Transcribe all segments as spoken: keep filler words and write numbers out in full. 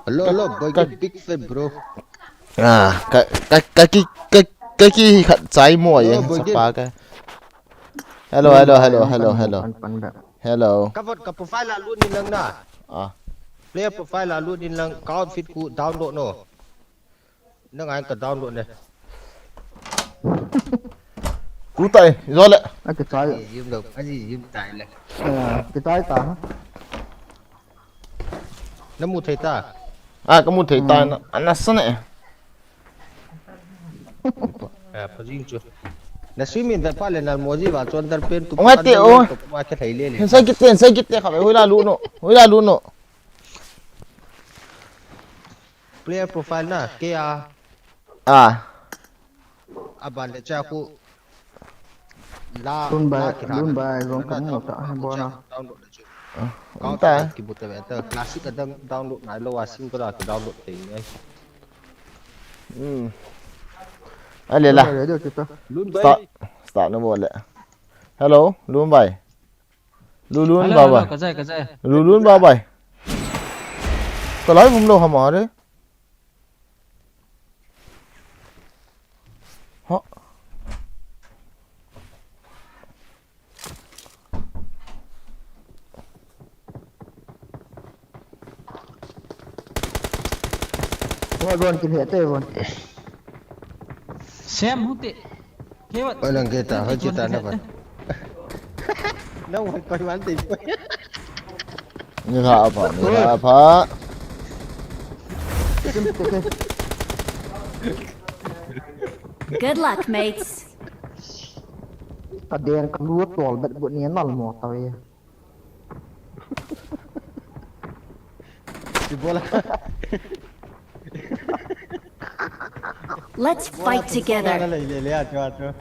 Hello, hello, boy, ka big fan, bro. Ah, ka, ka, ka ki, ka, ka ki khat chai mo. Hello, yen boy, chapa ka. Hello, hello, hello, hello, hello. Hello. Ka vot ka profile a lut in lang na. Ah. Player profile a lut in lang, ka outfit khu download no. Nang ai ka download ne. Tu tai, zo le. A kitai. Aji jim lo, aji jim tai le. Eh, kitai ta. Na mu thei ta. Ah, ka mu thei ta na, ana sa ne. Eh, pa jing chu. Na swimming da pa le na mo ji va chon dar pen tu. Ong ate o. Ma ke thei le le. Sai kit te, sai kit te kha, hoi la lu no. Hoi la lu no. Player profile na, ke a. Ah. Aban le cha khu la, Lun bai, la kira lun na. Bai, zong na ka mu download ta, na, bona. Cha download na chu. Ah, ka um ta. Ki bu ta ve ta. Classic a dang download ngai lo a, single a ki download thei ngai. Hmm. Ale la. Lun bai, radio kita. Lun bai. Start, start na bo le. Hello, Lun bai. Lulun hello, babai. Hello, ka jai, ka jai. Lulun babai. Ka lai vum lo hama re. Ha. Wa gon kin he te gon. Sem hu te. Kewat. Oi lang kita, hoi kita na ba. Nang hoi koi man te. Ni ha apa, ni ha apa. Good luck, mates. Ka den ka lu tol bet bu ni nal mo ta ve. Ibola. Let's fight together. Ibola le, le, le, acho, acho.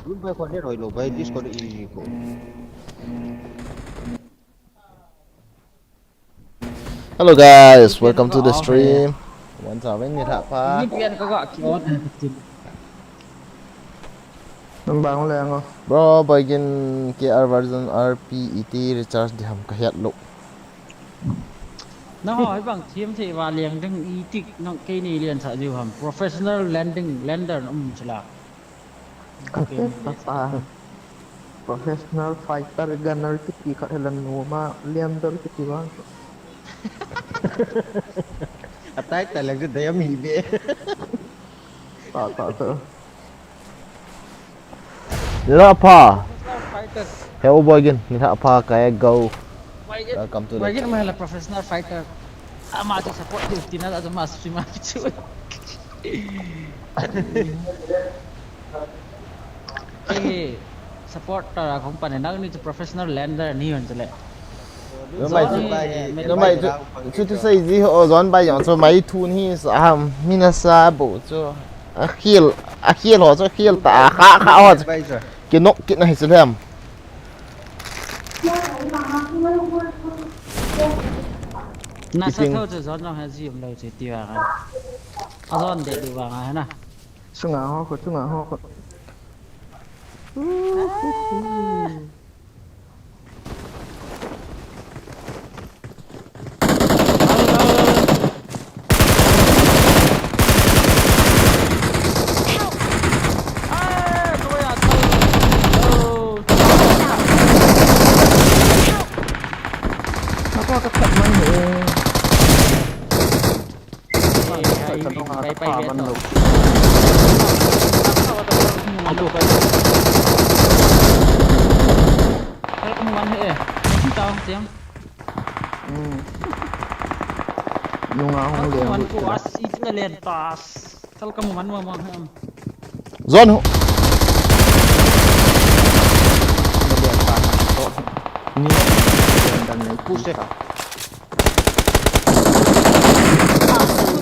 Lun bai ko ne roi lo bai, this ko ne easy ko. Hello guys, welcome to the stream. Wan sa wen ni tha pha. Ni pian ka ga ki on. Nang bang le ngo. Bro, boy gin K R version R P E T recharge di ham ka hiat lo. Na ho, hai bang thiam thei va liang ding i tik nang kei ni lian sa jiu ham. Professional landing, lander um chila. Ka te ta ta. Professional fighter gunner kiti khat helan nu ma liam dor kiti vang. Atai ta lang de mi be. Ta ta ta. Ni tha pha. Professional fighter. He u boy gin, ni tha pha ka e go. Welcome to the. Boy gin ma la professional fighter. Ama chu support diu tina da ma stream a chu. He support ta kong pan nang ni chu professional lander ni hon chule. Numai chu, numai chu, chu tu sei ji ho zon bai jong chu mai thu ni sa ham, mi na sa bo chu. A khel, a khel ho chu khel ta, a kha, kha ho chu. Bai chu. Ki nok kit na hi chu lem. Na sa tho chu zon long ha ji um lo chu ti wa. A zon de du wa nga na. Sunga ho ko, sunga ho ko. Ako ka khat man eh. Pai, pai, pai, pai, pai. Help mo man he. Tao, siang. Hmm. Nunga hung le. Wan ko asi tina len tas. Tal kamu man ma ma ham. Zone ho. Ni dan nei push.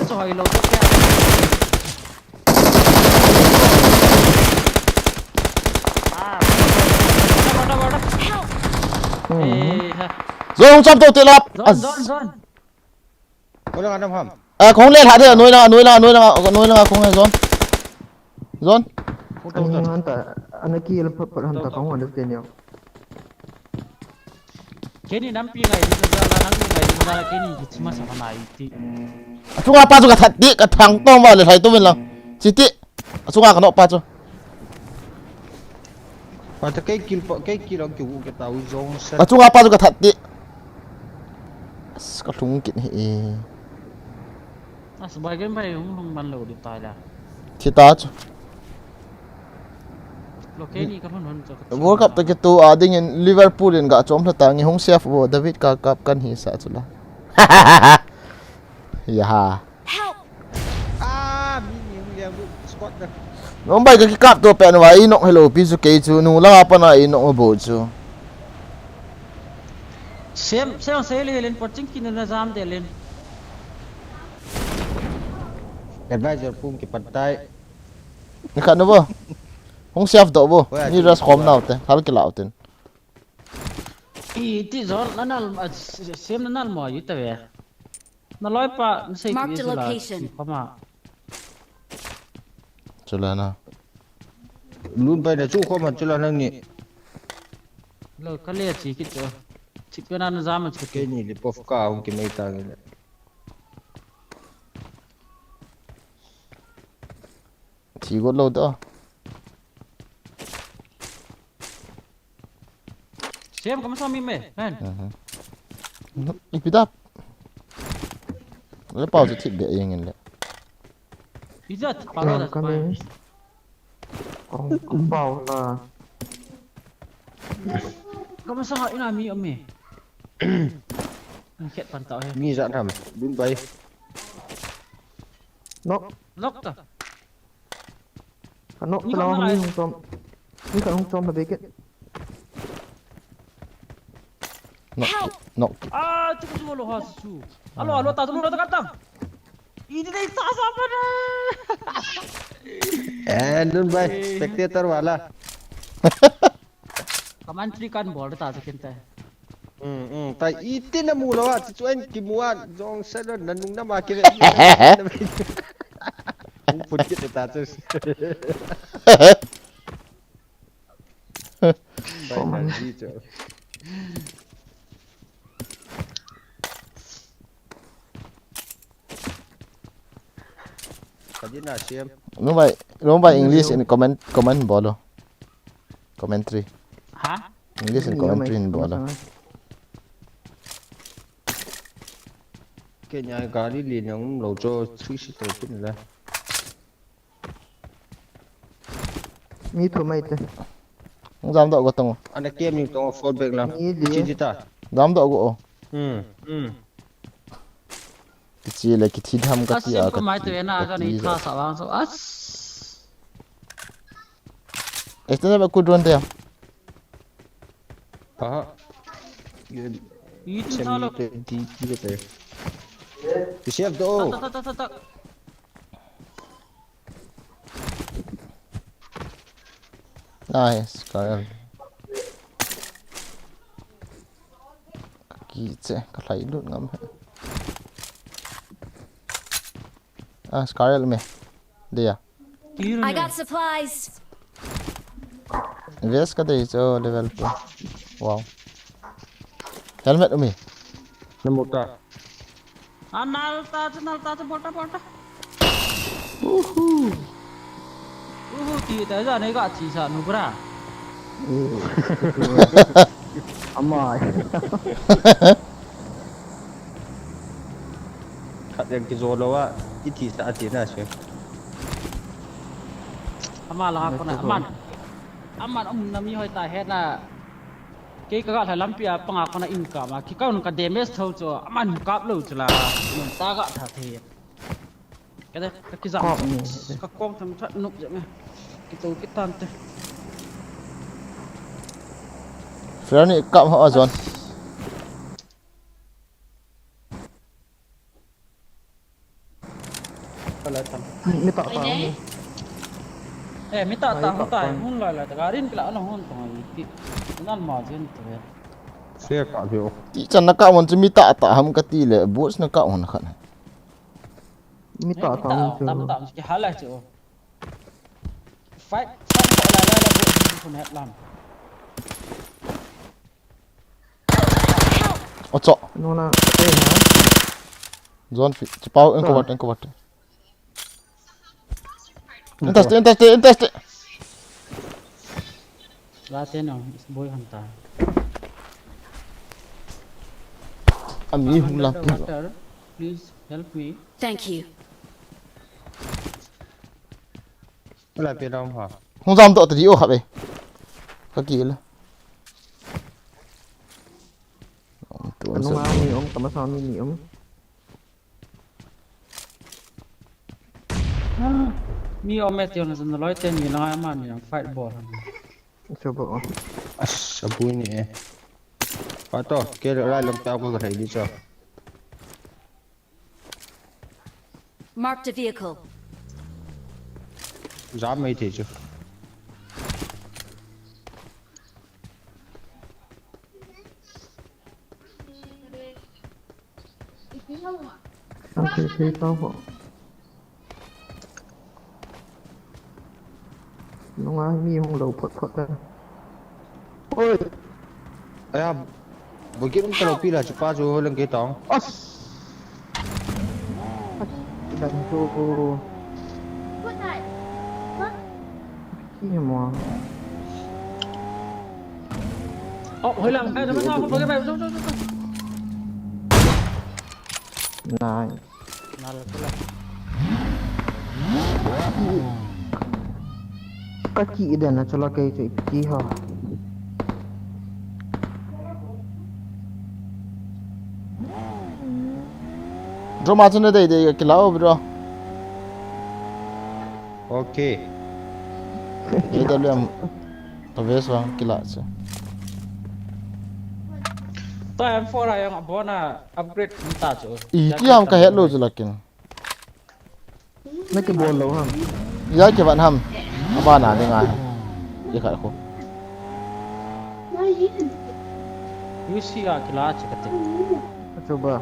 Choi lo to kya. Ah, bata, bata, bata. Help! Eh, ha. Zone hung cham to te lap. Zone, zone, zone. Kona ngam ham. Ah, kong le lha de, noi la, noi la, noi la, noi la kong he zone. Zone. Ani ngan ta, ana ki la phat phat han ta kong han de te neo. Keni nampi ngai di na la nampi ngai di na la keni ki chima sa na iti. Achunga pa chu ka that di ka thang tong va le thai to min lang. Chiti. Achunga ka no pa chu. Pa ta kei kil pa kei kil ang ki u ke ta u zong sa. Achunga pa chu ka that di. As ka lhung kit hi. As bai gen bai hung hung man lo di ta la. Thi ta chu. World Cup ta kitu a dingin Liverpool in ga chom lha ta ngi hung save vo David ka kap kan hi sa chu la. Yaha. Help! Ah, mi ni hung liam du squad da. Nong bai ka kikap to pen wa i nok hello pi chu kei chu nu la pa na i nok bo chu. Sem sem sei le len por ching kin na jam de len. Advisor pum ki patai. Ni khat nu bo. Hung save doh bo. Ni rush khom nau te. Thal kilau tin. Iti zon nanal sem nanal mo yu ta ve. Na loi pa na sei ti zon la. Marked a location. Khoma. Chula na. Lun pai na chu khoma chula nang ni. Lo ka le chi ki chu. Chi pe na na jam chi ke ni li pof ka hung ki mai ta ngi le. Thi got lo da. Sem kam sa mi me, kan? Ipi dap. Le pau chu thip be ing in le. Ijat pau da. Kong pau la. Kam sa ina mi ome. Khet pan tau he. Mi jat ham, dun bai. Nok. Nok ta. Ka nok ta la ni hung chom. Ni ka hung chom la beket. Nok. Nok. Ah, chu chu lo ha chu. Alo, alo, ta chu lo ta ka ta. Ini dai sa sa pa na. Eh, dun bai, spectator wala. Commentary kan bol ta chu kin ta. Hmm, hmm, ta iti na mu lo a, chu chu en ki mu a, jong sa lo na nung na ma ki ve. Mu put ki ta chu. Bai na ji chu. Ka di na siam. Nung bai, nung bai English in comment, comment bolo. Commentary. Ha? English in commentary in bol a. Kenya gari li nang lo cho three seater kin la. Mi thu mai te. Jam do go tong. Ana kem ni tong fall back la. Mi li. Chi chi ta. Jam do go. Hmm. Hmm. Kichi le kithi dham ka ti a ka mai te na ka ni tha sa wang so as. Este na ba ku drone te ya. Aha. Itu salo. Di di te. Siap do. Tak tak tak tak. Nice, Scarlet. Kiche, ka lai lut ngam. Ah, Scarlet me. Dia. I got supplies. Vest ka dei cho level two. Wow. Helmet umi. Na mota. Ah, nal ta chu, nal ta chu, bolta, bolta. Uhu. Uhu, ti ta ja nei ka chi sa nu bra. Ama. Khat yang ki zo lo a, ki thi sa a ti na se. Ama la ko na, aman. Aman um na mi hoi ta he na. Kei ka ga lha lampi a panga kona in kap a, kikap un ka damage tho chu, aman kap lou chu la, non ta ga tha thei. Ka de, ka kijam chu, ka kom tham that nup jeng e. Kito kitan te. Flare ni kap ho a John. Mi ta ta. Eh, mi ta ta hung ta, hung lai lai ta, garin kila ana hung ta, ti. Nan ma jin ta. Sia ka vio. Ti chan na ka mon chu mi ta ta ham ka ti le, boots na ka hon khat. Mi ta ta hung chu. Tam tam ki hala chu. Fight, fight ko la la la boots ni kun het lam. Ocho. Nona, eh, ha. Zone fit. Chipau, engko bat, engko bat. Entas te, entas te, entas te. Late no, boy hunter. Ami hung la. Please help me. Thank you. Lai pe dam ha. Hung jam to ta di o kha be. Ka ki le. Tu Ka nunga mi um, ka masa mi mi um. Mi om e ti on zan loi te ni la ma ni fight bol. Choba o. As, abui ni e. Pato, ke lai lam ta ko rai di cho. Marked a vehicle. Jam mai thei chu. Ang thei thei tau ho. Nunga mi hung lou phot phot ta. Oi. Aya. Bukit um talo pila chu pa chu lang ke tong. As. Dang chu. Ki mo. Oh, hoilang. Ay, naman sa ako. Bagay, bagay. Zo, zo, zo, zo. Nai. Ka ki den na chola kei chu ki ha. Drop ma chun dei dei kila o bro. Ok. Dei dei lem. Ta ve so kila chu. Ta M four a yang abona upgrade ta chu. I ti ham ka het lo chu lakin. Na kibol lou ham. Ya kiban ham. Abana ding a. Ye khat khu. U C a kila chu kati. Chuba.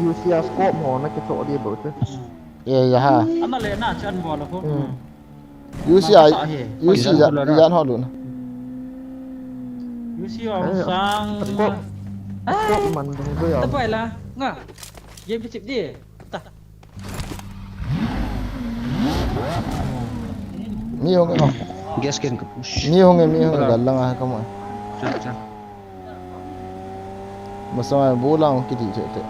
U C a scope mo na kicho di bo chu. Ye ya ha. Ana le na chan bol khu. U C a U C ya ya ho lu na. U C a sang. Scope man dong bo ya. Ta pai la nga. Game kichip di. Ta. Mi hong e. Gas can ka push. Mi hong e, mi hong e, gal langa ka mo. Cha cha. Masang ai bu lang ki di che te.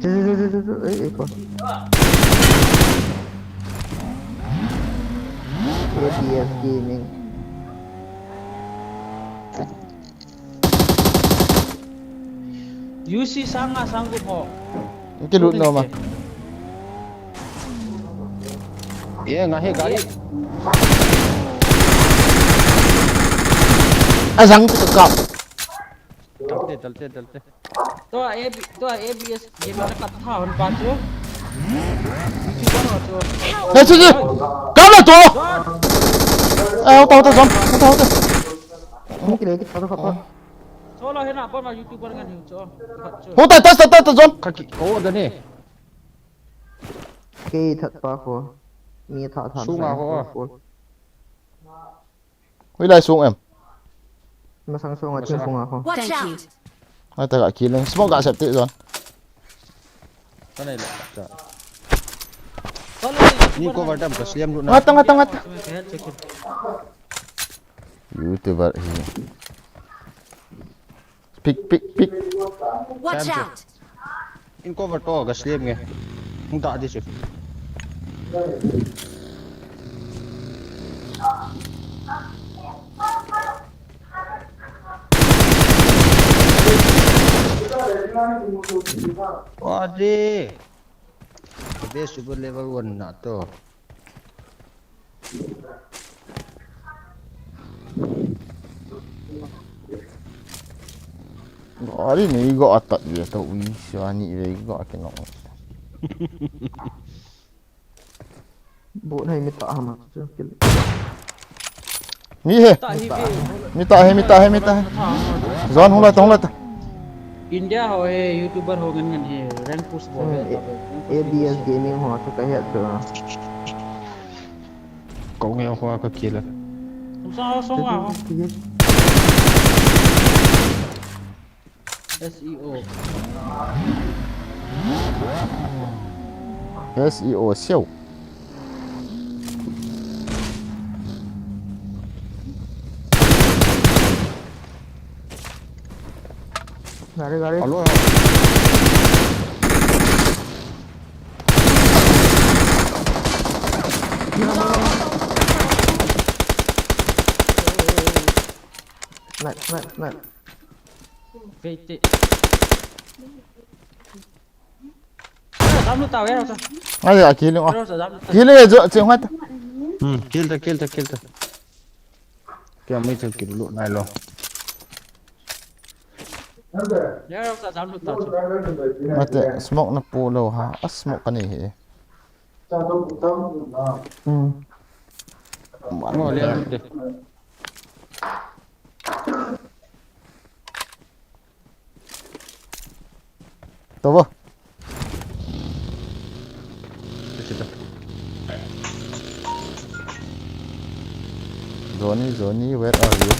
Che che che che che, ei ei ko. A D S Gaming. U C sang nga sang gup ho. Ki lut no ma. Ye nga he gari. A jang tu ka. Dalte dalte dalte. To A B to A B S ye ma ka tha hon pa chu. Hey, chu chu. Ka la to. Ah, ta ta jam. Ta ta. Ni ki le ki ta ta. Solo hena pa ma YouTuber ngan hiu cho. Khat cho. Ho ta ta ta ta ta jom. Kaki ko da ne. Kei that pa ko. Mi tha tha. Sunga ko. Hui lai sung em. Masang sunga chin sunga ko. Watch out. Ai ta ka killing. Smoke ka sep ti jon. Tanai la. Ni cover dam ka sliam lu na. Ngata ngata ngata. YouTuber hi. Pick pick pick. Watch out. In cover to ka sliam nge. Hung ta di chu. Ade. Ade super level one na to. Gari ni go atat ve to ui sani ve go akinong. Bot hai mi ta hama chu kil. Mi he. Ta hi ve. Mi ta he, mi ta he, mi ta he. Zone hung la ta, hung la ta. India ho he, YouTuber ho ngan ngan he, rank push bol he. Hmm, ta he, rank push A B S push. Gaming ho chu ka het chu. Kong he ho ka kil. Tum sa ho song a ho. S E O. S E O siau. Gari, gari. Alo. Snipe, snipe, snipe. Wait, wait. Jam lut tau, eh, Rosa. Ai, a kill, ah. Rosa, jam lut tau. Kill, eh, jo, che, ngai ta. Hmm, kill ta, kill ta, kill ta. Kya mai chu kill lut nai lo. Eh, Rosa, jam lut tau chu. Mate, smoke na pu lo ha. A smoke ka nei he. Hmm. Ngo le lut de. Tobo. Johnny, Johnny, where are you?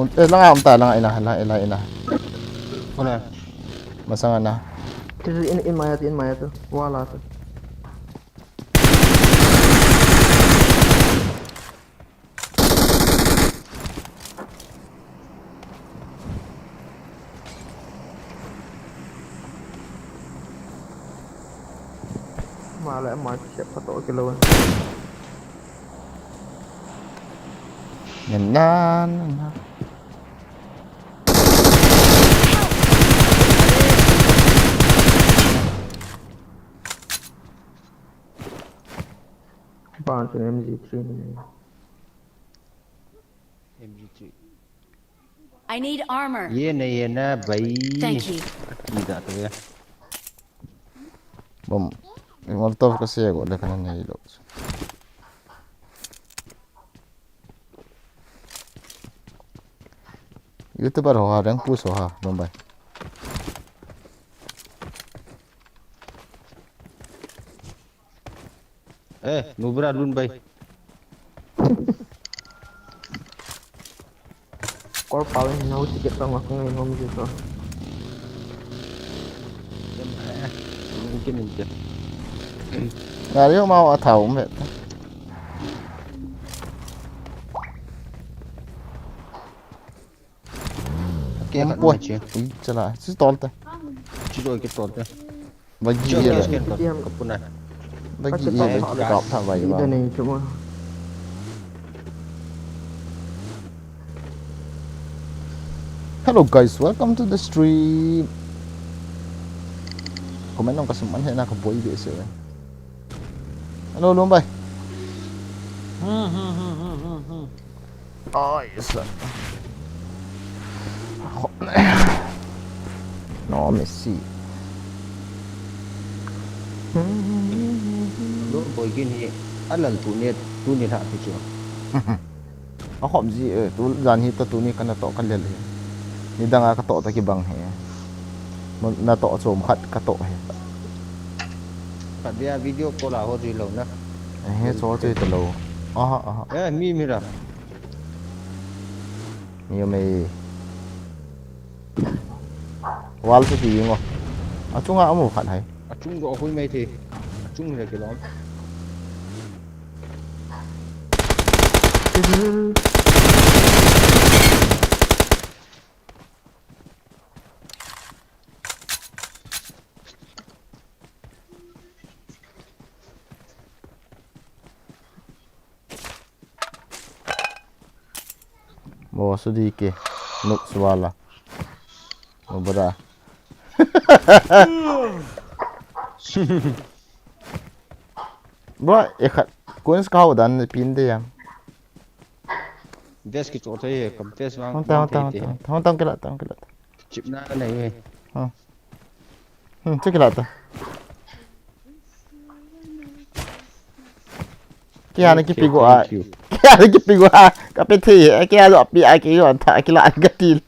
Un, eh, langa um ta, langa ina, langa ina, ina. Kona. Masanga na. This is in, in my head, in my head. Wala tu. Male, ma siap phato kilo. Nena, nena. Ban tu M G three ni. M G three. I need armor. Ye na, ye na, bhai. Thank you. Ki da to ya. Bom. Molotov ka se go le kana nei lo. YouTuber ho ha, rank push ho ha, Mumbai. Eh, Nubra lun bai. Kor pau in nau ticket tang ngai ngom ji to. Kin in te. Ngari mau a thau me. Kem poi. Ui, chala. Si tol te. Si tol ke tol te. Bagi ye. Kapuna. Bagi ye, bagi kap tha bai ba. Hello guys, welcome to the stream. Comment nong kasum man he na ka boi be se. Hello, Lumbai. Hmm, hmm, hmm. Oi, sir. No, Messi. Lo boi gin hi alal tu ni, tu ni lha ti chu. A khom ji, eh, tu jan hi ta tu ni kana to ka lel hi. Ni danga ka to ta ki bang hi. Na to chom khat ka to hi. Ka dia video call a ho ji lo na. Eh, he cho ji ta lo. Aha, aha. Eh, mi mi ra. Ni mai. Wall chu ti ngo. Achunga amu khat hai. Achung do hui mai the. Achung le kilom. Boss D K. Nuk suala. Ubara. Bro, ekhat. Kun ska ho dan pin de yam. Vest kicho thei he, kam vest vang. Hong ta, hong ta, hong ta, hong ta, hong ta, hong ta, hong ta, hong ta. Chip na nei he. Hong. Hmm, check it out. Kei a na kipe go a. Kei a na kipe go a. Ka pe thei, kei a jo pi a kei jo tha kila ka til.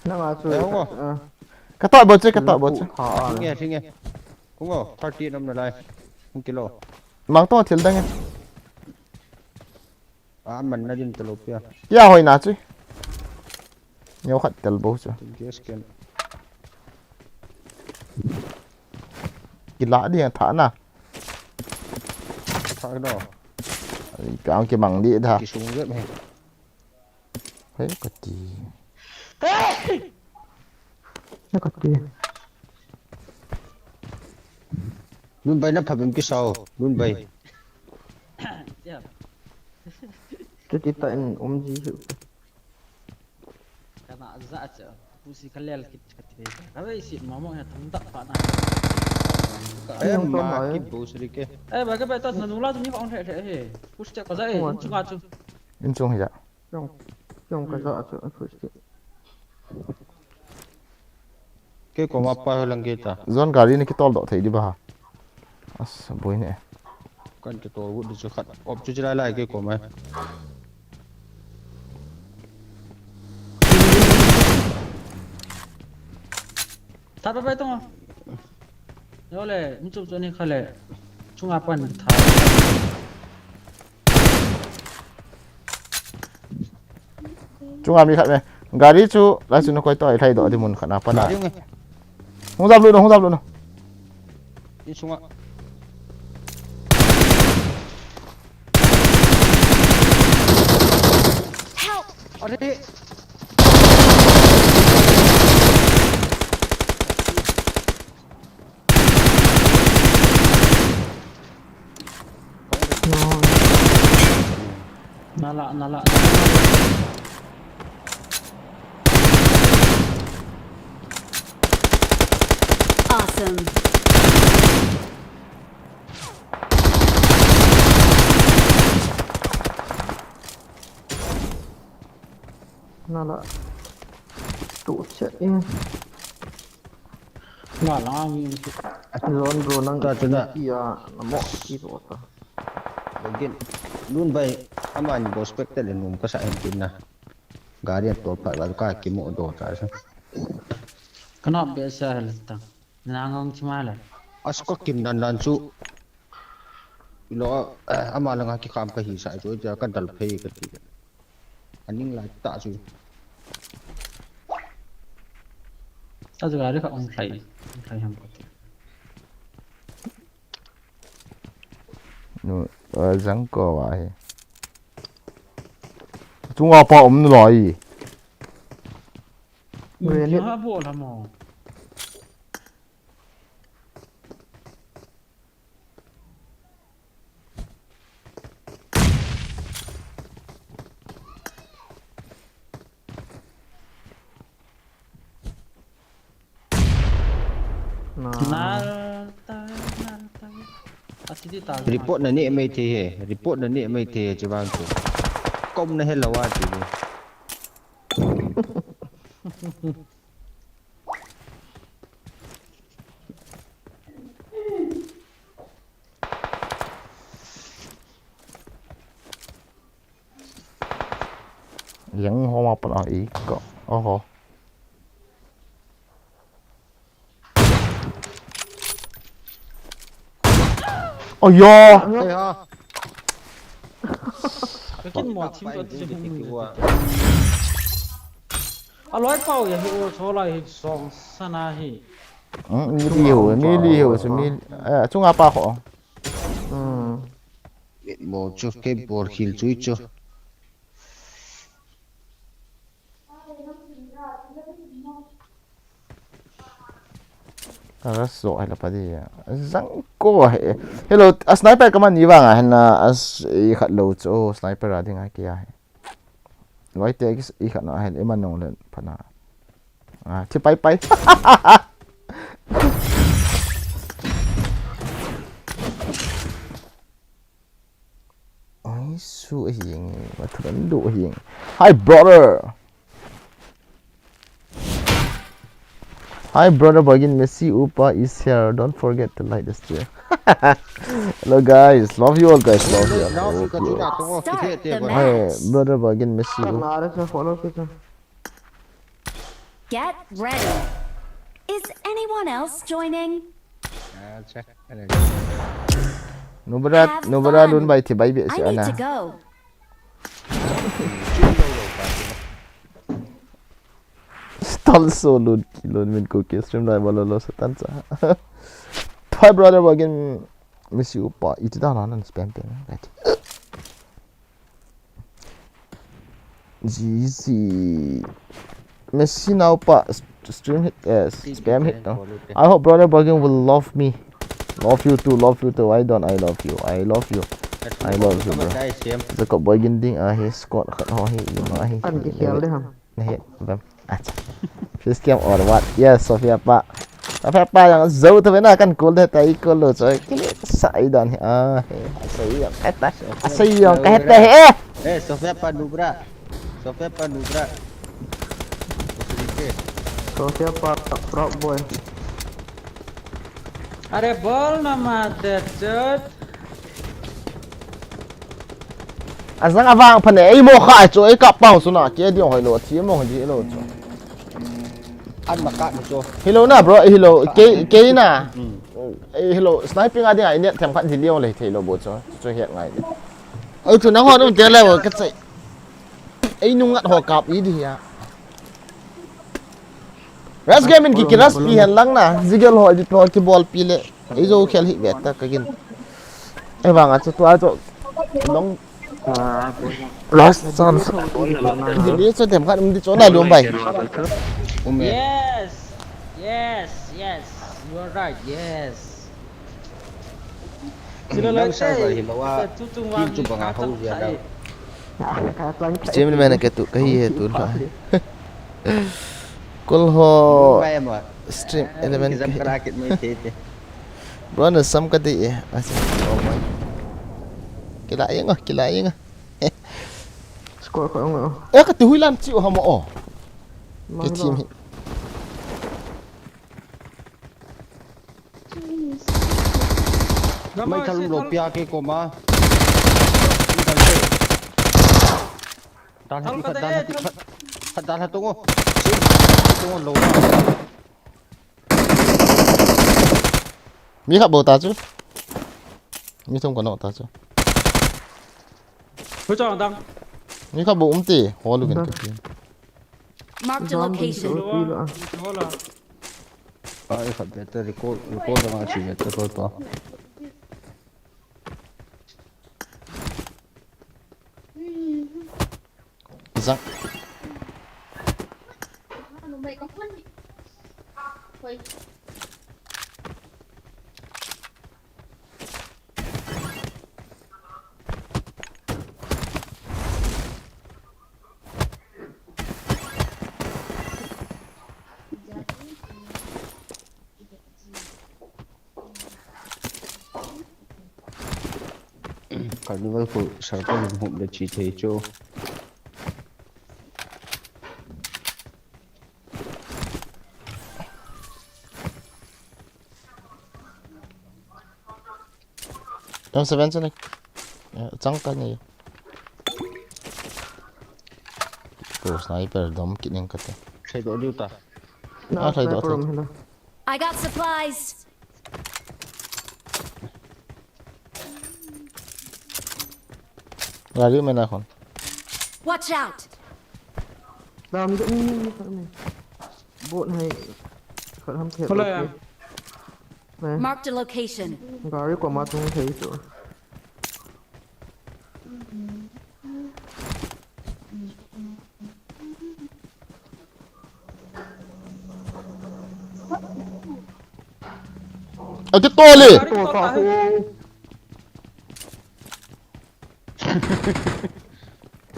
Nang a chu. Ka to bo che, ka to bo che. Nge, nge. Kungo, thirty nam na lai. Kung kilo. Mang to thil dang. A man na din talo pia. Kei a hoi na chu. Neo khat tel bo chu. Gas can. Kila di ang tha na. Tha no. Ai, piang ki mang di da. Ki sung jep he. Hei, ka ti. Na ka ti. Nun bai na phabem ki sao. Nun bai. Chuti ta in um ji hi. Kana za cha. Pusi ka lel kit ka ti. Ka vei si mamo ya thang dak pa na. Ka em ma ki bo sri ke. Eh, ba ka ba ta na nula tu ni ka on he he. Pusi cha ka za e, in chunga chu. In chung hi ja. Jong, jong ka za chu, a first hit. Kei koma pa ho lang kei ta. Zon gari ni kitol doh thei di ba ha. As, boi ne. Kan kitol gu di chu khat. Op chu chilai lai kei koma. Tha pa pai tong. Yo le, mi chup chu ni kha le. Chunga pan tha. Chunga mi khat me. Gari chu, lai chu na koi to, ai thai do, di mun khat na pa na. Gari nge. Hung zap lu no, hung zap lu no. In sunga. Help! Are. Nala, nala. Awesome. Nala. Tu che in. Nga la ngi. Zon bro nang ta chuna. Pia na mo ki ro ta. Again. Nun bai aman prospect le num ka sa hin tin na. Gari an tol phat la ka ki mo do ta sa. Kana be sa hel ta. Na ngong chi ma la. As ka kim nan nan chu. Lo, eh, ama langa ki kham ka hi sa chu ja ka dal phei ka ti. Aning lai ta chu. Ta chu gari ka ong khai. Ong khai ham ka ti. Nu, eh, jang ko wa hi. Chunga pa um nu lai. Ui, grenade. Ha bo la mo. Na. Nal ta, nal ta. Ati di ta. Report na ni mai the he. Report na ni mai the he chibang tu. Kom na he lawa ti di. Yang ho ma pala i ko. Oho. Oyo. Ei ha. Ka kin mo thim ko ti se hum. A loi pau ya hi o so lai hi song sana hi. Hmm, mi li ho, mi li ho, so mi, eh, chunga pa kho. Hmm. Mo chu ke bor khil chu chu. Ka ras zo hai la pa di. Zang ko he. Hello, a sniper ka man ni vang a hen na as i khat lo chu. Oh, sniper a ding a kia he. Vai te ki i khat na hen, i man nong len phana. Ah, thi pai pai. Ai, su a hing, ma thu an du a hing. Hi, brother. Hi, brother Bagin, Messi upa is here. Don't forget to like the stream. Hello, guys. Love you all, guys. Love you all. Love you. Start the match. Hi, brother Bagin, Messi upa. Get ready. Is anyone else joining? Nubra, Nubra lun bai thi bai be si ana. I need to go. Stall so lun ki lun min ko ke stream lai bala lo satan sa. Hi, brother Bagin, Messi upa iti da nan spam pen. Right. G C. Messi now pa stream hit, eh, spam hit no. I hope brother Bagin will love me. Love you too, love you too. I don't, I love you, I love you. I love you, bro. Jacob Bagin ding ahi, squad khat ho hi, you know, ahi. Kan ki khel de ham. Nahi, bam. Acha. Face cam or what? Yes, Sophia pa. Sophia pa yang zo tu bena kan kul de tai kul lo choi. Kili sa i dan hi. Ah, he. Asai yang kata. Asai yang kata he. Eh, Sophia pa Nubra. Sophia pa Nubra. Sophia pa Frog Boy. Are bol na mate chut. Azang avang phane, ei mo kha chu, ei kap pau chu na, ke diong hoi lo, thi mo di lo chu. An ma ka ni chu. Hello na, bro, hello, ke, ke na. Hmm. Ei, hello, sniping a dia, i net them khat di liong le thei lo bo chu, chu hiat ngai. Oi chu nang hon um te le bo ka chai. Ei nung ngat ho kap i di ya. Rush game in ki, ki rush pi hen lang na. Zigel ho di to ki bol pi le. Ei zo khel hi ve ta ka gin. Ei vang a chu tua chu long. Last chance. Di li chu dem khat um di chu na lum bai. Yes. Yes, yes. You are right. Yes. Sila lai sai ba hi lo a. Chu chung wang chu banga ho zia da. Stream man ka tu, ka hi he tu la. Kol ho stream eleven ka hi. Bro, na sam ka di e. Asa, oh my. Kila inga, kila inga. Score ko ngo. Eh, ka tu hui lam chi o hamo o. Ke team hi. Mai thal lo pia ke ko ma. Dal ha ti khat, dal ha ti khat, khat dal ha tung o. Tung o lo. Mi khat bou ta chu. Mi thum ka no ta chu. Hui chang dang. Mi khat bou um ti, ho lu kin tu. Mark the location. Ai, khat better recall, recall dang a chi better recall pa. Zang. Carnival khu circle in hum le chi thei chu. Dam seven sini. Ya, chang ka ni. Ko sniper dom kit ning ka te. Thei do diu ta. Ah, thei do, thei. I got supplies. Gari mein na khon. Watch out. Dam de ni ni ni. Bot hai. Khat ham the. Hello, ya. Marked a location. Gari ko ma tung thei chu. Ati tole.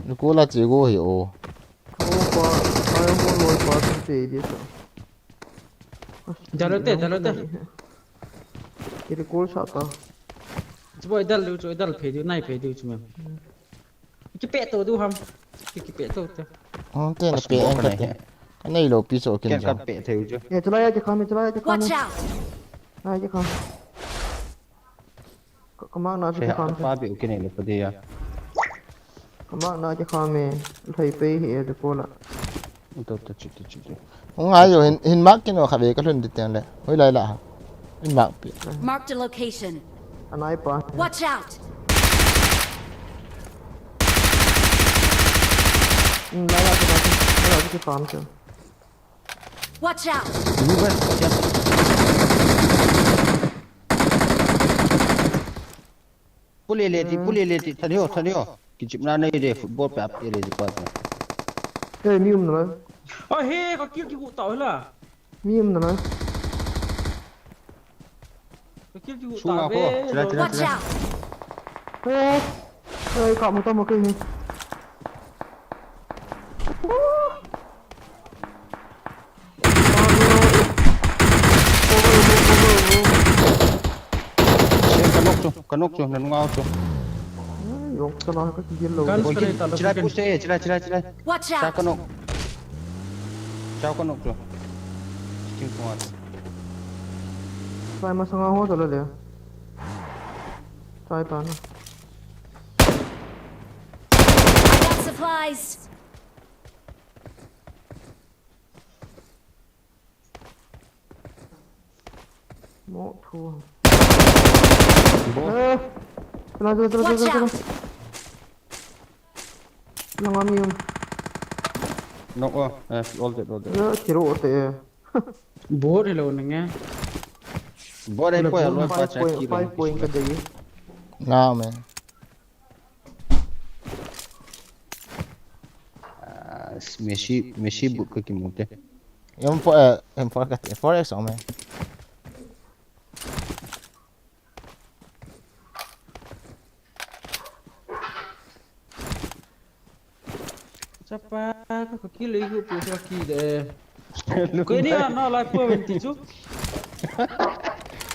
Ni ko la che go hi o. Pe dia sa. Dal te, dal te. Kiri kol sa ta. Chu boi dal lu, chu dal phe diu, nai phe diu chu mem. Kipe to diu ham. Ki, kipe to te. Hmm, te na pe ang ka te. Ka nei lo pi so kin. Ka pe thei u chu. Ye, chalai ya kha me, chalai ya kha me. Watch out! Ai, ya kha. Ka, ka mang na chu kha. Pa bi u kin nei lo pa dia. Ka mang na chu kha me. Lhai pe hi e de ko la. To, to, chi, to, chi, to. Hung ai yo, hin, hin mark kin o kha ve ka lhun di teng le. Hoi lai la ha. Hin mark pi. Marked a location. Anai pa. Watch out! Hmm, lai la, lai la, lai la, lai la, farm chu. Watch out! Lu ba, ya. Pule le ti, pule le ti, thani ho, thani ho. Kichip na nei de, football pe ap le ti pa. Eh, mi um na. Oh, he, ka kill kihu ta la. Mi um na. Ka kill kihu ta ve. Chila, chila, chila. Watch out. Eh, eh, ka mo ta mo ke ni. Ka nok chu, ka nok chu, na nunga chu. Yok, chala ka kigel lo. Guns ka nei ta lo. Chila, push e, chila, chila, chila. Watch out. Cha ka nok. Cha ka nok chu. Chim ko at. Sai masanga ho chala le. Sai ta na. I got supplies. Mo thu. Bo. Eh. Tena, tena, tena, tena, tena. Watch out. Langa mi um. Nok o. Eh, all dead, all dead. Ya, kiro te. Bot hi lo nge. Bot e, point, point, point ka dei. Na me. Ah, Messi, Messi boot ka kimu te. M four, eh, M four ka te, four X ong me. Chapa, ka kill e, ka pu sa ki de. Koi ni a na lai po ven ti chu.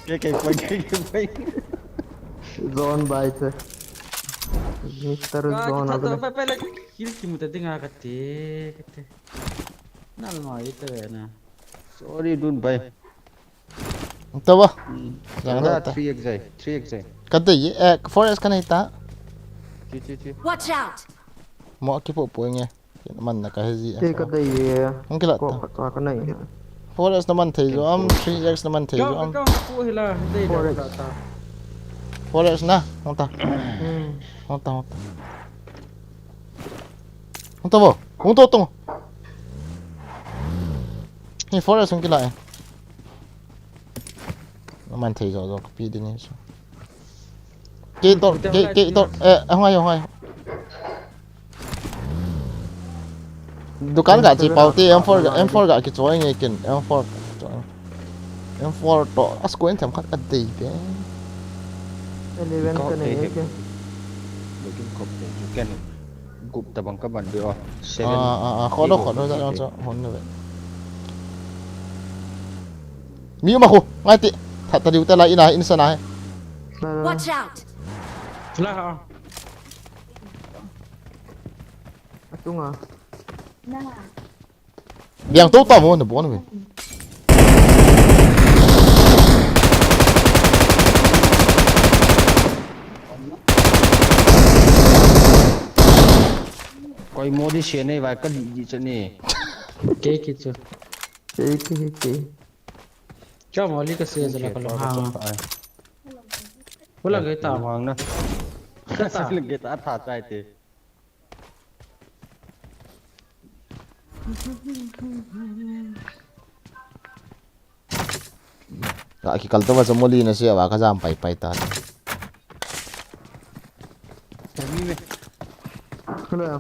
Ke, ke, koi, ke, ke, koi. Zone by te. Mister Zone a. Pe, pe, kill kimu ta dinga ka te, ka te. Na lo ma ite ve na. Sorry, dude, bye. Tava. Hmm. Yang da ta. Three X ai, three X ai. Ka dei, eh, four X ka nei ta. Chi, chi, chi. Watch out! Mo kipo po nge. Kin man na ka he ji. Te ka dei ye. Hung kila ta. Ko ka nei. Four X na man thei jo am, three X na man thei jo am. Ka, ka, ka, ko hila, dei da ta. Four X na, hung ta. Hmm. Hung ta, hung ta. Hung ta bo. Hung to, to. Ni four X hung kila e. Na man thei jo jo ka pi di ni so. Ke to, ke, ke to, eh, hung ai, hung ai. Dukan ga chi pau te, M four ga, M four ga kichoi nge kin, M four ga kichoi. M four to, a squad them khat ka dei te. Eleven ka nei ke. Lekin kop te, you can. Gup tabang ka ban be o. Seven. Ah, ah, ah, khodo, khodo, ja, ja, hon ve. Mi ma khu, ngai ti. Tha, ta diu te la ina, ina sa na he. Watch out! La ha. Atunga. Biang to ta mo na bon ve. Koi mo di se nei vai ka di di cha ni. Ke ki chu. Ke ki ke. Cha mo li ka se jala ka lo ha. Wala ke ta. Wang na. Ka ta. Ke ta tha chai te. Ka kikal to va sa moli na siya va ka jam pai pai ta. Kami me. Hello.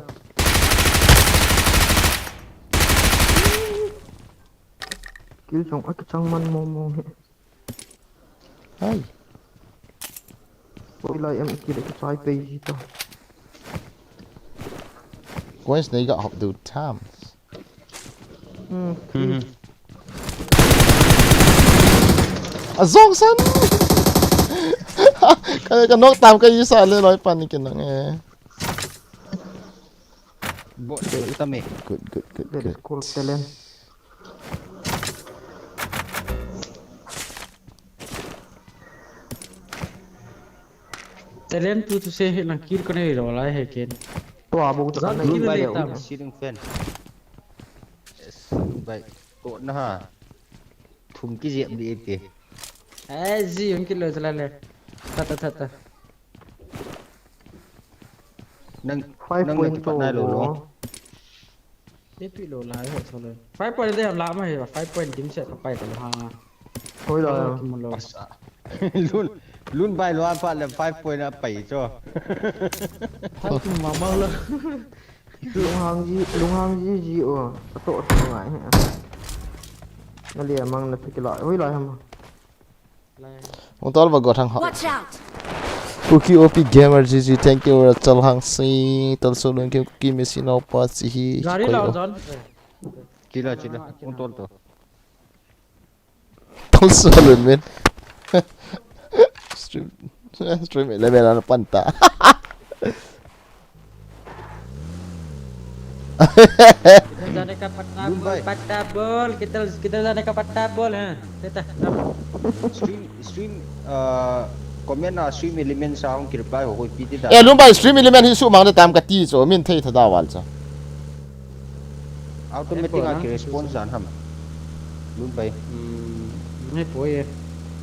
Kill song akichang man mo mo he. Hai. Oi lai em kile ke chai pe ji to. Coins nei ga hop du tam. Hmm. Azong san. Ka, ka knock tam ka isa le loi pan ni kinang e. Bo, tame. Good, good, good, good. That is cool talent. Talent tu tu se he nang kill kone ro lai he ken. Tua bo tu kan kill le tam. Ceiling fan. Yes, bai. To na ha. Thum ki jep di ete. Eh, ji hung kill lo chala le. Ta ta ta ta. Nang, five nang point nang kipat nai lo lo. Te pi lo lai ho so le. Five point de ham la ma he ba, five point dim set pai ka lo ha. Hoi la. Kim lo. Asa. Lun, lun bai lo apa le five point a pai cho. Five point ma ma lo. Lunghang ji, lunghang ji ji o. Ato ato ngai he. Na le mang na phi ki la. Hoi la ham. Hung tol ba go thang ha. Watch out! Puki O P Gamer G G, thank you, Rachel Hangsi, Tolso Lungkim, Kuki Messi, Naupa, Sihi, Gari Koi lao O. Jon. Chila, chila. Hung tol to. Tolso Lungmin. Stream, stream eleven ana panta. किधर जाने का पता बोल, पता बोल, किधर, किधर जाने का पता बोल, हाँ, देता, हाँ। Stream, stream, uh, comment na stream element sa akong reply ho, koi piti da. Eh, Lumbai, stream element hi sumang na tam kati cho, min thei tha da wal cho. Automatic a ki response an ham. Lumbai. Hmm, ngai poi e.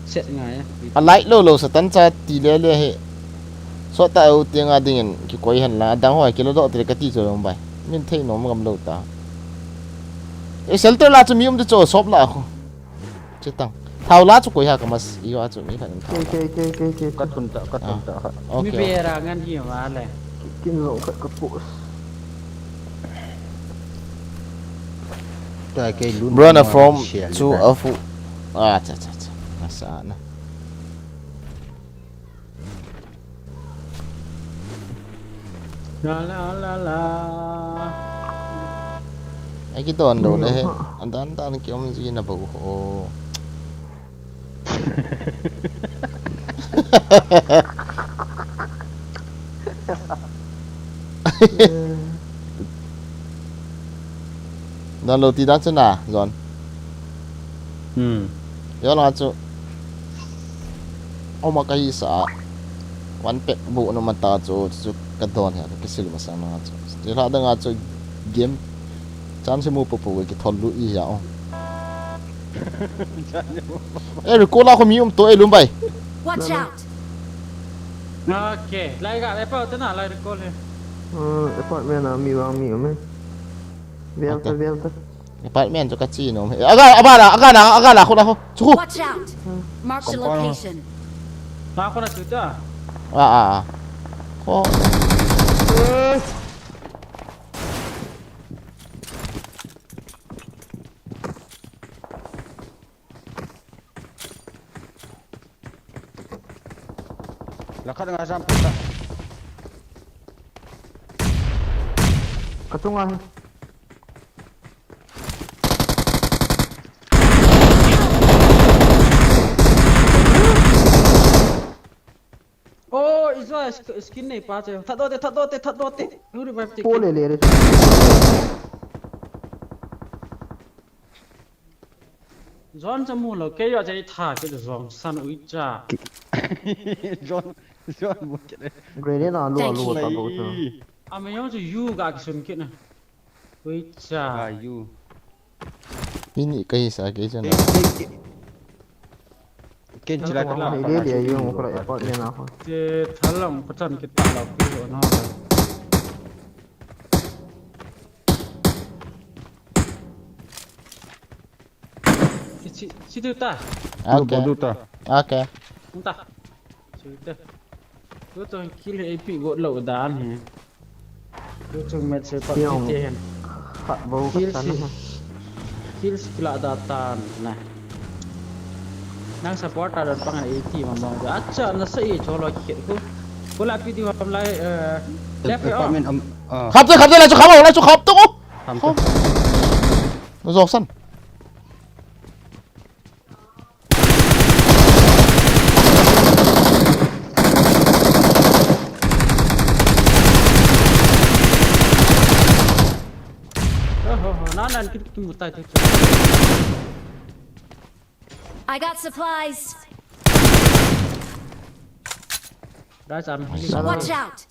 Set ngai e. A light lo lo sa tan cha ti le le he. So ta u ti nga dingin kikoi hen la, dang hoi kilo do tre kati cho Lumbai. Min thei nom ngam lo ta. E shelter la chu mi um de cho sop la khu. Chetang. Thao la chu koi ha ka mas i wa chu mi khan thao. Ke, ke, ke, ke, ke. Ka thun ta, ka thun ta. Ah. Okay. Mi be ra ngan hi ma le. Kin lo ka, ka pu. Ta ke lun. Brother ma from share chu le ta. A fu. Ah, cha, cha, cha. Nasa na. La, la, la, la. Ai, kidon lou le he. Andan dan ki um ji na bou ho. Don lou ti dan chu na, John. Hmm. Yo la chu. Oma ka hi sa. One pack bu no mata chu, chu ka don he, ka kisil ma sa na chu. Ti la dang a chu game. Chan si mu pu pu ki thol lu i ja o. Eh, recall a ko mi um to e Lumbai. Watch out! Okay, lai ga, e pa te na, lai recall he. Hmm, apartment a mi vang mi um e. Vel ta, vel ta. Apartment chu ka chi nom he. Aga, aga la, aga la, aga la, khu la khu. Chu khu. Watch out! Mark the location. La khu la chu ta. A, a, a. Khu. La khat nga jam put ta. Ka chunga hi. Oh, ijo sk-, skin nei pa che. That do te, that do te, that do te. Nu revive te. Po le le re. John cha mu lo, kei yo cha i tha ke John san ui cha. John, John mu ke le. Grenade na lu a lu ta bo cha. A me yo chu yu ga ki sun ke na. Ui cha. A yu. Ini ka hi sa ke cha na. Ken chila ka le le le yo ko la apartment na ko. Te thalang patan ke ta la ku na. Chi, chi tu ta. Okay. Tu ta. Okay. Ta. Chi ta. Tu tu kill he pi go lo dan he. Tu tu match se pa ti hen. Khat bo ka tan. Kill si kila da tan na. Nang support ta dan pang e ti ma mo. Acha na sa e cholo khe ko. Ko la pi di ham lai, eh, left e. Apartment am, ah. Khap te, khap te, la chu khap, la chu khap to. Kham to. Joksan. Oho, ho, na, na, kit, kit, mutai, tu, tu. I got supplies. Guys, I'm healing. Watch out.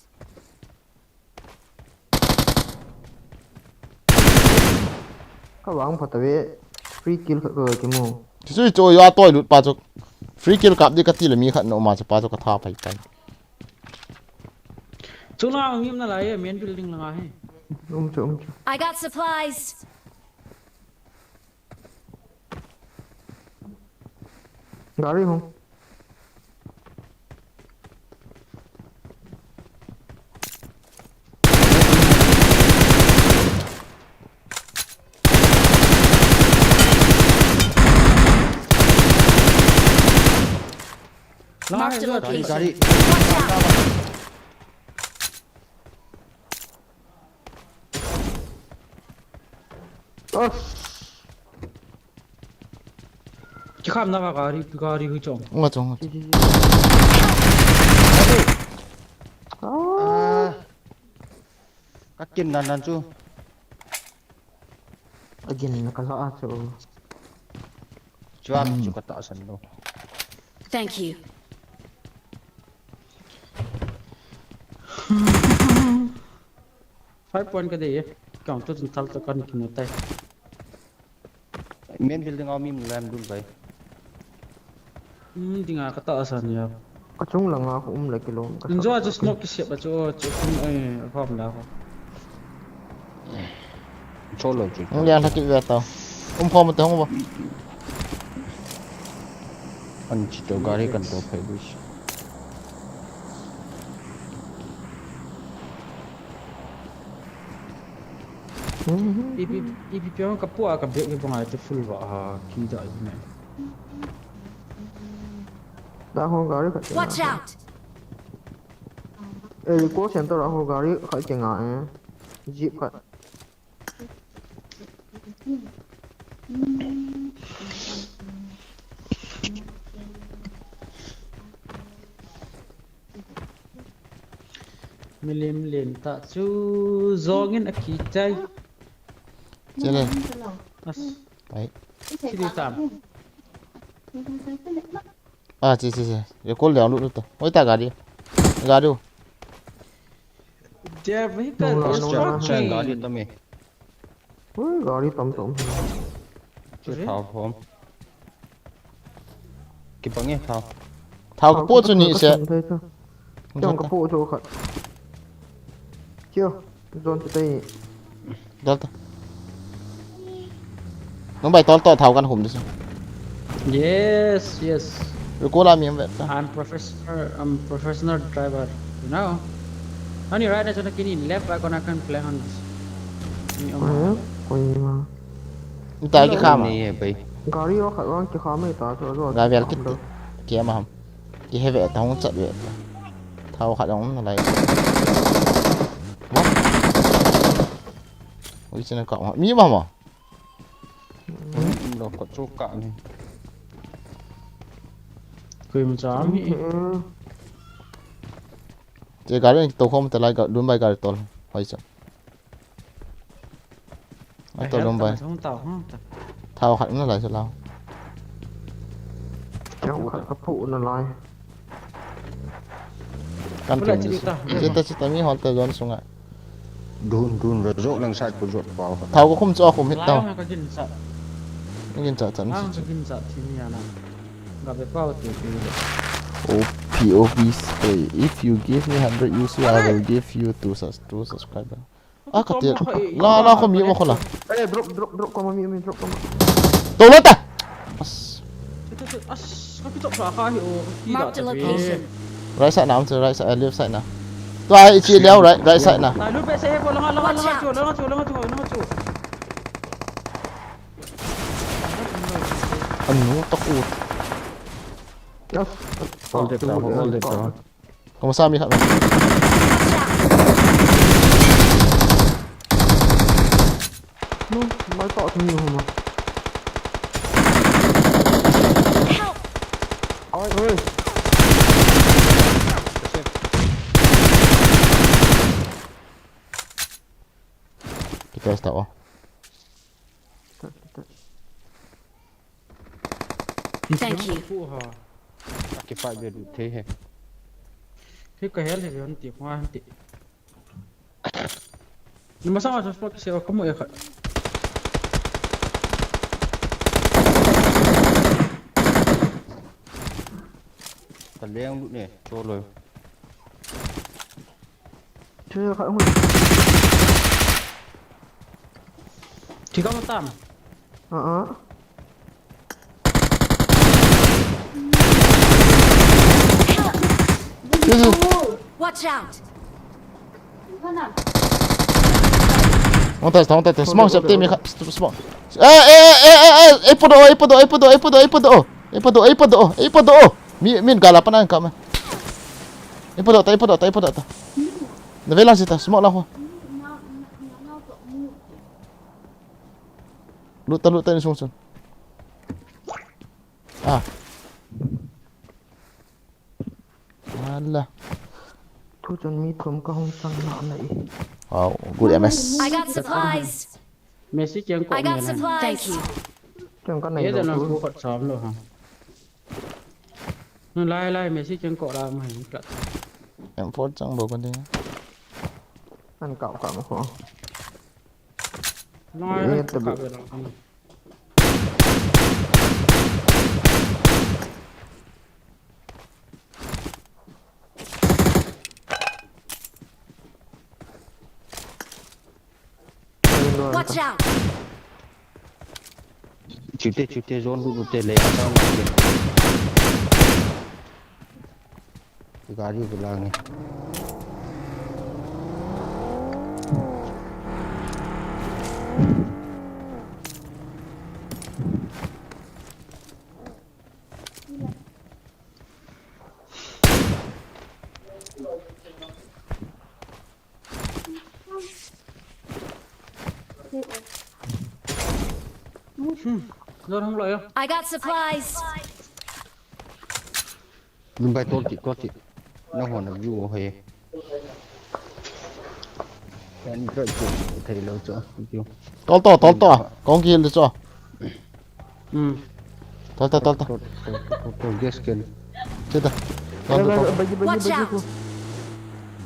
Ka vang pha ta ve. Free kill khat ko kimu. Kisui cho ya toi lut pa chu. Free kill kap di ka ti le mi khat no ma chu pa chu ka tha pai pai. Chunga ngim na lai, main building langa hi. Um chu, um chu. I got supplies. Gari hung. Marked a location. Gari. Watch out! Kikham na ka gari, gari hui chong. Nga chong. Chi, chi, chi. Ah. Ka kin nan nan chu. Again, na ka la a chu. Chuan chu ka tahsan lo. Thank you. Five point ka dei e. Kang to chun thal to kan kimu tai. Main building a mi mu lam dul bai. Hmm, dinga ka tahsan ya. Ka chung langa ko um le kilom ka. Injo a chu smoke kisep a chu, chu kum ai, a khom la ko. Cholo chu. Ang liang thak kit ve tau. Um khom te hong ba. An chi to gari kan to phai bu. Ipi, ipi piang ka pu a ka bag hi bang ai te full va ha ki da ne. Da ho gari khat. Watch out! Eh, ko center ho gari khat ke nga eh. Jeep khat. Milim len ta chu zongin a ki chai. Chele. As. Ai. Chili tam. Ah, chi, chi, chi. Ye kol le lu lu to. Oi ta gari. Gari. Their vehicle is parked. Gari tam e. Ui, gari tam tam. Chu thao hom. Kipang e thao. Thao ka po chu ni se. Chang ka po chu khat. Kio, zone chu tai. Dal ta. Nung bai tol to thao kan hum dis. Yes, yes. Ru ko la mi em vet ta. I'm professional, I'm professional driver, you know. Ani right na chana kini left ba kona kan play hon. Ni om. Koi ma. Ni ta ki kham. Ni e bai. Gari ro khat ron ki kham e ta chu ro. Ga vel kit. Ki ama ham. Ki he ve ta hung chat ve ta. Thao khat hung na lai. Ui chana ka mi ma ma. Lo ko chu ka ni. Koi ma cha mi. Che gari to khom ta lai ga dun bai gari tol. Hoi cha. Ai to lom bai. Hung tao, hung tao. Thao khat na lai sa lao. Thao khat ka phu na lai. Kan phu lai chim chita, chita, chita mi hol te zone sunga. Dun, dun, ra jok lang side ko jot pau. Thao ko khum chu khum hit tao. Lai ka gin sa. Gin cha chan. Ang ka gin sa thi ni ana. Ga be pau te te. O P O V, hey, if you give me hundred U C, I will give you two sus-, two subscriber. Ah, ka tia. La, la, ko mi, ko la. Eh, drop, drop, drop, ko mi, mi, drop, ko mi. To lo ta. As. As, ka kichop sa ka hi o. Marked a location. Right side na, right side, left side na. Tua hi chi leo, right, right side na. Na lu pe se he ko langa, langa, langa chu, langa chu, langa chu, langa chu. Anu ta ko. Hold it down, hold it down. Kamo sa mi khat. No, mai to tu ni huma. Oi, oi. Kita sta o. Kita, kita. Thank you. Fu ha. Aki fight be du thei he. Thei ka hel he, han ti, ha, han ti. Ni masa ma spot se ka mu e kha. Ka leng lut ne, cho loi. Thei ka mu. Thei ka mu tam. Ah, ah. Watch out! Hung tai, hung tai, smoke, smoke, smoke. Eh, eh, eh, eh, eh, eh, ipodoh, ipodoh, ipodoh, ipodoh, ipodoh. Ipodoh, ipodoh, ipodoh. Mi, min gala pana ka me. Ipodoh ta, ipodoh ta, ipodoh ta. Na ve lang sita, smoke lang ho. Lut ta, lut ta, insung sun. Ah. Ala. Tu chun mi thum ka hung sang na na e. Wow, good M S. I got supplies. Messi kiang ko. I got supplies. Thank you. Kiang ka nai. Ye lo da na tu. Ko khat sam lo ha. Nu lai lai Messi kiang ko la ma hin plat. M four chang lo ko ding. An kau kau ko. Lai lai. Ye ta ka bu. Be lo. Watch out! Chute, chute, zone lut lut te le, zone lut te. Gari bulang ni. Hmm. Zor hung lo yo. I got supplies. Dum bai tol ti, tol ti. Na hon na view ho he. Kan tol ti, thei lo cho. Tol to, tol to. Kong kil cho. Hmm. Tol ta, tol ta. Tol, tol, tol, tol, gas can. Chita. Tol ta, tol ta. Watch out!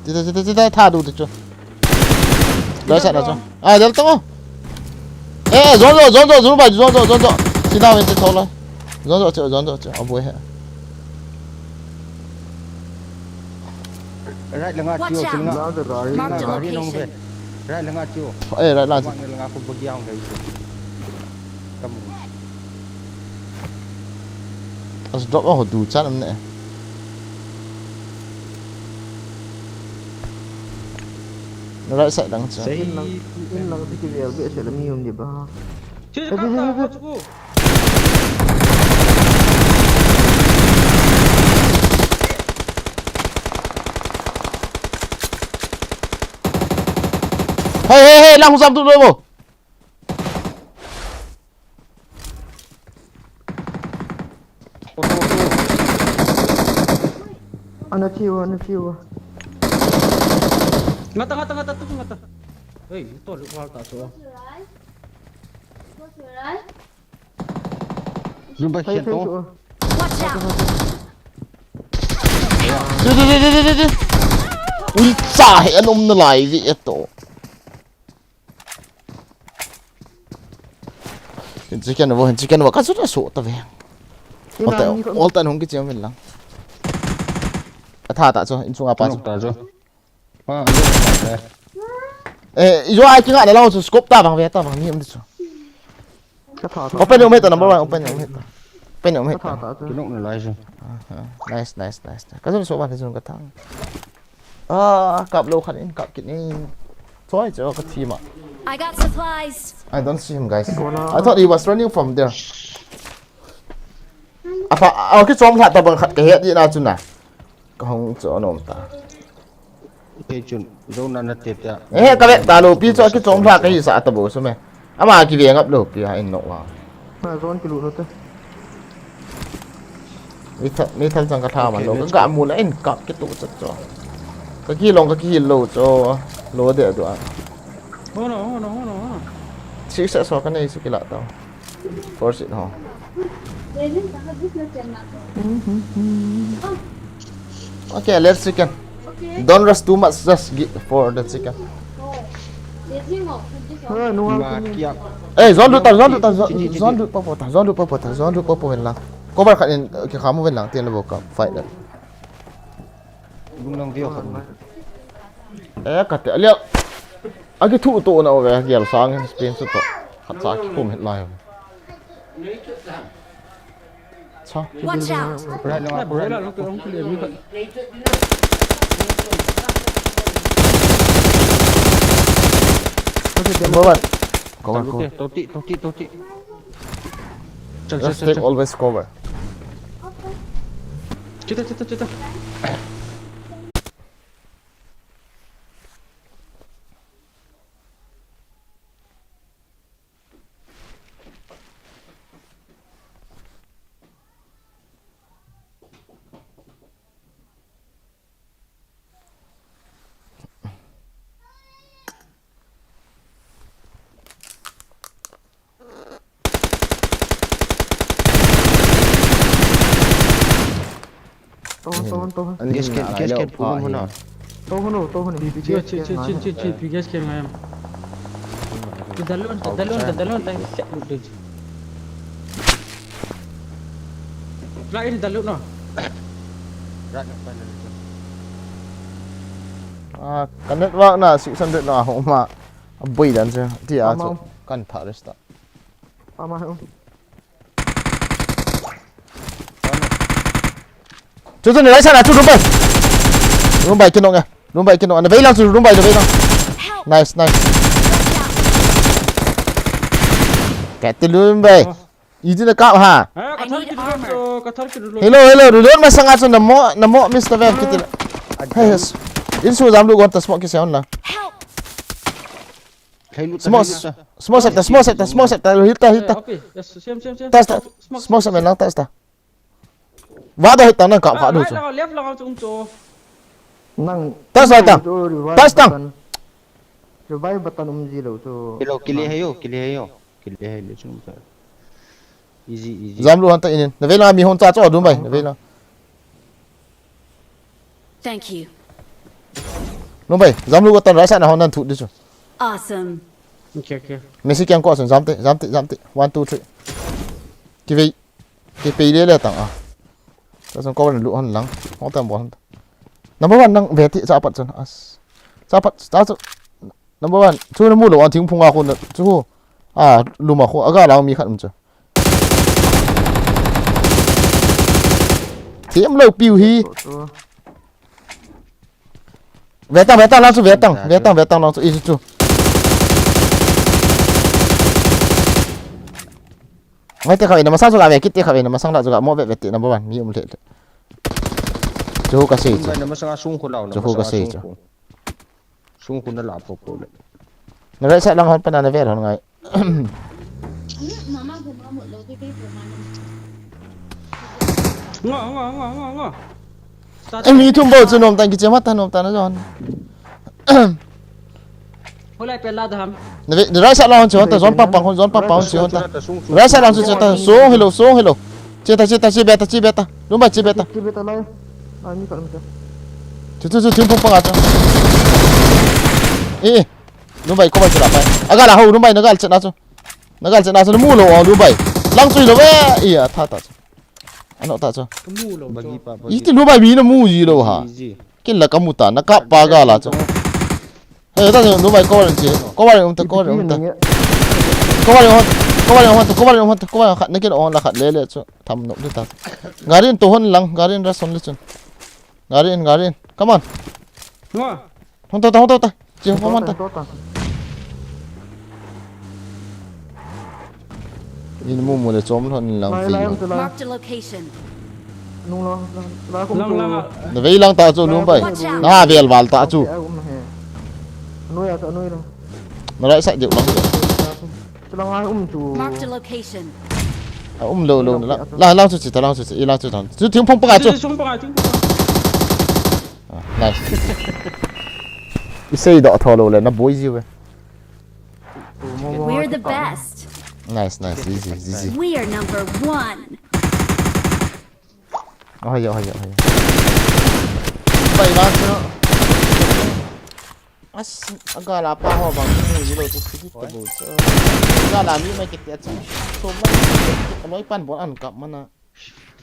Chita, chita, chita, tha du te chu. Dal sa na chu. Ah, dal ta. Eh, zon zo, zon zo, zon ba, zon zo, zon zo. Chita wen che thol la. Zon zo che, zon zo che. Aboi he. Right langa chu, watch out. Mark the location. Right langa chu. Eh, right langa chu. Right langa khu bagi ang dai chu. Kamu. As drop a ho du chan am ne. Right side lang chu. In lang, in lang ti ki vel be se la mi um di ba. Chu ka ta ko chu. Hey, hey, hey, lang jam tu lo. Ana thiu, ana thiu. Ngata, ngata, ngata, tu ngata. Hey, to lu wal ta so. Zumba. Hey, sian to. Watch out! Di, di, di, di, di, di. Ui, cha he, an um nalai vi e to. Hin chicken vo, hin chicken vo, ka chu ta so ta ve. All time, all time hung ki chiang vin lang. A tha ta chu, in chunga pa chu. Nok ta chu. Ah, eh. Eh, i jo ai kinga na lau chu scope ta bang ve ta bang ni um di chu. Ka tha ta. Open your mate number one, open your mate. Open your mate. Ka tha ta chu. Kinok na lai chu. Aha, nice, nice, nice. Ka jun so ba ka jun ka thang. Ah, kap lo khan in kap kit ni. Choi chu ka thi ma. I got supplies. I don't see him, guys. I thought he was running from there. Apa, a ki chom lha ta bang khat ka het di na chu na. Ka hung chu anom ta. Kei chun, zo na na te ta. Eh, ka vet ta lo, pi chu a ki chom lha ka hi sa ta bo su me. Ama kive ngap lou pi a in nok wa. Na zone kilut lou te. Mi thal, mi thal chang ka tha man lou. Ka ga mu la in kap kitu chat cho. Ka kilong ka kihil lou cho. Lo de du a. Hono, hono, hono, hono. Six so ka nei su kila tau. Force it ho. Okay, let's chicken. Don't rush too much, just give for the chicken. Eh, zone lut ta, zone lut ta, zone, zone lut pa po ta, zone lut pa po ta, zone lut pa po ven lang. Cover khat in, okay, khamu ven lang, tin le bo ka, fight le. Lung lang view khat. Eh, kate, alia. Aki thu to na ove, gel sang hen, spin su to. Khat sa ki pum het lai. Cha. Watch out! Right now, right now. Number one. Cover, cover. Toti, toti, toti. Chal, chal, chal, chal. Just take always cover. Chita, chita, chita. Tohon, tohon, tohon. Gas can, gas can, pumon hona. Tohon, tohon. Chi, chi, chi, chi, chi, gas can ngai. Dalun, dalun, dalun, tang siap lut deh. Lah ini dalun no. Ah, ka network na six hundred na ho ma. Aboi dan se. Ti a chu. Kan tha resta. Ama ho. Chu chu ni lai sana chu Rumbai. Rumbai kinong e. Rumbai kinong. Na vei lang chu Rumbai na vei lang. Nice, nice. Kati Rumbai. Iti na kap ha. Hello, hello. Reload masanga chu namo, namo Mister Van kiti. Hey, yes. In su jam lu gon ta smoke ki se on la. Smoke, smoke set ta, smoke set ta, smoke set ta, hit ta, hit ta. Test ta, smoke set men lang test ta. Vah ta hit ta nang kap vah du chu. Left lang chu um chu. Nang test lai ta. Test ta. Revive button um ji lou chu. Kilo, kile hai yo, kile hai yo. Kile hai le chu um ta. Easy, easy. Jam lu han ta inin. Na vei lang mi hon cha chu dum bai, na vei lang. Thank you. Numbai, jam lu ko tan right side na hon nan thu di chu. Awesome. Okay, okay. Messi kiang ko sun jam te, jam te, jam te. One, two, three. Kivei. Kipei le le tang a. Ta sun ko lu hon lang. Hon tan bol hon. Number one nang ve ti cha pat chun. As. Cha pat, cha chu. Number one. Chu na mu lou an thingphung a khu na. Chu. A, lum a khu. Aga lang mi khat um chu. Thiam lou piu hi. Ve tang, ve tang, lang chu ve tang, ve tang, ve tang, lang chu, i chu chu. Ngai te kha, ina masang chu ga ve kit te kha, ina masang la chu ga mo ve ve te number one, mi um le le. Chu ka sei chu. Number one, na masang a sung khu lau, na masang a sung khu. Sung khu na la po po le. Na right side lang hon pa na na ve hon ngai. Ngo, ngo, ngo, ngo, ngo. Start. Eh, mi thum bou chu nom tan kiche ma ta nom tan a jon. Hulai pe la dam. Na ve, na right side lang hon chu hon ta, zone pa pang hon, zone pa pang hon chu hon ta. Right side lang chu che ta, sung hello, sung hello. Che ta, che ta, che beta, che beta. Lum bai che beta. Che beta lai. Ai, mi ka lum ta. Chu, chu, chu, thim pung pang a chu. Eh, eh. Numbai, ko bai chu la pai. Aga la ho, Numbai, na gal chet na chu. Na gal chet na chu, na mu lou, o, Numbai. Lang chui lou, eh, i, a, tha ta chu. Ano ta chu. Ka mu lou chu. Bagi pa, bagi. Iti Numbai mi na mu ji lou ha. Ji, ji. Kin la ka mu ta, na kap pa ga la chu. Hey, ta chu, Numbai, ko bai che. Ko bai um ta, ko bai um ta. Ko bai um ta, ko bai um ta, ko bai khat, na kin on la khat le le chu. Tham nok di ta. Garin to hon lang, garin ra son le chun. Garin, garin. Come on. Ngo. Hon ta, ta, hon ta, ta. Che, hon ta. Ni mu mu le chom lhon lang. Lai, lai, lai. Marked a location. Nung lang, lang, lang, lang, lang. Na vei lang ta chu Numbai. Watch out. Na vel val ta chu. Anoi a, anoi lang. Na right side deu lang. Lang ai um chu. Marked a location. A um lo lo la. La lang chu chi ta lang chu chi, i lang chu ta. Chu thing phong pa chu. Sung pa ting pa. Ah, nice. I sei do tho lo le na boi ji ve. We're the best. Nice, nice, easy, easy. We are number one. Oh, yo, yo, yo. Pai la chu. As, agala pa ho bang ni lo chu chi ta bu chu. Agala mi mai ke te chu. So ma. Loi pan bon an kap mana.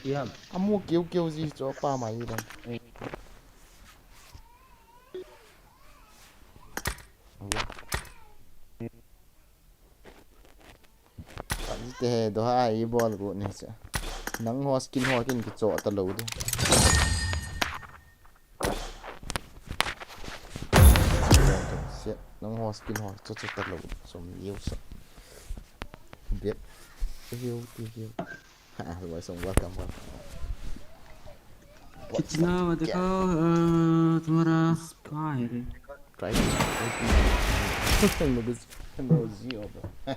Yam. Amu kiu kiu ji chu pa mai dan. Te he do ha i bol go ni cha. Nang ho skin ho kin ki cho ta lo de. Nang ho skin ho cho cho ta lo som liu sa. Bep. View, view. Ha, welcome, welcome. कितना देखो तुम्हारा कहाँ है रे? Try to. No, this no zero, bro.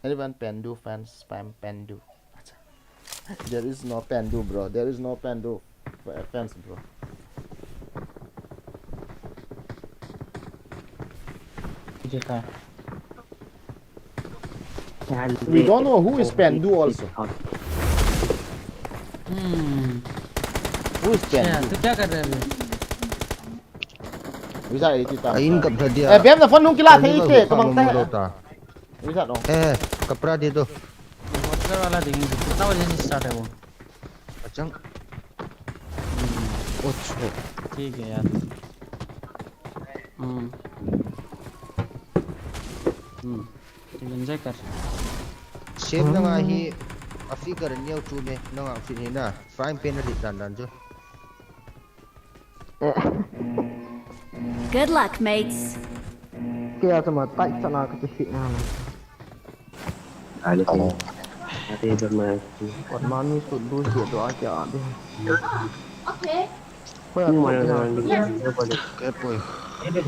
Anyone Pandu fans, spam Pandu. There is no Pandu, bro. There is no Pandu f- fans, bro. देखा। We don't know who is Pandu also. Hmm. Who is अच्छा, Pandu? तो क्या कर रहे हैं अभी? Visa iti ta. Ain kap tha dia. Eh, bem na phone nung kila the ite, Ka kamang mong lo ta. Ta. Visa no. Eh, kapra de to. WhatsApp वाला देखेंगे, कितना बजे से स्टार्ट है वो? Achang. ठीक है यार। हम्म। हम्म। ठीक, एंजॉय कर। Same na nga hi. Afi ka rin yaw tu me. Na nga afi ni na. Frying pan na di dan dan jo. Good luck, mates. Kaya sa mga tight sana ka kasi na. Ano? Ate, ito mga... What mami should do siya to ake ate. Okay. Kaya Ano to mga kaya. Ano Kaya po eh. Pwede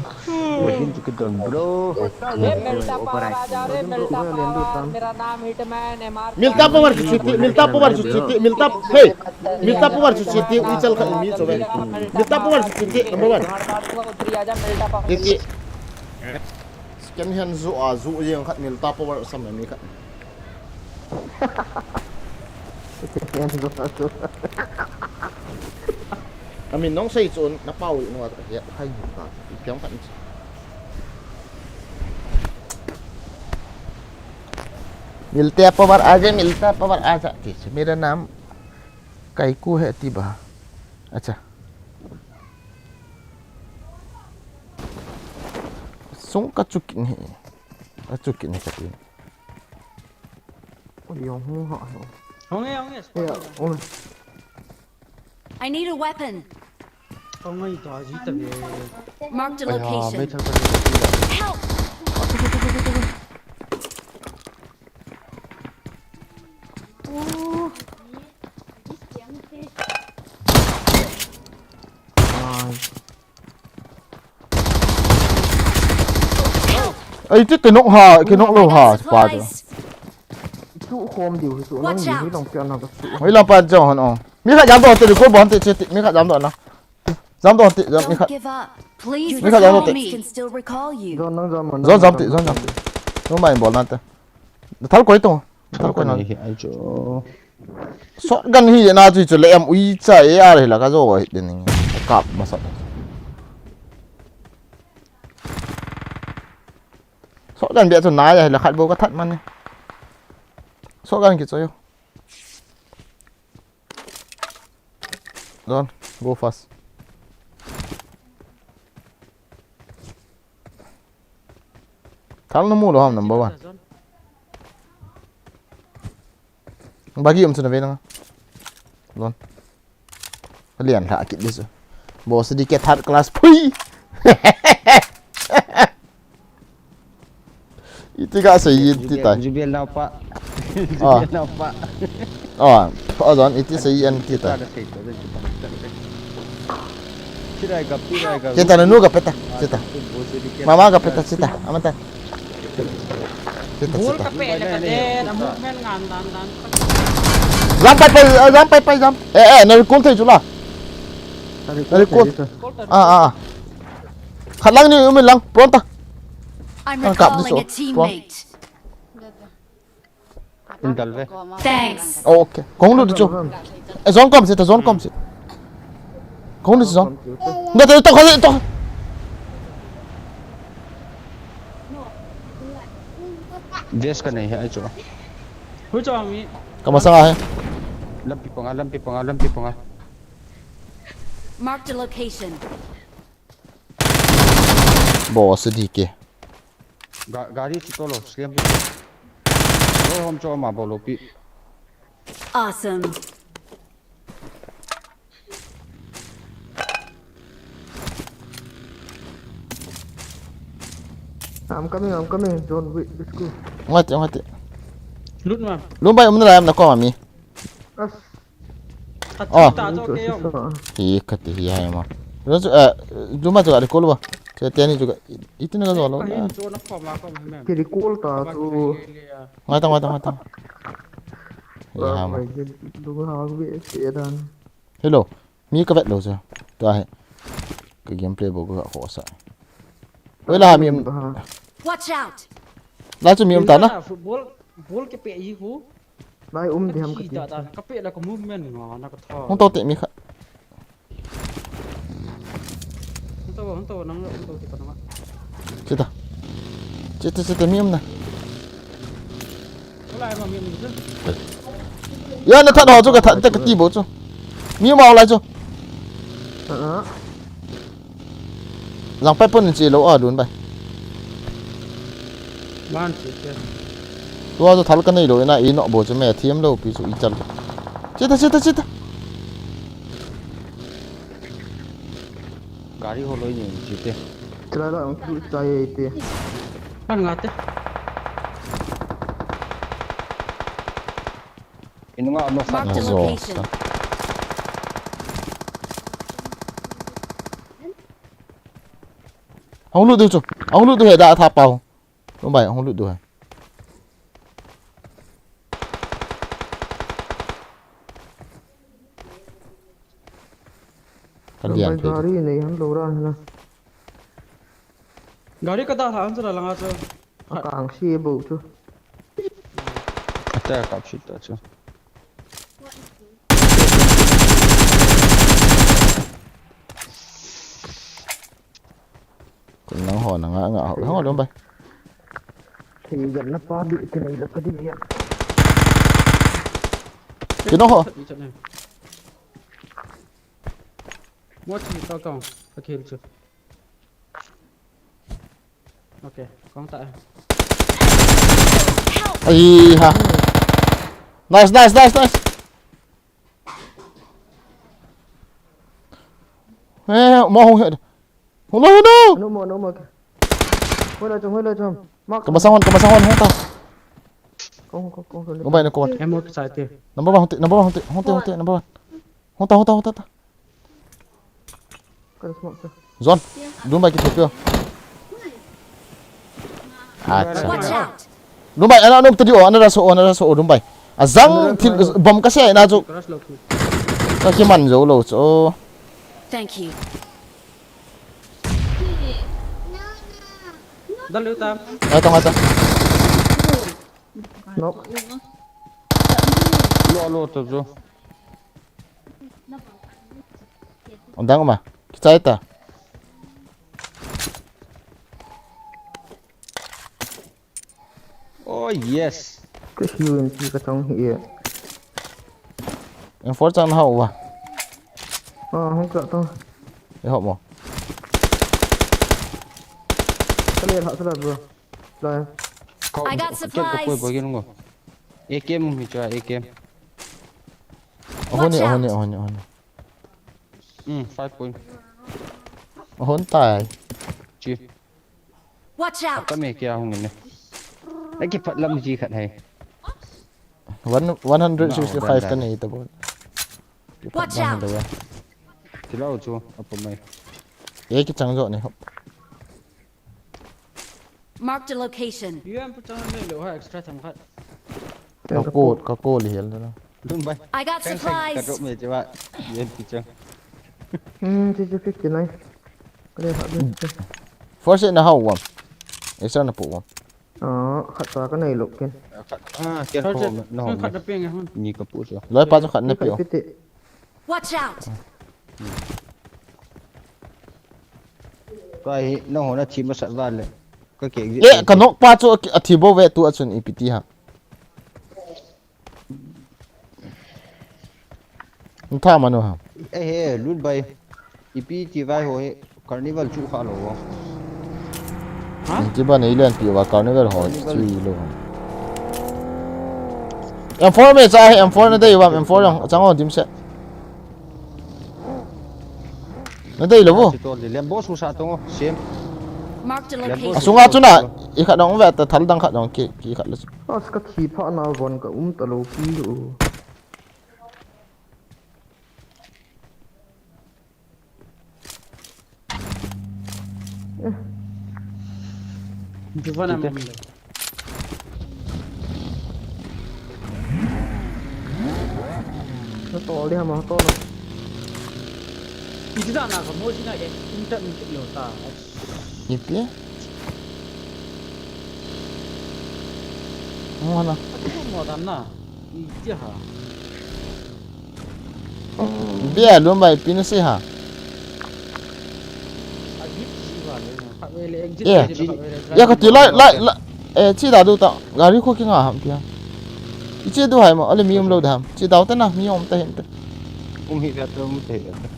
to kita bro. अरे मिलता पावर आ जा रे, मिलता पावर। मेरा नाम hitman MR. Milta power chu chiti, milta power chu chiti, milta, hey, milta power chu chiti, i chal kha mi chu ve. Milta power chu chiti, number one. हमारे पास वो उतरी आ जा, मिलता power. Chiti. Second hand zu a zu yang khat milta power sam mi khat. Amin nong sei chun na pau no a ya hai ka piang khat. Milta power aa ja, milta power aa ja. Ti chu mera naam kaiku hai ti ba. Acha. Sung ka chukin he. Ka chukin he ka ti. Oi, yung hung ha. होंगे, होंगे। Kaya, oh, I need a weapon. होंगे तो आज ही तक। Marked a Aya, may location. thang ka rin. Help! ay. Ai, ti kinok ha, kinok lo ha, pa tu. Supplies. Chu khom diu chu nang Watch ni out. Hi long kya na ka chu. Hoi lam pa jong han o. Mi kha jam do te ko bon te che ti, mi kha jam do na. Jam do te, jam mi kha. Don't give up. Please Mika, jam recall do te. me. Can still recall you. Zon nang zon man. Zon jam te, zon jam te. No mai bol na te. Thal koi to. Thal koi na. Ai jo. Shotgun hi na chu chu le em ui cha A R hi la ka jo hi den ni. Kap ma sa. Shotgun bia chu na ya hi la khat bo ka that man ni. Shotgun ki cho yo. Zon, go fast. Thal na mu lo ham number one. Bagi um chu na ve na. Lon. Lian la kit dis. Boss di ke third class pui. Iti ka sa yin ti tai. Jubiel na pa. Ah. Jubiel na pa. Ah, pa zon iti sa yin ti tai. Tada sa ito. Tada sa ito. Chita, nanu ga peta, chita. Mama ga peta, chita. Amata. Chita, ball chita. Ka pe le ka de, na movement ngan dan dan. Jump pai pai, ah, jump pai pai, jump. Eh, eh, na recall thei chu la. Na recall. Ah, ah, ah. Khat lang ni, um lang, pronta. I'm recalling a teammate. Intel ve. Thanks. Oh, okay. Kong lu chu. Eh, zone kom se, ta zone kom se. Kong lu zone. Nda ta to kha to. Vest ka nei hai chu. Hui chu mi. Ka masang a hai. Lampi panga, lampi panga, lampi panga. Marked a location. Boss D K. Ga-, gari chu tolo, sliam pi. Lo hom chu ama bolo pi. Awesome. I'm coming, I'm coming, John Wick, let's go. Ngai te, ngai te. Lut ma. Lum bai, um na lai, um na ko mi. As. Khat chu ta jo ke yong. Hi khat hi hai ma. Lo chu, eh, Juma chu ari kol ba. Che teni chu ka, i-, itin ka zo lo. Ka hin chu na kho ma kho ma mem. Kiri kol ta chu. Ngai ta, ngai ta, ngai ta. Ya ma. Lu ha be se dan. Hello. Mi ka vet lo chu. Ta he. Ka gameplay bo ka kho sa. Wei la mi. Watch out. La chu mi um ta na. Football, ball ke pe hi hu. Lai um diam ka ti. Ka pe la ka movement nga na ka tha. Hung to te mi kha. Hung to, hung to, nang hung to te ka na. Chita. Chita, chita, mi um na. Ko lai ma mi um chu. Ya na tha no chu ka tha, ta ka ti bo chu. Mi um au lai chu. Ah. Jang pai pon che lo a dun bai. Man che che. Tua chu thal ka nei lo ina i no bo chu me thiam lo pi chu i chal. Chita, chita, chita. Gari ho loi ni che te. Tla la ang tu chai te. Kan nga te. Inu nga no sa. Marked a location. Hung lut diu chu. Hung lut diu he da tha pau. Lum bai hung lut diu he. Ka lian pe. Gari nei han lo ra na. Gari ka da tha an chu la langa chu. A kang si bo chu. Ata kap si ta chu. Kun nang ho na nga nga ho. Hang ho dom bai. Thei gan na pa di, thei nei la ka di ya. Kino ho. Mo chi to kong. Ka khel chu. Okay, kong ta. Ai ha. Nice, nice, nice, nice. Eh, mo hung he. Hung lo, hung lo. No more, no more. Hoi la chom, hoi la chom. Mark. Ka masang hon, ka masang hon, hung ta. Kong, kong, kong, kong. Go bai na ko. Em mo sai te. Number one, hung te, number one, hung te, hung te, hung te, number one. Hung ta, hung ta, hung ta, ta. Kan smoke ta. Zon, dun bai ki thepio. Acha. Watch out. Dun bai, ana nom tadi o, ana raso, ana raso, dun bai. Azang thil bom ka se na chu. Ka kiman jou lou chu. Thank you. Dal leu tam. Ai tong, ai tong. Nok. Lo, lo, to jo. Ang dang ma. Kichai ta. Oh, yes. Ka hiu in chi ka tong hi e. Em four chang na hau wa. Ah, hung ka tong. E hop mo. Ka le ha sa la bro. Lai. I got supplies. Ko ko ko. A K M mi cha A K M. Ahon ni, ahon ni, ahon ni, ahon ni. Hmm, five point. Ahon tai. Chi. Watch out. Ka me kya hung ne. Ai ki phat lam ji khat hai. One, one hundred sixty-five ka nei ta bon. Watch out. Tilou chu, apa mai. Te kichang jo ni hop. Marked a location. U M P chang nei lou ha, extra themkhat. Ka ko, ka ko li hel na. Lun bai. I got supplies. Ka drop me che ba. U M P chang. Hmm, chi chi fifty nine. Kale ha. First aid na hao uvam. Extra na pu uvam. Ah, khat ta ka nei lou ken. Ah, ke ko na hao. Khat na pe nge hon. Ni ka pu so. Loi pa chu khat na pe o. Watch out. Ka hi na hona thi masat va le. Ka ke. Le ka nok pa chu a thi bo ve tu a chun ipi ti ha. Tha manu ha. Eh he, lut bai. Ipi ti vai ho he. Carnival chu kha lo. Ha? Ti ba nei len pi va carnival ho. Carnival. Chui lo. M four me cha he, M four na dei va, M four yang chang on dim se. Na dei lo vo. Lembo su sa tong sem. Marked a location. Asunga chu na, i khat dong ve ta thal dang khat dong ki, ki khat lo. As ka thi pha na von ka um ta lo pi lo. Duvan am. Ka tol di hama tol. Iti da na ka mo si na e, inta ni kit lo ta. Ipi? Mo na. Mo dan na. Iti ha. Bia lum bai pin si ha. Yeah. Yeah, ka ti lai, lai, lai. Eh, chi da du ta. Gari ko ki nga ham pia. I chi du hai ma, ale mi um lo da ham. Chi da ta na, mi um ta hin ta. Um hi da ta, um ta hin ta.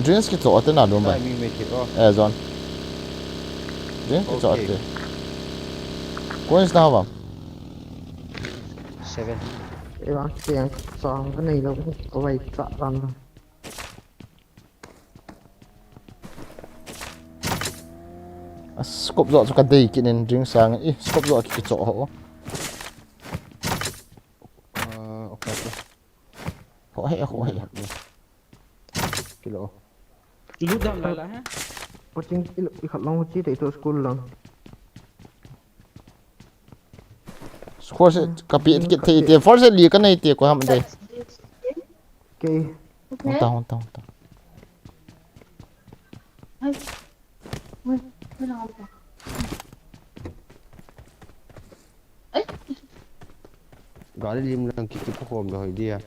Drinks kicho ate na lum bai. Timing me kit o. Eh, John. Drinks kicho ate. Coins na hava. Seven. Eh, ba, tiang chang ka nei lo, ka vai cha ran. A scope jo chu ka dei kit in drinks sang. Eh, scope jo kicho ho. Ah, okay. Ho he, ho he. Kilo. Lu dam la la ha. Coaching kilo, i khat long chi te to school long. Force ka pi kit thei te, force li ka nei te ko ham dei. Ke. Hung ta, hung ta, hung ta. Gari lim lang ki ki khom da hoi dia.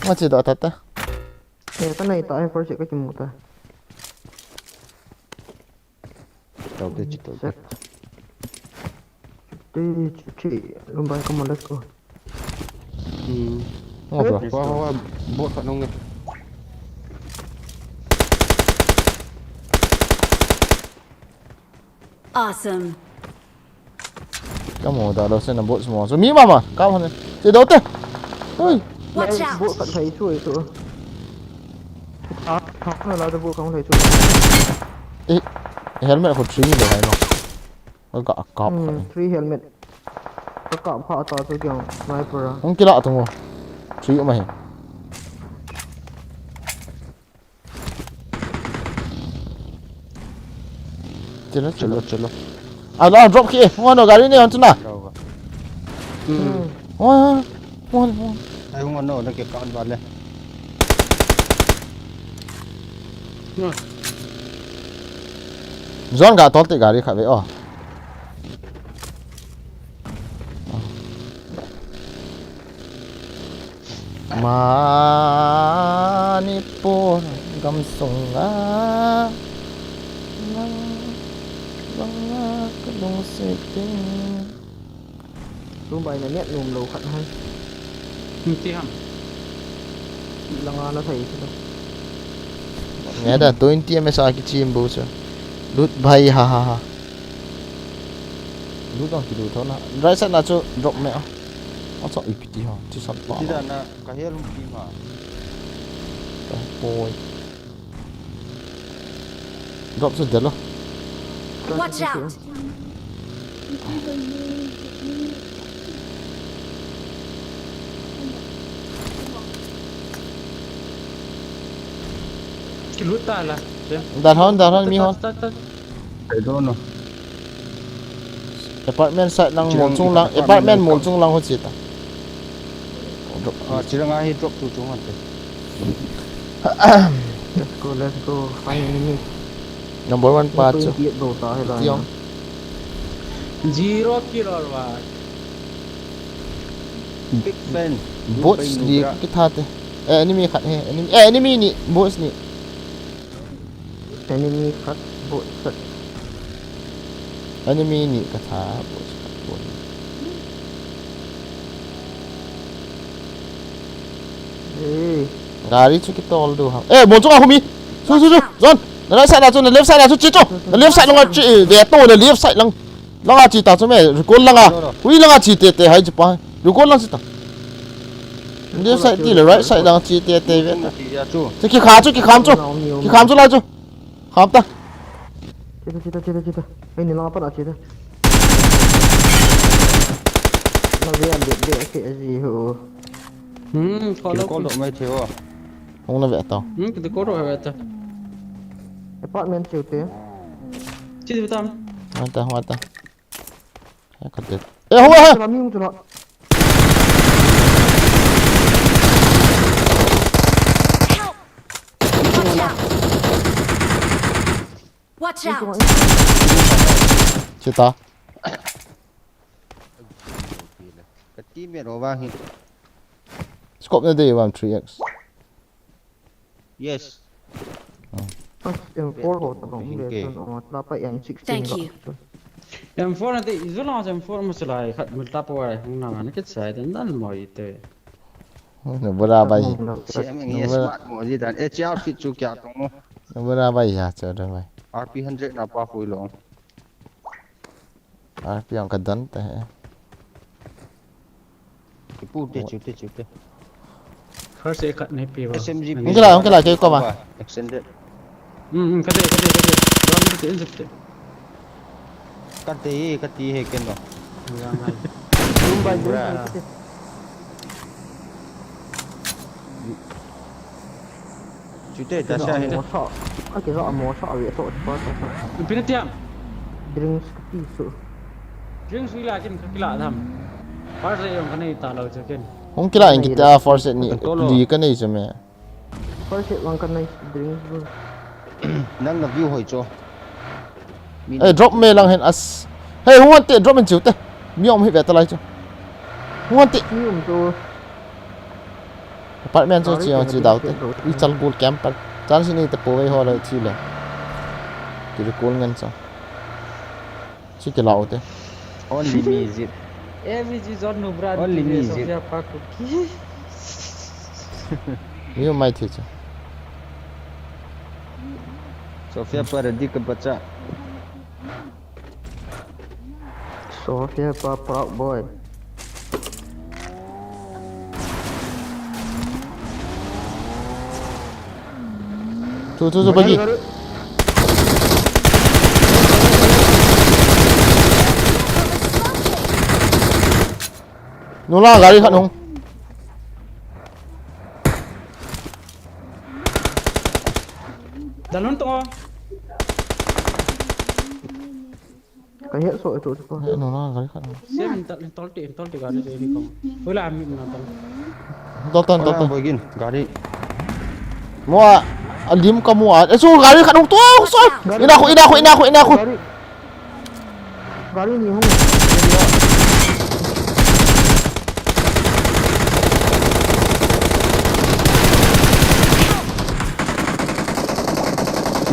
Ma chi da ta ta. Eh, ka nei ta, eh, first ka kimu ta. Tau te chi tau te. Set. Three, three, lum bai, come on, let's go. Hmm. Let's go. Wa, wa, wa, bot khat nong e. Awesome. Ka mu da lo se na bot mo. So mi mama, ka hon. Che do te. Oi. Watch out. Bot khat thai chu e chu. Ah, ha, na la da bot khat thai chu. Eh, helmet ko three lo hai no. Ka kap. Hmm, three helmet. Ka kap pha ta chu kyang sniper a. Hung kila tu mo. Three ma he. Chalo, chalo, chalo. Ala drop ki, eh, hung ano gari ni hon chuna. Hmm. Hung, hung, hung. Ai hung ano, na ke kan ba le. Zon ga tol te gari kha ve, oh. Manipur gamsunga nang, nang ka lungsitin. Tumbai na net nom lo khat hai. Ti ham. Langa na thei chu. Nge da twenty M S a kichim bo chu. Lut bhai ha ha ha. Lut ang kilut tho na. Right side na chu drop me a. Acha ipi ti ha. Ti san pa. Ti da na ka hel um ti ma. Ka poi. Drop chu delo. Watch out! Kilut ta la. Dan hon, dan hon, mi hon. I don't know. Apartment side lang, mol chung lang, apartment mol chung lang ho chi ta. Ah, chi lang a hi drop tu chung ante. Let's go, let's go. Find enemy. Number one pa chu. Tiang. Zero kill or what? Big fan. Bots li kitha te. Eh, enemy khat he. Enemy, eh, enemy ni, bots ni. Enemy khat, bot khat. Enemy ni katha, bots khat, bot ni. Eh. Gari chu kitol du ha. Eh, mol chung a humi. Su, su, su. Zon. Na right side a chu, na left side a chu, chi chu. Na left side lang a chi, eh, ve to, na left side lang. Langa chi ta chu me, recall langa. Hui langa chi te te hai chi pa. Recall lang chi ta. Left side ti le right side lang chi te te ve ta. Chi ki kha chu, ki kham chu. Ki kham chu lai chu. Kham ta. Chi ta, chi ta, chi ta, chi ta. Ai ni langa pa na chi ta. Na ve an de de ke ji ho. Hmm, call out. Call out mai thei o. Hung na ve ta. Hmm, ki call out ve ta. Apartment chiu te. Chi ta tam. Hung ta, hung ta. Ka tet. Eh, hua, hua. Chula, mi hung chula. Watch out! Watch out! Chita. Ka teammate ho vang hi. Scope na dei vang three X. Yes. Ah. As M four ho ta bang le chun, oh, tla pa M sixteen. Thank you. M four na te, izo la M four ma chalai khat mul ta pa wai hung na na kit sai dan dan mo i te. Na bura bai. Siam nge smart mo ji dan. Eh, chia fit chu kya tong mo. Na bura bai ya cha da bai. R P hundred na pa hui long. R P ang ka dan ta he. Kipu te, chiu te, chiu te. First aid khat nei pe ba. S M G. Hung kila, hung kila, kei ko ma. Extended. Hmm, hmm, kate, kate, kate. Ram kate, in kate. Kate, kate he ken no. Yang hai. Tum bai, tum bai, kate. Chute, dasha hin. Mo sa. Ka kila mo sa ve so pa. Pina tiam. Drinks kati su. Drinks wi la kin ka kila dam. First aid jong ka nei ta lo chu ken. Hung kila in kita first aid ni li ka nei chu me. First aid lang ka nei drinks bu. Nang na view hoi chu. Eh, drop me lang hen as. Hey, hung an te drop in chiu te. Mi om hi ve ta lai chu. Hung an te. Mi om chu. Apartment chu chi ang chi dau te. I chal gul camper. Chan si ni te po vei ho le thi le. Ki recall ngan cha. Chi ki lau te. Only me is it. Every G zone no brand. Only me is it. Sophia Park ki. Mi mai thi cha. Sophia Park di ka bacha. Sophia pa Proud Boy. Chu, chu, chu, bagi. Nula gari khat hung. Dalun to. Ka het so tu ko. He, no, no, gari khat. Sem tol, tol ti, tol ti gari ti ni ko. Pula mi na tol. Tol tan, tol tan. Boy gin, gari. Mo a, a lim ka mo a. Eh, so gari khat hung to, so. Ina ko, ina ko, ina ko, ina ko. Gari. Gari ni hung.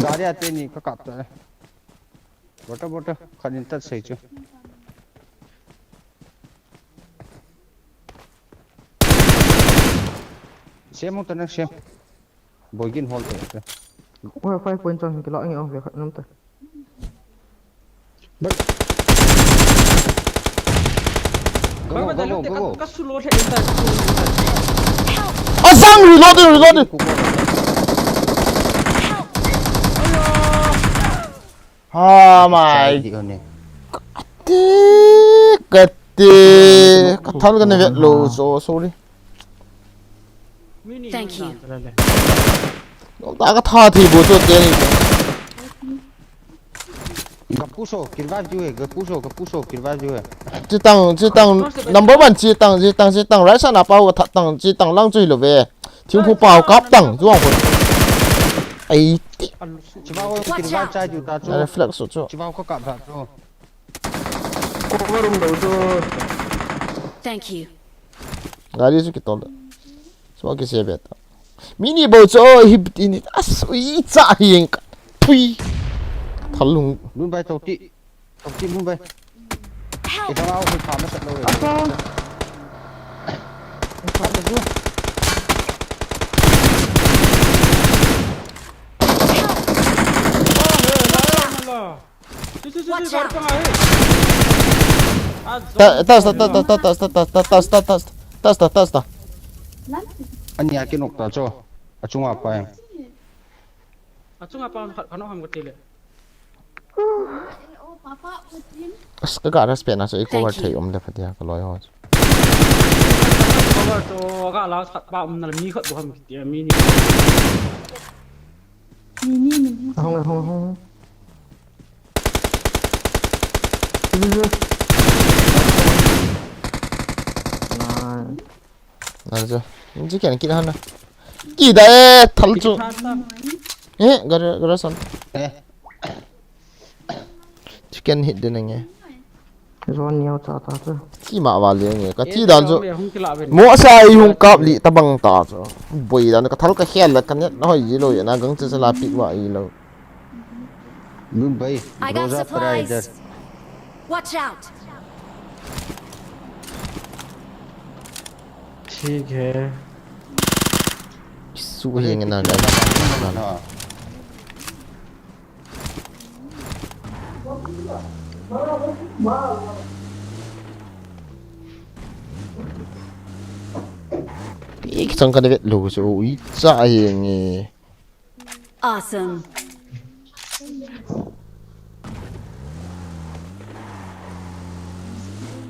Gari ate ni ka kap ta. Bota, bota, khat in tat sei chu. Sem mo ta na sem. Boy gin hol ta. Oi, five point chang kila nge ong ve khat nam ta. Go, go, go, go, go. Ka, ka slow le ta. Azang reload, reload. Ha mai. Sai di one. Kati, kati. Kathal ka ne vet lo, so sorry. Thank you. Tah ka tha thei bou chu teni. Ga push o, kill revive diu he, ga push o, ga push o, kill revive diu he. Chitang, chitang, number one, chitang, chitang, chitang, right side na pau ka that tang, chitang lang chu hilou ve. Thingphu pau kap tang, juang ko. Ai ti. Chiva ko kill revive chai diu ta chu. Reflex chu. Chiva ko kap ta chu. Cover um dou chu. Thank you. Gari chu kitol da. Smoke kise be ta. Mini bou chu, oh, hi tin, as, ui, cha hieng ka. Pui. Thalung. Lun bai tau ti. Tau ti lun bai. Help! Ita ngau hi pha ma sat lo re. Apa? Apa tu? Help! Oh, hey, la, la, la. Watch out! Ta, ta, ta, ta. Ani a kinok ta chu. Achunga pa em. Achunga pa khat kano ham kati le. As ka ga respect na so i cover thei um le phatia ka loi ho. Cover to ga la khat pa um na mi khat du ham kiti mi ni. Hong, hong, hong. Nice. Nice. Ni kit han na. Kida e, thal chu. Eh, gara, gara san. Eh. Chicken hit din nge. Zone neo cha ta chu. Thi ma va le nge. Ka thi dan chu. Mo sa i hung kap li ta bang ta chu. Boi dan ka thal ka khel la ka net na hoi ji lo ya na gang chu la pick va i lo. Mumbai, I got Rosa Pride. Supplies. Watch out. ठीक है। Su hi nge na ga. Pi ki chang ka de vet lo so ui cha hi nge. Awesome.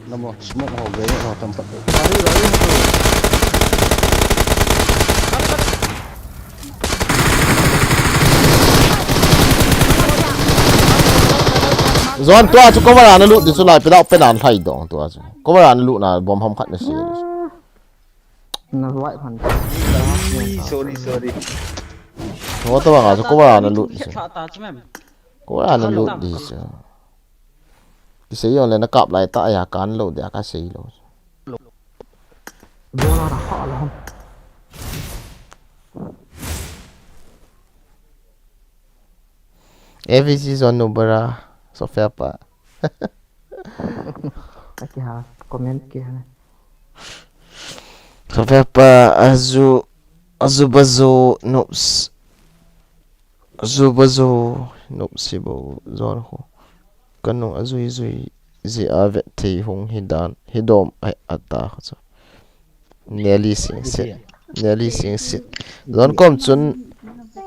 Namo, smoke ho gaya ho tam pat. Gari, gari ho. Zone tua chu cover ana lut di chu lai pe dau pe nan hai dong tua chu. Cover ana lut na bomb ham khat na si. Na right hand. Sorry, sorry. Ho ta bang a chu cover ana lut di chu. Cover ana lut di chu. Kisei jong le na kap lai ta ya kan lo dia ka sei lo. Bola na ha la. A V C zone nu bara Sophia pa. Aki ha comment ki ha. Sophia pa azu, azu bazu noobs. Azu bazu noobs hi bou zone ho. Ka nung azui zui ji a vet thei hung hi dan, hi dom ai ata kha chu. Nelly Singsit. Nelly Singsit. Zone kom chun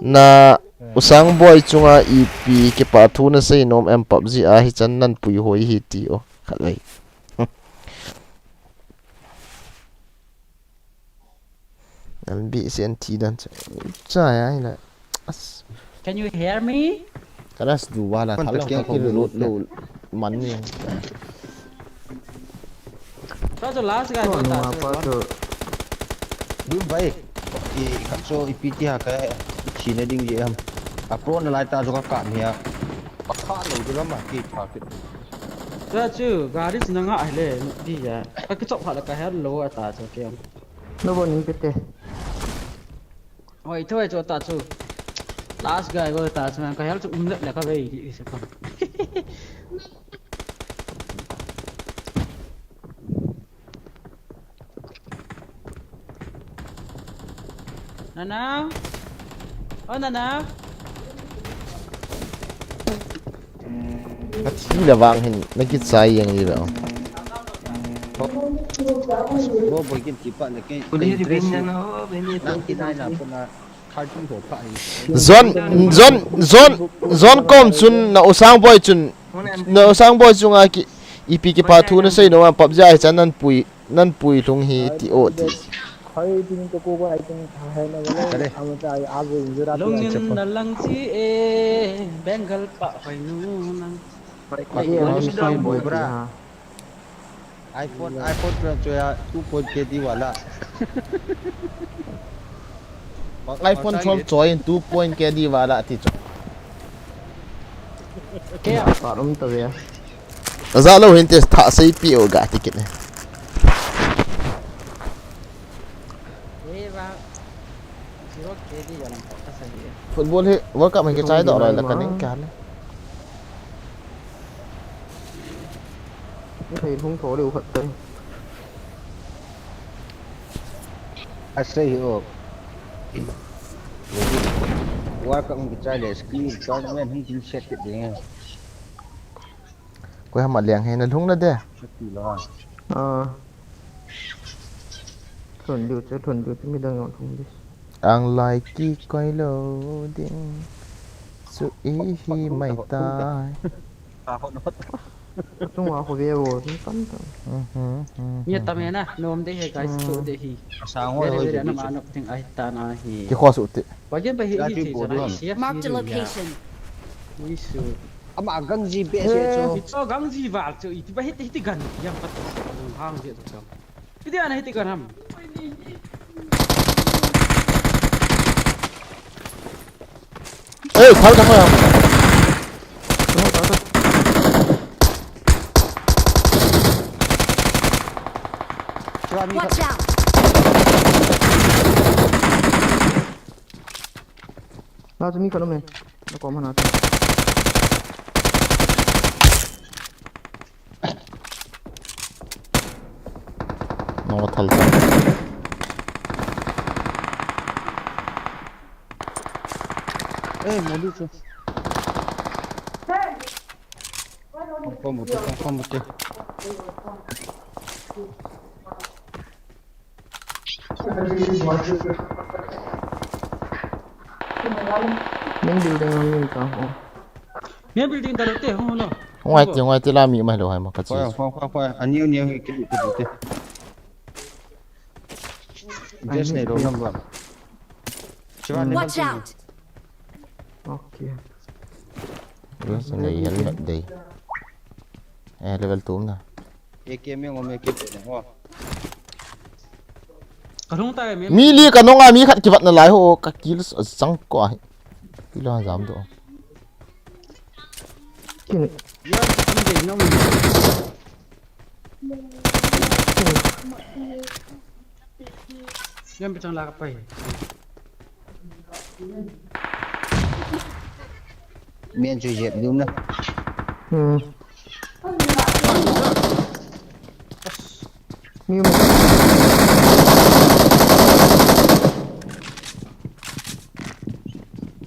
na Usang Boy chunga ipi kipa thu na sei nom em, PUBG a hi chan nan pui hoi hi ti o. Khat lai. Albi sen ti dan cha. Cha ya ila. As. Can you hear me? Karas du wala thalo ka ko lo lo man ni. Sa to last guy. Ko no apa to. Dun bai. I kap so ipi ti ha ka china ding je ham. A pro na lai ta so ka ka ni ya. Pa kha lo de ma ki tha ki. Sa chu gari sina nga le ti ya. Ka ki chop ha la ka hello ata so ke. No bo ning pete. Hoi, thoi chu ta chu. Last guy go ta chu, ka hel chu um le le ka vei di se ko. Nana. Oh, Nana. Ka thi le vang hin na kichai jeng ji ve. Bo boi kin ti pa le ke. Uli ri bin na ho, bin ni to. Nang ki nai na ko na thirteen ho pa hi. Zone, zone, zone, zone kom chun na Usang Boy chun, na Usang Boy chunga ki, ipi kipa thu na sei nom em, PUBG a hi chan nan pui, nan pui lhung hi ti o ti. Hai, tin to ko ba, ai tin tha hai na wala. Kare. Ama ta ai abo injura. Lungin na lang si e, Bengal pa hoinu nang. Ai, ai, ai, ai, bra. iPhone, iPhone twelve choi a two point K D wala. iPhone twelve choi in two point K D wala ti chu. Kya? Parum to ya. Aja lo hin te tha sei pi o ga ti kit ne. Football hi World Cup hi kichai doh loi la kaning kya le. Ni thei hung tho leu khat tai. Asei hi o. World Cup hung kichai le skill tournament hung kin set kit ding. Koi ham a liang he na lhung na de. Chuti lo. Ah. Thun diu chu, thun diu chu midang jong thun di. Ang lai kikoi lo ding. Chu i hi mai tai. Chung a khu ve vo ni tam tam. Mhm, mhm. Ni tam e na, nom de he guys, chu de hi. Very, very na ma nok ting ai ta na hi. Ki kho su ti. Ba gen ba hi hi ti sa na hi. Mark the location. Ni su. Ama gang ji be se chu. Hi chu gang ji val chu, iti ba hiti, hiti gan, yang pat. Hang je chu. Hiti ana hiti gan ham. Ei, thal ka pa. Watch out! Na chu mi ka lum e. Na kom hana chu. No thal sa. Eh, moli chu. Kom mute, kom mute. Main building ang yun ka, oh. Main building dalo te, oh, no. Hung ai ti, hung ai ti la mi mai lo hai ma ka chi. Khoa, khoa, khoa, khoa. Aniu, niu, ki, ki, ki, ki. Just nei lo number. Watch out. Okay. Yes, nei helmet dei. Eh, level two na. A K mi ngom A K pe na ho. Ka lhung ta mi. Mi li ka nunga mi khat kivat na lai ho, ka kill s-, sang ko ahi. Kilo jam do. Kin. Ya, am de nong. Yan pe chang la ka pai. Mian chu jep dum na. Hmm. Miu.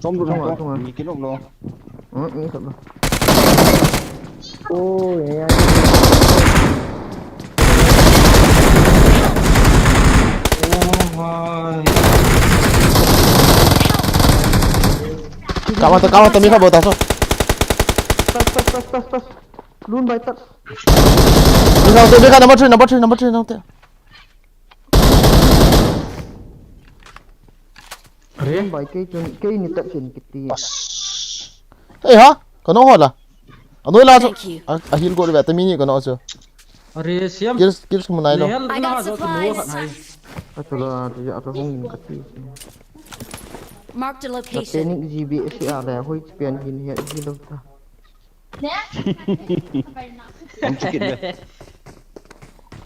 Chom lu chom lu. Mi ki lok lo. Hmm, mi ki lok lo. Oh, yeah, yeah. Oh, bhai. Kama ta, kama ta, mi kha bota so. Pas, pas, pas, pas, pas. Lun bai tat. Ni nang te, ni kha number three, number three, number three, nang te. Are? Lun bai kei chun, kei ni tat chin kiti. Hey ha, kano ho la? Anoi la chu. Thank you. A, a heal go le ta mi ni kano chu. Are, siam. Kills, kills mo nai lo. Nehel I na got jo chu no supplies. Khat nai. A chu la, chu ya chu hung in kati. Mark the location. Panic G B si a le, hoi pen hin he, hi lo ta. Hung chu kit le.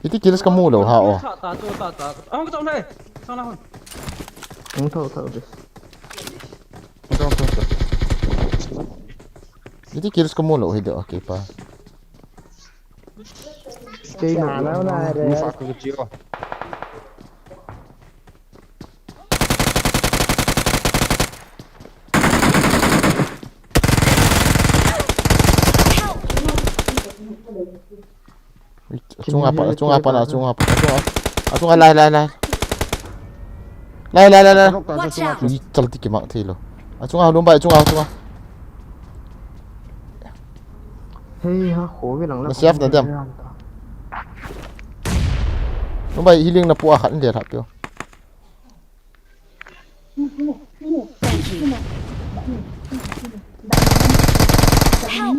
Iti kills ka mu lo ha o. Ta, ta, ta, ta. Ahung ka chong nai. Chong na hon. Hung thou, thou de. Hung thou, thou, thou. Iti kills ka mu lo hi de, okay pa. Kei na, na, na, na, re. Hung sa ka chi o. Achunga pa, achunga pa, achunga pa, achunga. Achunga, lai, lai, lai. Lai, lai, lai, lai. Watch out. Ui, chal ti kimang thei lo. Achunga, lum bai, achunga, achunga. Hei, ha, kho ve lang la. Na safe na dem. Lum bai, healing na pu a khat in le thap yo. Help!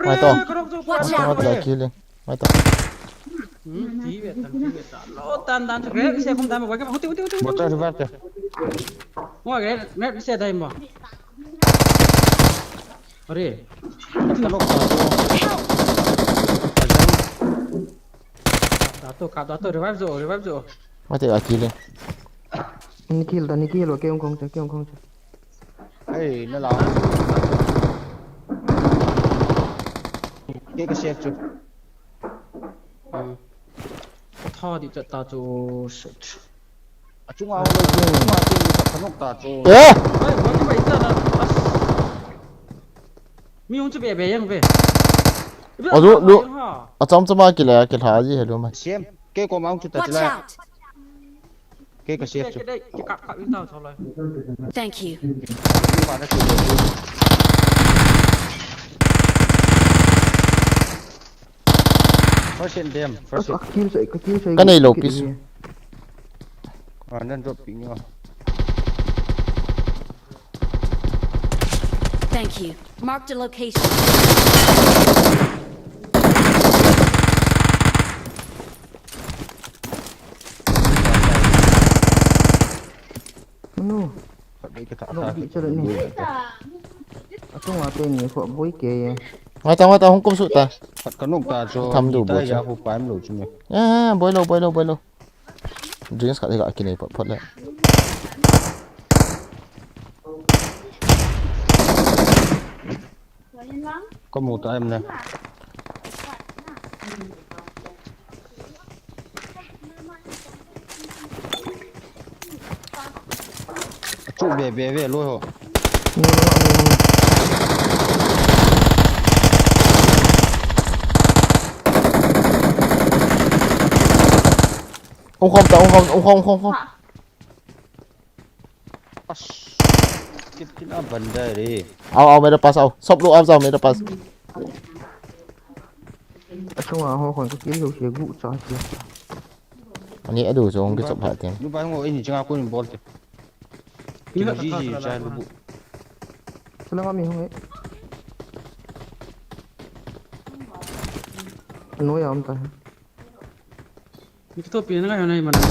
Mai to. Watch out! Mai to, kill e. Mai to. Hmm, ti ve tan, ti ve tan. Lo tan dan chu, grenade se kum dan mo, huti, huti, huti, huti. Bota, bota. Mo, grenade, grenade se dai mo. Are. Kalo, kalo. Help! Kap da to, kap da to, revive jo, revive jo. Mate, a kill e. Ni kill da, ni kill, ke ong kong che, ke ong kong che. Ei, na la. Ke ka save chu. Hmm. Tha di cha ta chu, shit. Achunga, achunga, achunga, ka nok ta chu. Eh! Ai, wani bai ta na. As. Mi hung chu be be yang be. Adu, lu. Acham chama kile, kile ji hello mai. Siam, ke ko ma hung chu ta. Watch chila. Out! Ke ka save chu. Ke, ke, ke, ke kap, kap in tao tho lai. Thank you. First aid dem, first aid. Ka kill sai, ka kill sai. Ka nei lo pi su. Ah, nan drop pi ni. Thank you. Marked a location. Manu. Khat dei ka tha. Nok tha di khat. Chala ni. Atung a te ni kho boi ke ye. Nga ta, nga ta, hung kum su ta. Khat ka nok ta chu. Tham du ta bo ya chu. Hu paim lo chu me. Ya, boi lo, boi lo, boi lo. Drinks khat hi ka kinei phot phot le. Ka mu ta em ne. Chu be be be lo ho. Ung khom ta, ung khom, ung khom, ung khom, ung khom. As. Kit kit a ban da re. Ao, ao, mere pass, ao. Sop lo, ao, jao, mere pass. Achunga ho khon ka kill lo se gu cha se. Ani adu jong ki chop ha te. Lu bai ngo ini changa ko ni bol te. Ki ma ji ji cha lu bu. Sala nga mi hung e. No ya um ta. Mi kithopi na ngai na hi mana.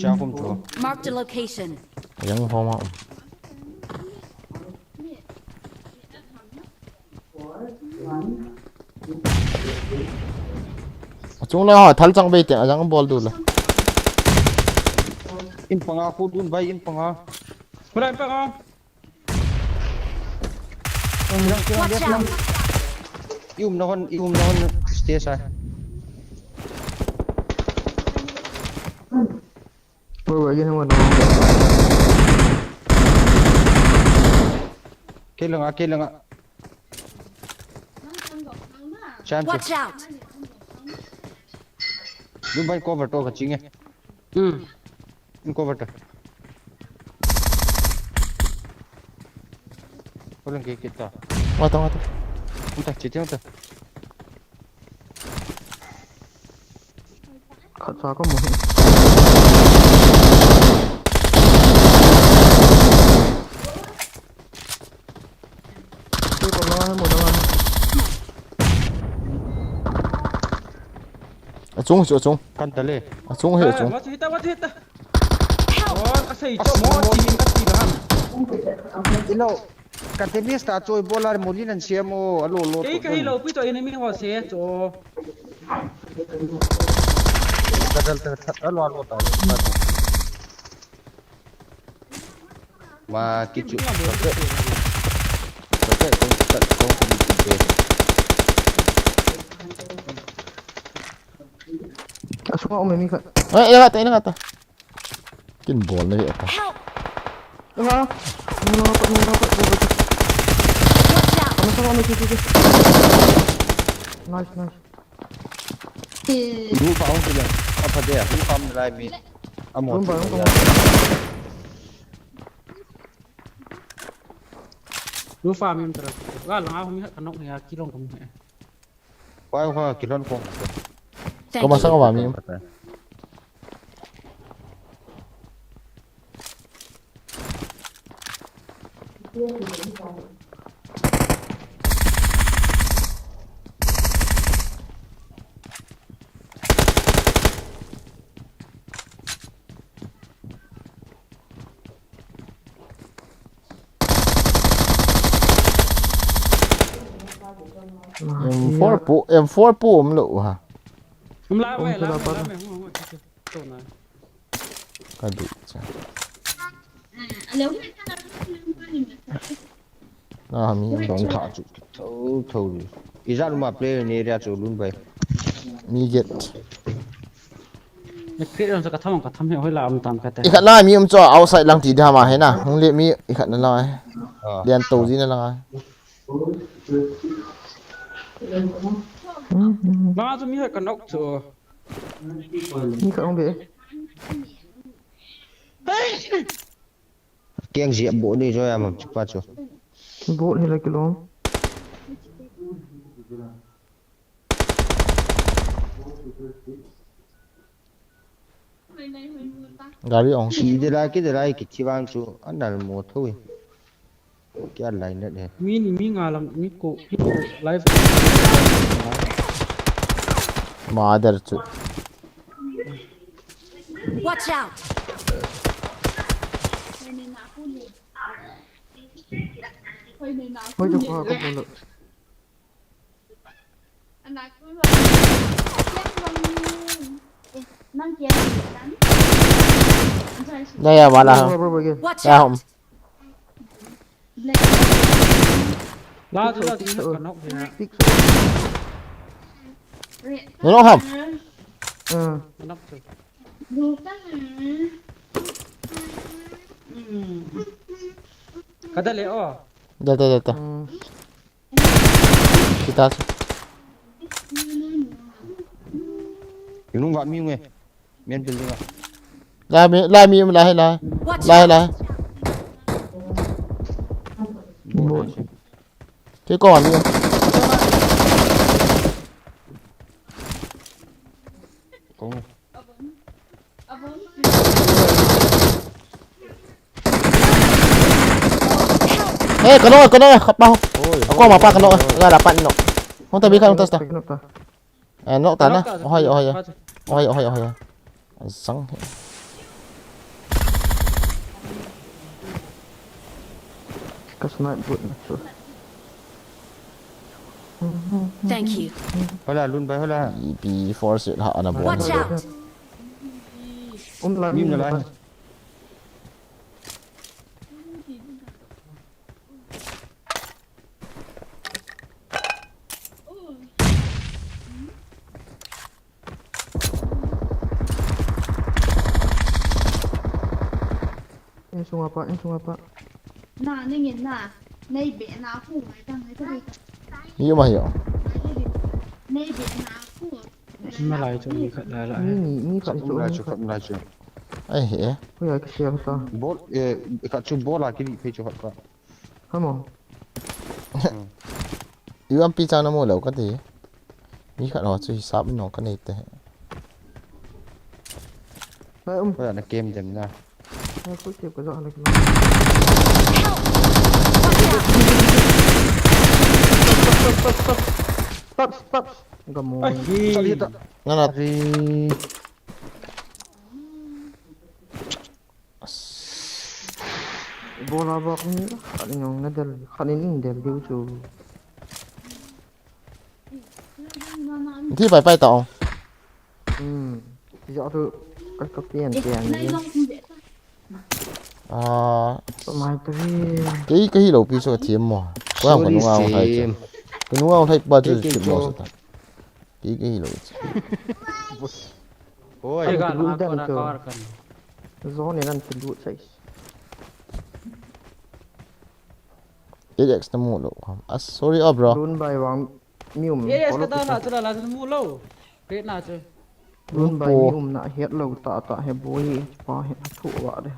Chang kum tho. Marked a location. Yang ho ma. Achung la ha, thal chang bei te, ajang bol du la. In panga khu dun bai, in panga. Khulai panga. Watch out! I um na hon, i um na hon, stay sa. Bro, bro, you know what? Ke langa, ke langa. Chan chu. Watch out! Lu bai cover to ka ching e. Hmm. In cover ta. Ko lang ke kita. Mata, mata. Unta, chiti unta. Khat sa ka mu. Ke ko na mu na. Achung chu achung. Kan ta le. Achung he achung. Wa chu hita, wa chu hita. Help! Or, asei chu mo, mo, ti, ka ti ba ham. Ilo, ka tennis ta choi bola molin an siam o, alo lo. Ei, to ka hi lo, pui to enemy ho se chu. Ka dal ta, ta, alo, alo ta. Ma, ki chu. Ka ke. Ka ke, kong ka, kong ka ni ki ke. Asunga um mi khat. Eh, ingat, ingat. Kin bol na hi ata. Help! Nga. Nga, nga, nga, nga, nga. Watch out! Ano sa mga titi? Nice, nice. Roof ahung kile. Apa dia? Roof am nilai mi. Amo. Roof ahung kile. Roof am im tara. Ga langa hung mi khat ka nok ni a kilong ka mi. Wai, wai, kilon kong. Thank you. Kamasang ka ba mi? M four pu, M four pu um lou ha. Um la, um, mai la, la, mai la, mai, hung, hung, hung, hung, hung. Ka du cha. Na mi um dong tha chu. Tho, tho. Ijat ma player ni area chu lun bai. Mi get. Na create on sa ka tham, ka tham he hoi la um tam ka te. I khat na mi um chu outside lang ti da ma he na. Hung le mi i khat na la. Ah. Lian to ji na la. Ma chu mi hoi ka nok chu. Ni ka ong be. Keng ji bo ni jo ya mam chik pa chu. Bo ni la kilo. Gari ong. Ki de la, ki de la, ki thi vang chu, anal mo tho e. Kya line net hai? Mi ni, mi nga lang, mi ko, mi ko live. Mother chu. Watch out! Hoi, to ko, ko, ko. Nang kia ni kan. Dai ya, wala. Bro, bro, bro, again. Watch out! Ya, hom. La, tu la, tu la, kanok ya. Fix. No, no, ham. Hmm. Kanok tu. Hmm. Kada le, oh. Da, da, da, da. Hmm. Kita chu. Inung va mi nge. Main building a. La mi, la mi, la hai, la. Watch out. La hai, la hai. Bo. Ke ko mi. Ko. Hey, kano, kano, kapa ho. Oi, ako oi, ma pa oi, kano, oi, oi. Nga dapat no. Hong tabi ka, hong tas ta. Pick up ta. Eh, nok ta na. Nok ta, oh, hai, oh, hai. Nok ta. Oh, hai, oh, hai, oh, hai. Sang. Ka snipe good na chu. Thank you. Hola, lun bai, hola. B four se ha ana bo. Watch out. Um la. Mim na la. Insung apa, insung apa. Na, ningin na. Nei be na ku, mai tang, mai tang. Ni ma yo. Nei be na ku. Malai chu mi khat la la. Ni, ni, ni khat chu, ni khat. Malai chu. Ai he. Ko ya ka sia ta. Bol, eh, khat chu bol a ki di phei chu khat ka. Hamo. Hmm. U M P chang na mu lou ka ti. Mi khat ho chu hisap no ka nei te. Hai um. Ko ya na kem dem na. Hai ko ti ko jo na ki. Stop, stop, stop. Gamo. Ai, hi. Chali ta. Nga na. Ari. Bola bak ni, khat in jong na del, khat in in del diu chu. Thi pai pai ta ong. Hmm. Ti jo tu ka ka pian pian ni. Ah. Mai tu hi. Kei ka hi lou pi so thiam mo. Ko ang ko nunga ong thai. Ko nunga ong thai pa chu thiam mo so ta. Kei ka hi lou. Oi. Kei ka na ko na cover kan. Zone nan tu lut sai. Alex na mu lou. Ah, sorry, oh, bro. Run bai wang mi um. Alex ka ta na chu la la chu mu lou. Pe na chu. Run bai mi um na het lou ta ta he boi pa he thu wa de.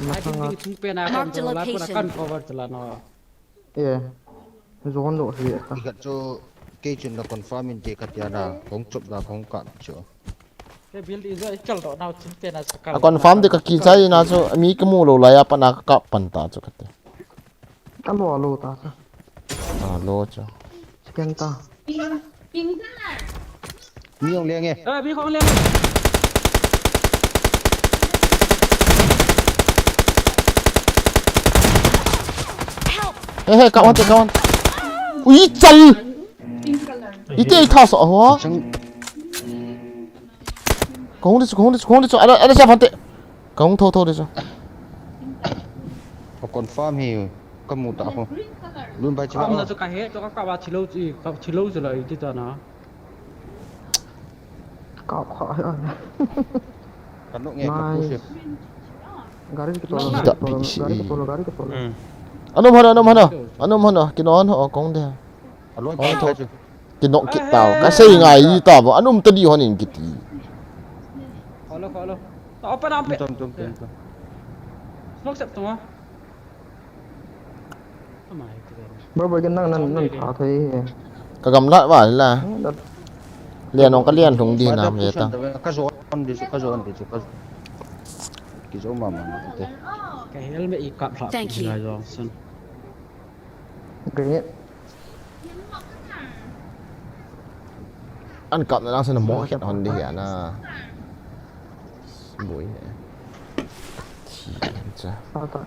Ai, ting ting chung pe na kan chu la ko na kan cover chu la no. Eh. Zone lo hi ta. Ikat chu Kei chun na confirm inte kati a na, kong chop da kong kap chu. Kei build i jo i kal doh nau chin te na chu kal. A confirm te ka kichai na chu, mi ka mu lou lai a pat na ka kap pan ta chu kati. Alo, alo ta sa. A lo chu. Ken ta. Mi ong leng e. Eh, mi kong leng. He he, kap hon te, kap hon. Ui chal. Ite i tha sa ho. Chang Ka hung de chu, ka hung de chu, ka hung de chu. Ana, ana cha phante. Ka hung tho tho de chu. Ka confirm hi ka mu ta ho. Lun bai chi Kap na ba. chu ka he, chu ka kap a chilou chi, ka chilou chu la i ti ta na. Kap kha he. Ka nok nge ka push. Gari ke tolo, Nice. gari ke tolo, gari ke tolo, gari ke tolo. Hmm. Anum hana, anum hana. Anum hana. Kino hana, o kong de. A loi bai ta chu. Kino kit tau. Ka sei ngai i ta bo. Anum ta di hon in kiti. Kholo, kholo. Ta open up. Tum tum tum tum. Smoke sep tung a. Amai ti de. Bro, bro, ken nang nang nang tha thei he. Ka gamla va la. Hmm, dat. Lian ong ka lian lhung di nam ye ta. Ka zon di chu, ka zon di chu, ka zon. Ki zo ma ma te. Ka helmet i kap lha. Thank you. Ngai jong sun. Grenade. An kap na lang sa na mo khet hon di ya na. Bui he. Thi cha. Sa ta.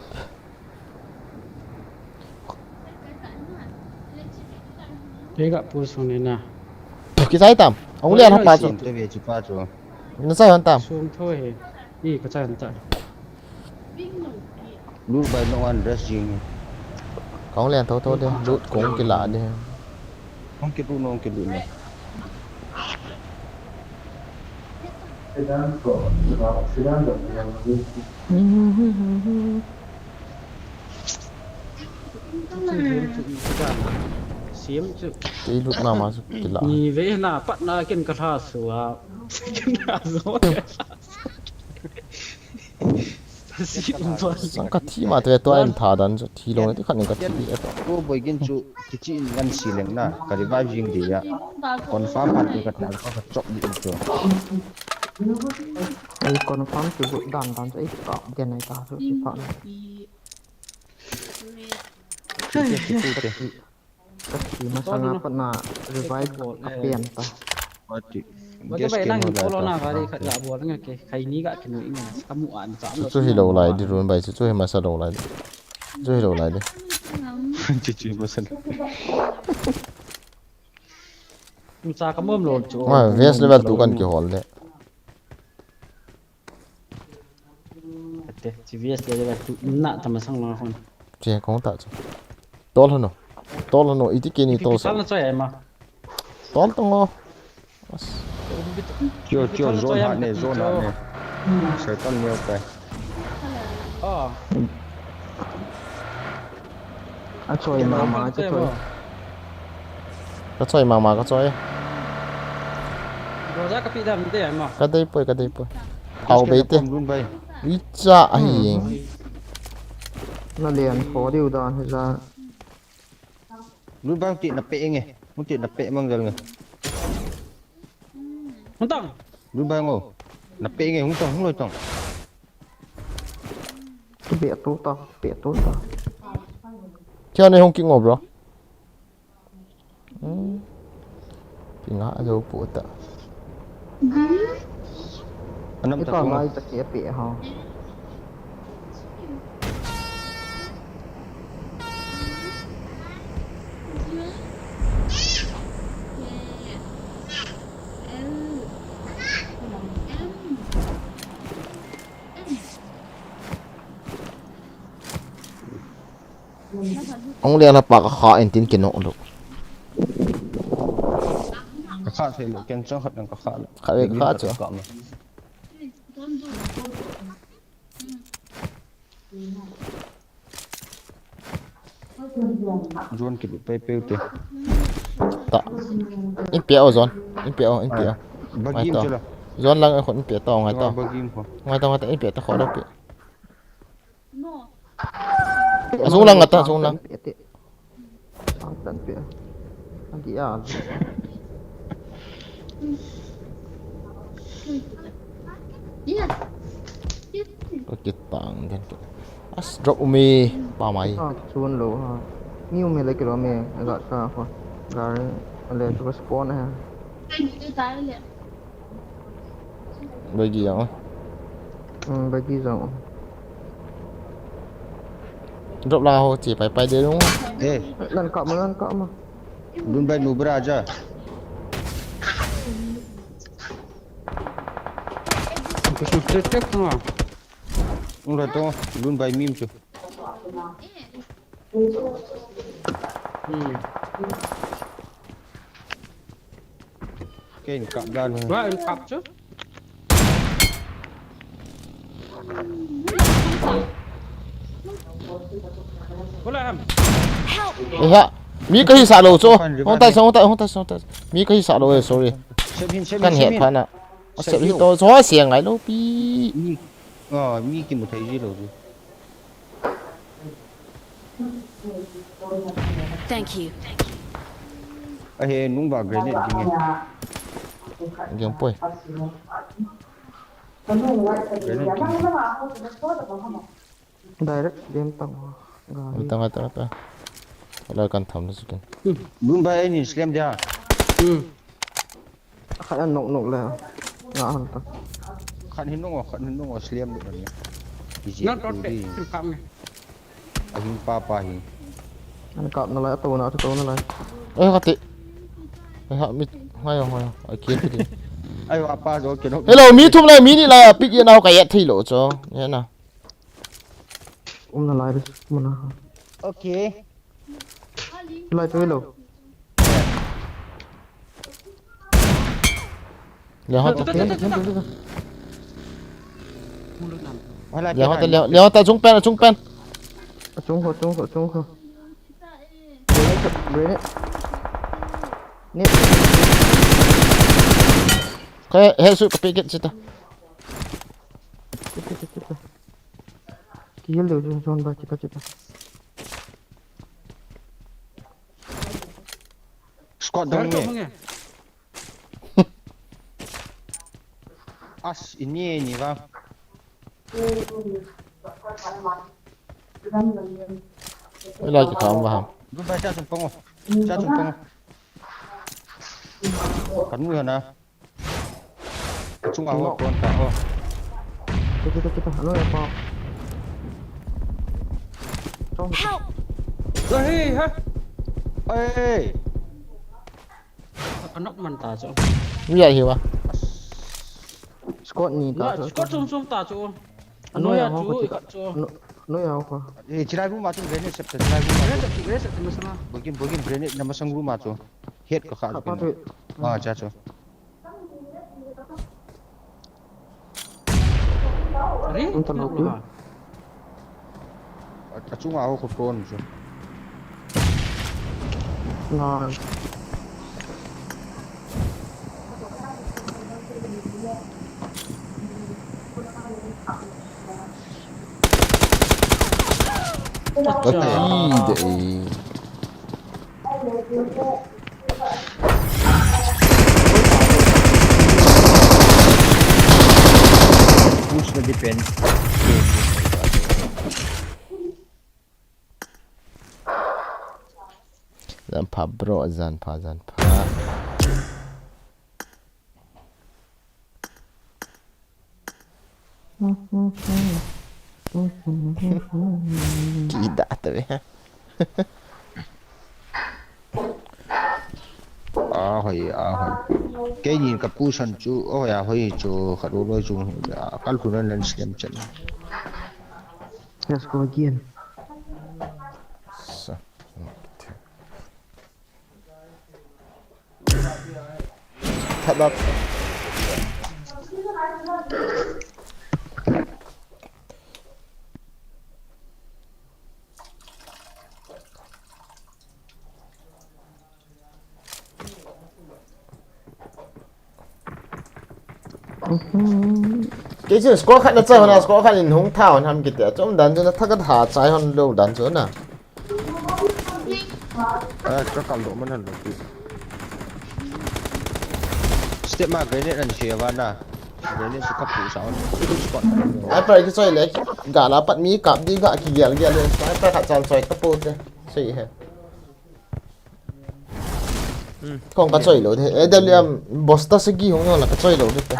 Ke ga pu sung ni na. Ki sai tam. Ong lian hon pa chu. Te ve chi pa chu. Na sai hon tam. Sung tho he. I ka chan ta. Lu bai no one dress jing. Kong lian tho tho de. Lut kong ki la de. Hong ki lu no, hong ki lu no. Sim chu. Ki lut ma ma chu ki la. Ni ve na pat na ken ka hla su a. Ken na zo. Sim pa. Sang ka thi ma te to em tha dan chu thi lo ti khan ka thi e to. Ko boi gin chu ki chi in ngan si leng na. Ka revive jing di ya. Confirm pa ti ka ta ka chop di chu. Ei confirm ki bu dan dan chu ei kap den ai ta chu ki pa na. Ki te ki pu te. Ka thi masang a pat na revive ka pen ta. Party. Ba ke bai nang polo na gari khat ga bol nge ke khai ni ga kinu inga ka mu an cha. Chu chu hi lo lai di run bai chu chu hi masa lo lai di. Chu hi lo lai di. Chi chi ma san. Mu cha ka mom lo chu. Ma V S level two kan ki hol de. Te, G V S level two na ta masang lo hon. Che kong ta chu. Tol hano. Tol hano iti ke ni tol sa. Sal na choi ai ma. Tol tong o. Tio tio zone ha ne zone ha ne. Circle ne utai. Oh. A choi ma ma, a choi. Ka choi ma ma ka choi. Roja ka pi dam de ai ma. Ka dei poi ka dei poi. Hau bei te. Lun bai. Ui cha a hi. Na lian kho diu dan hi za. Lun bai ti na pe nge. Mun ti na pe mang jal nge. Hung tang. Lun bai ngo. Na pe nge hung tong hung loi tong. Ki be tu ta, ki be tu ta. Kya ne hong ki ngo bro. Ki nga a zo pu ta. Anam Ki ta ta kong. Lai ta ke pe ha. Ong lian a pa ka kha en tin ki nok lo. Ka kha thei lo ken chang khat nang ka kha lo. Kha ve ka kha chu. Zone ki lu pe pe te. Ta. In pe o zone. In pe o in pe o. Bagi Mai to. Chu la. Zone lang a khon in pe to ngai to. Bagi ko. Ngai to ngai to in pe to kho lo pe. No. A zung lang ata, zung lang. Tan pe. Ki a. Ka kitang den. As drop umi pa mai. Ah, chun lo ha. Ni umi le kilo me. Ga ka ko. Gari le tu spawn ha. Bagi yang. Hmm, bagi yang. Drop la ho che pai pai de long. Eh, nan kap ma, nan kap ma. Dun bai nu bra ja. Tek tek ma. Ung ra to, dun bai mim chu. Hmm. Kei in kap dan. Ba in kap chu. Bola ham. Help! Eha, mi kahi sa lo chu. Hong tai, hong tai, hong tai, hong tai. Mi kahi sa lo, eh, sorry. Kan het pha na. Sep hi to, so siang ngai lo pi. Mi, ah, mi kimu thei ji lo chu. Thank you. Ahe, nung ba grenade ding e. Ding poi. Grenade ding. Direct game tang. Gari. Tang, tang, tang. Ala kan tham na sikin. Dun ba ni slam dia. Hmm. Khat an nok nok le. Nga han ta. Khat hin nong, khat hin nong slam ni. Iji. Nan to te, tu kam ni. Ahin pa pa hin. An kap na lai, to na, to na lai. Eh, kati. Eh, ha, mit, ngai, ngai, ai, kiri, kiri. Ai, wa pa jo ke no. Hello, mi thum lai, mi ni lai, pick ye na, ka yat thei lo cho. Ye na. Um na lai, um na. Okay. Lai to hello. Leo hot. Leo hot, leo, leo hot, chung pen, chung pen. Chung ho, chung ho, chung ho. Grenade. Ni. Kaya, he su ka picket sita. Kita, kita, kita. Kill deu, zone ba, kita, kita. Squad dong ni. As, ini, ini, bang. Ila ki kham ba ham. Dun ba cha chung pang o. Cha chung pang o. Kan mu na. Chung a ho kon ta ho. Kita, kita, kita. Ano ya pa? Help! Hey, ha? Hey. Anok man ta chu. Mi a hi wa. Squad ni ta chu. Squad sum sum ta chu. Ano ya chu, ka chu. No ya ko. Eh, chilai room a chu grenade sep ta, chilai room a. Grenade sep, grenade sep masang. Bogin, bogin grenade na masang room a chu. Head ka kha. Ah, cha chu. Are? Ang tanong ko. Achunga ho ko ton chu. Na. Acha. Ati de. Push na depend. Jan pha bro, jan pha, jan pha. Kida ta ve. Ahoi, ahoi. Keinin ka push an chu, ahoi, ahoi chu, ka ro loi chu, kal hun an lan slem chan. Let's go again. Sa. That, that. Kei chu score khat na chai hon a, score khat in hung tha hon ham kiti a, chom dan chu na thak a tha chai hon lo dan chu na. Eh, ka kal lo man han lo ki. Te ma grenade an che va na. Grenade chu ka pu sa on. Ai pra ki choi le. Ga la pat mi kap di ga ki gel gel le. Ai pra khat chan choi ka pu te. Sei he. Kong ka choi lo de. A W M boss ta se gi hung no la ka choi lo de te.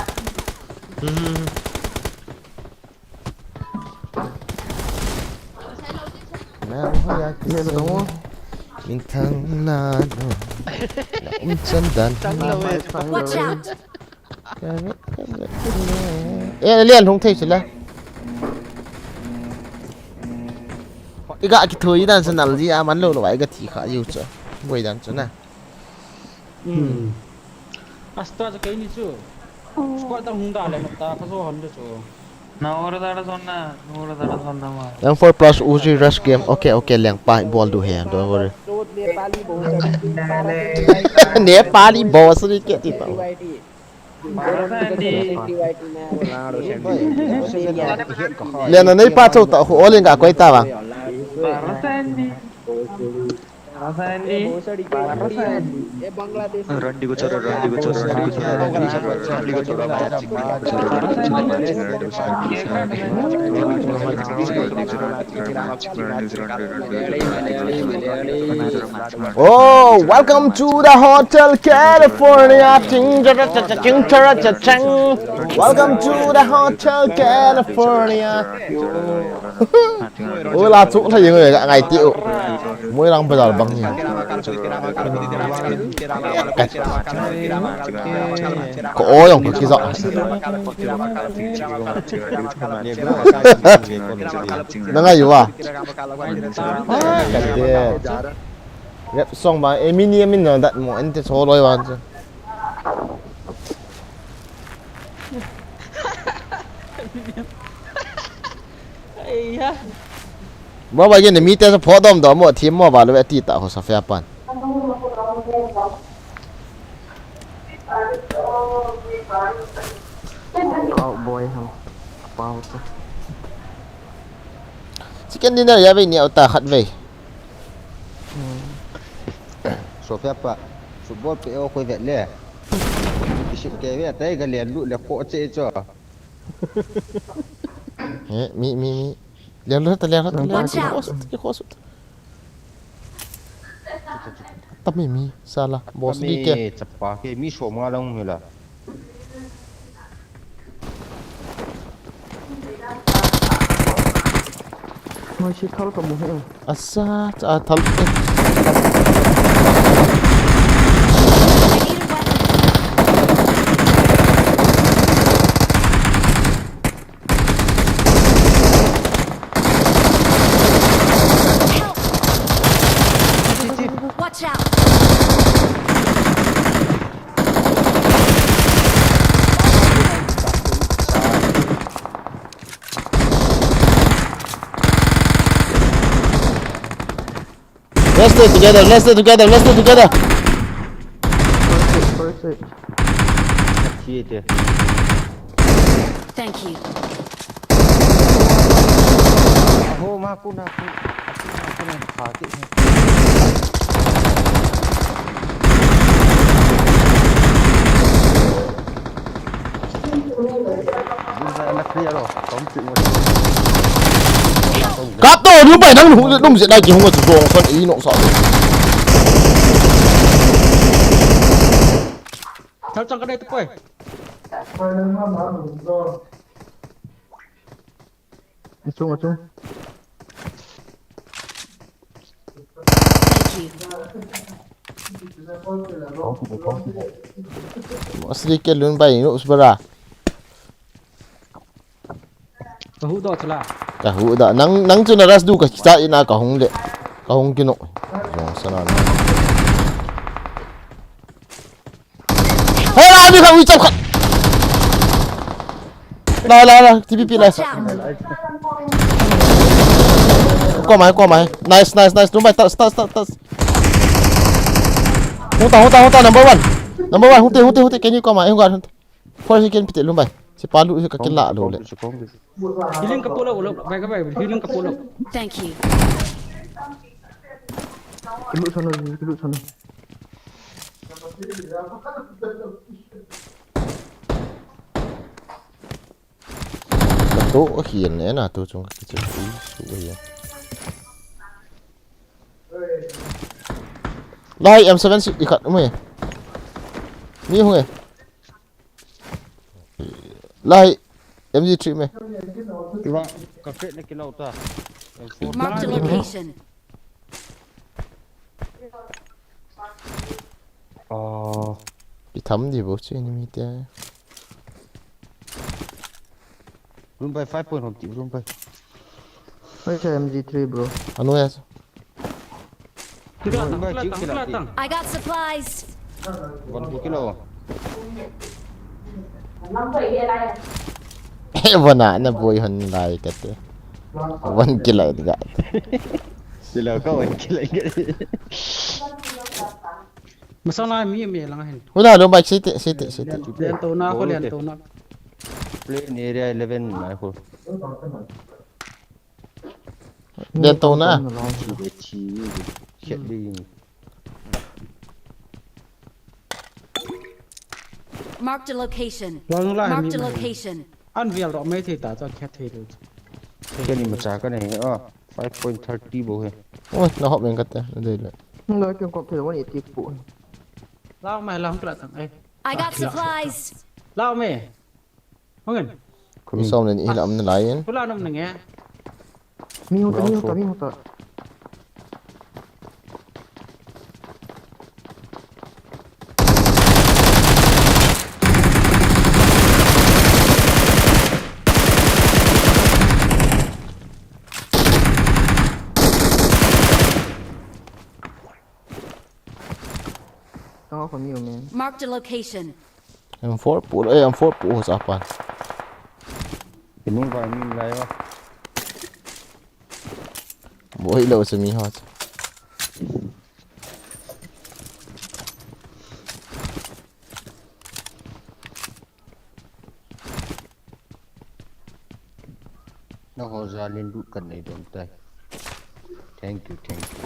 Min thang na no. Na um chan dan. Watch out! E lian hung thei sila. Iga ki thoi dan sa nal ji a man lo lo ai ga thi kha yu cha. Boi dan cha na. Astra cha kei ni chu. Squad dang hung da le ta ka so hon de chu. Na ora da da son na, na ora da da son na ma. M four plus Uzi rush game. Okay, okay, leng pa bol du he. Don't worry. Nepali boss ni ke ti ta. Lena nei pa chou ta khu oleng ka koi ta ba. Oh, welcome to the Hotel California. Ching, chara, cha, ching, chara, cha, chang. Welcome to the Hotel California. Oi, la chu la yeng le ngai ti u. Moi lang bazar bang ni. Ko o yong ko kiza. Na ngai yu wa. Rap song ba, e mini e min no dat mo, ente so loi wan chu. Ei ha. Mo ba gen mi te sa pho dom dom mo thim mo ba lo ti ta ho sa fia pan. Cowboy ham. Pau chu. Chicken dinner ya vei ni au ta khat vei. Sofia pa, football pe o khoi vet le. Kisit ke ve tai ka len lu le ko che cho. Eh, mi, mi, mi. Len lu ta, len lu ta, len lu ta. Watch out. Ki khosut, ki khosut. Tami mi, sala, boss li ke. Chapa ke mi so ma long mi la. Moi si thal ka mu he. Asa, cha thal. Watch out! Let's stay together, let's stay together, let's stay together. First aid, first aid. Thank you. Aho, ma ku na ku. Aku na ku na. Ha, ki. Kap to, lu pai nang lu, lu se dai ki hung chu dong son i no sa. Thal chang ka dai tu poi. Achung, achung. Thank you. Asli ke lun bai no usbara. Ka hu do chula. Ka hu da. Nang, nang chu na ras du ka cha ina ka hung le. Ka hung kino. Jong sana na. Hey, la, mi kha ui chap khat. La, la, la, T P P la. Watch out! Ko mai, ko mai. Nice, nice, nice. Tumbai, tas, tas, tas, tas. Huta, huta, huta, number one. Number one, hute, hute, hute, can you ko mai? Huta. Force ken pite lumbai. Si palu ka kila lo le. Healing ka pulo, lo, bai ka bai, healing ka pulo. Thank you. Kilu sana, kilu sana. To ahi ne na to chung ka kichu. Ui, su ahi. Lai M seven si ikhat um e. Mi hung e. Lai M G three me. Kiwa, ka fe ne kilo ta. M four. Marked a location. Oh. Ki tham di bo che ni mi te. Room by five point home ti, room by. Where's M G three, bro? Anu ya. Kila tang, kila tang, kila tang. I got supplies. One two kilo. Wana na boy hon lai kate. One kilo ga. Kilo ka one kilo ga. Masang lai mi mi lang hin. Hula lo bike siti siti siti. Lian to na ko lian to na. Play in area eleven na ko. Lian to na. Chi de chi ni de. Khet de. Marked a location. Long lai Marked a mi. Location. An vial ro mai thei ta cha khet thei lo. Keni macha ka nei. Ah, five point thirty bo he. Oi, na hop men ka te. Dei le. Lo ke ko pe one eighty pu. Lao mai lao kla tang ai. I got supplies. Lao me. Hongin. Mi som len ilam na lai in. Kula nom nange. Mi hota, mi hota, mi hota. Tang ko mi o men. Marked a location. M four pu, eh, M four pu ho sa pan. Inung vai min lai va. Boi lo se mi ho. Nangho jalin lut kan nei dom tai. Thank you, thank you.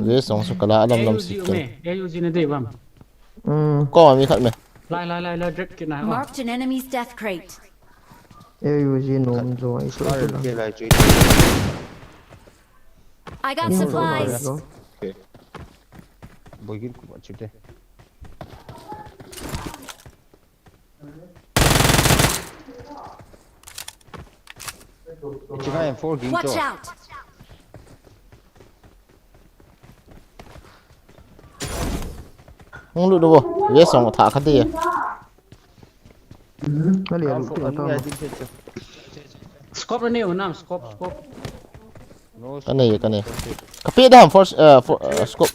Ve song su kala alam lam si ke. A U G na dei bam. Hmm. Ko mi khat me. Lai lai lai lai, drop kit na. Marked an enemy's death crate. A U G nom jo ai su. Kar ke lai chui. I got supplies. Okay. Boigin ku ba chute. Chinga M four ging. Watch out. Hung lut do. Yes, song tha kha de. Kali ya lut ta. Scope ni unam, scope, scope. Ka nei, ka nei. Ka pe da ham force, uh, for, uh, scope.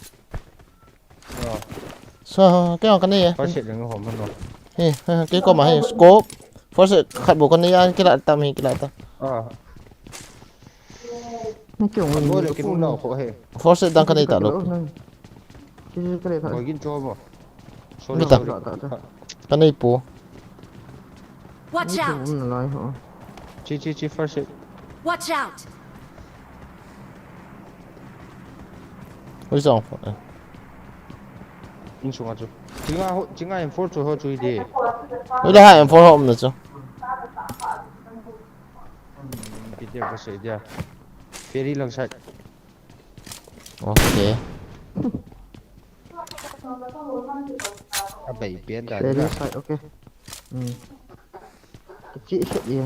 Sa, kei ka nei e. First aid leng hom no. He, he, kei koma he, scope. First aid khat bou ka nei a, kila tam he, kila tam. Ah. Ni kyo ngi. Boi le ki nung nau ko he. First aid dang ka nei ta lo. Ki ki ka le ta. Boi gin cho mo. Sorry, sorry. Ka nei po. Watch out! Chi, chi, chi, first aid. Watch out! Ui zong. Insunga chu. Chinga ho, chinga M four chu ho chu hi de. Ui la ha M four ho um na chu. Peter ka sei dia. Ferry lang side. Okay. A bei pian da. Ferry side, okay. Hmm. Kecil set dia.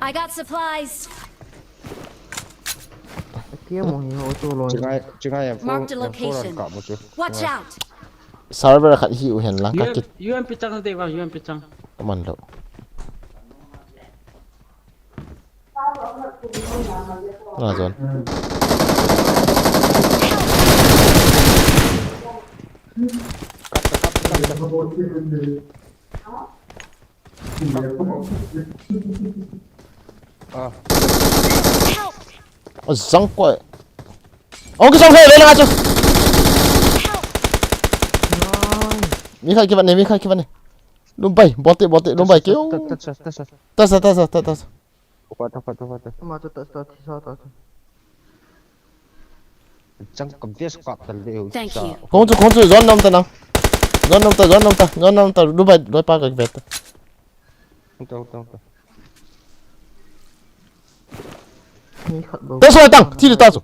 I got supplies. Kia mo hi ho tu lo. Chinga, chinga yang. Marked a location. Watch out. Server khat hi u hen lang ka kit. U M P chang de wa, U M P chang. Kaman lo. Na zon. Ah. Help! Oh, zang koi. Oh, kisang fe, le na chu. Help! Mi khai kivan ne, mi khai kivan ne. Lum pai, bote, bote, lum pai, kyo. Ta, ta, ta, ta, ta. Ta, ta, ta, ta, ta, ta. Topa, topa, topa, topa. Ma, ta, ta, ta, ta, ta, ta. Chang ka vest kap tal le. Thank you. Kong chu, kong chu, zone nam ta nang. Zone nam ta, zone nam ta, zone nam ta, Dubai, Dubai pa ka bet. Tau, tau, tau. Ni khat bou. Ta so tang, thi ta so.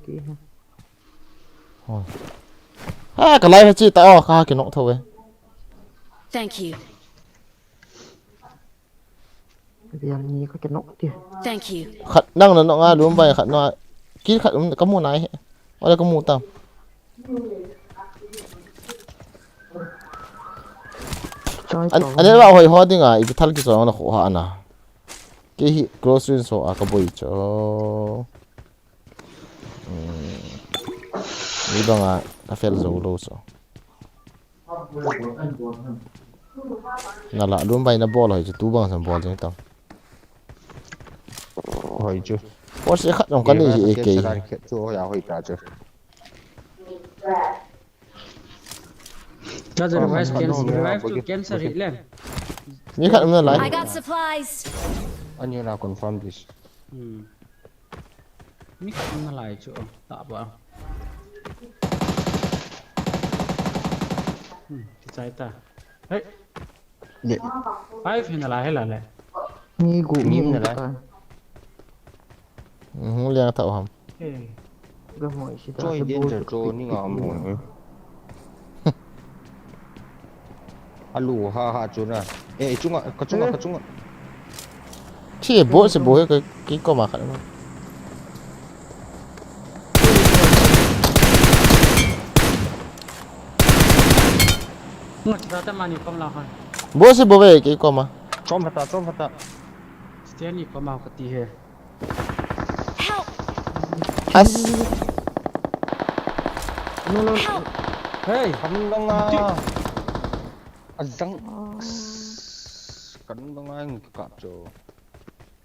Ha, ka lai ha chi ta, oh, ka ha ki nok tho e. Thank you. Dia ni ka ki nok ti. Thank you. Khat nang na nok nga lum bai khat na. Ki khat um ka mu nai he. Wala ka mu tam. Chai An to. an ba hoi ho dinga i thal ki so na kho ha na. Ke hi close range so a ka boi cho. Ni banga ka fel zo lo so. Na la lum bai na bol hoi chu tu bang sam bol jeng tam. Hoi chu. Por se khat jong ka nei hi e ke. Chu hoi a hoi ta chu. Charger revive, can revive to cancer hih le. Ni khat um na I lai. Got supplies. Ani na confirm this. Hmm. Ni khat na lai chu ta ba. Hmm, kichai ta. Hey. Ye. Five hin la he la le. Ni gu Ni ni na na lai. Ka. Hung liang tau ham. Hey. Ga moi si ta. Choi danger cho ni nga mo. Alu ha ha chu na. Eh, chunga, ka chunga, ka chunga. Chi bo se bo he ka ki ko ma khat ma. Ngat ta ta mani kom la khan. Bo se bo ve ki ko ma. Chom hata, chom hata. Stanley kom ma ka ti he. Help! As. Help! Hey, Kan dong a. Azang. Kan dong a ngi ka cho.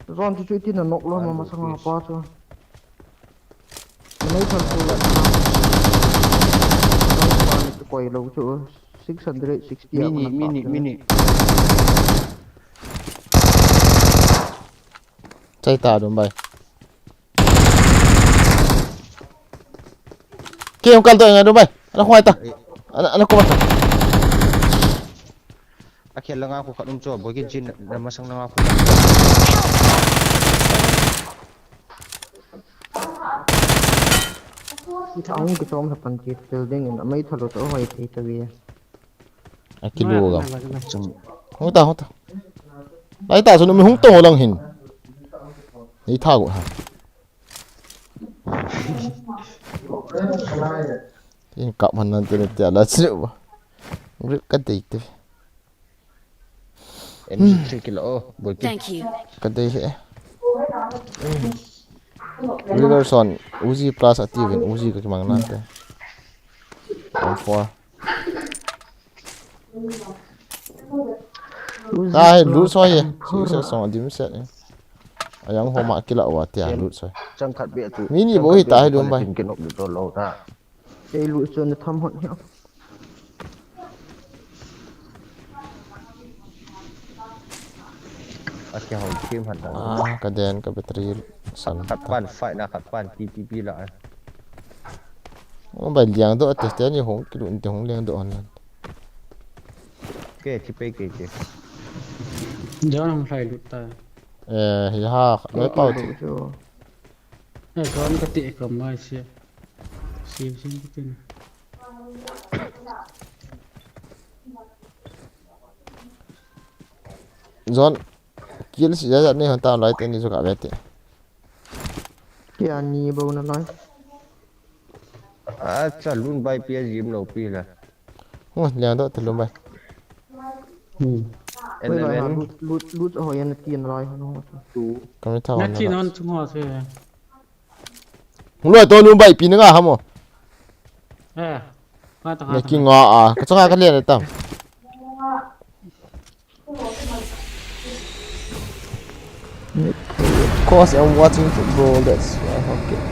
Zon chu chu itin a nok lo ma masang a pa chu. Mai thal chu. Koi lo chu six hundred sixty. Mini, mini, mini. Chai ta dum bai. Ke hung kal to nga dum bai. Ana khwai ta. Ana ana ko ta. A khel langa ko khat um cho, boi kin chin na masang langa ko. Aung ki chom sa pan ki tel ding in amai thalo to hoi thei ta vi. A kilu ga. Hung ta hung ta. Lai ta su no mi hung to lang hin. Ni tha go ha. Tin kap han nan te te la chi ba. Grip ka dei te. M G three kilo, oh, boi kin. Thank you. Ka dei he. Riverson, Uzi plus a tivin, Uzi ka kimang nan te. M four. Ta he lut soi ye. Six song a dim set ye. Ayang homa kila wa tia lut soi. Chang khat be tu. Mini bo hi ta he dum bai. Kin op du to lo ta. Ei lu chu na tham hon hi. A ke hon kim han da. Ah, ka den ka battery san. Khat pan fight na khat pan T P P la. Oh, bai liang do te te ni hong kilu te hong liang do hon. Ke ti pe ke ke. Jan hong lai lut ta. Eh, ya ha, noi pau ti. Eh, kon ka ti ka mai se. Si si ka tin. Zon, kill si ja ja ni hon ta lai te ni su ka be te. Kia ni bo na lai. Acha, lun bai pia jim lo pi la. Hung liang do te lun bai. Hmm. Wei lai ha Eleven, lut lut lut ho yan ti na lai ha no. two. Ka mi tha Na hon ti na. Non chung ho se. Hung loi to lun bai pi na nga ha mo. Eh. Nga ta Ne ta. ki nga a, ka changa ka lian tam. Cause I'm watching football, that's why. Okay.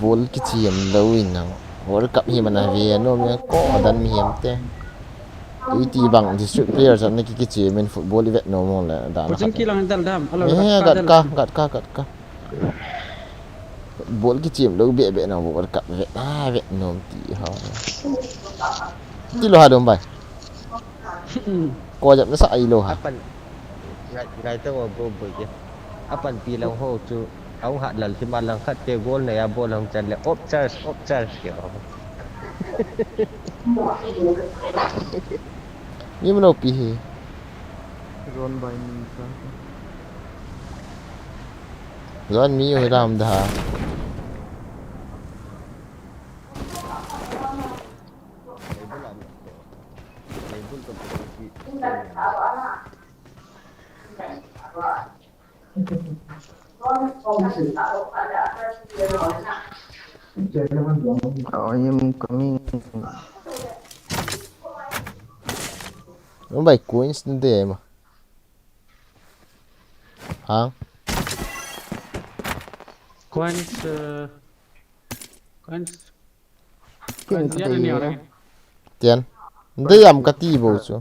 Ball kichi em lo in nang. World Cup hi mana ve no me ko dan mi hem te. Iti bang district player chan ne ki kichi men football i vet no mo le da na. Ko jing ki lang dal dam. Alo Eh, gat ka, gat ka, gat ka. Bol kichem lou beh beh na World Cup vet a vet nom ti ha. Ti lou ha dom bai. Ko jap na sa ai lou ha. Apan ngai ngai ta wa bo bo je. Apan pi lang ho chu. Au ha lal ti ma lang khat te gol na ya bol hong chan le op charge op charge ke ho. Ni mano pi hi. Ron bai ni sa. Zan mi u ram da. I am coming. Bai coins na de ma. Ha? Coins, uh, coins. Ken coins ka ya dei ni ya. Ora. Tian. Nde yam ka ti bo chu.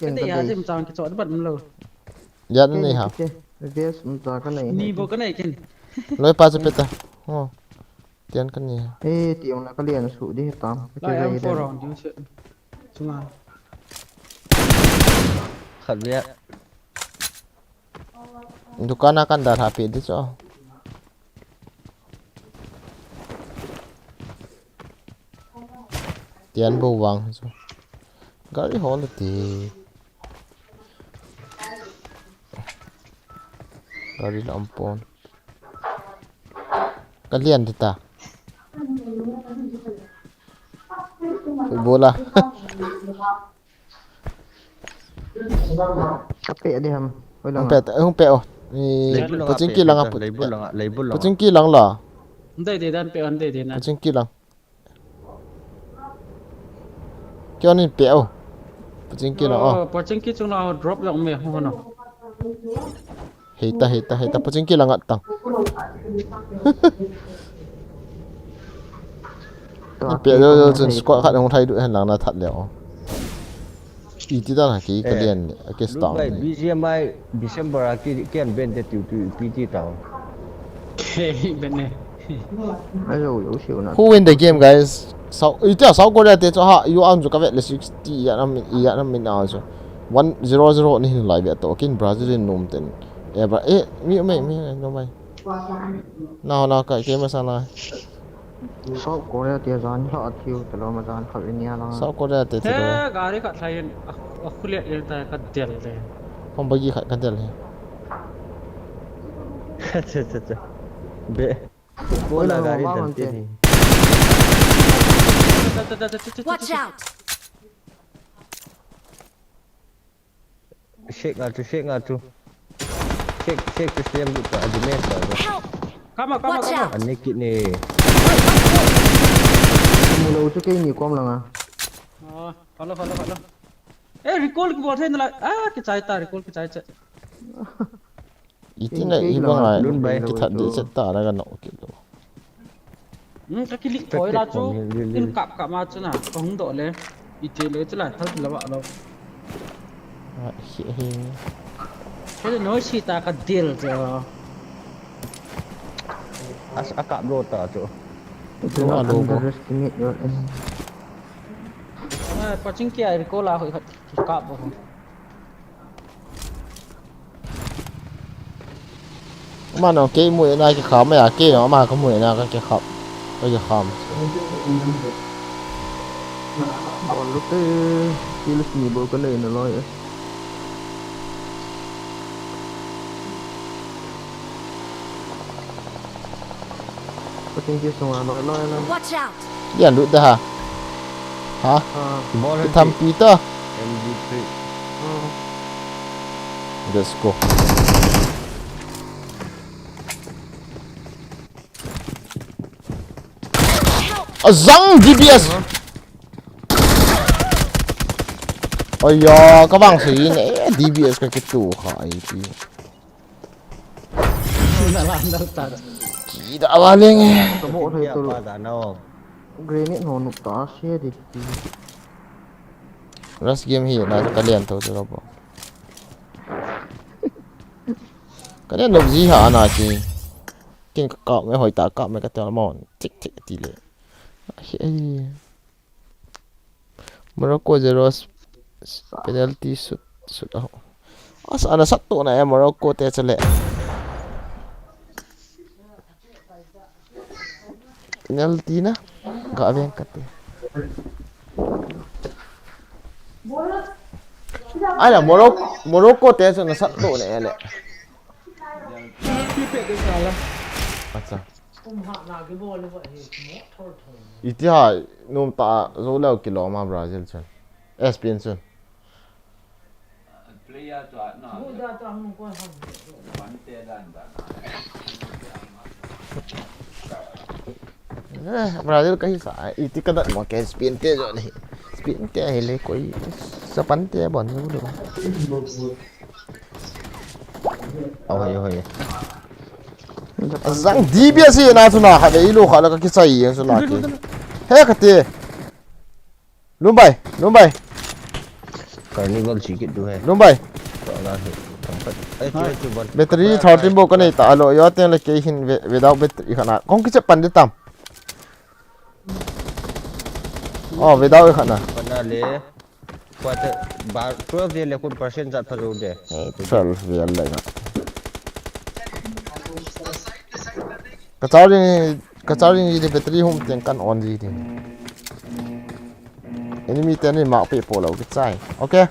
Ken ka ya dei. Jim chang ki chot ban lo. Ya ni ha. Ves um ta ka nei. Ni bo ka nei ken. Loi pa chu peta. Oh. Tian ka ni. Eh, ti ong na ka lian su di tam. Ka lai ti am dei for dei. Round you se. Chunga. Khat via. Dukan a kan da tha pe di cho. Tian bo vang cho. Gari hol ti. Gari lam pon. Ka lian di ta. Bola. Ka pe di ham. Hung pe, hung pe o. Ni pochin ki langa. Pochin ki lang la. Ndai de dan pe, ndai de na. Pochin ki lang. Kyo ni pe o. Pochin ki lang o. Pochin ki chung la drop jong me ho no. Hei ta, hei ta, hei ta, pochin ki lang at tang. Ni pe jo jo chun squad khat hung thai du hen lang na that le o. Iti dan ha ki ka lian ni, a ki start ni. B G M I December a ki, ki an ben te tiu tiu pi ti tao. Ke ben ne. Ayo, yo, siu na. Who win the game, guys? South, iti a South Korea te cho ha, you am ju ka vet le sixty ya nam, ya nam min a cho. One zero zero ni hin lai be to kin Brazil in num ten. Eh, ba, eh, mi, mi, mi, no mai. Na, na, ka, ke ma sa na. South Korea te jan la thiu, te lo ma jan kha India la. South Korea te te lo. He, gari khat lai in, a, a khulet in ta ka del le. Hom bagi khat ka del he. Cha, cha, cha. Be. Ko la gari del te ni. Watch out! Shake nga chu, shake nga chu. Shake, shake chu shake lu ta, adi me ta. Help! Kama, kama, kama. Ani kit ne. Mulo chu kei ni kom langa. Ah, follow, follow, follow. Eh, recall ki bol the na la. Ah, ki chai ta, recall ki chai cha. Iti na i banga lun bai kithat di chet ta na ka no kilo. Hmm, ka kilik koi la chu. In kap kap ma chu na ka hung do le. Iti le chu la thal la ba lo. Hi hi. Ke no si ta ka dil chu. As a kap lo ta chu. Do not underestimate your enemy. Ah, paching kia recall a hoi khat kap bo. Ama no kei mu na ki kham ya kei no ama ka mu na ka ki kham. Ka ki kham. Bol lu te, kill ni bol ka nei na loi. Paching ki sunga loi loi loi. Watch out! Lian lut da ha. Ha? Ah. Bol ki tham pi ta. M G three. Ah. Let's go. Azang D B S. Aya, ka bang sei ne, D B S ka kitu kha ai pi. Na la dal ta. Ki da wa leng e. Ka mo thei tu. Grenade no nuk ta se di. Rush game hi na ka lian to se lo bo. Ka lian lo ji ha na ki. Kin ka kap me, hoi ta kap me ka tel mon. Tik tik ti le. Ai, ai. Morocco zero s-, s-, penalty shoot, shoot aho. As, ana sat to na e Morocco te chale. Penalty na. Ga veng kate. Ai la Morocco, Morocco te chu na sat to na e le. Acha. Iti ha, nom ta, zo leo kilom a Brazil chun. Spain chun. Eh, Brazil ka hisa, iti ka dat mo ke Spain te jo le. Spain te hi le koi, Japan te bon jo le. Ahoi, ahoi. Azang D B S na chu na kha de, ilo kha la ka kichai yang chu na ke. He kate. Lumbai, Lumbai. Carnival chi kit du he. Lumbai. To la he. Tampat. Ai, kira chu bon. Battery thirteen bo ka nei ta lo, yo teng le kei hin wi-, without battery khana. Kong kichep pan de tam. Oh, without khana. Pana le. Quarter bar twelve le kun percent jat pha jo de. Eh, twelve vel le na. Ka charging, ka charging ji di battery hum teng kan on ji di. Enemy te ni mak pe po lo kichai. Okay.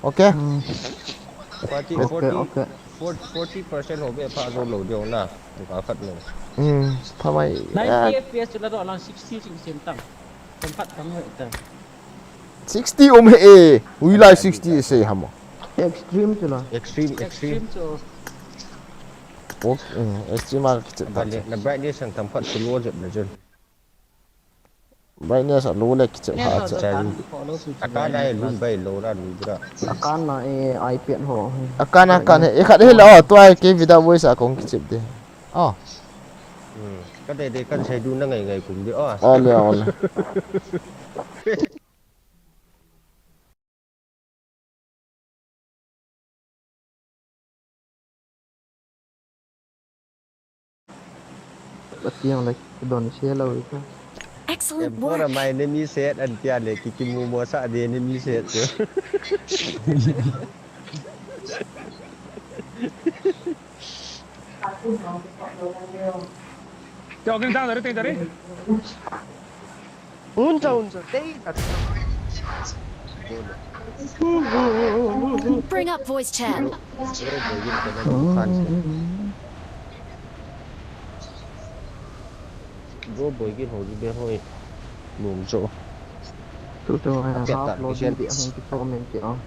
Okay. Hmm. Forty, Okay, forty, okay. forty, forty percent ho be pha jo lo de na. Ka khat lo. Hmm, pha mai. Ninety F P S la do lang sixty sing sem tang. Kan phat tang ho ta. Sixty um he e. Ui lai sixty sei ham. Extreme chu la. Extreme, extreme. Extreme chu. Oh, mm, extreme a kichep ta. Bale, na brightness ang tamkhat chu lo jep na jun. Brightness a lo le kichep ha cha. Akan a e lum bai lo ra lu ra. Akan a e iPad ho. Akan a kan he. E khat he la, oh, tua ke without voice a kong kichep de. Oh. Hmm. Ka dei dei kan sei du na ngai ngai kum de, oh. Ole, ole. Patiang le don se lo ka. Excellent work. Em, pora mai ne mi set an tia le ki ki mu mo sa de ne mi set chu. Te ogin jang dare, te dare. Huncha, huncha, te dare. Bring up voice chat. Bro, boy, gin ho ji be hoi. Num cho. Tu tu, ai, half lo di di ang ki so men ki ang.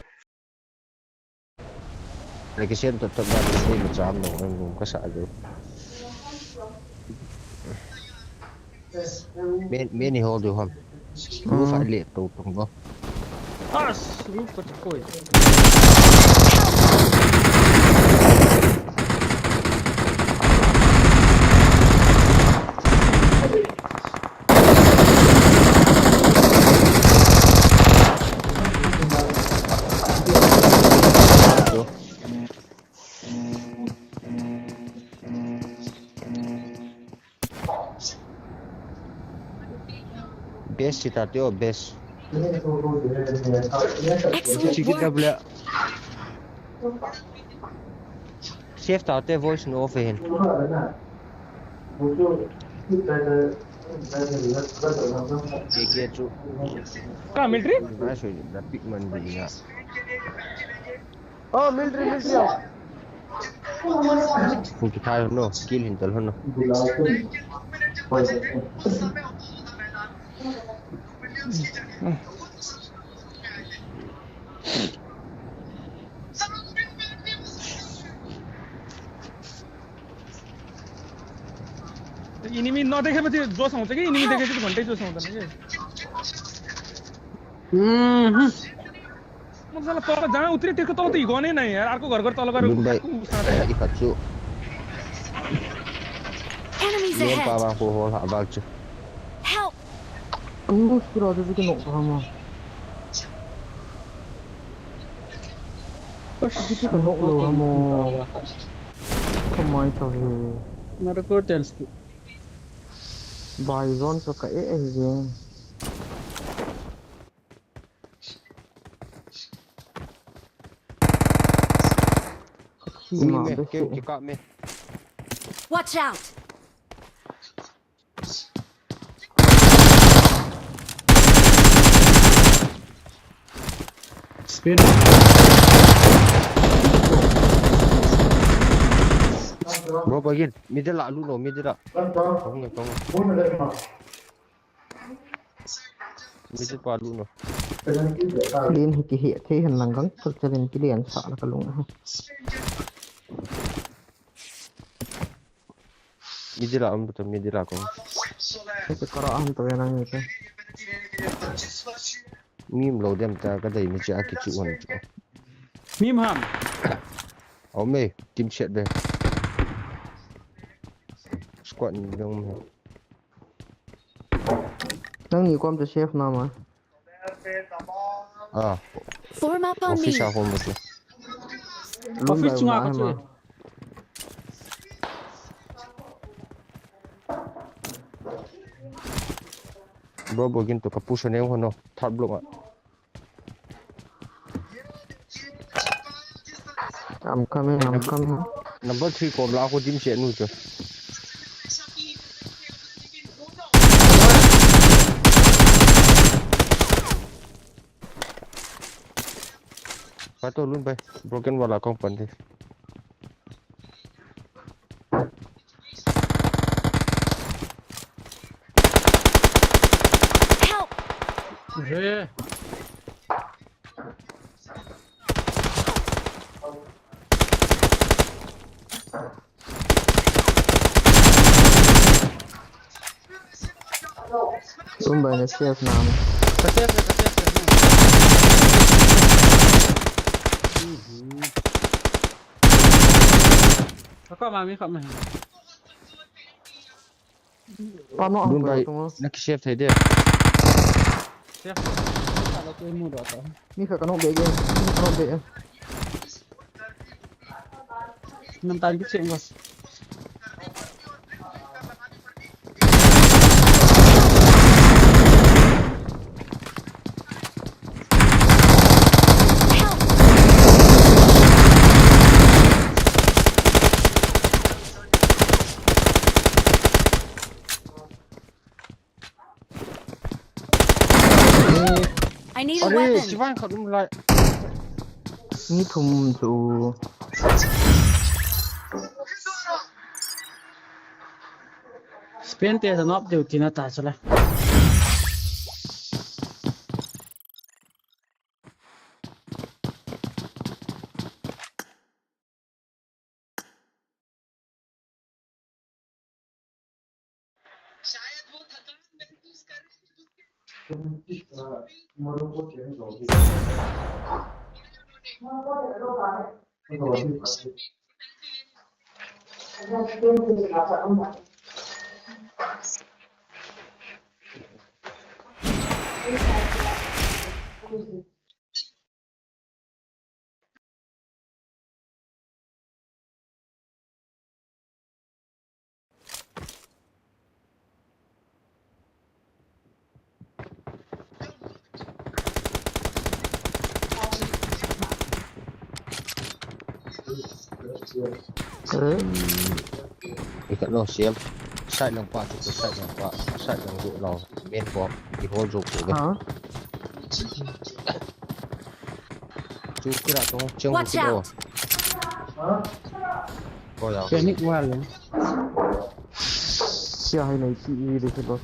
Ni kisian tot tot ba ni ma cham lo, em, ka sa jo. Men, men ni hol du ham. Lu fa le to tong go. As, lu fa to koi. Best si ta teo, best. Excellent work. Save ta te voice no off hin. Ke ke chu. Ka military? Na so da pick man bi ya. Oh, military, military. Kun ki thai no, kill hin tal no. Enemy na dekhe पछि जोश आउँछ कि, enemy देखेपछि घन्टै जोश आउँदैन कि। हम्म। मतलब साला पापा जहाँ उतरे टेक तो ईगो नहीं, नहीं यार, आपको घर घर तल कर Lumbai. Aku sana. Eh, ikatsu. Enemies ahead. Papa ko ho ha balchu. Help. Ang gusto ra dito kinok pa mo. Dito kinok lo mo. Kamay tayo. Narco tells ki. Bai zone chu ka e e jeng. Ui, me, keu kikap me. Watch out! Spin. Bro, begin. Middle a lut no, middle a. Kong, kong. Middle pa lut no. Lin hi kihe thei hen lang gang thul chalin kilian sa na kalung. Middle a um to, middle a kong. Ese kara aham to ya nang ese. Mim lo dem ta ka dei mi cha ki chu on chu. Mim ham. Au me, team chat be. Squad ni dong me. Nangni kom to safe na ma. Ah. Form up on me. Office a home bus. Office chunga ka chu. Bro, bro, gin to ka push ne hono. Third block a. I'm coming, I'm coming. Number three kom la ko dim che nu chu. Pai to lun pai. Broken wall a kong pan di. Help! Re. Tum bai na safe na. Ka safe, ka safe. Mhm. Ka koma mi koma. Pa no ang. Dun ko bai, tung. Na ki safe thei de. Safe. Ka lo ko mu do ta. Mi kha ka no be ge. Mi kha ka no be ge. Nam tan ki cheng ko. I need a weapon. Are, chivan khat um lai. Ni thum chu. Spain te sa nop deu tina ta chala. शायद वो थकान महसूस कर रहे थे। Ikat lo siam. Side lang pa, tu side lang pa, side lang tu lo. Main bomb, i hol jo ko. Ha? Chu kira to, cheng. Watch out. Ko ya. Panic wall. Sia hai nei chi i de ko.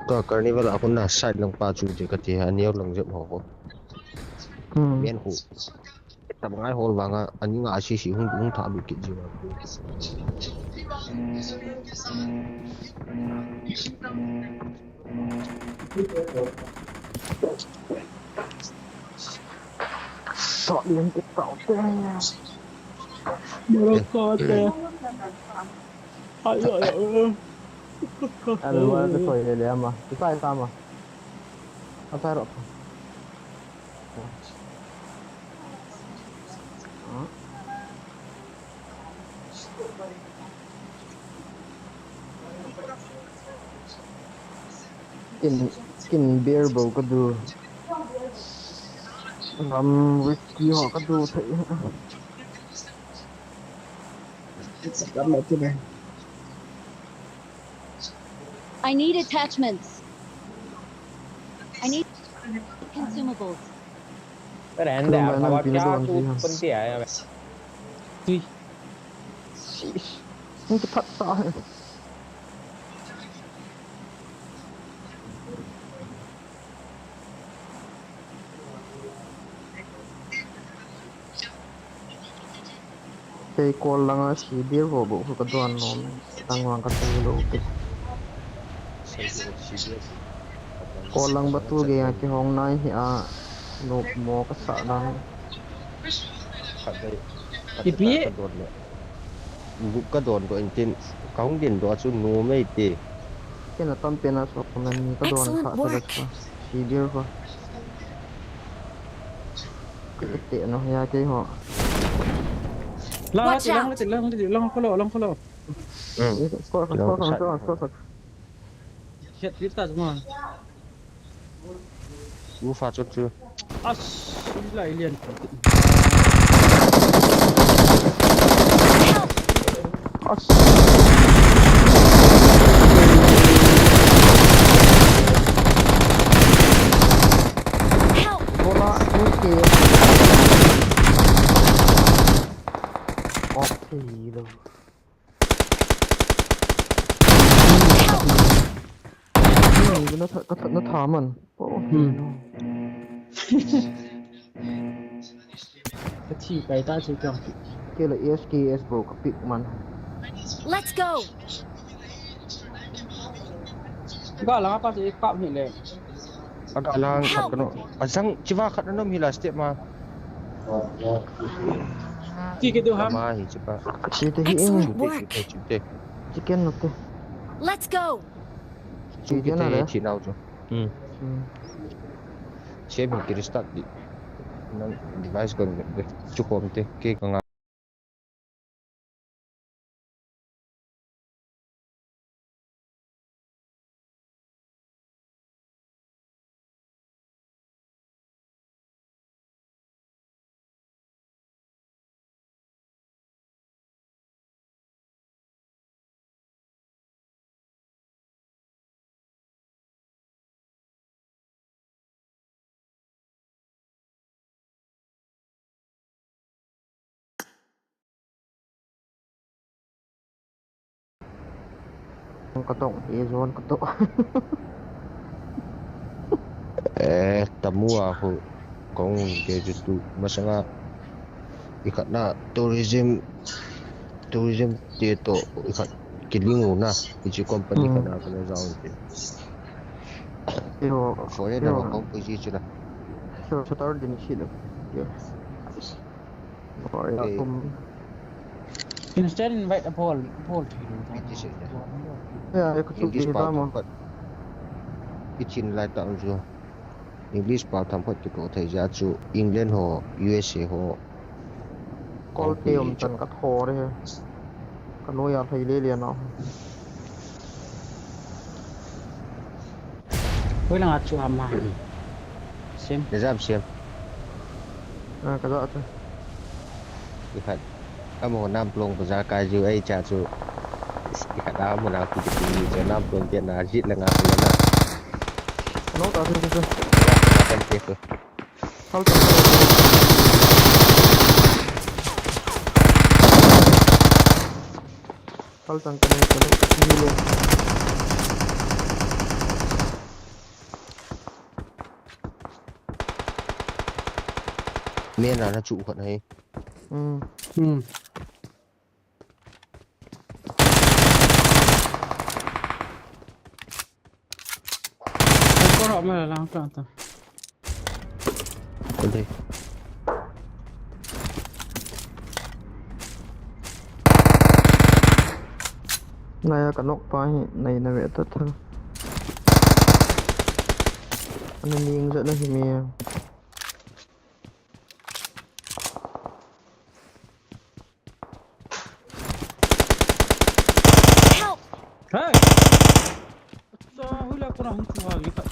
Ka carnival a kon na side lang pa chu de ka ti ha, neo lang jep ho ko. Hmm. Main hu. Tabang ai hol vanga, ani nga a sisi hung, hung tha lut kit jing a. Sot lian kit tau te. Morocco te. Ai, ai, ai. Ano mo na to, soi le le ama. Kita ita ama. Ata ro. Kin, kin beer bou ka du. Ram whisky ho ka du thei. Ram na ti ne. I need attachments. I need consumables. Ka ran da, ma wa kya tu pun ti aya. Tui. Shish. Hung kiphat sa he. Kei kol langa C B R ho bou ka don nom. Tang wang ka tu lo te. Kol lang batu ge a kihong nai hi a. No mo ka sa dan. Khat dai. Khat dai ka don le. Group ka don doh in tin, ka hung din doh a chu nom ei ti. Kei na tam pen a so comment ni ka don kha ta ka chu. Sidir ko. Ka te no ya kei ho. Lang la ti, lang la ti, lang la ti, lang ko lo, lang ko lo. Ko ko ko ko. Hiat pi ta chunga. U fa chun chu. As, la alien. As. Help! Bola, okay. Okay, lo. Ka that, ka that na tha man. Hmm. Ka thi kai ta chu kang. Kei la S K S bou ka pick man. Let's go. Ga la pa chu kap hi le. Aga lang khat ka no. Ajang chiva khat na nom hi la step ma. Ti ke du ham. Ma hi chipa. Chi te hi. Excellent work. Chi te, chi te. Chicken no te. Let's go. Chi te na le. Chi nau chu. Hmm. Hmm. Save hin ki restart di. Nang device kon de. Chu kom te. Ke ka nga. Ka tong, e zon ka tong. Eh, tamu a ho kong ke ju tu masanga i khat na tourism, tourism te to i khat kiling u na i chi company khat na ka na jaun te. Yo, foreign yo. Na kong pu ji chu na. So, so tar din shi lo. Yo. Oi, eh, um. Instead invite a ball, ball to you. It is it. Yeah, I could English pa mo. But it's in light down so. English pa tham khat kito thei ja chu England ho, U S A ho. Kol te um chan ka tho re. Ka noi a thei le le na. Hoi lang a chu ama. Sim. Exam sim. Ah, ka ja chu. Ikhat. Amo Namplong bazar kai ju ei cha chu. Ikhat amo na ki ti ni chu Namplong ke na jit la nga na. Ano ta chu chu. Kan te ko. Hal ta. Kal tang kane kane kane le. Me na na chu khat hai. Hmm. Hmm. Ai, ko ro me la lang ta ta. Ko dei. Naya ka nok pa hi, nai na ve ta tha. Ana ning ja na hi me. Hey! Acha, hoilai kona hung chu ha li khat.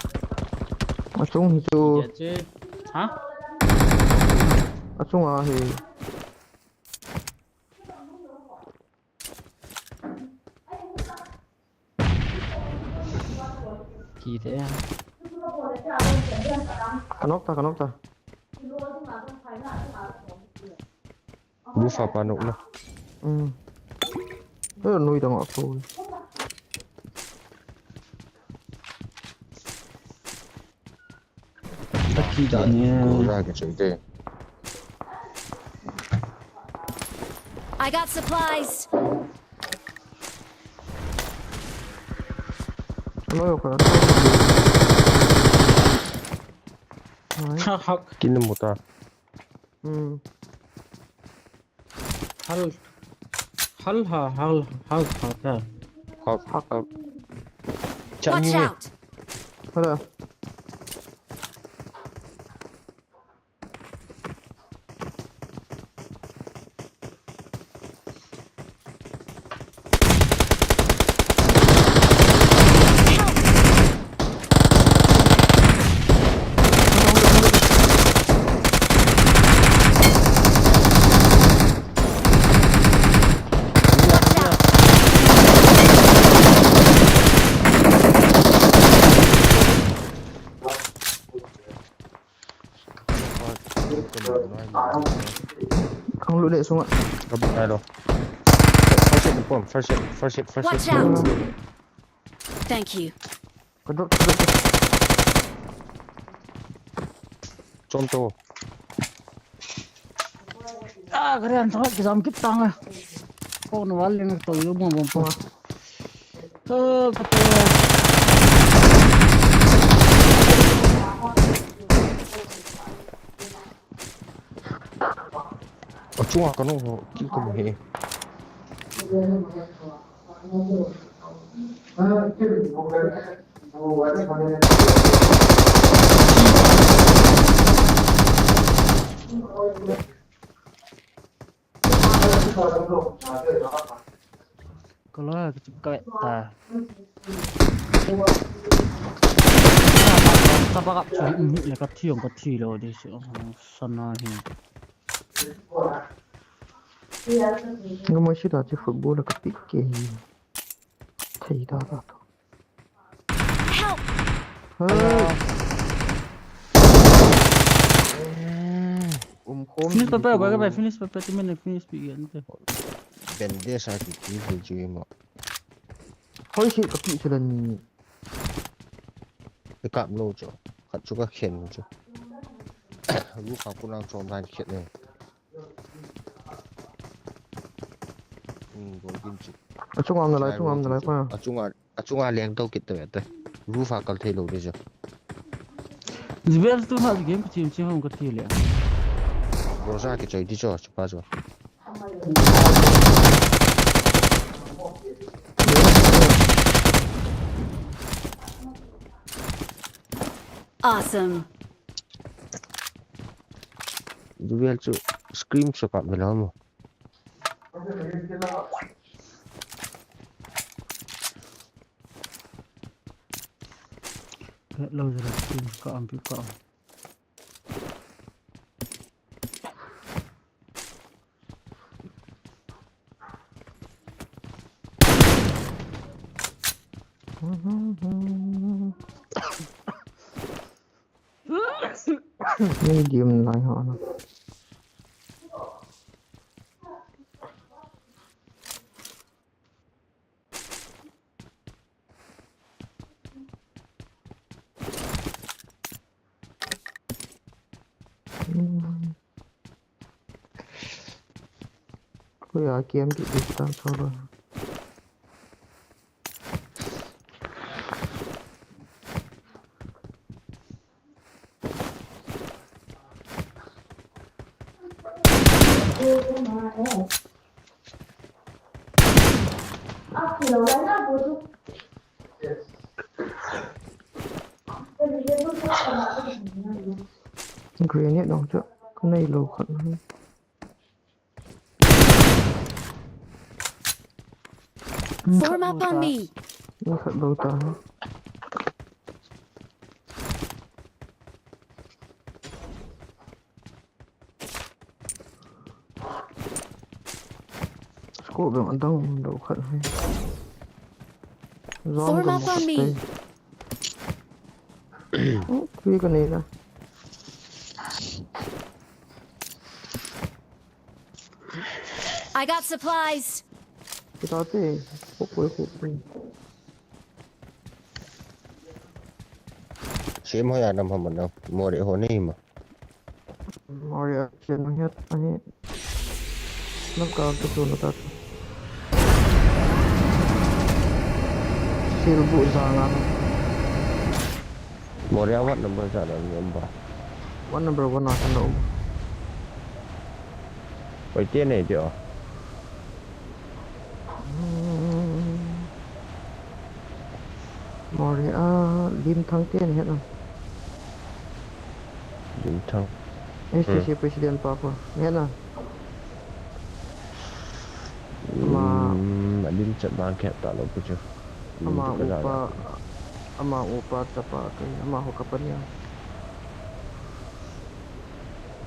Achung hi chu. Che che. Ha? Achung a hi. Ki te. Ka knock ta, ka knock ta. Roof a pa knock na. Hmm. Hei, noi dang a ko. Aki da ne. Go ra ke chei te. I got supplies. Hello, yo, ka. Hak, hak. Kin mo ta. Hmm. Hal, hal ha, hal, hal ha ta. Hak, hak. Watch out! Hala. Kang lu le sunga. Ka bu nai lo. First aid pom, first aid, first aid, first aid. Watch out! Thank you. Ka drop, ka drop. Chom to. Ah, kare an thot ki jam kit tang a. Ko na wal leng to yo mo bom po. Achunga ka nung ho, ki ka mu he. Kala ka chip ka ta. Ka ba ka chu ni le ka thi ong ka thi lo de si ong sana hi. Nga mo si ta chi football ka pick ke hi. Thei ta ta to. Help! Hey. Um, khom finish di papa, tu. Papa, finish papa, tu main finish pi yan te. Bende sa ki ki hu ju mo. Hoi si ka pi sila ni. Ka kap lo cho. Khat chu ka khen cho. Lu ka ku nang chom dan khet ne. Hmm, gol kin chu. Achunga am na lai, achunga am na lai pa. Achunga Achunga leng to kit to ya te. Roof a kal thei lo de jo. Zibel tu na game chim chim hong ka thi le. Rosa ke choi di jo, chupa jo. Awesome. Zibel chu scream chu kap me lo mo. Hello, zara, scream ka am pi ka am. Medium lai ho na. Koi a game ki distance ho. Grenade dong chu, ka nei lo khat na. Form up on me. Khat bou ta. Scope bang adang lou khat hai. Zom Form ka up on me. Ui ka nei la. I got supplies. Kita te. Ko ko ko. Sim ho ya nam ham na. Mori ho nei ma. Mori a chen het ani. Nam ka tu tu na ta. Sil bu za nga. Mori a what number za na number. One number one na kan lo. Koi te nei te o. Mori a Lim Thang te ni het na. Lim Thang. S C C president pa ko. Ni het na. Ama. Hmm, a lim chat bang khet ta lo pu chu. Ama upa, ama upa chapa kai, ama ho ka pa ni a.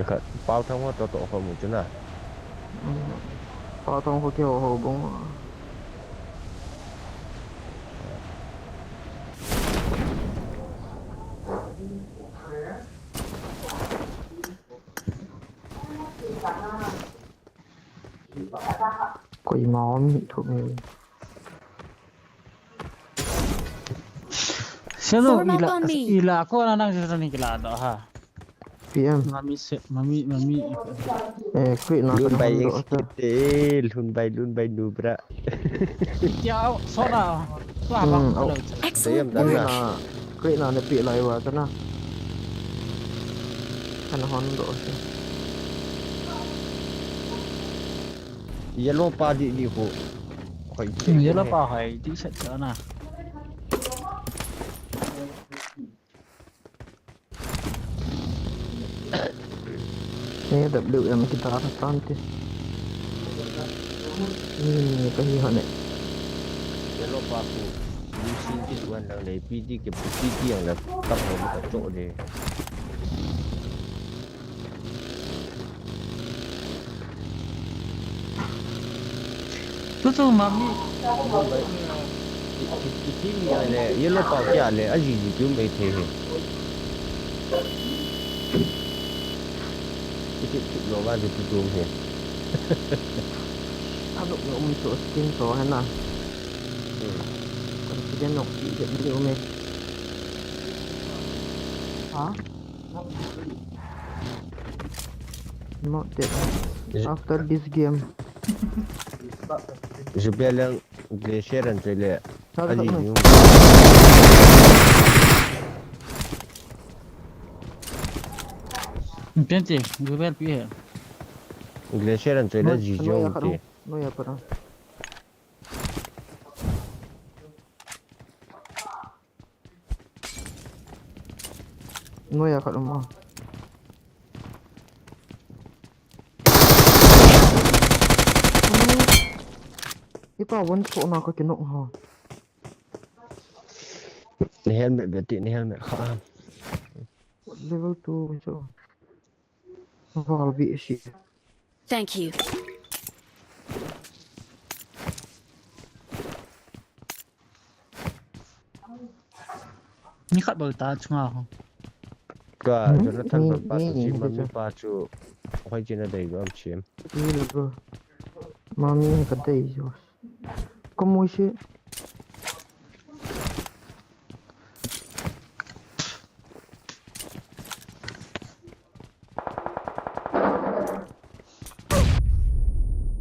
Khat, Pau Thang ho to to ho mu chu na. Hmm. Pau Thang ho ke ho ho bong. Koima om ni thu mi. Sino Form up ila, on me. Ila ko na nang sino ni kila do ha. P M. Mami se, mami, mami. Eh, kri na Lun bai do. Lun bai, lun bai nu bra. Kya, sona. Tua bang. Hmm, oh. Excellent work. Kri na, kri na ne pi lai wa ta na. Kan hon do. Yellow pa di di ko. Hoi. Hmm, yellow pa hoi di set na. A W M kita atan te. Hmm, kahi hane. Yellow pa ko. Lucy ki suan lang le, P D ki, P D yang le, tak ho ka cho de. Tutu mami. Ki, ki, ki, ki mi a le, yellow pa kia le, a ji ji kiu mei the he. Ki ti ti lo va ji tu tu he. A lo lo um to skin to he na. Hmm. Confident no ki je ni um e. Ha? Not dead. Is it after this game. Isabel yang glacier an chele. Sabe ali ka yung. Pente, Isabel pi he. Glacier an chele ji jong te. No ya para. Noi a khat um a. Ipa one shot na ka kinok ha. Ni helmet be ti, ni helmet kha. Level two so. Val bi si. Thank you. Ni khat bou ta chunga ho. Ka, hmm? Jonathan ni, pa ni, tu si ni mami chu. Pa chu. Hoi china dei go am chim. Ni le go. Mami ka dei jo. Ko mui si.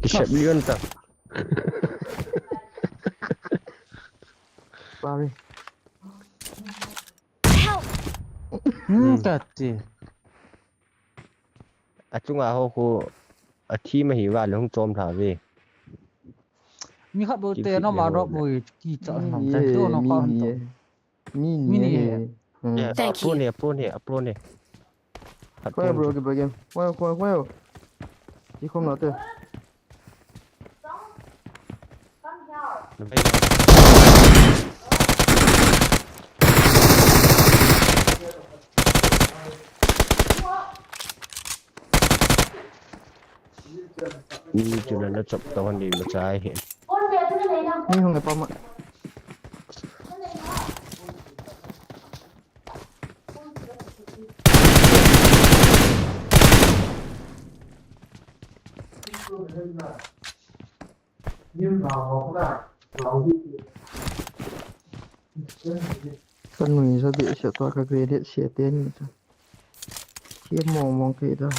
Kisep lion ta. Sorry. Help! Hmm, hmm. Tati. Achunga ho khu athi ma hi va le hung chom tha ve. Mi khat bou te no ma drop bou ki cha no te to no ka hon to. Mi ni he. Hmm. Yeah, thank you. Apron he, apron he, apron he. Where, bro, ke bro game. Where, where, where? Ki khom na te. Vai. Ni chu na na chop ta hon di ma chai he. Ni hung e pa ma. Ka nui sa beh sia tua ka grenade sia te ni sa. Sia mong mong kei ta.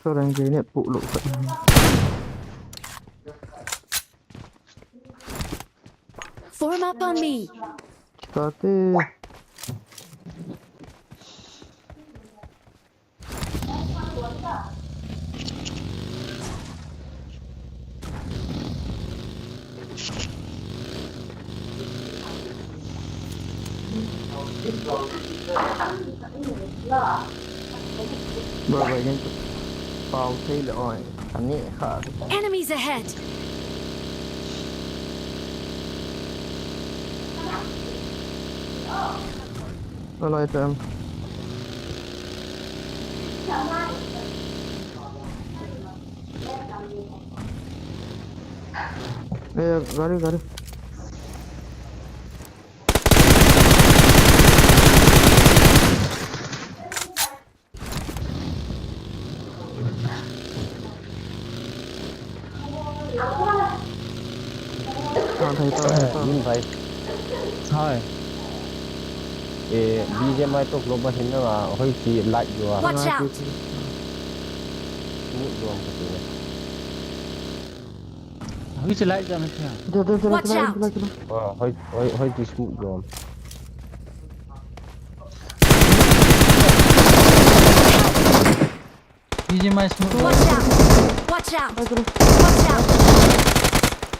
Ka rang grenade puh lou khat. Form up on me. Tate. Bro, bro, yin pau thei le oi. Ani kha. Enemies ahead! Alai tem. Eh, gari, gari. Yin bhai. Hai. Eh, B G M I to global hin na, hoi chi light jo a. Watch out! Smooth jo am kati na. Hoi chi light jo am kati na. Watch out! Ah, hoi, hoi, hoi chi smooth jo am. B G M I smoke. Watch out! Watch out! Watch out!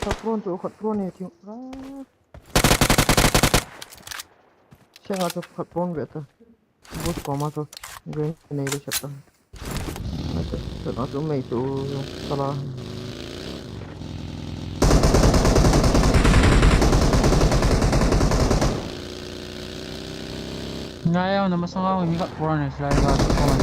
Khat drone chu, khat drone e, thiu. Senga chu khat drone ve ta. Boost koma chu. Grenade nei le sep ta. Senga chu mei chu sala. Ngai au na masang au mi khat drone e, slide ba drone.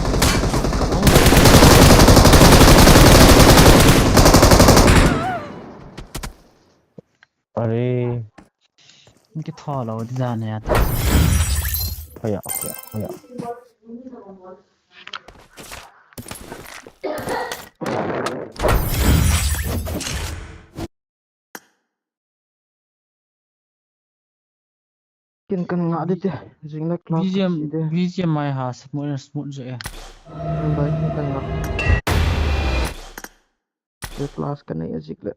Are. Mi kitho lou di jane ya ta. Haya, haya, haya. Kin kan ngah di te, jing le class B G M, si de. B G M I ha smooth, smooth je e. Bai, kin kan ngah. Ke class kan nei a jik le.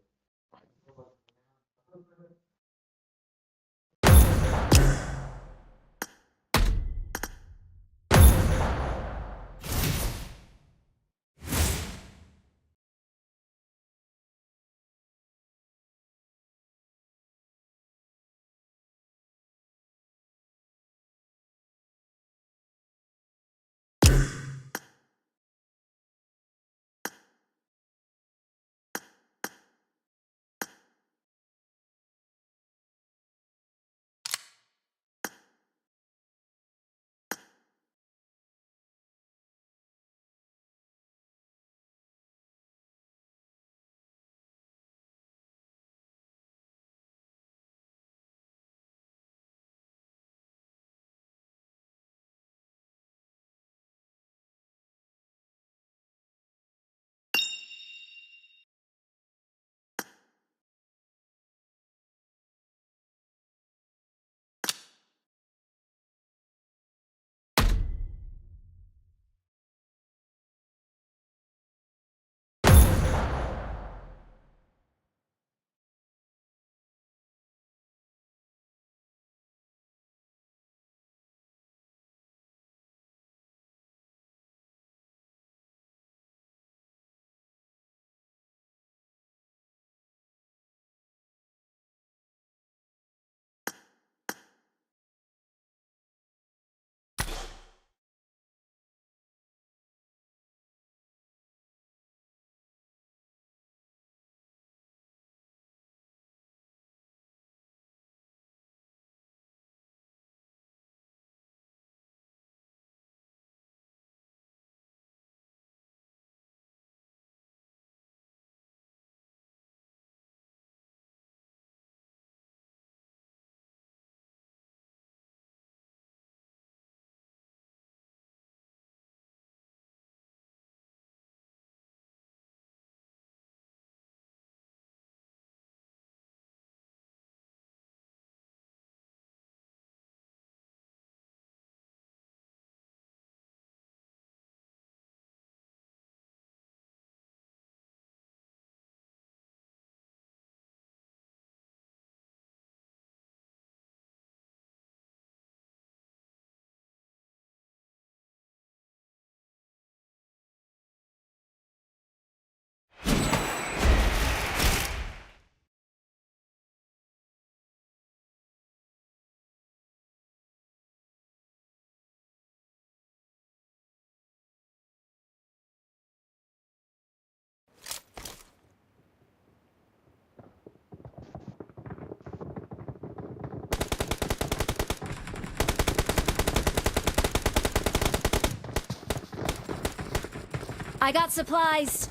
I got supplies.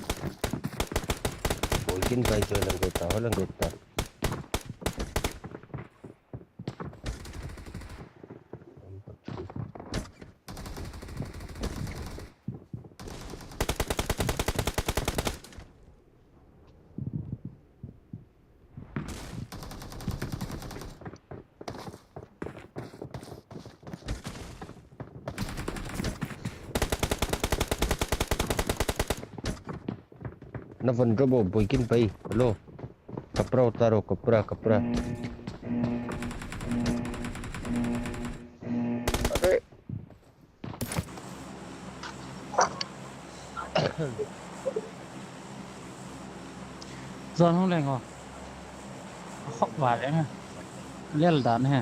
Boikin bai jo lang gota, lang gota. Na von robo boikin pai lo. Kapra utaro, kapra, kapra. Zon hung leng o. Khok va leng. Lel dan he.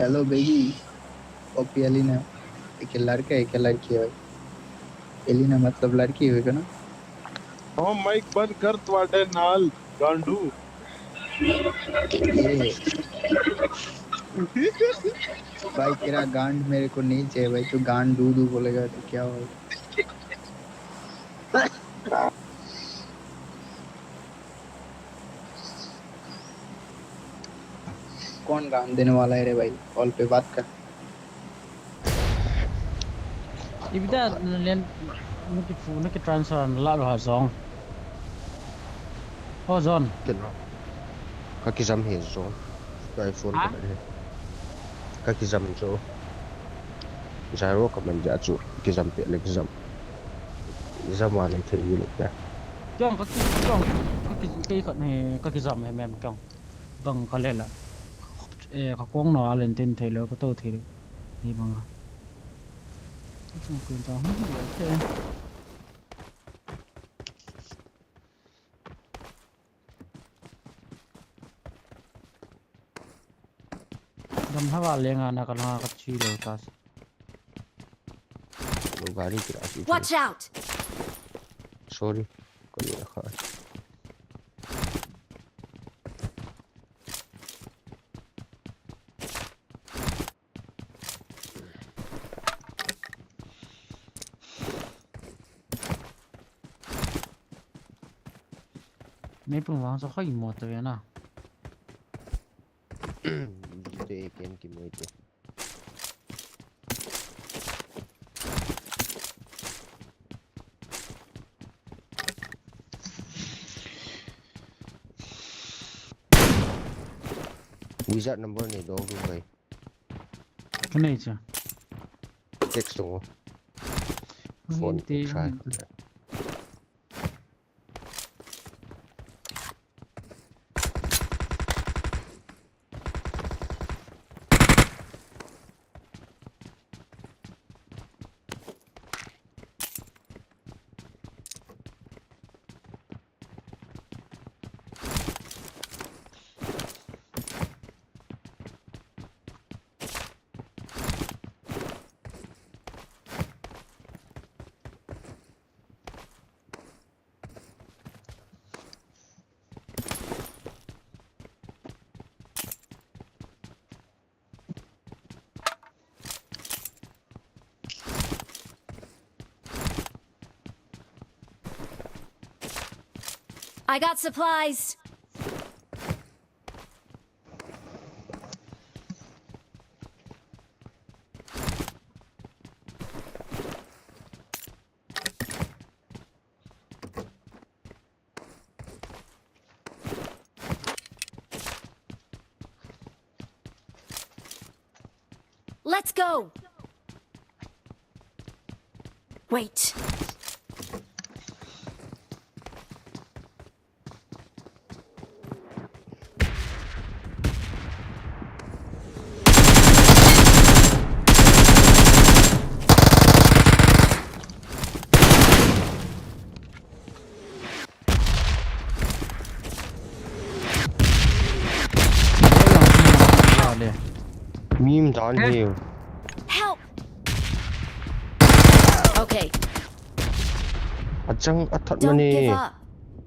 Hello baby, okay Elina, एक लड़का है, एक लड़की है भाई। एलिना मतलब लड़की होगा ना? Oh, माइक बंद कर, ਤੁਹਾਡੇ ਨਾਲ ਗਾਂਡੂ। ये भाई, तेरा गांड मेरे को नहीं चाहिए भाई। तू गांड दू दू बोलेगा तो क्या होगा? कौन गांड देने वाला है रे भाई? कॉल पे बात कर। Ibida len naki fu naki transfer la lo ha zong. Oh zon. Kena. Ka kijam he zong. Ka iPhone Ha? Ka he. Ka kijam zo. Zaro ka man ja chu. Kijam pe le kijam. Kijam wa le thei ni le ka. Kyong ka ki kyong ka ki kai khat he ka kijam he mem kyong. Bang ka le la. Eh ka kong no alen tin thei lo ka to thei lo. Ni bang. Chung kun ta. Dam hava lenga na ka langa ka chi lo ta. Lo gari kira si. Watch out! Sorry. Ko ni kha. Mei pung vang sa khoi mo to ya na. Te ken ki mo ite. Wizard number nei dong du bai. Ka nei cha. Text dong. Hung Phone in te, try. hung in te. I got supplies. Let's go. Wait. Mim dan hiu. Help! Okay, Achang athat don't give mani. Up.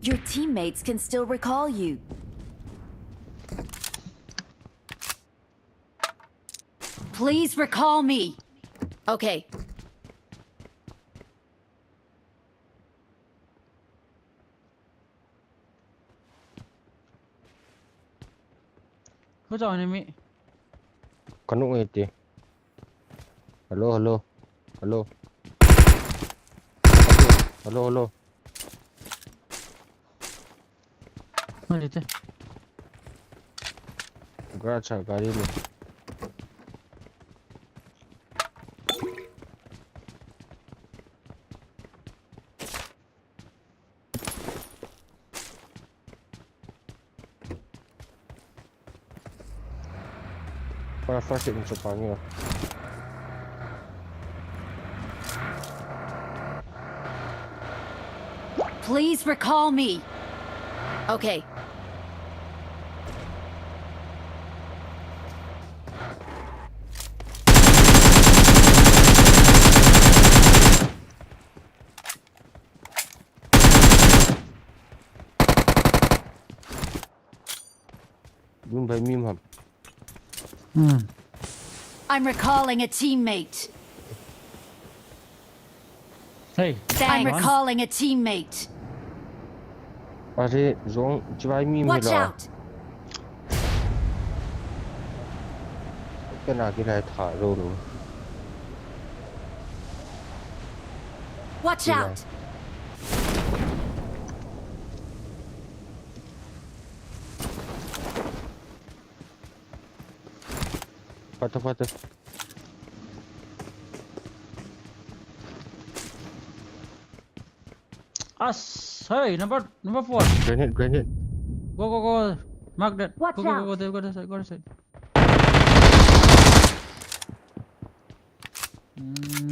Your teammates can still recall you. Please recall me. Okay. Who's on me? Kanu iti. Hello, hello. Hello. Hello, hello. Where is it? Garage, gari lo. Para first aid ni chu pa ni. Please recall me. Okay. Dun bai mi ham. Hmm. I'm recalling a teammate. Hey. I'm Thanks. Recalling a teammate. Are, zong, chibai mi mi. Watch lo. Out. Kena kilai tha lo lo. Watch out. Pata, pata. As, hey, number, number four. Grenade, grenade. Go, go, go. Mark that. Watch out. Go, go, go, go, there, go this side, go this side. Hmm.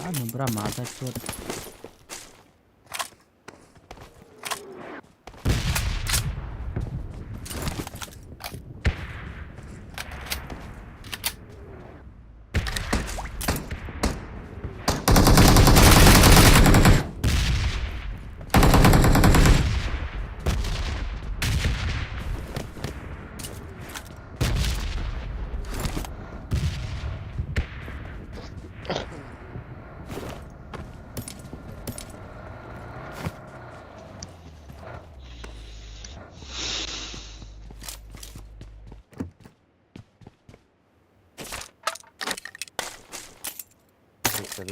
Ah, nubra mata chot. I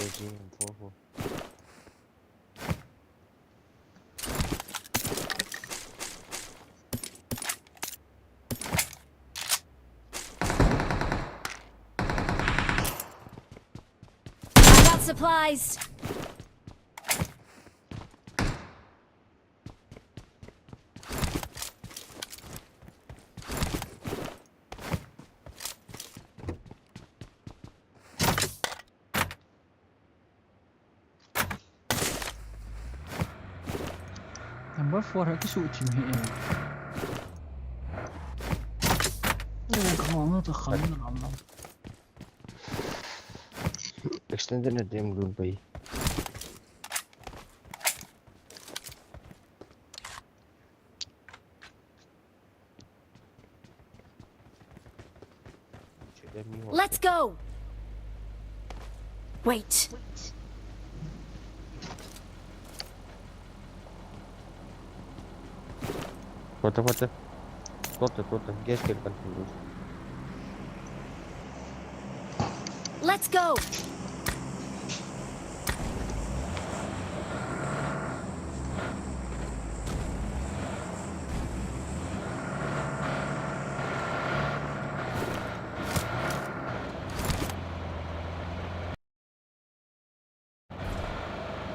got supplies. Number four ha kisuh chim hi e. Extended na dem gun pai. Let's go. Wait. Kota, kota. Kota, kota. Gas can continue. Let's go.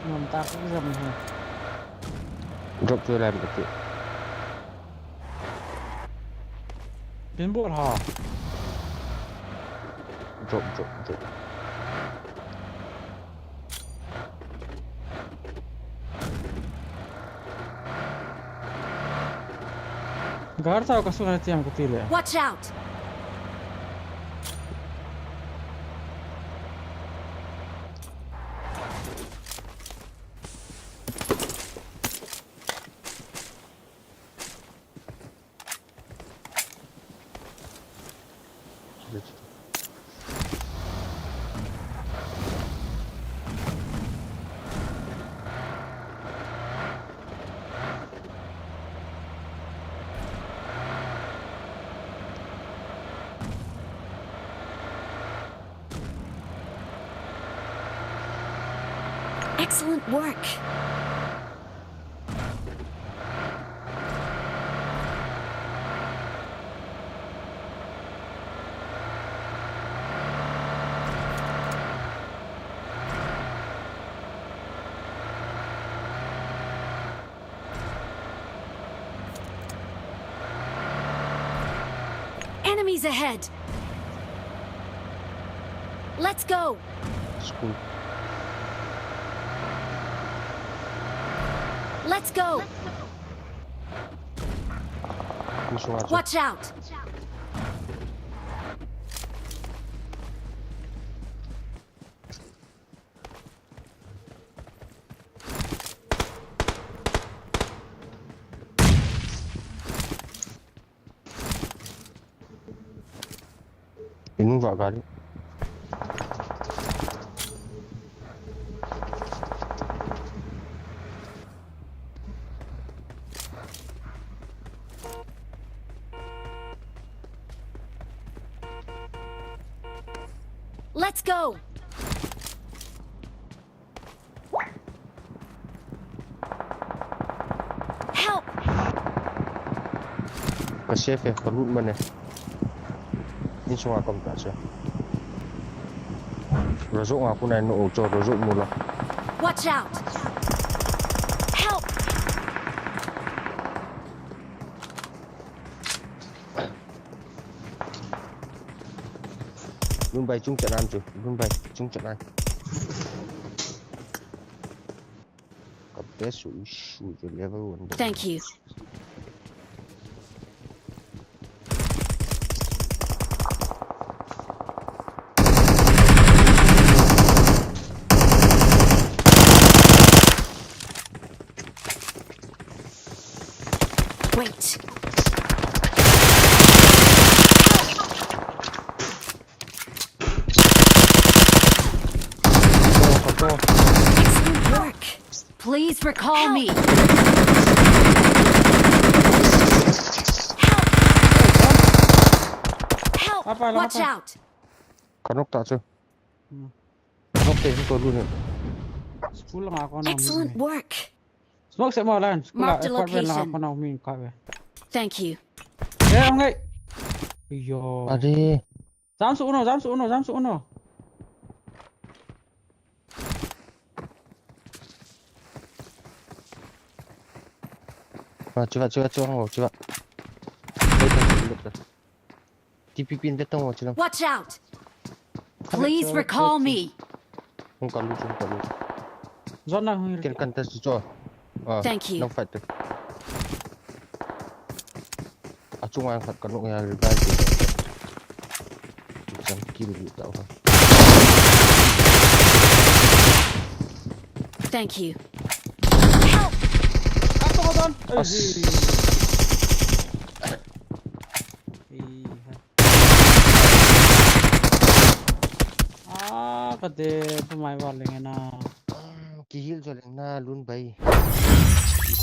Ngam ta ka jam ha. Drop chu lam ka ti. Tin bol ha. Drop, drop, drop. Gar tau ka sunga tiang ku tile. Watch out! Excellent work. Enemies ahead. Let's go. School. Let's go. Watch out. Inung vah gari. Let's go. Help! Ka safe e, ka loot man e. Insunga ka um ta chu. Rojo nga kunai no o cho, rojo mu la. Watch out! Help! Lunbai chung chan an chu. Lunbai chung chan an. Ka best issue chu level one. Thank you. Wait. Excellent work. Please recall me. Help! Help! Apa, apa? Watch out! Ka nok ta chu. Hmm. Ka nok te hin ko lu ne. School nga ko na. Excellent work. Smoke se mo lan. School apartment la ko na min ka ve. Thank you. Eh, ang ngai. Yo. Ade. Jam su uno, jam su uno, jam su uno. Wa, chiwa, chiwa, chiwa, chiwa. T P P in betong wa chilang. Watch out! Please recall me. Hung kalu, hung kalu. Zona hung. Ken kan ta si cho. Ah, thank you. Nang fight tu. Achung ang khat ka nok ya revive. Jam kill lu tau ha. Thank you. Help! Ato ko don. As. Ah, kate, tumai wa leng na. Kihil jo leng na lun bai.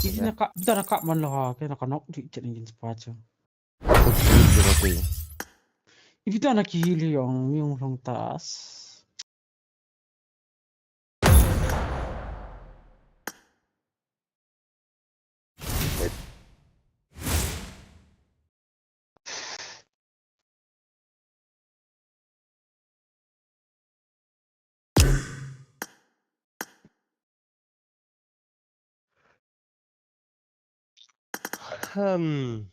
Ina ka, ita na ka man lo ha, ke na ka nok di chen ngin spa chu. Ita na kihil yong, yung long tas. Hmm.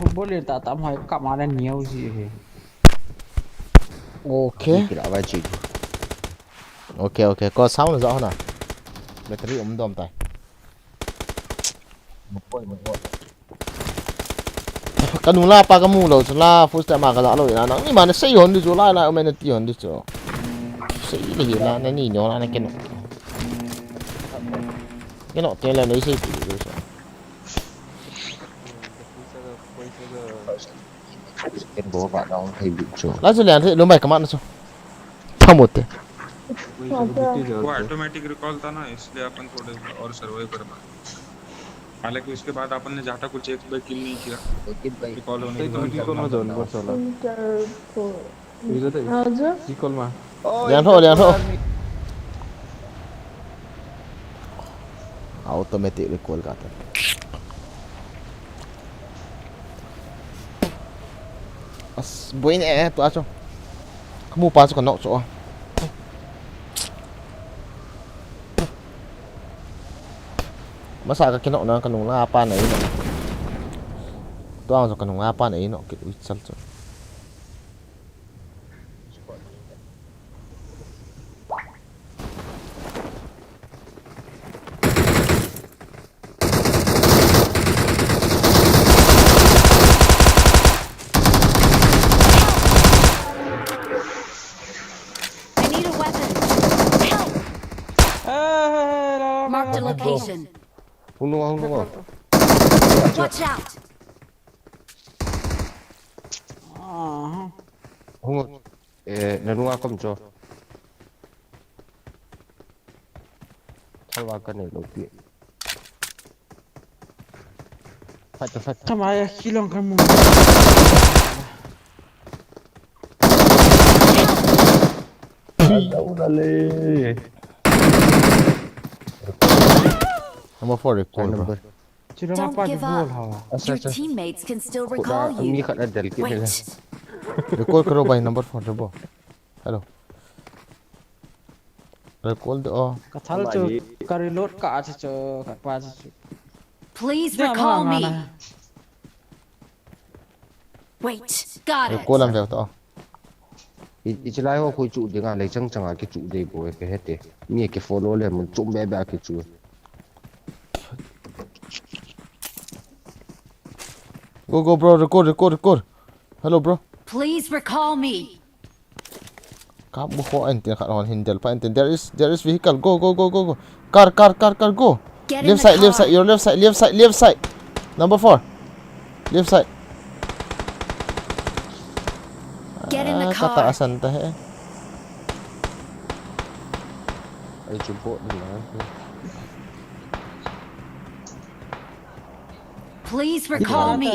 Football le ta tam hoi kap ma le niau ji he. Okay. Kila vai chi. Okay, okay. Ko sound jo na. Battery um dom tai. Ka nung la pa ka mu lou chu la, full step ma ka la lou ina, nang ni ma na sei hon di chu, lai lai, o men ti hon di chu. Sei le hi la, na ni nyo la, na keno. Keno, te la, na sei ti di chu. Ken bo ba dong thei bi chu. La chu lian thei, lum bai ka ma na chu. Thamote. वो automatic recall था ना, इसलिए अपन थोड़े और सर्वाइव कर पाए। हालांकि उसके बाद अपन ने जाटा को चेक बैक किल नहीं किया। लेकिन भाई, रिकॉल होने के बाद। रिकॉल में जोन पर चला। इंटर को। इधर है। हाँ, जो। रिकॉल में। Lian tho, lian tho. Automatic recall kata. As, boina e, tua chu. Ka mu pa chu ka knock chu. Masa ka knock na ka nung la pa na ino. Tua chu ka nung la pa na ino, kit ui chal chu. I need a weapon. Help! Marked a location. Hung nung, hung nung. Watch out! Hung nung. Eh, na nung a kom cho. Thalwa ka nei lou pi. Fight, fight. Tama ya kilong ka mu. Hello, dale. Number four recall, bro. Number. Chirama. Don't give up. Your teammates can still recall you. Wait. Recall karo bhai, number four, bro. Hello. Recall de o. Ka thal chu, ka reload ka chu chu, ka pa chu chu. Please recall me. Wait, got it. Recall am veu to. I, i chilai ho khui chu dinga lei chang changa ki chu dei bo e ke hete. Mi ke follow le mun chum be be ki chu. Go, go, bro, recall, recall, recall. Hello, bro. Please recall me. Kap bu ho entin khat hon hin del pa entin. There is, there is vehicle. Go, go, go, go, go. Car, car, car, car, go. Get in the car. Left side, left side, your left side, left side, left side. Number four. Left side. Get in the car. Ah, kata asan ta he. Ai chu bo ni na. Please recall me.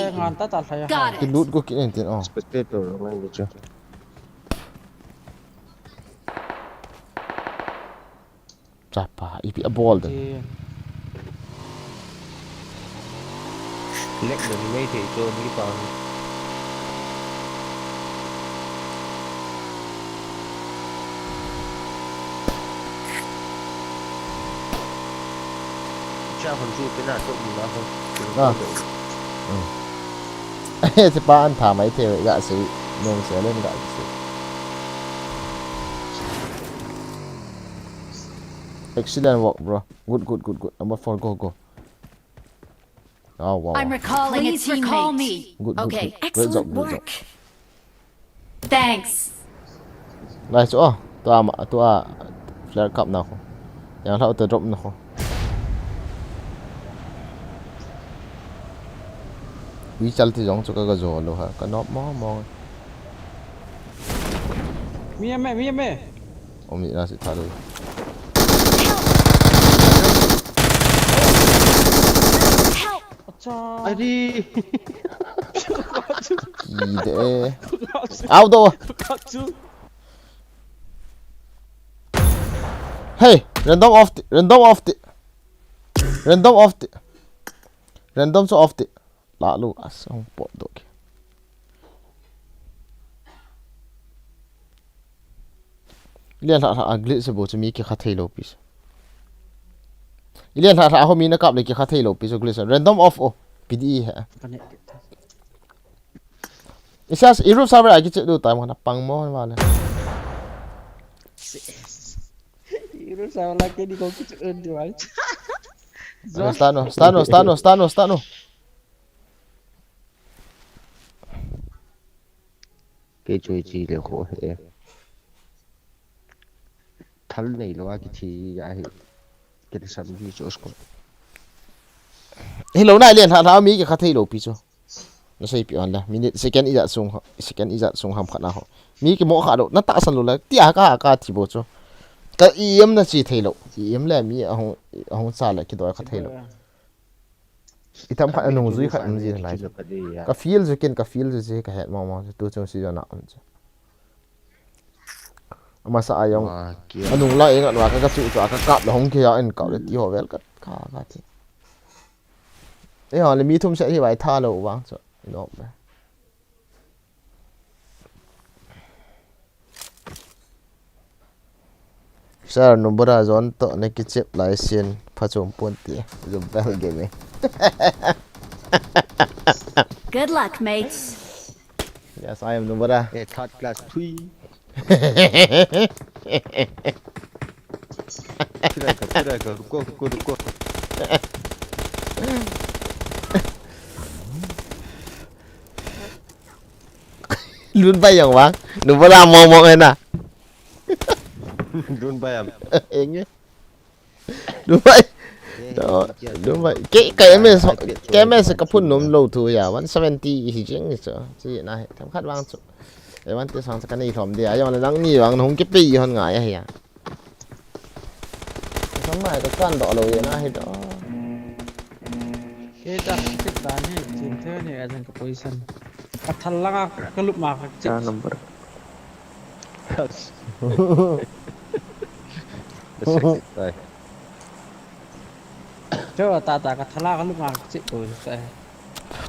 Got it. Ki loot go ki entin o. Spectator ngai ni chu. Chapa, ipi a bol den. Lek den mei thei chu mi pa. Cha hon chu pina to mi na ho. Ah. Hmm. Ese pa an tha mai thei ga sei, nong sei len ga sei. Excellent work, bro. Good, good, good, good. Number four, go, go. Oh, wow. I'm recalling a teammate. Please recall me. Good, good, good. Okay. Great job, great job. Excellent work. Thanks. Nice. Oh, tua ma, tua flare kap na ko. Yang lau ta drop na ko. Ui chal ti jong chu ka ga jo lo ha. Ka nop mo mo. Mi ame, mi ame. Om ni na si tha lo. Help! Acha. Ari. Ki de. Au do. Hey, random off ti, random off ti. Random off ti. Random chu off ti. La lu a song pot doh ke. Ilian hla hla a glitch se bo chu mi kikha thei lo pi se. Ilian hla hla ho mi na kap le kikha thei lo pi se glitch se. Random off o. P D E he. Ka net ke ta. Isas, i roof server a kichep diu tai mo na pang mo vale. I roof server la kei ni ko kichep diu vale. Start no, start no, start no, start no, start no. Kei chu chi le kho he. Thal nei lou a kithi a hi. Kei sam ji chu sko. Hello, nai le hla hla mi ke kha thei lou pi chu. Na sei pi on la. Minute second ijat sung ho. Second ijat sung ham khat na ho. Mi ke mo kha lou. Na tahsan lou la. Tia ka ka thi bo chu. Ka i em na chi thei lou. I em le mi ahung ahung cha le kidoi kha thei lou. I tham khat anung zui khat um ji lai. Ka feel zu kin, ka feel zu ji ka het mo mo tu chung si na um ji. Amasa a jong anung la ingat wa ka ka chu chu ka kap la hong kia in kap le ti ho vel ka ka ka ti. E ho le mi thum se hi vai tha lo vang chu. Nop le. Sir, Nubora zon to na kichep lai sin phachom pon ti. Zubel game. Good luck, mates. Yes, I am Nubora. Eh, third class three. Kira ka, kira ka, ruko, ruko, ruko. Lun bai yang bang. Nubora mo mo na. Lun bai am. Enge. Dubai. Dubai. Ke, ke M S, ke M S ka phun nom lo thu ya, one seventy hi jing so. Chi na he, tham khat vang chu. E one te sang ka nei thom dia, yong le nang ni vang hung ke pe hon ngai ya. Sam mai ka kan do lo ya na he do. Ke ta ki ta ni, chin the ni a jang ka position. Ka thal langa ka lup ma ka chip. Cha number. Sexy tai. Cho ta ta ka thala ka lup ma ka chip ko sai.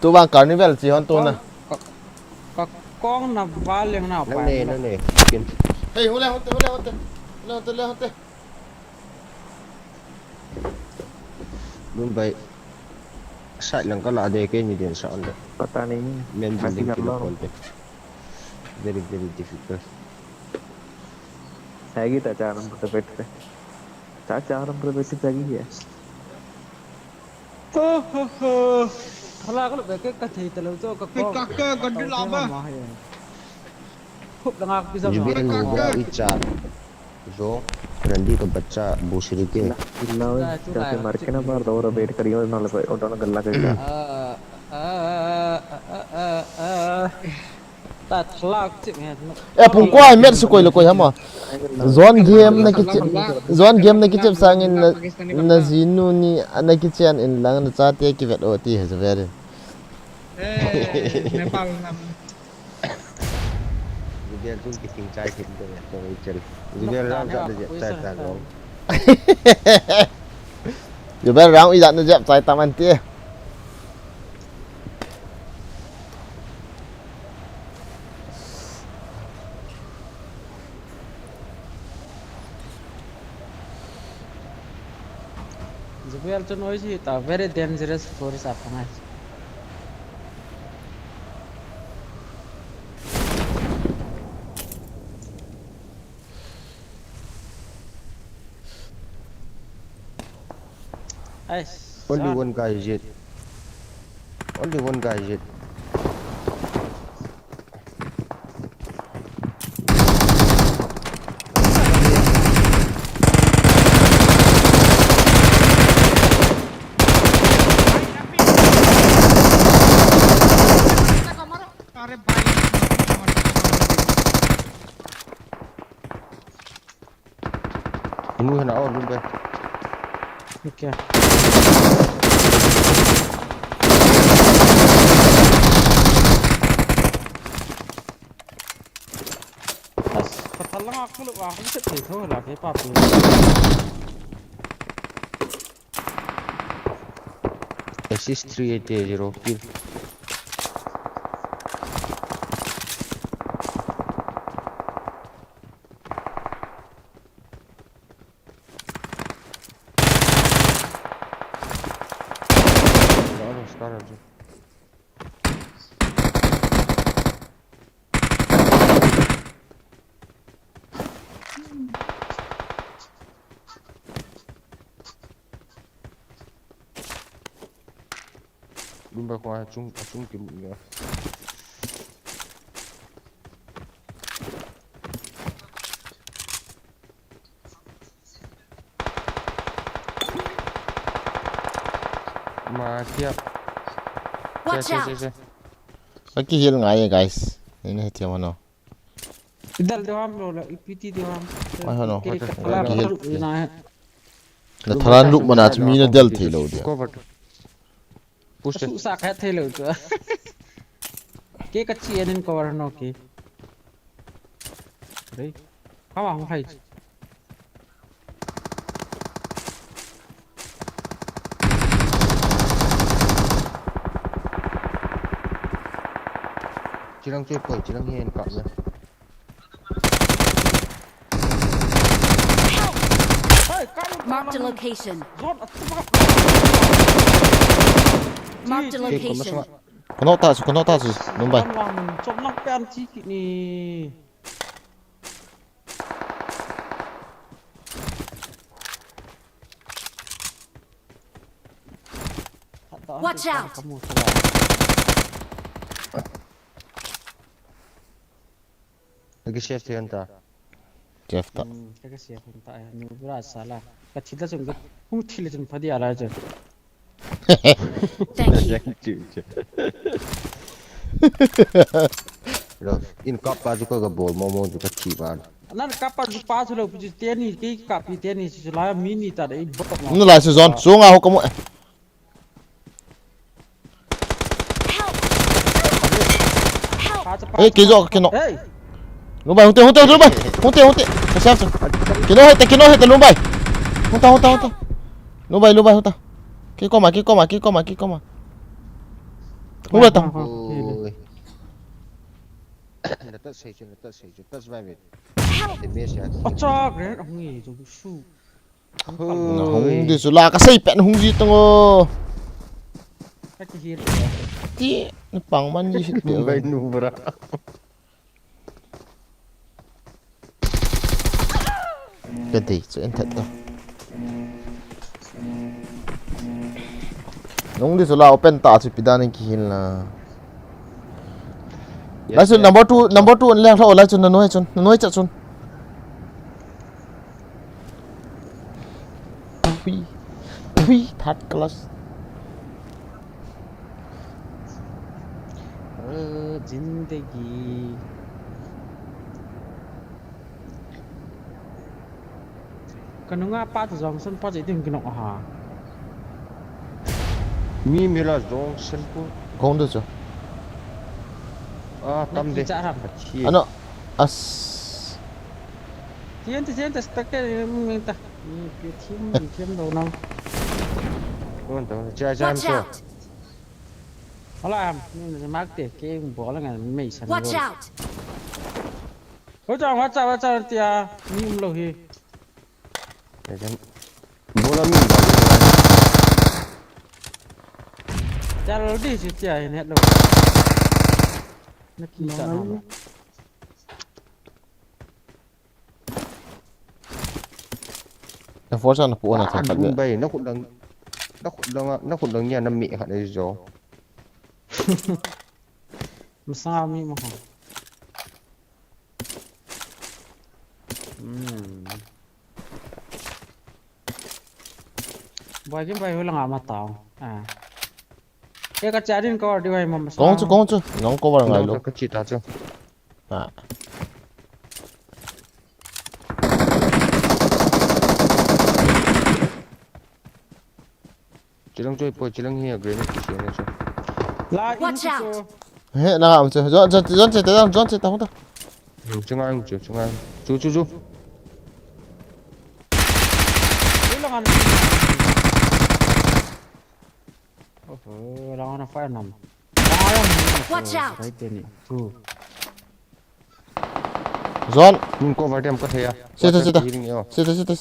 Tu bang carnival chi hon tu na. Ka, ka kong na ba leng na pa. Nang ne, nang ne. Kin. Hey, hule, hote, hule, hote. Hule, hote, hule, hote. Mumbai. Side lang ka la de ke ni den sa on de. पता नहीं। Main building ki la kon de. Very, very difficult. Sagi ta cha number pe beth pe. Cha cha number pe beth sagi hai. Ho, ho, ho. Thala ka lup ke ka thei ta lo cho ka ko. Ka ka ka dil a ba. Khup langa ka pisa. Jubian ni ja i cha. Zo, Randy ka bacha, busiri ke. Illa, illa, illa, jate mari ke na baar, dawra wait kariye, aur na lagaye, aur na galla kariye. Ta thlak chim he. E, pung ko ai met su koi le koi hama. Zone game na kichep, zone game na kichep sangin na, na jinu ni na kichen in lang na chate kivet o ti he very. Eh, Nepal nam. Jubian tum kiting chai thim de, to ichel. Jubian ram sa de jep chai ta lo. Jubian ram ijat na jep chai ta man ti. Jubian chu noisy ta, very dangerous force a pangai. Only one guy is it. Only one guy is it. अरे भाई। Inu hena or room pe. Okay. Bas. Ka thalang aku lo aku se thei tho la ke pa pi. Assist three eighty zero kill. Scar, scar, scar. Room ba kho a chung, a chung ki mu ya. Ma kia. Watch out! Aki heal ngai, guys. Ini hiti mano. Dal de ham lo la, ipiti de ham. Ai, hano, hano. Na tharan luk mana chu mi na del thei lo dia. Cover. Push. Su sa kha thei lo chu. Ke ka chi anin cover no ke. Rei. Kama hung hai. Chilang chui poi, chilang hi en kap na. Marked a location. Marked a location. Kano ta su, kano ta su, Lumbai. Chom lang pe an chi ki ni. Watch out! Lagi chef thei ta. Chef ta. Hmm, lagi chef thei ta. Ni bura sala. Ka thila chung ka. Hung thila chung phadi ala chung. Thank you. Lo, in kap pa chu ka ga bol mo mo chu ka thi ba. Nan kap pa chu pa chu lo pi chu teni, ki kap pi teni chu la mi ni ta dei bok mo. Nu lai se zon, sunga ho ka mo. Help! Help! Hey, kijo ka kino. Hey. Lumbai, hunte, hunte, Lumbai. Hunte, hunte. Ka siam tu. Kino hete, kino hete, Lumbai. Hunta, hunta, hunta. Lumbai, Lumbai, hunta. Ki koma, ki koma, ki koma, ki koma. Hunta. Oi. Na ta sei chu, na ta sei chu. Tas vai ve. Help! Te me sia. Acha, grenade hung e, jo su. Na hung di chu la ka sei pen hung di tong o. Ka ti hil. Ti na pang man di hit pe. Bai nu bra. Ka ti chu en that ta. Nung di chu la open ta chu pi dan ki hil na. Yes, lai chun yes. Number two, number two an leng thlo lai chun na noi chun, na noi cha chun. Thui, thui, third class. Zindagi. Ka nunga pa chu Johnson pa chu itin kinok a ha. Mi mila Johnson pu. Kong du chu. Ah, tam de. Cha ram. Achi. Ano, as. Tian, tian, ta spectator, mm, ta. Ni, pi team, team do nang. Kon ta, cha, cha, Watch cha. Out! Hala am, ni na mark te, ke bol nga mei san. Watch out! Watch out, watch out, watch out, tia. Ni um lo hi. Bola mi. Chal di si tia hin het lo. Na ki sa na. Na force na pu na tha khat le. Bai, na khut lang, na khut lang, na khut lang nia na mi khat le jo. Masanga mi mo. Hmm. Boy, game boy, hulang ama tao. Ah. Eh, ka charin cover di wai mama. Kong chu, kong chu. Nong cover ngai lo. Ka chi ta chu. Ah. Chilang choi poi, chilang hi a grenade ki siang chu. La in. Watch out. He, na am chu. Zon, zon, zon che ta, zon che ta, hung ta. Hmm, chunga ang chu, chunga ang. Chu, chu, chu. Ui, lang an. Oho, lang an fire nam. Watch out. Right there ni. Chu. Zon. Min cover dem ka thei a. Sita, sita. Healing yo. Sita, sita.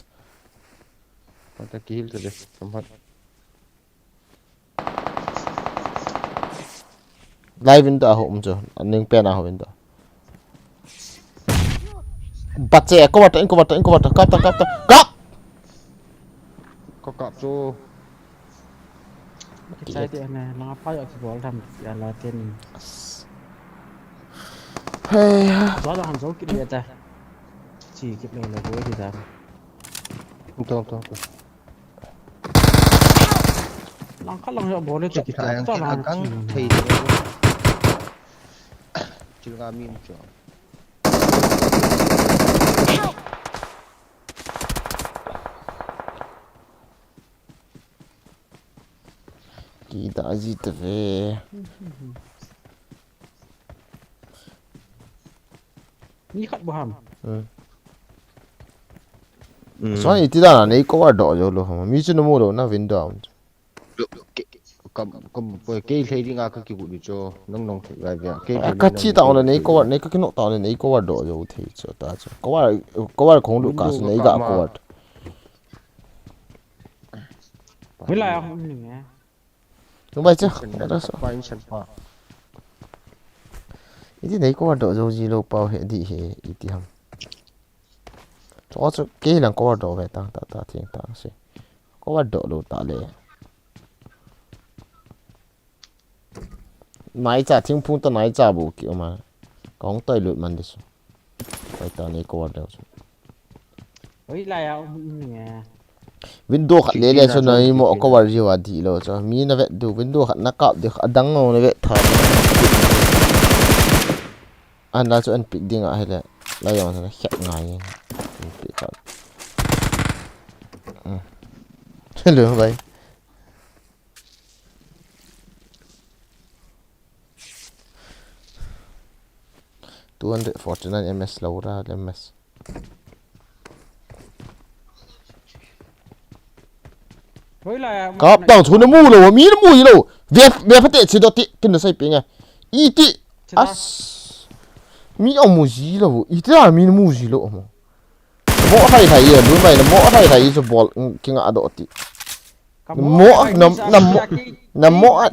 Pata ki heal ta de. Samhat. Live in ta ho um chu. Aning pen a ho in ta. Bat che, cover ta, in cover ta, in cover ta. Kap ta, kap ta. Kap! Ko kap chu. Kichai ti ne, langa pa yo kibol tham, ya la ten. Hei ha. Zo la han zo kit le ta. Chi kit le le go ti ta. Tong, tong, tong. Lang khat lang yo bol le ta ki ta. Lang khat lang thei. Chil nga mi mu cho. Ki da ji ta ve. Ni khat bo ham. Hmm. Hmm. Soi ti da na nei ko wa do jo lo ham. Mi chu no mo lo na window. Ke, kam, kam, kei lhei dinga ka kigu di cho, nang nong thei gai via. Kei lhei ka chi ta ole nei ko wa, nei ka kino ta ole nei ko wa do jo thei cho ta cho. Ko wa, ko wa khong lu ka nei ga ko wa. Hoi lai a hung ni nge. Tung bai cho. Ka da so. Pa in san pa. Iti nei ko wa do jo ji lo pau he di he iti ham. Cho cho kei lang ko wa do ve ta ta ta thing ta si. Ko wa do lo ta le. Nai cha thing phung ta nai cha bu ki ma. Kong toi lut man di su. Pai ta ni ko wa do su. Oi la ya um ni ya. Window khat le le so na i mo ko wa ji wa di lo cho. Mi na ve du window khat na kap di adang ngo na ve tha. An la chu an pick ding a hile. La yong na khet ngai. An pick khat. Hmm. Hello, bhai. Two hundred forty-nine M S lo ra, M S. Hoi la ya, kap tang chu na mu lo, mi na mu hi lo. Ve, ve pha te chi do ti, kin na sai pi nga. I ti. As. Mi a mu ji lo, i ti a mi na mu ji lo mo. Mo hai hai ye, lu mai na mo hai hai chu bol, mm, ki nga do ti. Mo, na, na mo, na mo.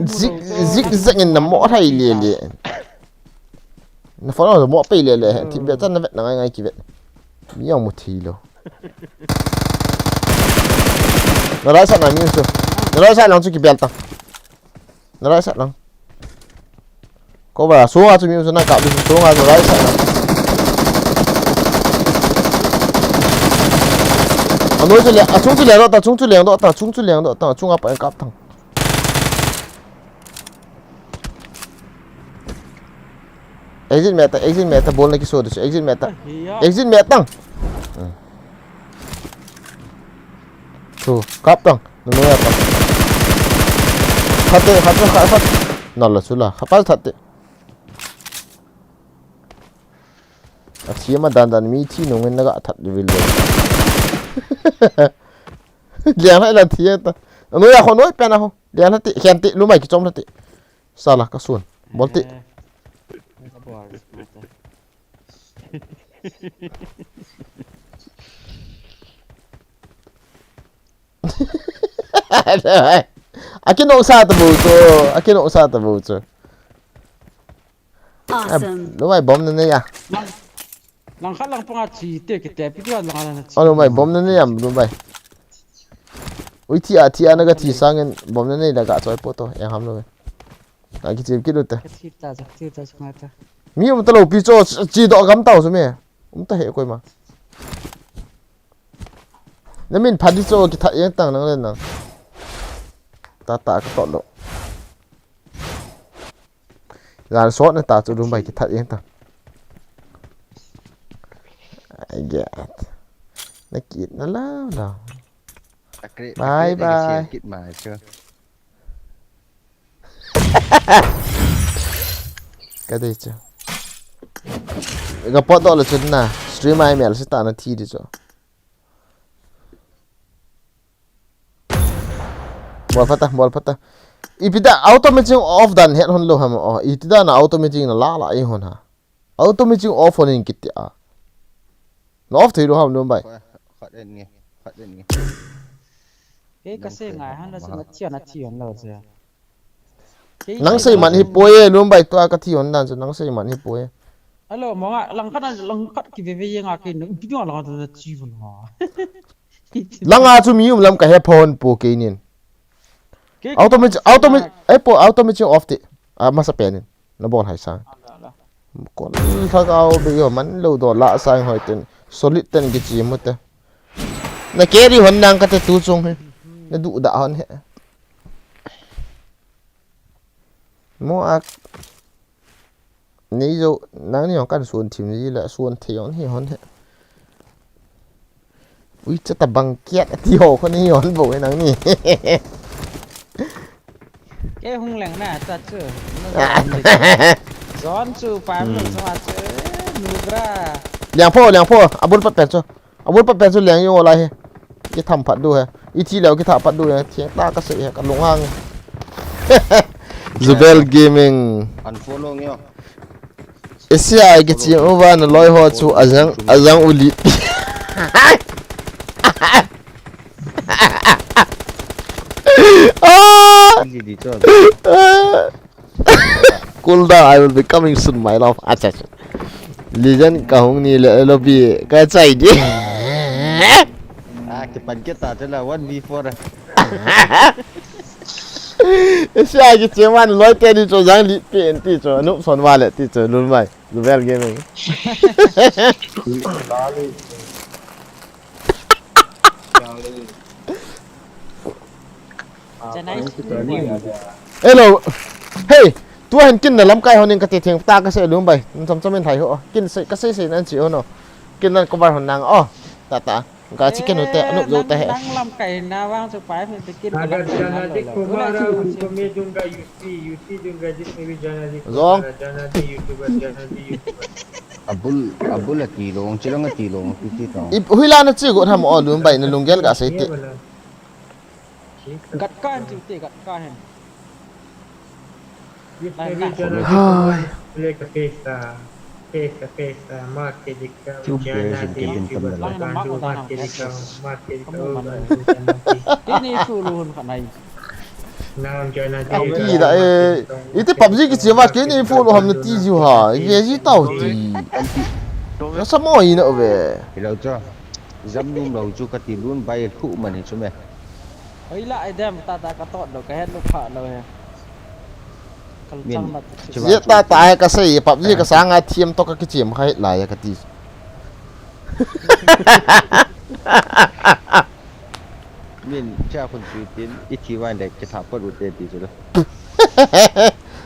Zik, zik, zik in na mo hai le le. Na fa na mo pe le le, ti be ta na vet na ngai ngai ki vet. Mi yang mo thi lo. Na rai sa na mi su. Na rai sa lang chu ki bel ta. Na rai sa lang. Ko ba, sunga chu mi um chu na kap di, sunga chu rai sa lang. Anoi chu le, achung chu le do ta, chung chu le do ta, chung chu le do ta, chunga pa kap thang. Exit me ta, exit me ta, bol na ki so de, exit me ta. Exit me ta. Chu, kap tang. Nunu ya pa. Khat te, khat te, khat, khat. Na la chu la. Khat pa that te. A thi ma dan dan mi thi nung in na ga that de vil le. Lian hai la thi ta. Nunu ya ho noi pe na ho. Lian ha te, hian te, lu mai ki chom la te. Sala ka sun. Bol te. Aki no sa ta bu chu. Aki no sa ta bu chu. Awesome. Lu mai bom na ne ya. Lang khat lang panga chi te ki te pi tu lang la na chi. Alo mai bom na ne ya lu mai. Ui thi a thi a na ka thi sangin bom na ne da ka choi po to. Yang ham lo. Ka ki chim ki lu te. Ka thi ta cha, thi ta cha nga ta. Mi um ta lo pi cho chi do gam tau su me. Um ta he koi ma. Na min pha di cho ki that yang tang nang le nang. Ta ta ka to lo. Jan sot na ta chu dum bai ki that yeng ta. I get. Na kit na la la. Bye bye. Kit mai chu. Ka dei chu. Ka pot do le chu na. Stream ai mel si ta na thi di chu. Bol phat ta, bol phat ta. Ipi da auto matching off dan het hon lo ham o. Iti da na auto matching na la la i hon ha. Auto matching off hon in kiti a. Na off thei lo ham lo bai. Khat en nge, khat en nge. Kei ka se ngai han la se na chia na thi hon lo se. Nang sei man hi poi e, lum bai tua ka thi hon dan chu nang sei man hi poi e. Alo, mo nga, lang khat, lang khat ki ve ve ye nga ke, nang video lang khat na chi vun ha. Langa chu mi um lam ka he phone po ke nin. Auto mi, auto mi, eh, po, auto mi off ti. Ah, masa penin. Na bol hai sa. Ala, ala. Kon lhagao be yo man lo do la sa hoi ten. Solid ten ki chi mu te. Na carry hon nang ka te tu chung he. Na du da hon he. Mo ak. Nei jo, nangni jong kan suan thim ji le, suan thei jong hi hon he. Ui, cha ta bang kiat ti ho ko nei hon bo he nangni. Ke hung leng na cha chu. Zon chu pa mu chu ma chu. Nu bra. Liang pho, liang pho, abul pat pen chu. Abul pat pen chu leng yo lai he. Ki tham phat du he. I thi leo ki tha phat du he. Thiang ta ka sei he ka lung hang. Zubel Gaming. Unfollow ngeo. Asia ai ki chi uva na loi ho chu ajang, ajang u li. Ah! Easy di chu. Ah! Cool down, I will be coming soon, my love. Acha, acha. Legend ka hung ni le lobby ka chai di. Ah, kipan kita chu la one v four. Asia ki chi man loi te ni chu jang li pen ti chu, nup son wa le ti chu, lun mai. Zubel Gaming. Hello. Hey, tu hin kin na lamkai hon in ka ti theng ta ka sei lum bai. Chom chom in thai ho. Kin sei ka sei sei nan chi ho no. Kin nan cover hon nang o. Ta ta. Ka chi ken ho te, anup jo te he. Nang lamkai na vang chu pai hin te kin ka lamkai na lo. अगर जनादि कुमार उर्फ मैं दूंगा UC, UC दूंगा जिसमें भी जनादि कुमार, जनादि यूट्यूबर, जनादि YouTuber. Abul, abul ati long, chilang ati long, ti ti tong. Hui la na chi go tham o lum bai na lunggel ka sei ti. Gat ka hin ti, gat ka hin. जिसमें भी जनादि कुमार प्ले का फेस था, फेस था, फेस था, मार के दिखाओ, जनादि यूट्यूबर, गांडू, मार के दिखाओ, मार के दिखाओ, गांडू, जनादि। Kini fu lu hun khanai. Naam jana de. Ki da e. Iti PUBG ki chi va kini fu lu ham na ti ju ha. Ye ji tau ti. Na sa mo i na ve. Hello cha. Jam num lo chu ka ti lun bai khu man hi chu me. Hoi la ai dem ta ta ka tot lo ka het lo pha lo he. Kal chang mat. Ye ta ta he ka sei PUBG ka sanga thiam to ka kichim kha het la ya ka ti. Min cha khun chu tin i thi wan de ki tha pa ru te ti chu lo.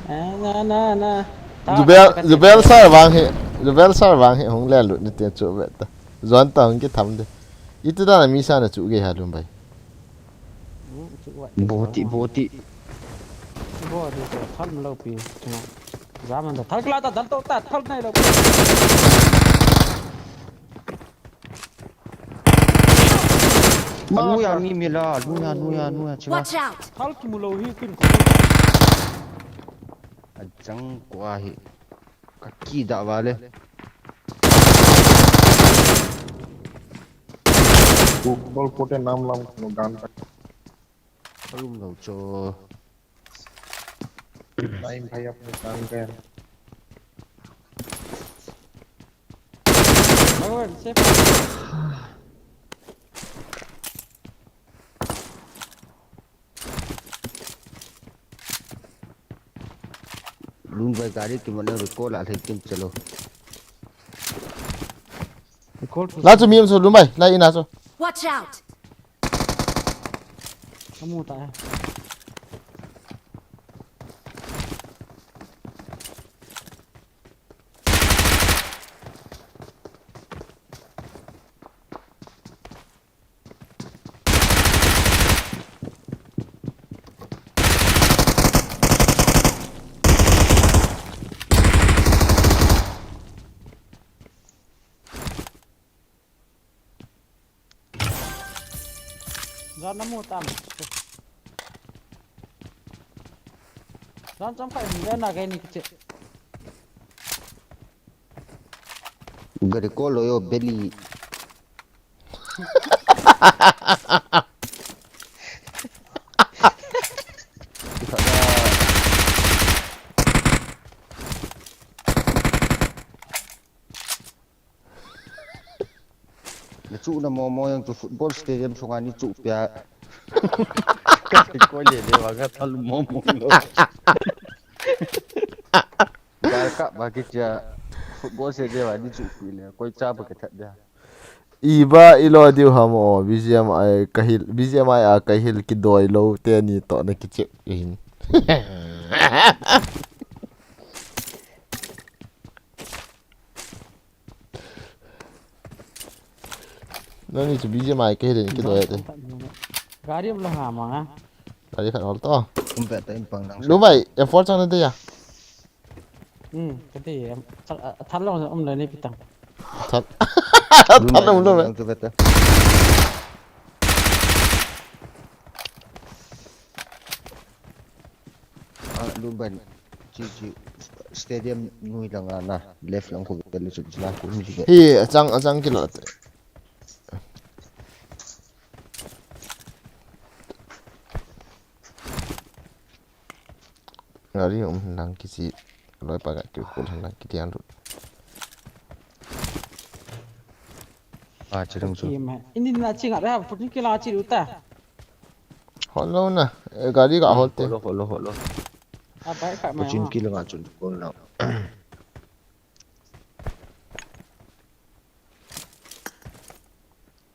Na na na. Zubel, Zubel sar vang he, Zubel sar vang he hung le lut ni te chu ve ta. Zon ta hung ki tham de. Iti da na mi sa na chu ge ha lum bai. Boti, boti. Boti to thal lo pi. Zaman da thal kla ta dal to ta thal nai lo. Nuya mi mi la, nuya, nuya, nuya, chiwa. Watch out! Thal ki mu lo hi kin. Ajang kwa hi. Ka ki da va le. Football pote nam lam no gan ta. Room lo cho. Time bhai apne kaam kar. Bhagwan, safe. Lun vai gari ki mana recall a lhai kim chalo. Recall chu. La chu mi um chu lun vai, la ina chu. Watch out. Kamu ta hai. Jan namu tam. Jan cham kai ni na kai ni kiche. Gari ko lo yo beli. Na chu na mo mo yang chu football stadium sunga ni chu pia. Ka koi le le ba ka thal mo mo lo. Gal ka ba ki cha. Football se de ba ni chu pi le. Koi cha ba ka that da. Iba ilo diu ham o, B G M I kahil, B G M I a kahil kidoi lo te ni to na kichep hin. Nani chu B G M I kahil ni kidoi te. Gari um lo ha ma nga. Gari khat hol to. Kum pe ta in pang nang. Lu bai, M four chang na de ya. Hmm, ka ti, em, thal, ah, thal long um le ni pitang. Thal. Thal long lo. Nang tu beta. Ah, Lumban. Chi, chi. Stadium nui lang ana. Left lang ko beta le chu la ko ni. Hi, achang, achang kilo. Gari um lang kichi loi pa ga ki kul lang kiti an lut. Ah, chirang chu. Ima. Ini na chinga ra, putin kila chi uta. Holo na, eh, gari ga hol te. Holo, holo, holo. Ah, bai ka ma. Putin kila ga chun kol lang.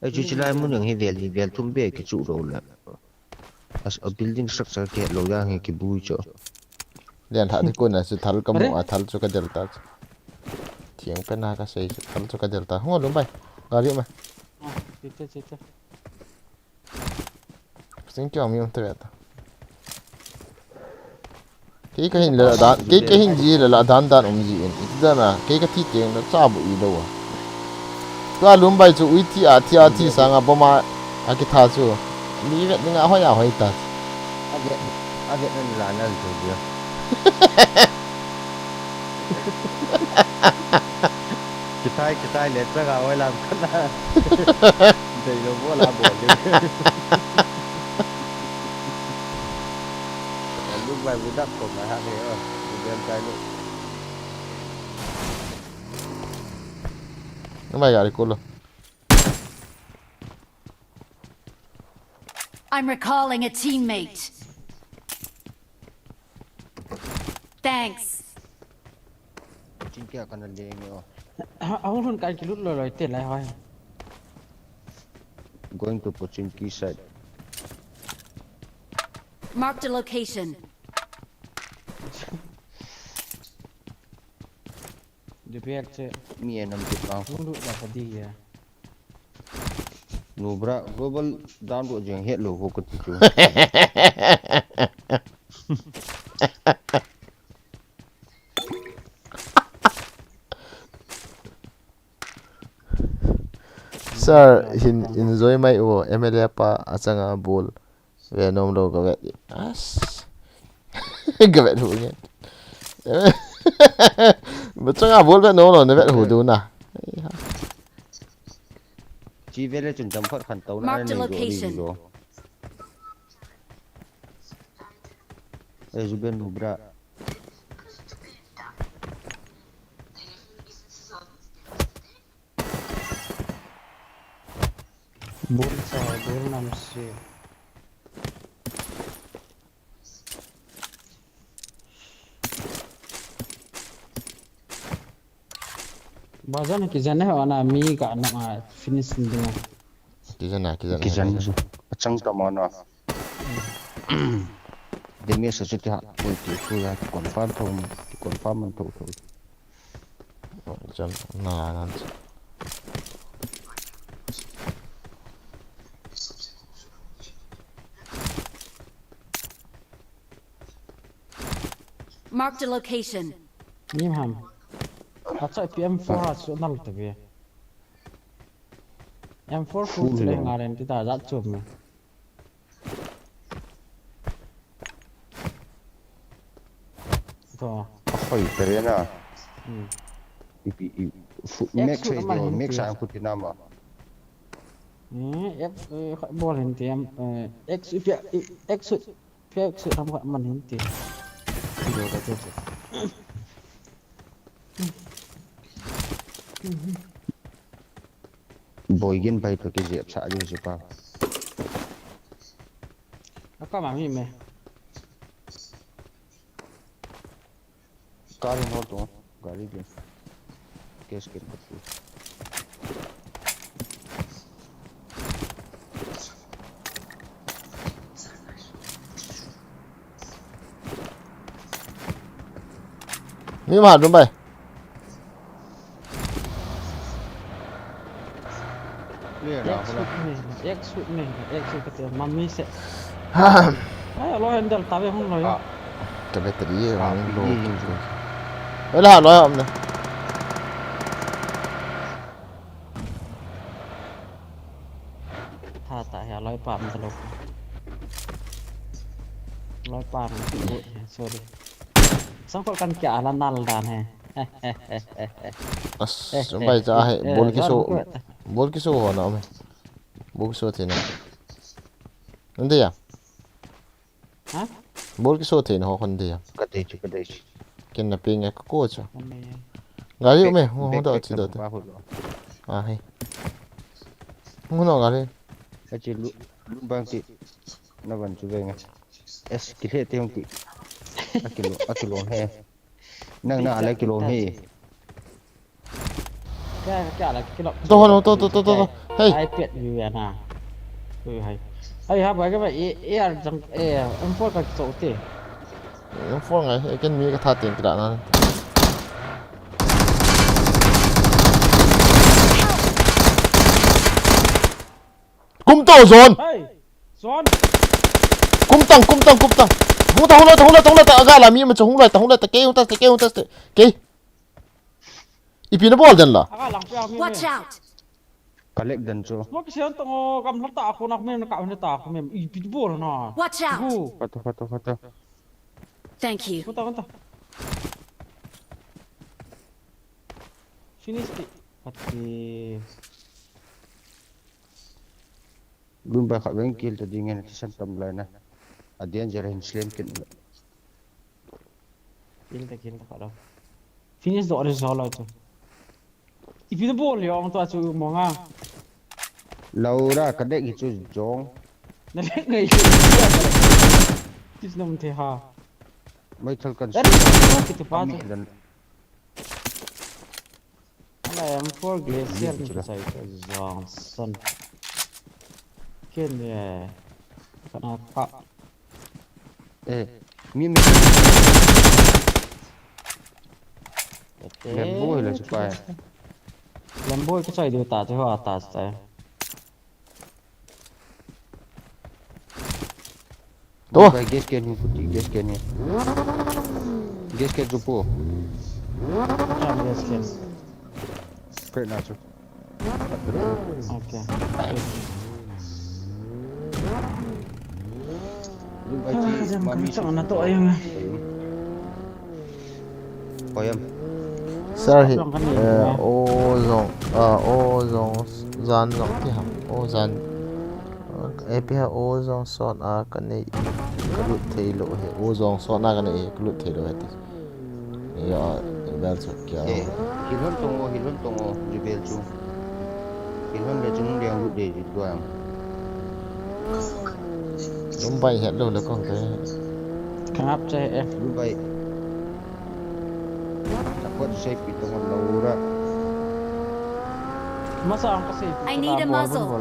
Ei, chu chilai mun jong hi vel, hi vel thum be kichu ro le. As a building structure ke lo yang hi kibui chu. Lian tha di ko na chu thal ka mu a thal chu ka del ta. Thiang pe na ka sei chu thal chu ka del ta. Hung lum bai. Gari ma. Ah, chita, chita. Sing kyo mi um te ta. Kei ka hin le la dan, kei ka hin ji le la dan dan um ji in. Iti dan a, kei ka thi teng na cha bu i lo a. Tua lum bai chu ui thi a thi a thi sanga bom a, a ki tha chu. Mi vet ni nga hoi a hoi ta. A vet, a vet na la na chu ji. Kitai, kitai le cha ga hoi lam ka na. Dei lo bo la bo le. Lung bai bu dap ko ma ha he o. Bu dem tai lu. Mai gari ko lo. I'm recalling a teammate. Thanks. Chin kia kana leng o. Ahung hun kan kilut loi loi te lai hoi. Going to Pochinki side. Marked a location. Dupek che. Mi enam kit bang. Hung lut ba ka di ya. Nubra global download jeng het lo ko kati chu. Sir, hin enjoy mai o, M L A pa achanga bol. Ve nom lo ka vet. As. Ka vet hu nge. Ba changa bol vet nom lo na vet hu du na. Chi ve le chun jam phot khan to na. Marked a nei jo, location. Nei jo. Eh, Zuben Nubra. Bul sa, bul nam si. Bazan kijan he ona mi ka na finish ding. Kijan na, kijan na. Kijan su. Achang ta mana. Demi sa chuti ha, ko ti ku ya, confirm tho, confirm man tho tho. Chan na nan. Marked a location. Nim ham. Acha P M four ha su nal ta ve. M four full le ngaren ti ta jat chu me. To. Ahoi, terena. Hmm. Ipi, i, fu-, X max suit hai man dio, hin max ti. Ang kuti nama. Hmm, X, eh, bol hin ti, em, eh, X, ipi, i, X suit, ipi X suit ham man hin ti. Dio ka tu. Boigin bai to ki jep sa ju pa. Ka ma mi me. Car in hol tu, gari din. Case kit. Mi ma dum bai. Clear na, X pula. Shoot me, X shoot me, X shoot kati, mami se. Ai, lo handle ta ve hung lo yo. Ah. Ta ve ta di ye, Ah, hung lo. Pi. Ela lo yo amne. Tha ta ya lo pa amne lo. Lo pa amne, sorry. Sangkol kan kya la nal dan he. As, bai cha he, bol kiso, bol kiso ho na me. Bol kiso thei na. Nde ya. Ha? Bol kiso thei na ho kon de ya. Ka dei chu, ka dei chu. Ken na ping e ka ko chu. Gari u me, ho ho da chi da. Ah, he. Ho no gari. Ka chi lu, lu bang ki na van chu ve nga. Es, ki he te hung ki. Akilo, akilo he. Nang na ala kilo he. Kya, kya la kilo. To, to, to, to, to, to. Hey. Ai pet yu ya na. Ui hai. Ai ha ba ka ba e, e ar jang, e, M four ka so te. M four ngai, e ken mi ka tha tin kila na. Kum to zon. Hey, zon. Kum tang, kum tang, kum tang. Hung ta, hung lai ta, hung lai ta, hung lai ta. Aga la mi ma chu hung lai ta, hung lai ta. Kei hung ta, kei hung ta, kei. Ipi na bol den la. Aga lang pe a mi. Watch out. Collect den chu. Smoke sian tong o, kam la ta ko na ko mi na ka na ta ko mi. Ipi bol na. Watch out. Go. Kata, kata, kata. Thank you. Kata, kata. Finish ti. Pati. Lun bai khat veng kill ta ding ngen kisan tam lai na. A danger hin slem kin. Kill ta, kill ta khat lo. Finish do re zo lo tu. Ipi na bol yo ang tu a chu mo nga. Laura ka dek hi chu jong. Na dek ngai chu. Tis nam the ha. Mai thal kan. That is so kitu pa chu. Ala M four glacier ni chai ka Johnson. Ken ye. Kana ka. Eh, mi mi. Lambo hi la chu pai. Lambo ka chai diu ta chu ha ta ta. To. Bai gas can hi kuti, gas can hi. Gas can chu po. Jam gas can. Kre na chu. Okay. Lu bai chi, ah, jam mami kan chu chang na to ayung. Koyam. Sir hi, eh, o jong, ah, o jong, jan jong ti ham, o jan. Ipi ha o jong sot a ka nei, ka lut thei lou he. O jong sot a ka nei, ka lut thei lou he ti. Ya, bel chu kya. Eh, hilhon tong o, hilhon tong o, ju bel chu. Hilhon le chung liang lut de, ju tuang. Lum bai het lou le kong te. Kangap che e. Lum bai. Takot sei pi tong lo ra. Masa ang kasi. I need a muzzle.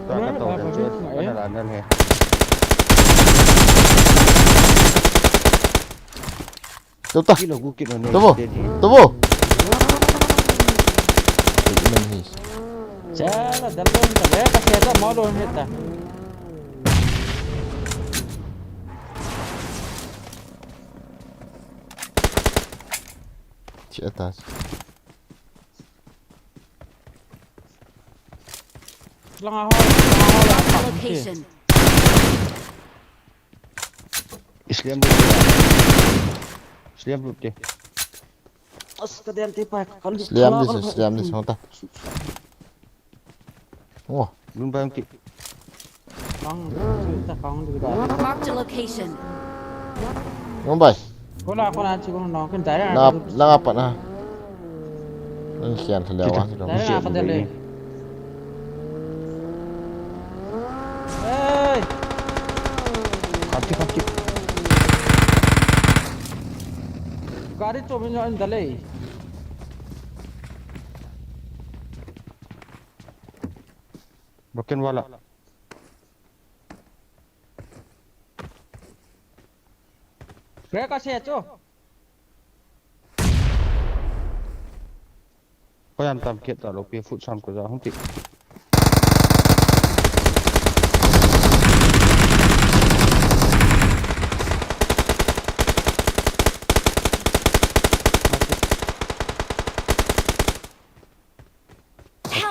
Ka, ka to den chu, ka na la nal he. Tuta. Kilo gu kilo ne. Tubo. Tubo. Chala, dalon ta, eh, ka se ta, mo don heta. Cheta. Langa hol, langa hol, langa hol. Location. Islam tu. Islam tu te. As ka den te pa, kan di. Islam di, Islam di, song ta. Oh. Lun bang ki. Bang, ta bang di da. Marked a location. Lun bai. Kola, kola, chi kola, no, kin direct na, na, na, pa na. Nang khian thale wa, direct na, ka dele. Hey! Kap chi, kap chi. Gari chu min in dele. Broken wala. Crack ase chu. Koiyan tam kit ta lo pi food sam ko ja hung ti.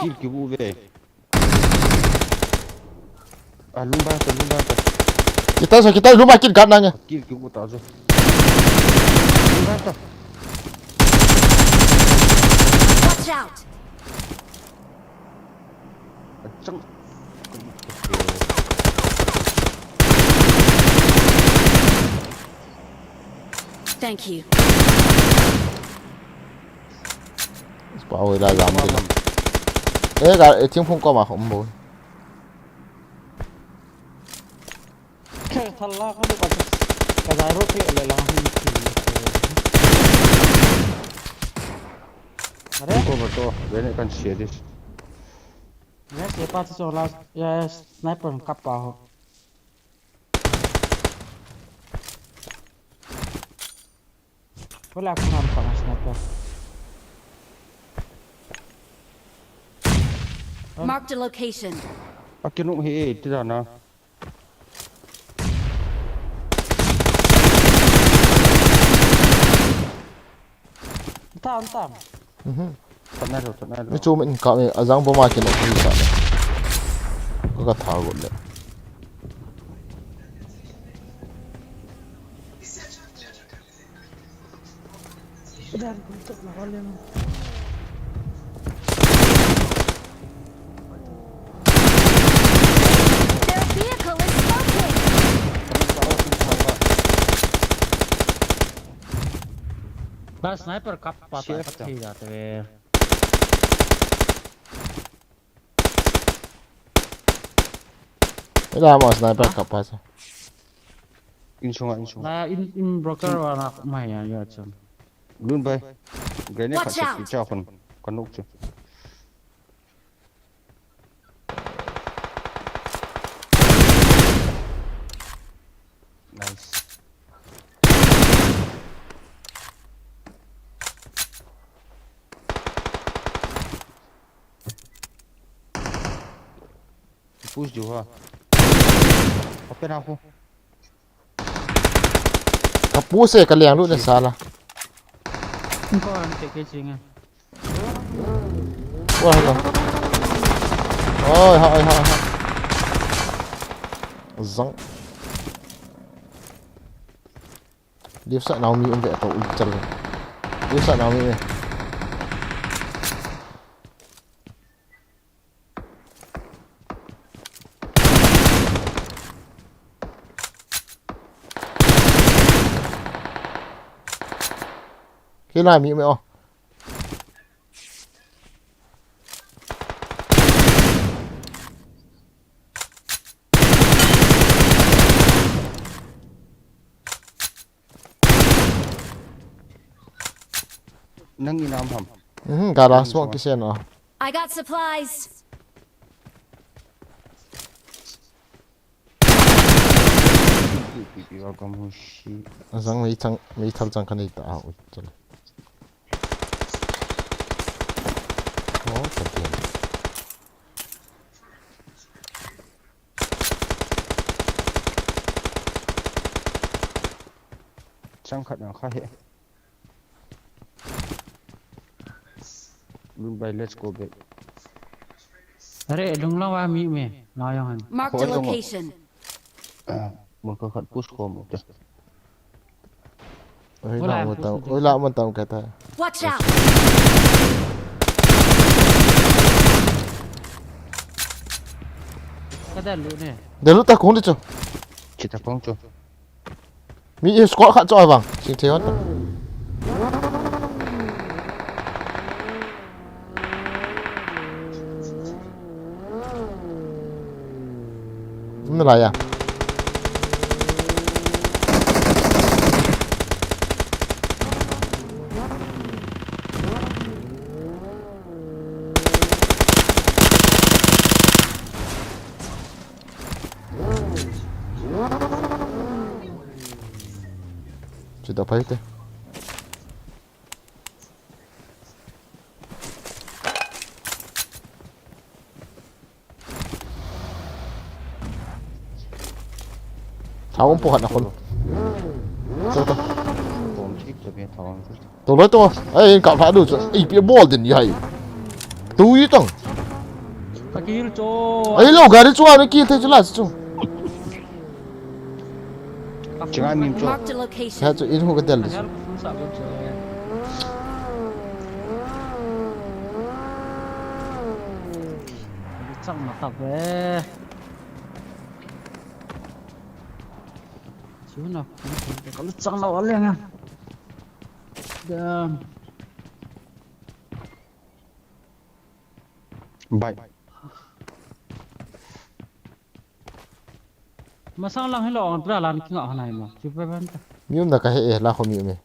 Kill kibu ve. Ah, lung bang ta, lung bang ta. Kita sa, kita lung bang kill gat nang ya. Kill kibu ta jo. Lung bang ta. Watch out! Achang. Thank you. Spawn la jam din. Eh, ka, eh, thingphung koma um bou. Thal la ka du ka, ka jai ro te le la hung ki. Are? Ko ba to, bene kan share this. Ne se pa so la, ya sniper kap pa ho. Wala akong ham pa nga sniper. Marked a location. Akinung hi eh, tira na. Tam, tam. Mhm. Chatna lo, chatna lo. Mi chu min ka mi ajang boma kinung hi sa. Ka ka tha got le. Their vehicle is smoking. Ba sniper kap pa ta, kap thei ja te ve. Ila mo sniper kap pa sa. Insung a, insung. Na in, in broker wa na mai ya ya chan. Lun bai. Grenade khat sa ki cha khun. Kanuk chu. Nice. Push diu ha. Open ha khu. Ka push e, ka leng lut ne sala. Ko an te ke ching e. Wa ha. Oi ha, oi ha, ha. Zang. Lift sa Naomi um ve to ui chal. Lift sa Naomi e. Kila mi me o. Nang inam ham. Mhm, gara suang kisen o. I got supplies. Azang mei chang, mei thal chang kanei ta a u chale. Oh, ka din. Chang khat na kha he. Lun bai, let's go back. Are, lung lawa mi me, la yong han. Mark the location. Mun ka khat push ko mo te. Oi, la mo tau, oi, la mo tau ka ta. Watch out. Ka da lu ne. De lu ta kong de cho. Chi ta kong cho. Mi squad khat chu avang. Sing thei hon. Nalai a. Chuta pai te. Thao um po khat na khon. To, to. Bom thik to be thao. To loi to. Ai, kap lha du chu. Ai, pi bol din yai. Tu yi tong. Ka kill cho. Ai lo, gari chu a kill thei chu la chu. Chinga min cho. Marked a location. Sa chu in hu ka del. Help full sa lo cho. Chang ma ta ve. Chu na, ka lu chang la wa le nga. Damn. Bai. Masang lang hilo ang pura lan kinga hanai mo. Chu pe ban ta. Mi um na ka he e, la kho mi um e.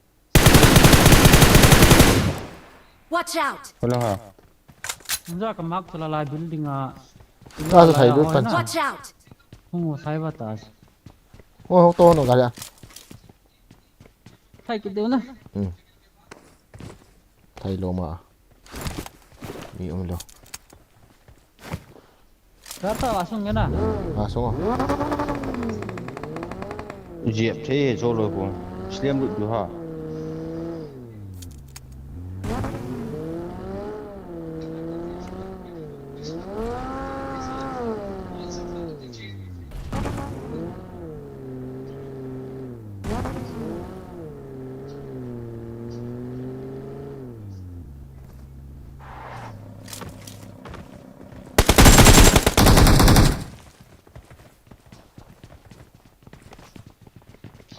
Watch out! Wala ha. Nja ka mak chala lai building a. Ta sa thai du tan. Watch out! Hung sai ba ta. Hung to no gari a. Thai kit deu na. Hmm. Thai lo ma. Mi um lo. Ka ta wa sung na. Wa sung. Jep the jo lo ko. Sliam du du ha.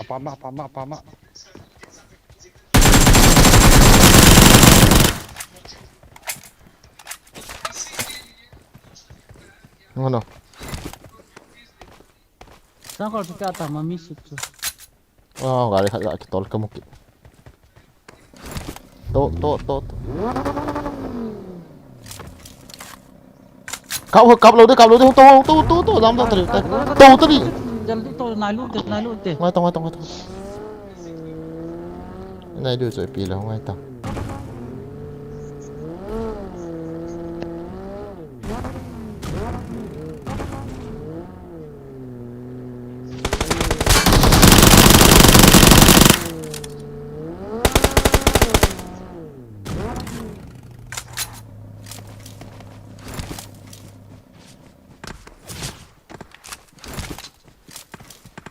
Apa ma, apa ma, apa ma. Ngono. Sangkol chu kya ta ma mi sut chu. Oh, gari khat ga kitol ka mu kit. To, to, to, to. Kap, kap lo de, kap lo de, to, to, to, to, dam, dam, tadi, tadi. To, tadi. Jaldi to, nai lu te, nai lu te. Ngai to, ngai to, ngai to. Nai du choi pi lo, ngai to.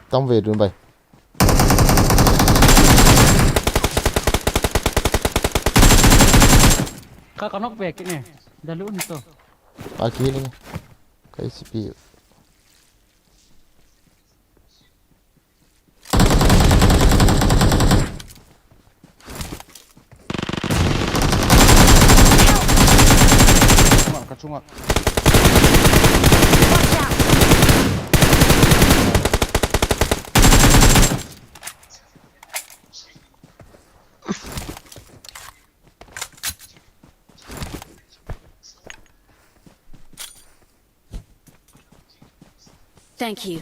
Tam ve dun bai. Ka, ka knock ve kit ne. Da lu ni to. A ki ni. Ka I C P. Chunga, ka chunga. Thank you.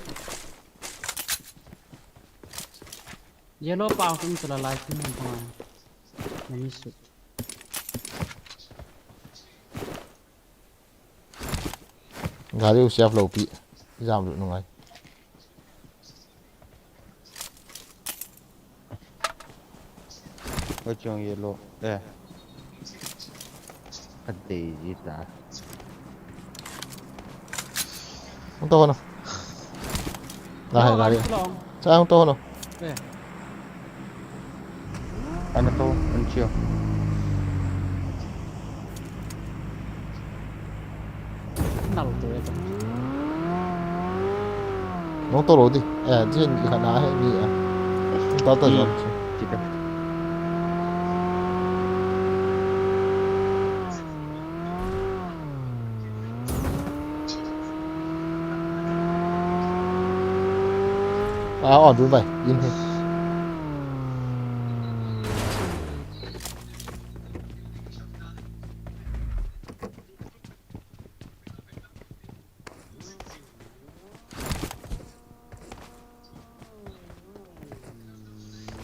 Yellow pa kum sala lai kum hon pa. Nami sut. Gari u siap lo pi. Jam lu nungai. Oi, chong yellow. Eh. Ka dei ji ta. Hung to hon. Na hai gari. Sa hung to hon. Eh. Ana to, an chiu. Nal to e to. Nong to lo di. Eh, jin i khana he mi a. Tata jam chu. Chika. Ah, oh, dun bai, in he.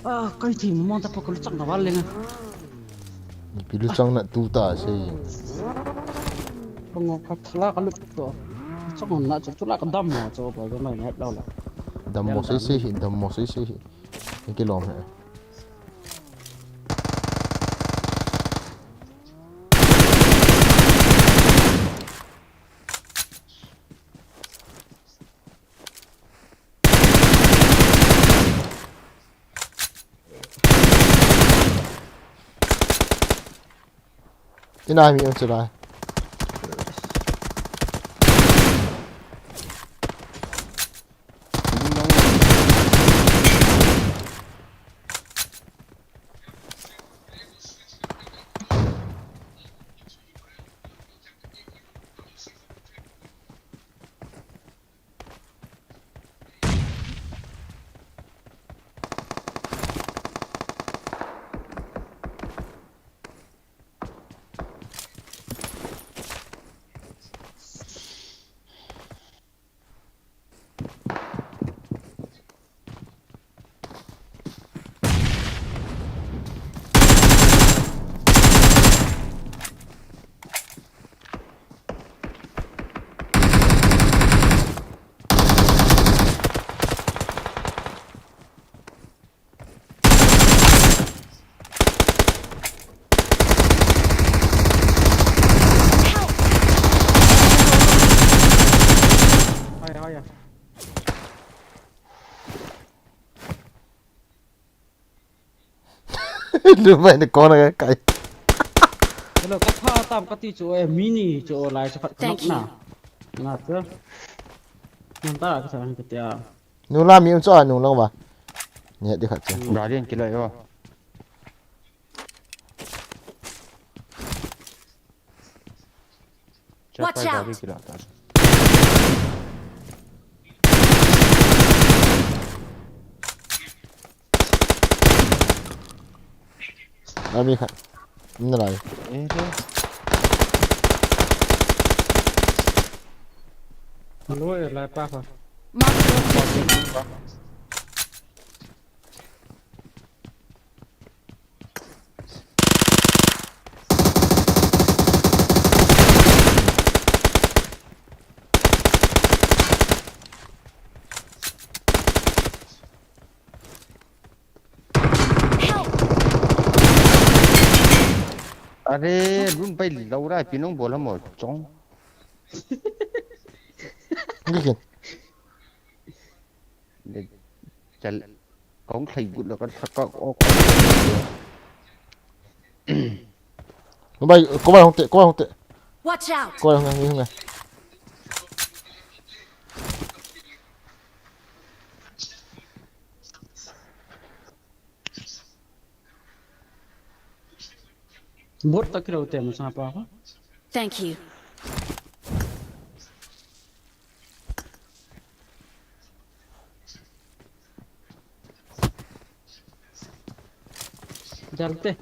Ah, kai thi mo ta pa ko chang na wal lenga. Pilu chang na tu ta sei. Pango ka thala ka lup to. Chang na chu tula ka dam mo chu pa ga mai na lo la. Dam mo sei sei hi, dam mo sei sei hi. Ni ki lom he. Ina mi un chila. Hai, hai, ya. Lu mai ni kona kai. Hello, ka pha tam ka ti chu, eh, mini chu, lai chu khat. Thank you. Na. Na chu. Nan ta ka sa ka tia. Nu la mi um chu a nu lang ba. Ni di khat chu. Guardian kilo yo. Watch out! Ami khat. Nalai. Eh, tu. Hello, eh, lai pa kha. Mark the location. Help! Are, run pai lou ra, pinong bol mo chong. Ngikin. Chal, kong thei gut la ka thak ka ok. Ko bai, ko bai hong te, ko bai hong te. Watch out! Ko bai hong ngai, hong ngai. Bot ta kilo te mo sa pa ko. Thank you. Jal te.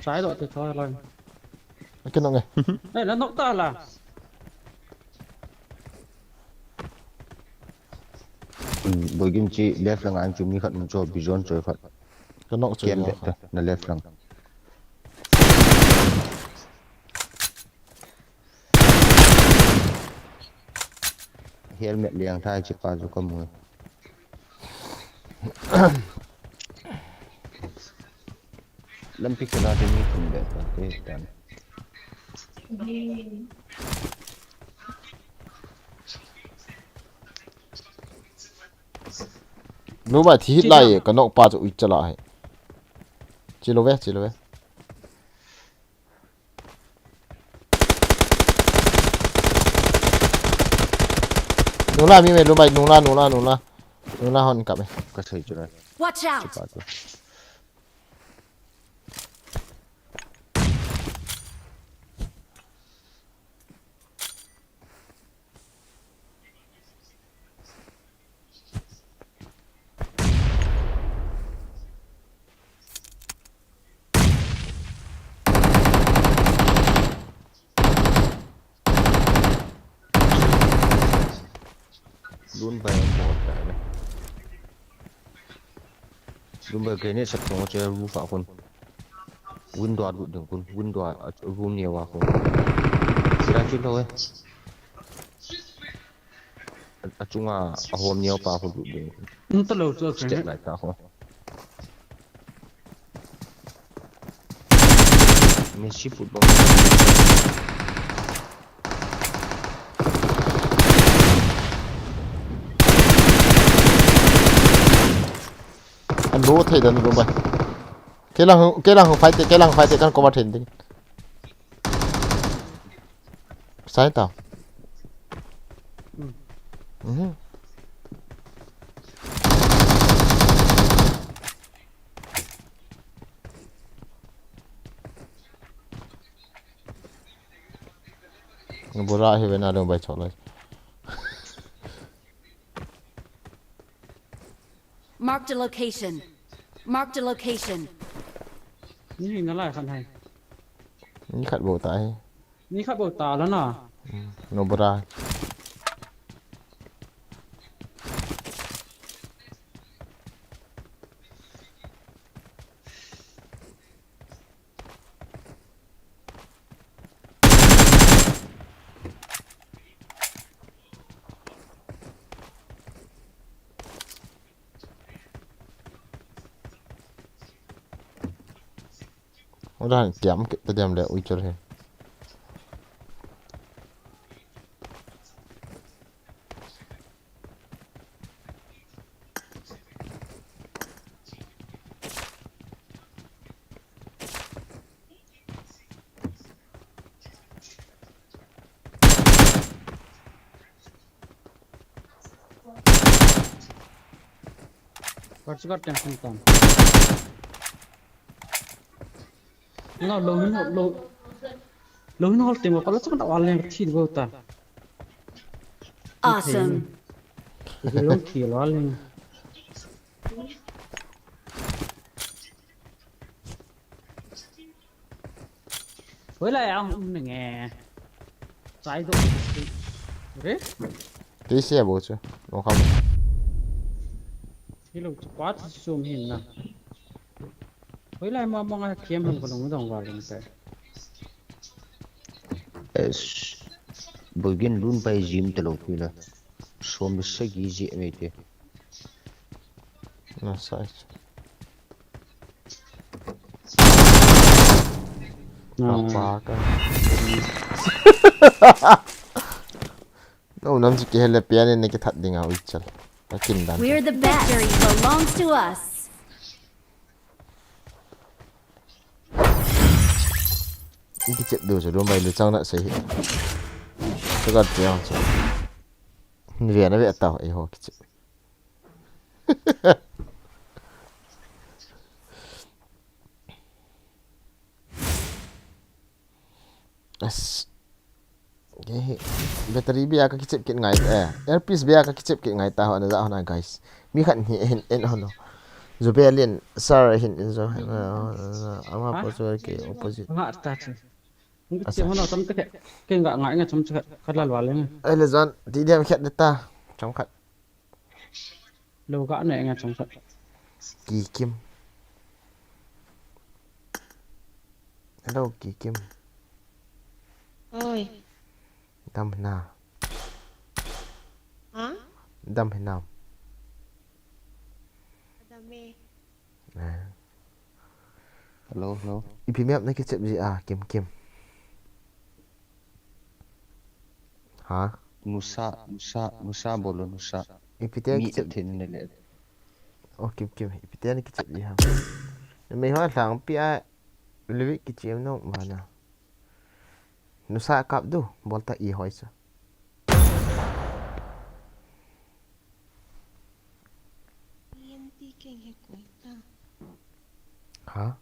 Sai lo te thoi lo. Akin nong e. Eh, la nok ta la. Hmm, Boigim chi left lang ang chu mi khat um chu, Bijon chu khat. Ka nok chu. Kem ya. Be ta, na left lang. Helmet liang thai chi pa chu ka mu. Lampi kala te mi thum be ta te tan. Nu ba thi hit lai ka nok pa chu ui chala hai. Chi lo ve, chi lo ve. Nula mi me lu bai, nula, nula, nula. Nula hon kap e. Ka sei chu na. Watch out! Lun bai bol ta le. Lun bai grenade sak tong che roof a kon. Window a lut ding kon. Window a room neo a kon. Sira chu lo e. Achunga ahom neo pa ho lut ding. Nta lo chu step lai ta ho. Messi football. An bo thei dan lo bai. Kelang kelang fight te kelang fight te kan cover thei ding. Sai ta. Mhm. Bora hi vena dong bai chok lai. Marked a location. Marked a location. Ni na lai khan hai. Ni khat bo ta hai. Ni khat bo ta la na. No bora. Udah kiam kita diam le uicur he. Kar chu kar teng khun tan. Na lo hin lo lo hin hol teng ko la chak da wal leng thi bo ta. Awesome. Lo thi lo leng. Hoilai a um nge. Chai do. Re? Ti sia bo chu. Lo kha. Hello, chu pa chu sum hin na. Hoilai ma ma nga kem han ko long dong wa long te. Es. Bugin lun pai jim te lo pila. Som sagi ji me te. Na sai. Apa ka? No, nam chu kihel le pian in na kithat ding a uichal. Akin dan. We're the best. Victory belongs to us. Kichep du chu dum bai lu chang na sei hi. Sagat piang chu. Ve na ve ta ei ho kichep. As. Battery bia ka kichep kit ngai eh. Earpiece bia ka kichep kit ngai ta ho na da ho na guys. Mi khat hi hin en ho no. Zubelin sir hin in zo. Ama po so ke opposite. Nga ta chu. Ngi ti ho no tam te ke. Ke nga ngai nga chom che ka la lwa le. Ai le jan ti diam khat de ta. Chom khat. Lo ka ne nga chom khat. Kikim. Hello, Kikim. Oi. Dam hina. Ha? Dam hina. Dam e. Eh. Hello, hello. Ipi map na kichep ji a, Kim Kim. Ha? Nusa, nusa, nusa bolo nusa. Ipi te mi kichep thin ne le. O Kim Kim, ipi te na kichep ji ha. Me ho lang pi a, levi kichep no mana. Nusa kap du, bolta i hoi sa. E M P keng he ko. Ha?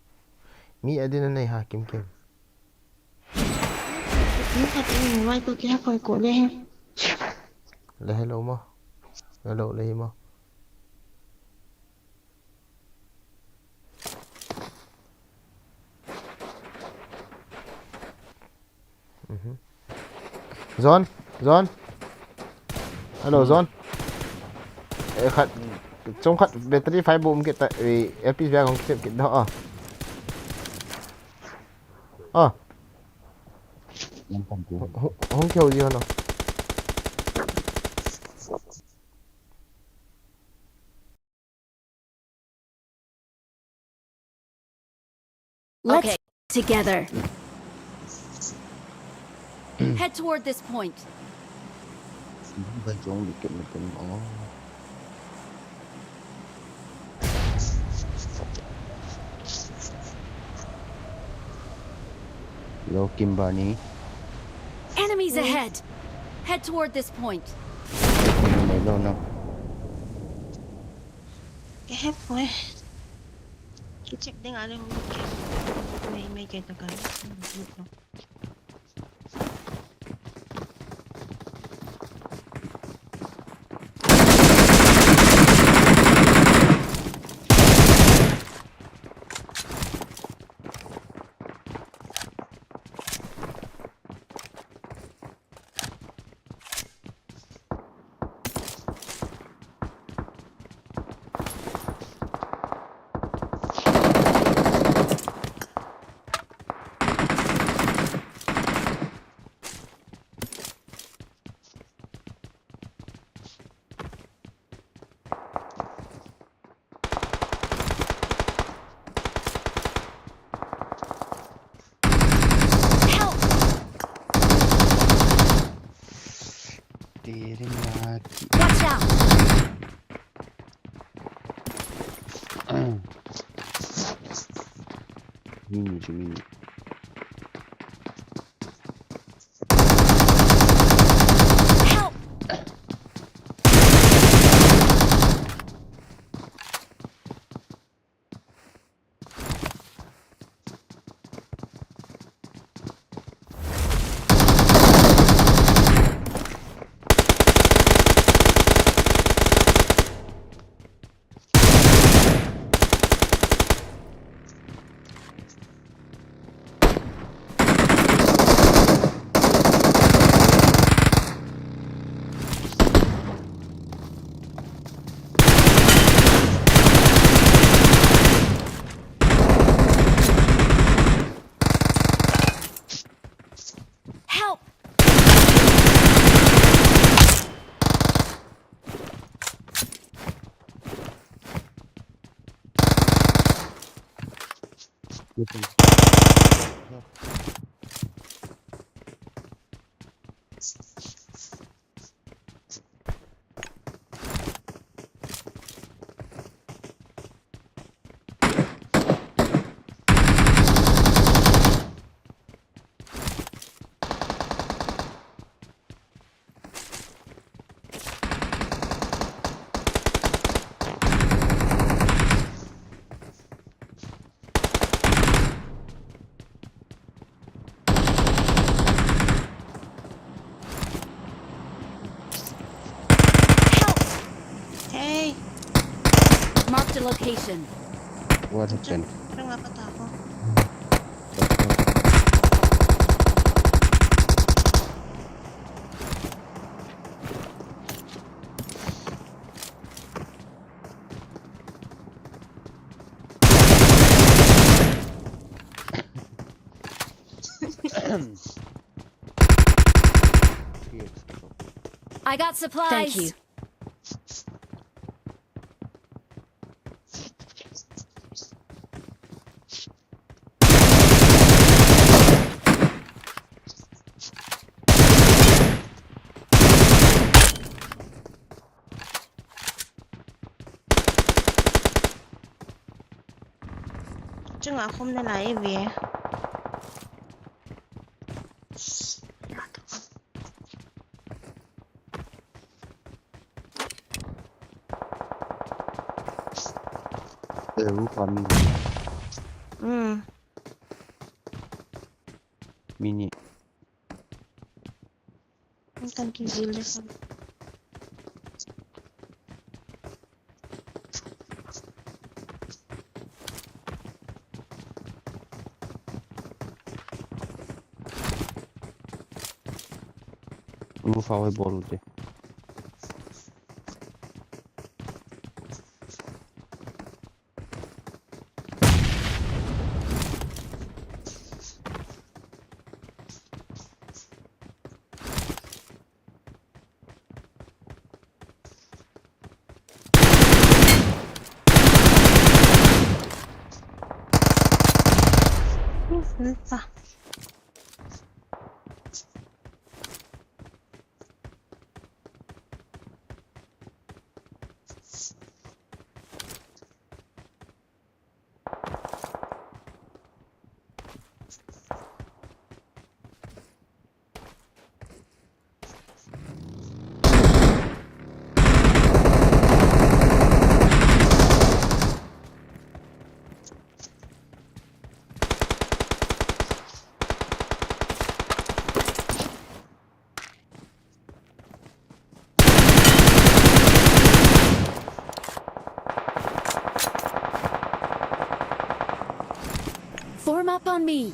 Mi adin anei ha, Kimkim. Mi khat in vai ko kya koi ko le he. Le hello mo. Hello le mo. Mhm. John, John. Hello, John. Eh, khat, chom khat battery five bom kit ta, eh, F P S bia kong kit kit da, ah. Ah. Hong, hong kyo ji hano. Let's together. Head toward this point. Ba jong dikit na pun, oh. Lo Kimbani. Enemies ahead. Head toward this point. Lo no. Ke hep ko e. Ki check ding a le hung ke. Mai, mai ke to ka. Help! तेरे माँ की Watch out! Mini, mini. Help! Help! Help! Hey! Marked a location. What happened? Parang apat ako. I got supplies. Thank you. Chunga khum nalai ve. Eh, roof army. Hmm. Mini. Ang tangki zil de sa. Move away, bol de. Uf, lupa. Form up on me.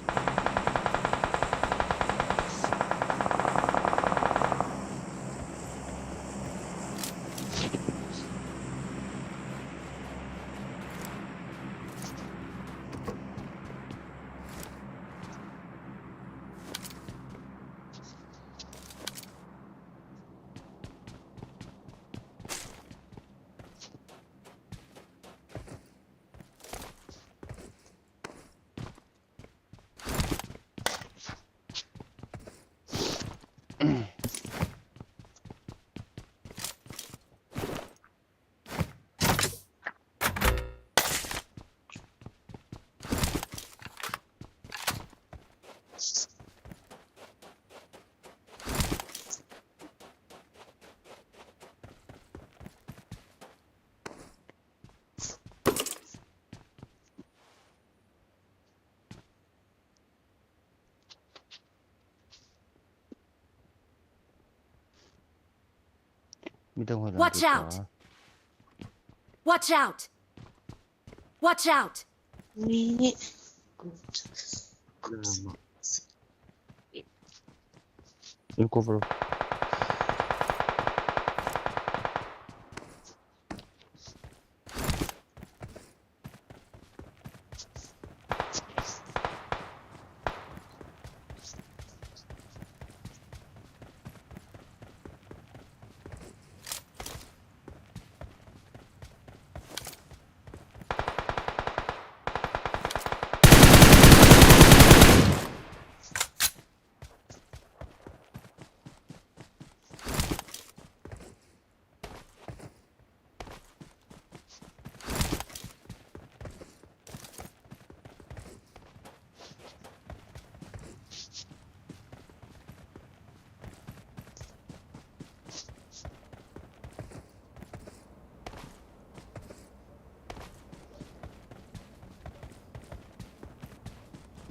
Midang ho lang. Watch out! Watch out! Watch out! Ni. In cover.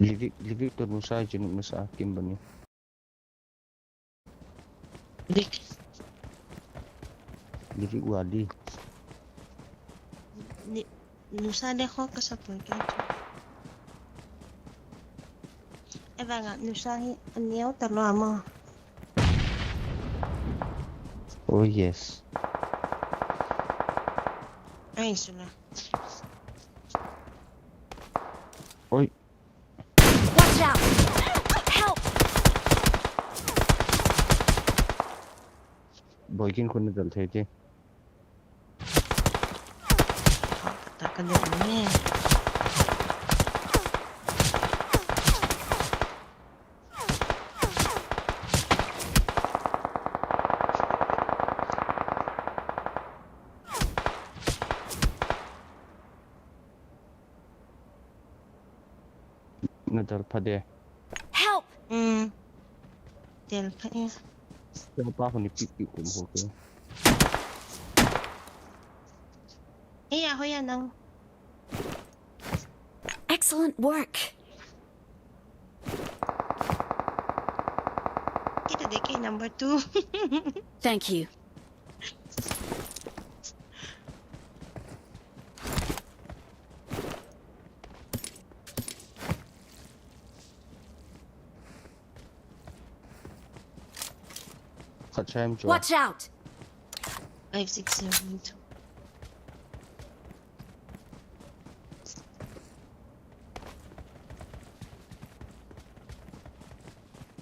Livik, Livik toh Nusa, Jinu Nusa, kim bani. Livik. Livik wali. Ni, Nusa le ho ka support ka. Evanga Nusa hi aneo talou mo. Oh yes. Ai sula. Oi. Watch out! Help! Boikin khun na dal thei te. Taka dal ne. Na dal pha de. Help! Hmm. Dal pha e. Siapa ko ni pipi ko mo ko. Iya, hoya nang. Excellent work. Kita deke number two. Thank you. Khat chai em chu. Watch out! Five, six, seven, two.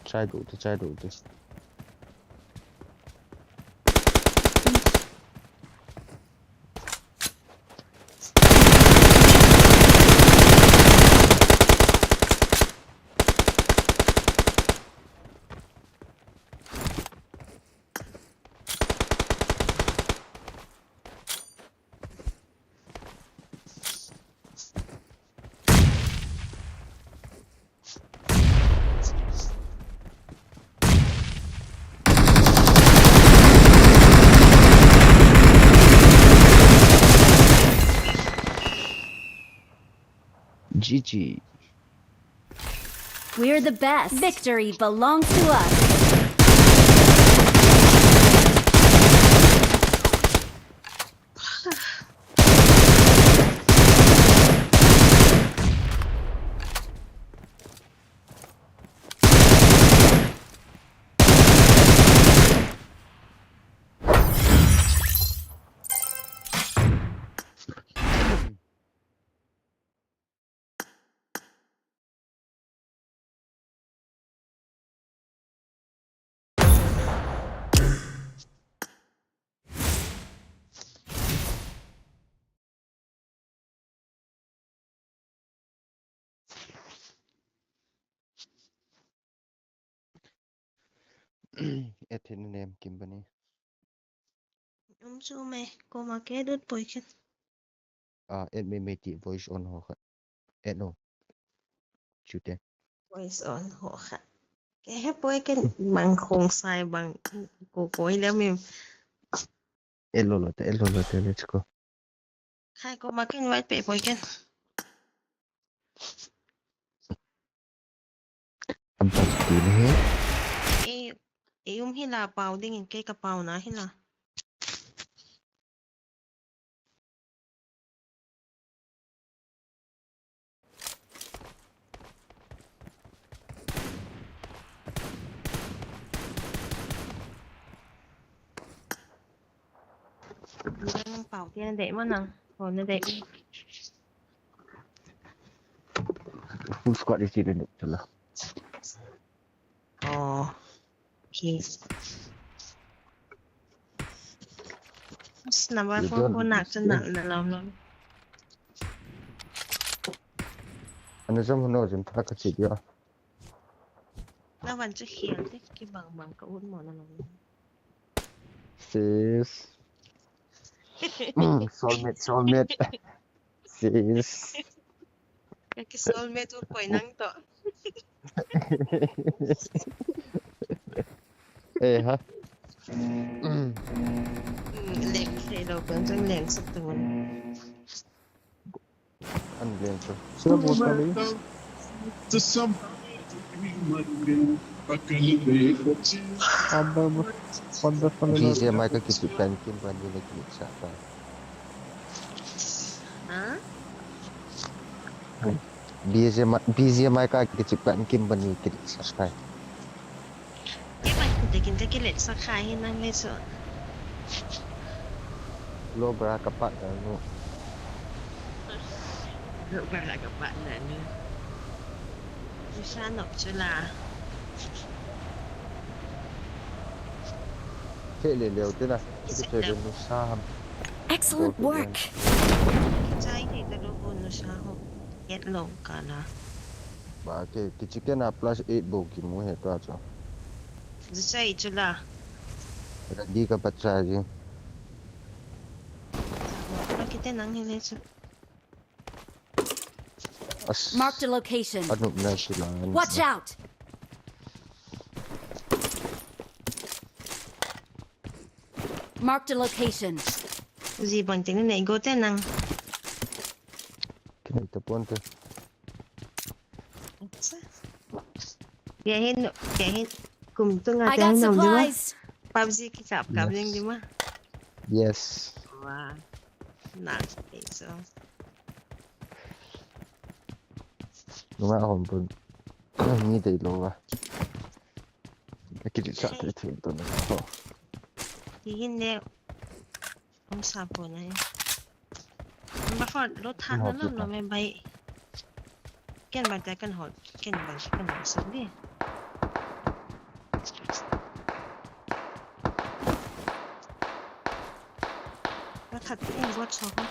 Chai du te, chai du te. G G. We're the best. Victory belongs to us. Ethin nem kim bani. Um chu me, koma ke dut poi ken. Ah, et me me ti voice on ho kha. Et no. Chute. Voice on ho kha. Ke he poi ken mang khong sai bang ko koi le mi. Et lo lo te, et lo lo te, let's go. Khai koma ken invite pe poi ken. Abang tu ni he. E, e um hila pau ding in ke ka pau na hila. Nang pau tia na dei ma nang. Ho na dei. Full squad isi le nuk tala. Oh. Okay. Number four ko nak chu nak na lam lam. Ana jam hono jam tha ka chi dia. Na van chu hial te ki bang bang ka un mo na lam. Sis. Mm, soulmate, soulmate. Sis. Ka ki soulmate u koi nang to. Eh, ha? Mm, leng thei lo, kan chang leng suk tu. An leng tu. Sila bot kali. Abang bot. Pandas kali. Di je mai ka kisu kan kim ban ni lagi sa ta. Ha? B G M I, B G M I ka kichip kan kim bani kichip sa khai. Ke bai, dekin te kilet sa khai hi nang le so. Lo bra ka pat na nu. Lo bra ka pat na nu. Nusa nop chu la. Te le leo te na. Kichip te nusa ham. Excellent work. Kichai thei talou bou nusa ho. Get lou kala. Ba ke, kichi kena plus eight bou kimu he tua chu. Jisai chu la. Ready ka pat cha ji. Ba kite nang hi le chu. As. Marked a location. Anop na sila. Watch out! Marked a location. Ji bang teng nei go te nang. Kinai ta pon te. Sa. Kei hin, kei hin kum tunga I kei got hin nom di ma. Supplies. PUBG kikap kap ding di ma. Yes. Wa. Nak pe so. Nunga hom pun. Ni dei lou va. Akiti sa te thil to na. Ho. Kei hin ne. Hung sa pon ahi. Number four, lo tha na lo lo me bai. Ken bai ta ken hol, ken bai ta ken hol sa di. Lo tha te en bot so ho.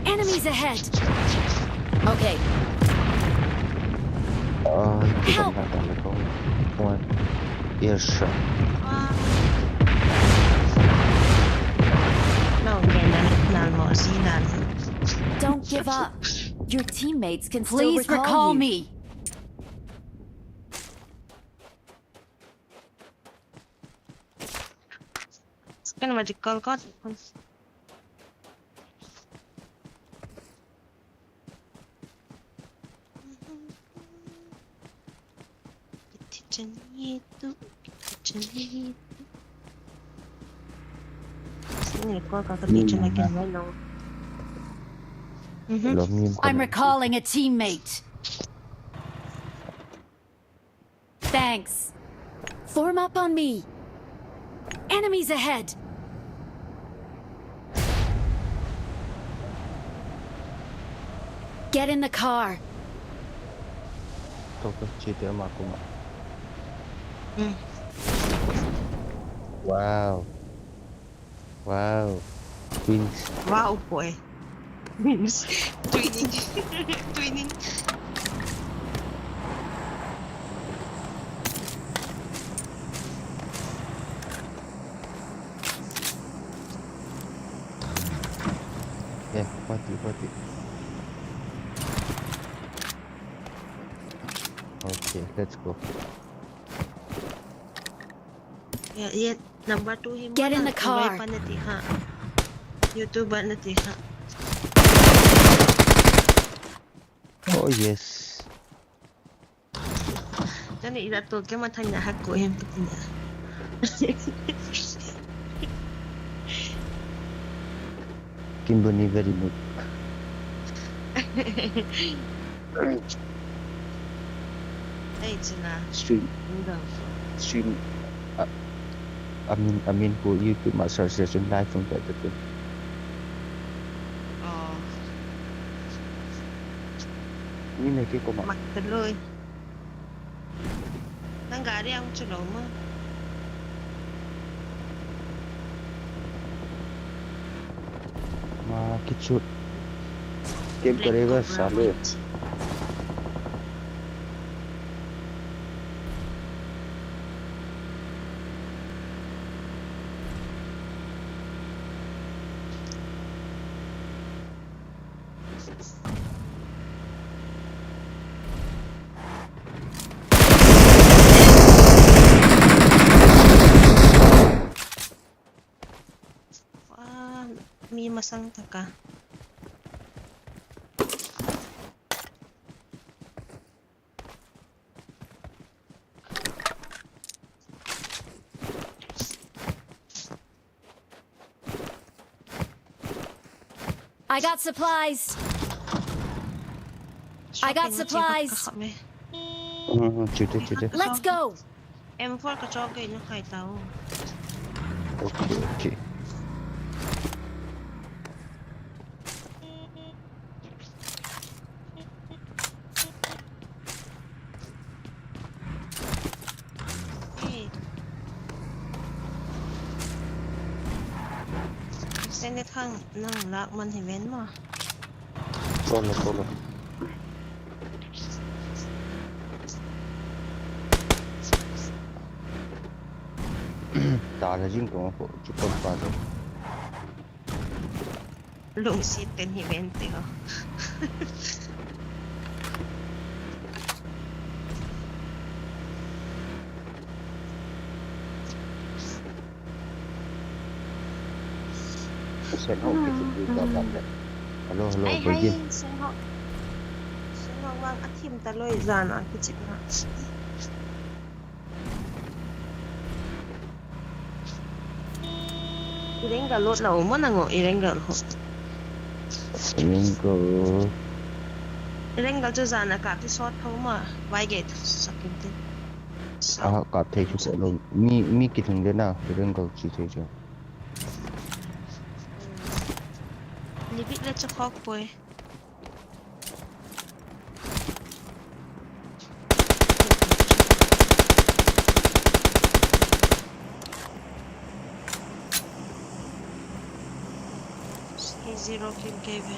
Enemies ahead. Okay. Help! Don't give up. Your teammates can still recall you. Please recall me. Kan magical god. I'm recalling a teammate. Thanks. Form up on me. Enemies ahead. Get in the car. Wow. Wow. Twins. Wow, boy. Twins. Twinning. Twinning. Yeah, party, party. Okay, let's go. Yeah, yeah. Number two hi. Get in the car. YouTuber nati ha. Oh yes. Tani ila to ke mathang na hak ko hem pati na. Kimbuni very good. Hey, China. Stream. Stream. Uh, I mean, I mean, who YouTube master session live from that. Oh. Ni ne ke ko ma. Mak teloi. Nang gari ang chulo mo. Ma kichut. Game करेगा साले. Mi masang taka. I got supplies. I got supplies. Hmm, hmm, chute, chute. Let's go. M four ka chok gei na khai tao. Okay, okay. Hey. Send it hang nang lak man hi ven ma. Tolo, tolo. Ta la jing ko ko chu ko pa do. Lungsit kan hi ven te ho. Sen ho ki chu ki ka ba le. Hello, hello, ai, hai, Sen ho. Sen ho vang a thim ta loi jan a ki chik na. Irenga lot la o mo nango, irenga ho. Irenga. Irenga chu jan a ka ti sot tho ma, vai ge sakin tin. Ah, kap thei chu ko lo. Mi, mi ki thung de na, ring ko chi thei chu. Ni bit le chu khok poi. He zero kill kei ve.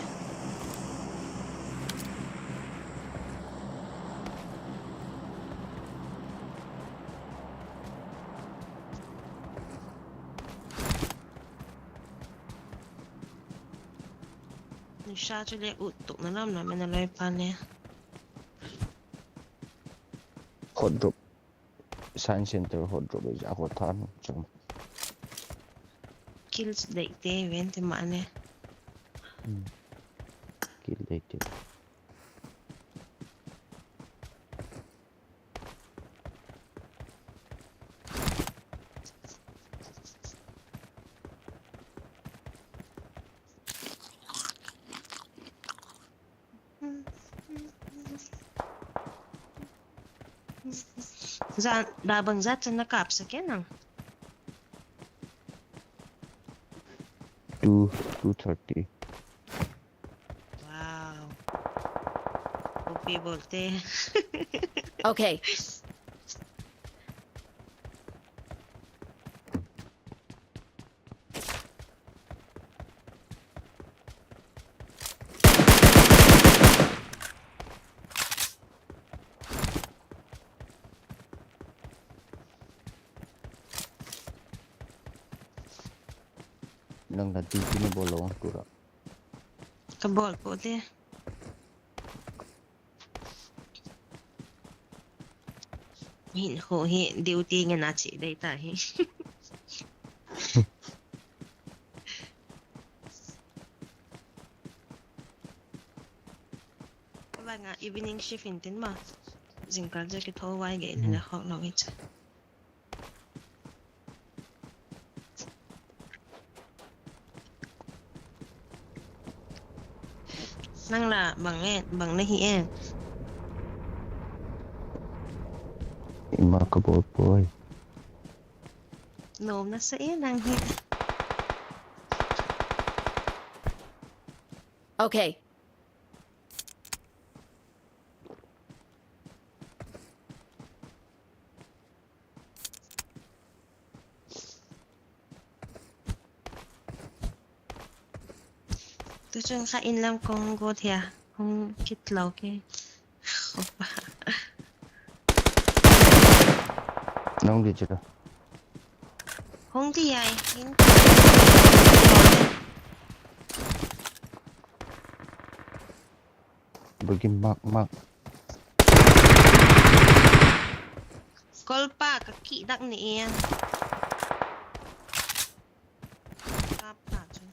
Nisha chu le ut tuk na lam na me na loi pa le. Hot drop. Science center hot drop ja ko than chang. Kills dei te ven te ma ne. Hmm. Kill dei te. Za, da bang za chan na kap sa ke nang? Two, two thirty. Wow. Upi bolte. Okay. Nang na D P na bol lo ang tura. Ka bol ko te. Hin ho hi duty nge na chi dei ta hi. Ba nga evening shift in tin ma. Jingkah je ki tho vai ge ni na hok lo i cha. Nang la bang e, bang na hi e. Ima ka bol poi. Nom na sa e nang hi. Okay. Tu chun kha in lam kong go thia, hung kit lo ke. Nang di chira. Hung di ai, in. Bagi mak mak. Kolpa ka ki dak ni e. Tap ta chu.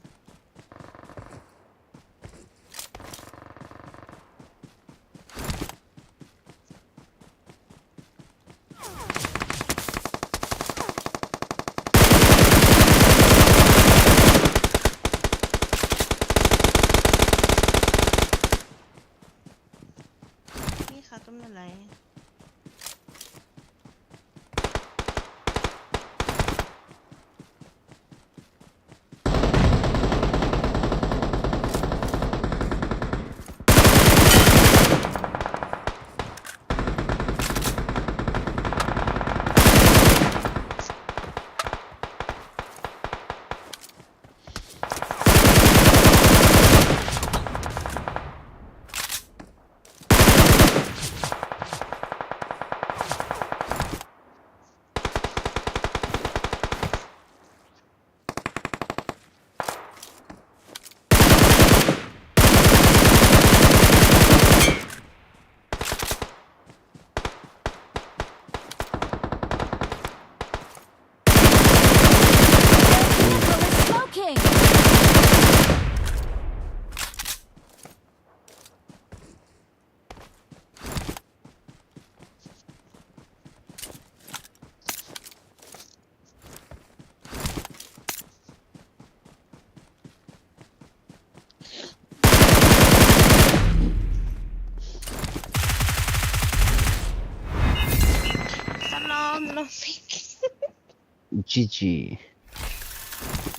G G.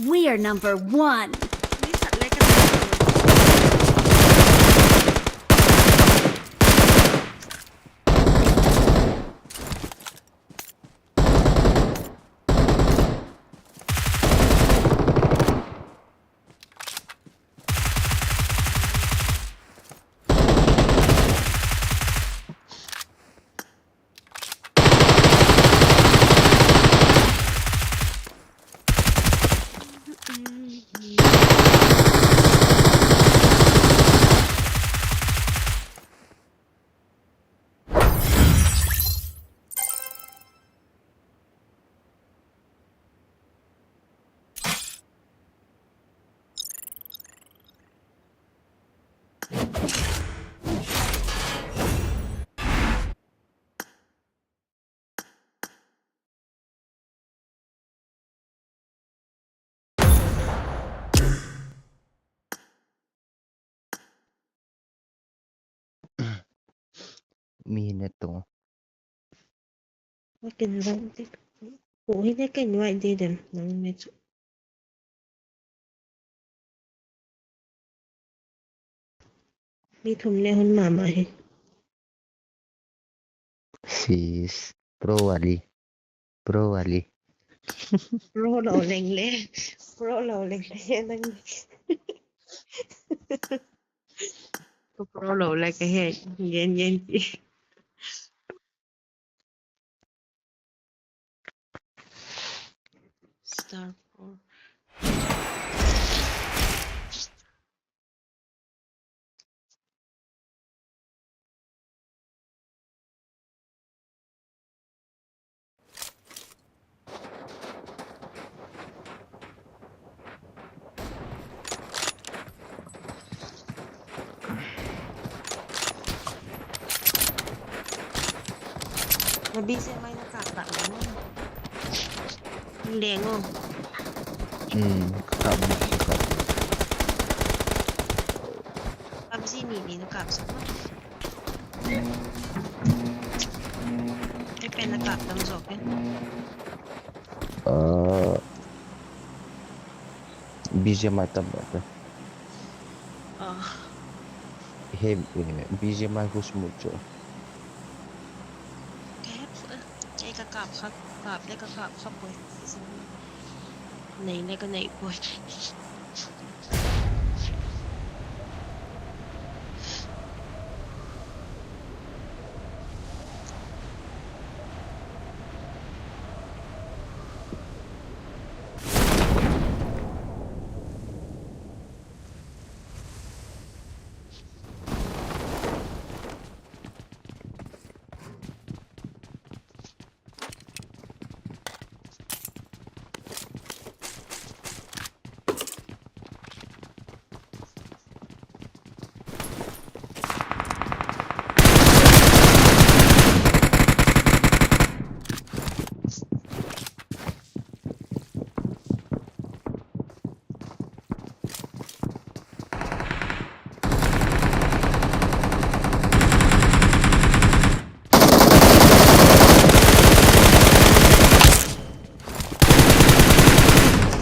We are number one. Mi ne to. Wa ken wan ti. Ko hi ne ken wai de dem nang me chu. Mi thum le hun mama hi. Sis, pro wali. Pro wali. Pro lo leng le. Pro lo leng le nang. Ko pro lo le ka he. Yen yen ti. Star four. Na B G M I na kap kap leng o. Leng o. Hmm, kap, kap. PUBG ni ni na kap sa. Ei pen na kap tam jo ke. Ah, B G M I tam ba te. Ah. He, eh, B G M I khu smu cho. Ke he phu, eh, ke ka kap kha, kap le ka kap kha poi. Nei le ka nei poi.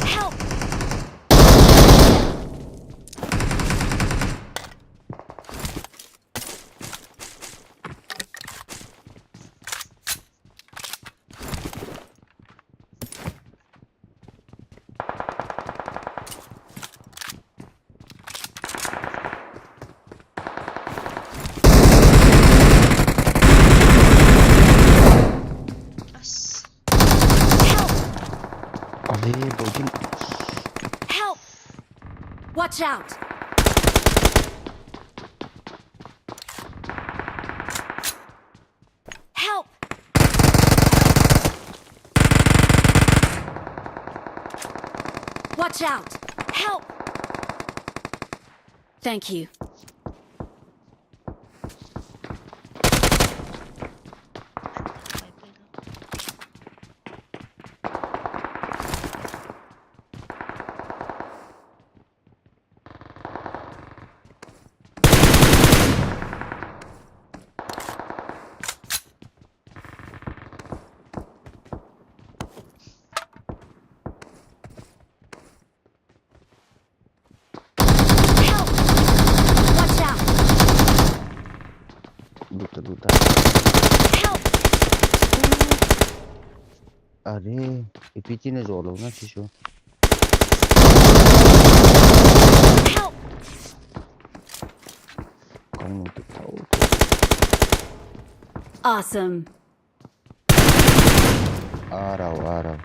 Help! Help! Are, bogin. Help! Watch out! Help! Watch out! Help! Thank you. Are, ipi tina jolo na si su. Help! Kong nu tu thau. Awesome. Arau, arau.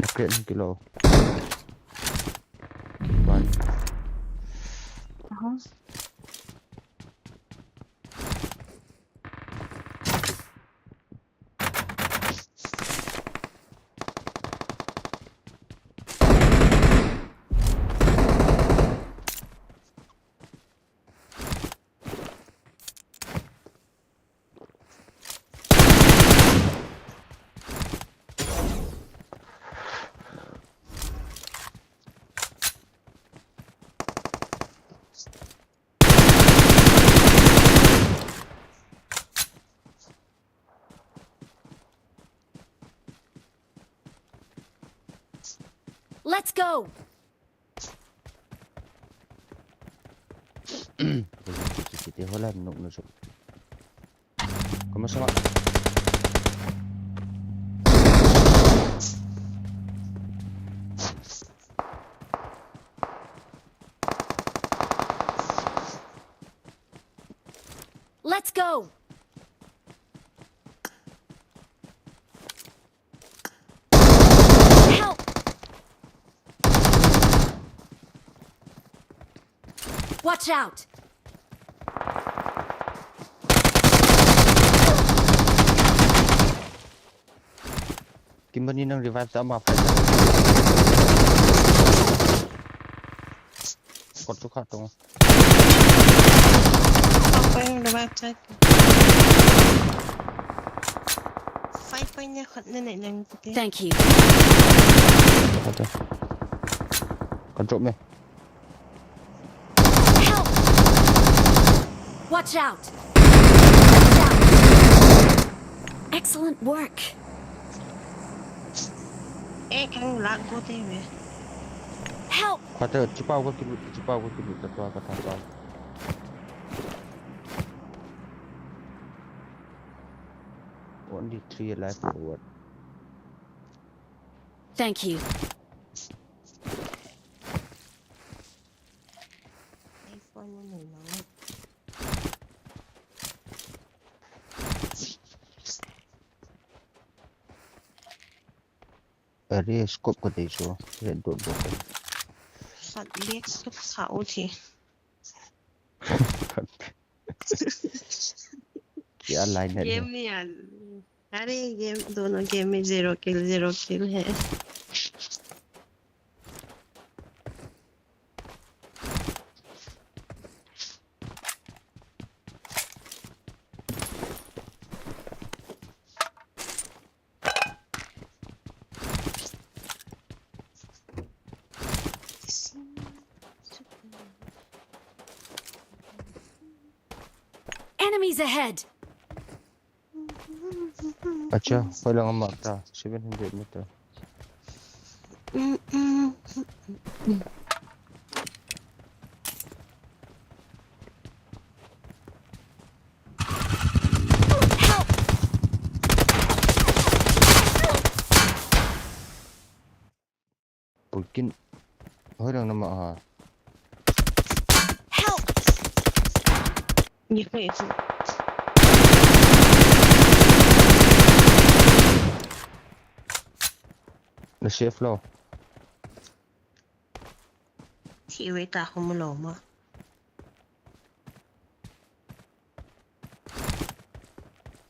Nakret kilo. Bye. Aha. Let's go! Kiti hola nuk nusuk. Kamu sama. Let's go! Help! Watch out! Kimani nang revive ta ma fight. Kot tu kha tu. Apa yang revive ta? Five point ni khat ni ni nang tu. Thank you. Khat tu. Kan drop me. Help! Watch out! Watch out! Excellent work. Eh, kang lag ko te ve. Help! Khat tu, chipau ko kilu, chipau ko kilu, ta tua ka ta tua. Only three alive forward. Thank you. Are scope ka dei chu, red dot dot ka. Khat bek suk sa u thi. Khat bek. Kya line hai? Game mein yaar. Are game, dono game mein zero kill, zero kill hai. Enemies ahead! Acha, hoilang ama ta, seven hundred meter. Pulkin. Hoilang nama ha. Help! Ni ko ito. Na safe lo. Thi ve ta ko mo lo ma.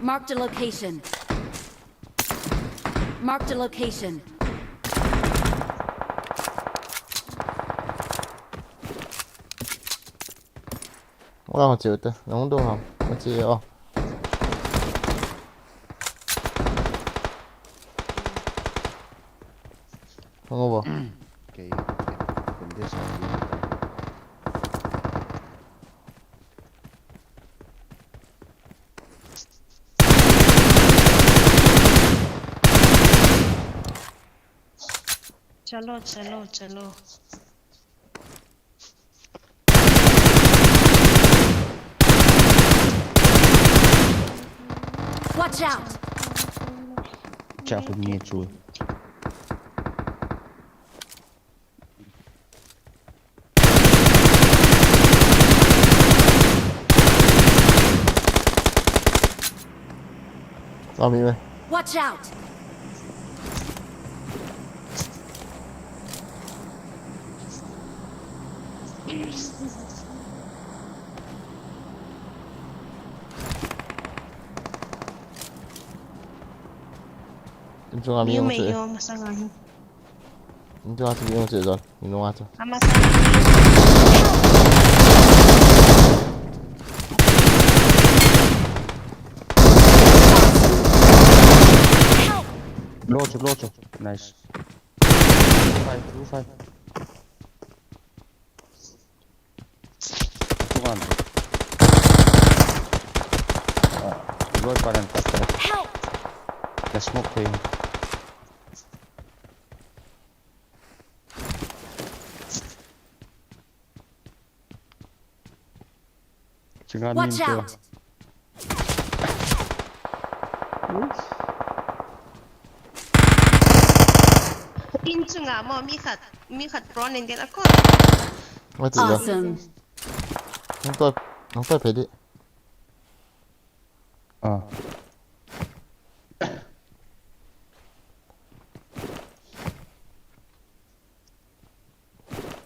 Marked a location. Marked a location. Wala ho che te, nang do ham. Ho che o. Hang over. Okay, okay. Then this one. Chalo, chalo, chalo. Watch out! Cha khu ni chu. Ami mai. Watch out! Tum chung ami mai chu. Yo masang ahi. Ntu atu ni ntu don, ni no atu. Ama sa. Low chu, low chu. Nice. Five, two, five. Two one. Ah, low pa ran pa. Help! The smoke thing. Watch out! In chunga mo mi khat, mi khat prawn in gel a kot. What is that? Awesome. Nang toi, nang toi pedi. Ah.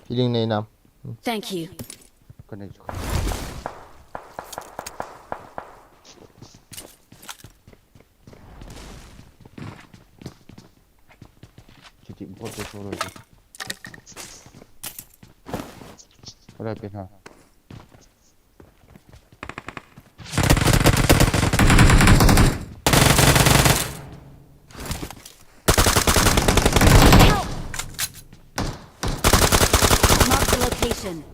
Healing nei nam. Thank you. Ka nei chu. Chuti bot te so roi. Roi pe ha. Mark the location.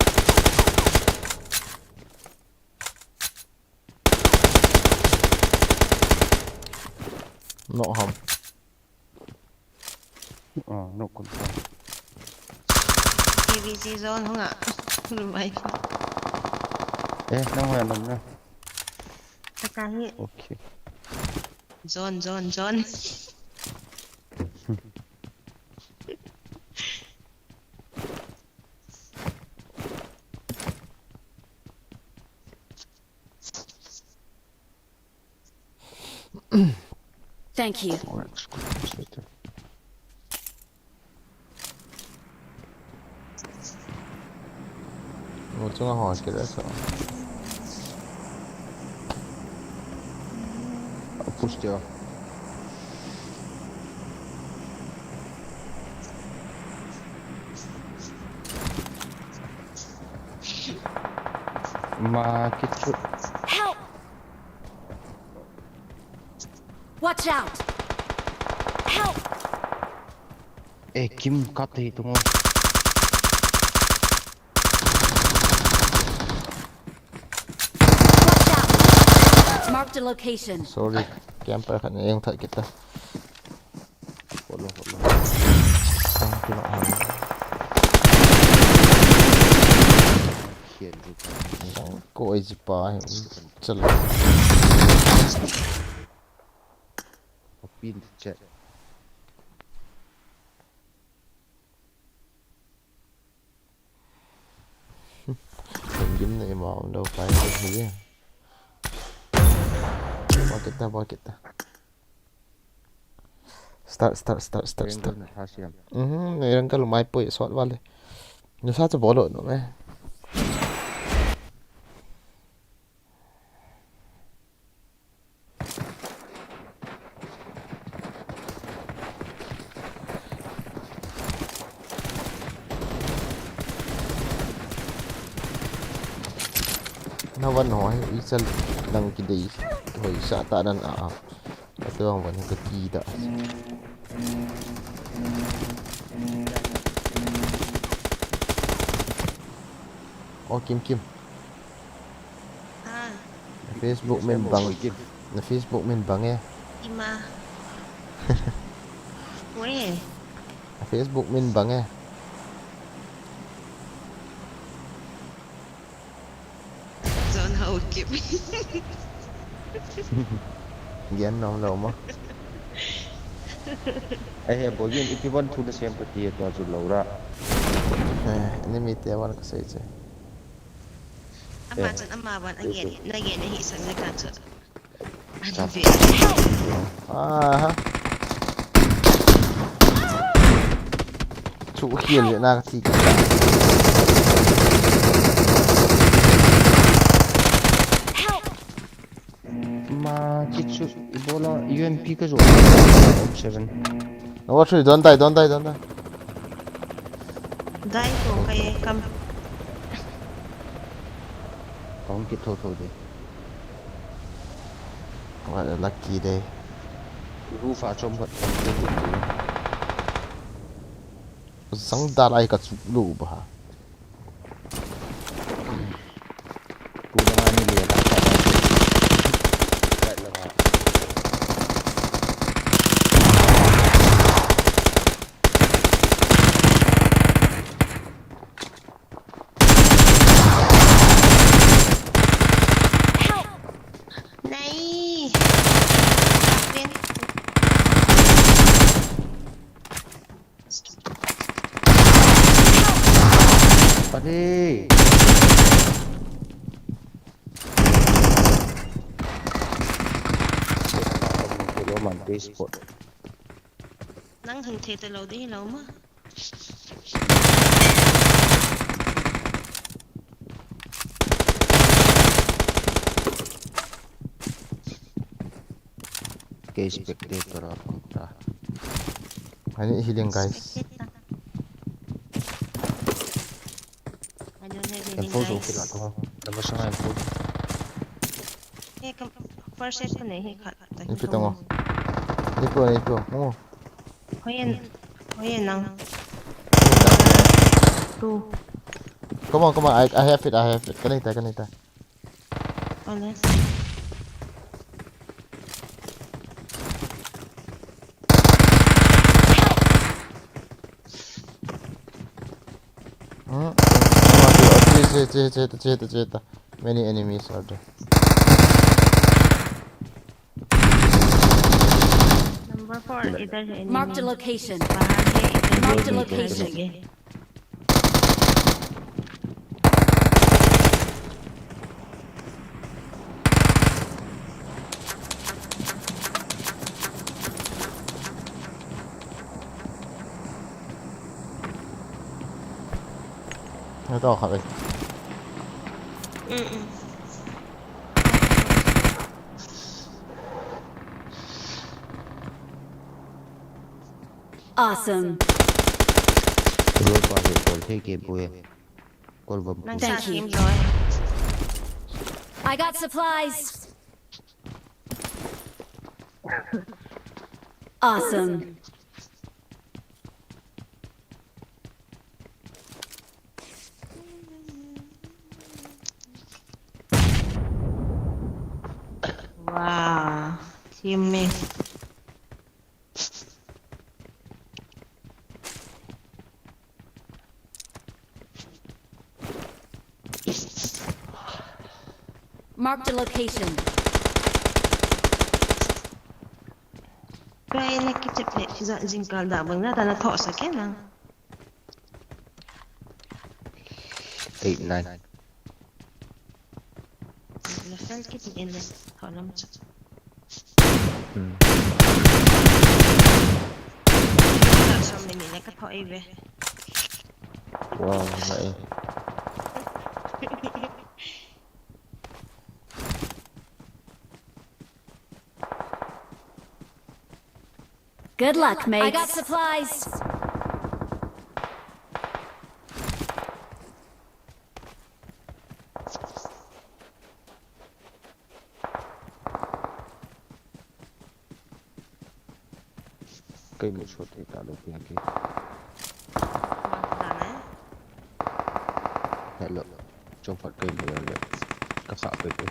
Nok ham. Ah, nok kon pa. A V C zone hung a. Lumai. Eh, nang hoi nom na. Taka hi. Okay. Zone, zone, zone. Thank you. Mo chunga ho kile sa. Push dia. Ma kichu. Help! Watch out! Help! Eh, Kim kat hi tungo. Watch out! Marked a location. Sorry, camper khat nei jong that kita. Follow, follow. Tang kina ham. Khian ji pa. Tang ko ai ji pa. Chalo. Pin chat. Game na ima um lou kai ko hi. Bakit ta, bakit ta. Start, start, start, start, start. Mhm, nei rang ka lumai poi sot vale. Nu sa cha bolo no me. Van ho hi ichal lang kidei hoi sa ta nan a a. Atu ang van ka ki da. O Kim Kim. Ah. Na Facebook min bang. Kim. Na Facebook min bang e. Ima. Weh. Na Facebook min bang e. John Hau Kip. Gian nom lo mo. Ai he, bol in, ipi van thu na sem pati tua chu lo ra. Eh, enemy te van ka sei che. Ama chun ama van a gen, na gen hi sang le kan chu. Ani ve. Aha. Chu khian le na ka thi ka. Ma, kichu, ibola, U M P ka jo. Seven. No, what should, don't die, don't die, don't die. Die ko, kaya kam. Kong ki tho tho de. What a lucky day. Hu fa chom phat kam te hu tu. Zang da lai ka chu lu ba. Pu da ni le la. Right la. Help! Nahi. Are. Hello, man, please, spot. Nang hing the te lo ding lo ma. Kei spectator a pang ta. I need healing, guys. Spectator. I don't have healing, guys. M four jo kila to. Number seven M four. Eh, kam, first aid ko nahi khat. Ipi tong o. Ipi, ipi. Oh. Hoiya, hoiya nang. Two. Come on, come on. I, I have it, I have it. Kanita, kanita. Ole. Hmm? Che, che, che, che, che, che, che. Many enemies are there. Number four, इधर है enemy. Marked a location. बाहर है, इधर है. Marked a location. Ito, khabe. Mm-mm. Awesome. Ropa he kol thei ke bue. Kol bom. Nang sa kim loi. I got supplies. Awesome. Wow, teammate. Marked a location. Koi na kichep le, jingkal da bang na, ta na thoh sa ke na. Eight, nine. Na fel kit in le, thoh lam cha. Hmm. Ka som ni ni le ka thoh ei ve. Wow, na e. Good luck, mate. I got supplies. Kei mu sot e ta lo pia ke. Hello. Chong phat kei mu le. Ka kha pe ke.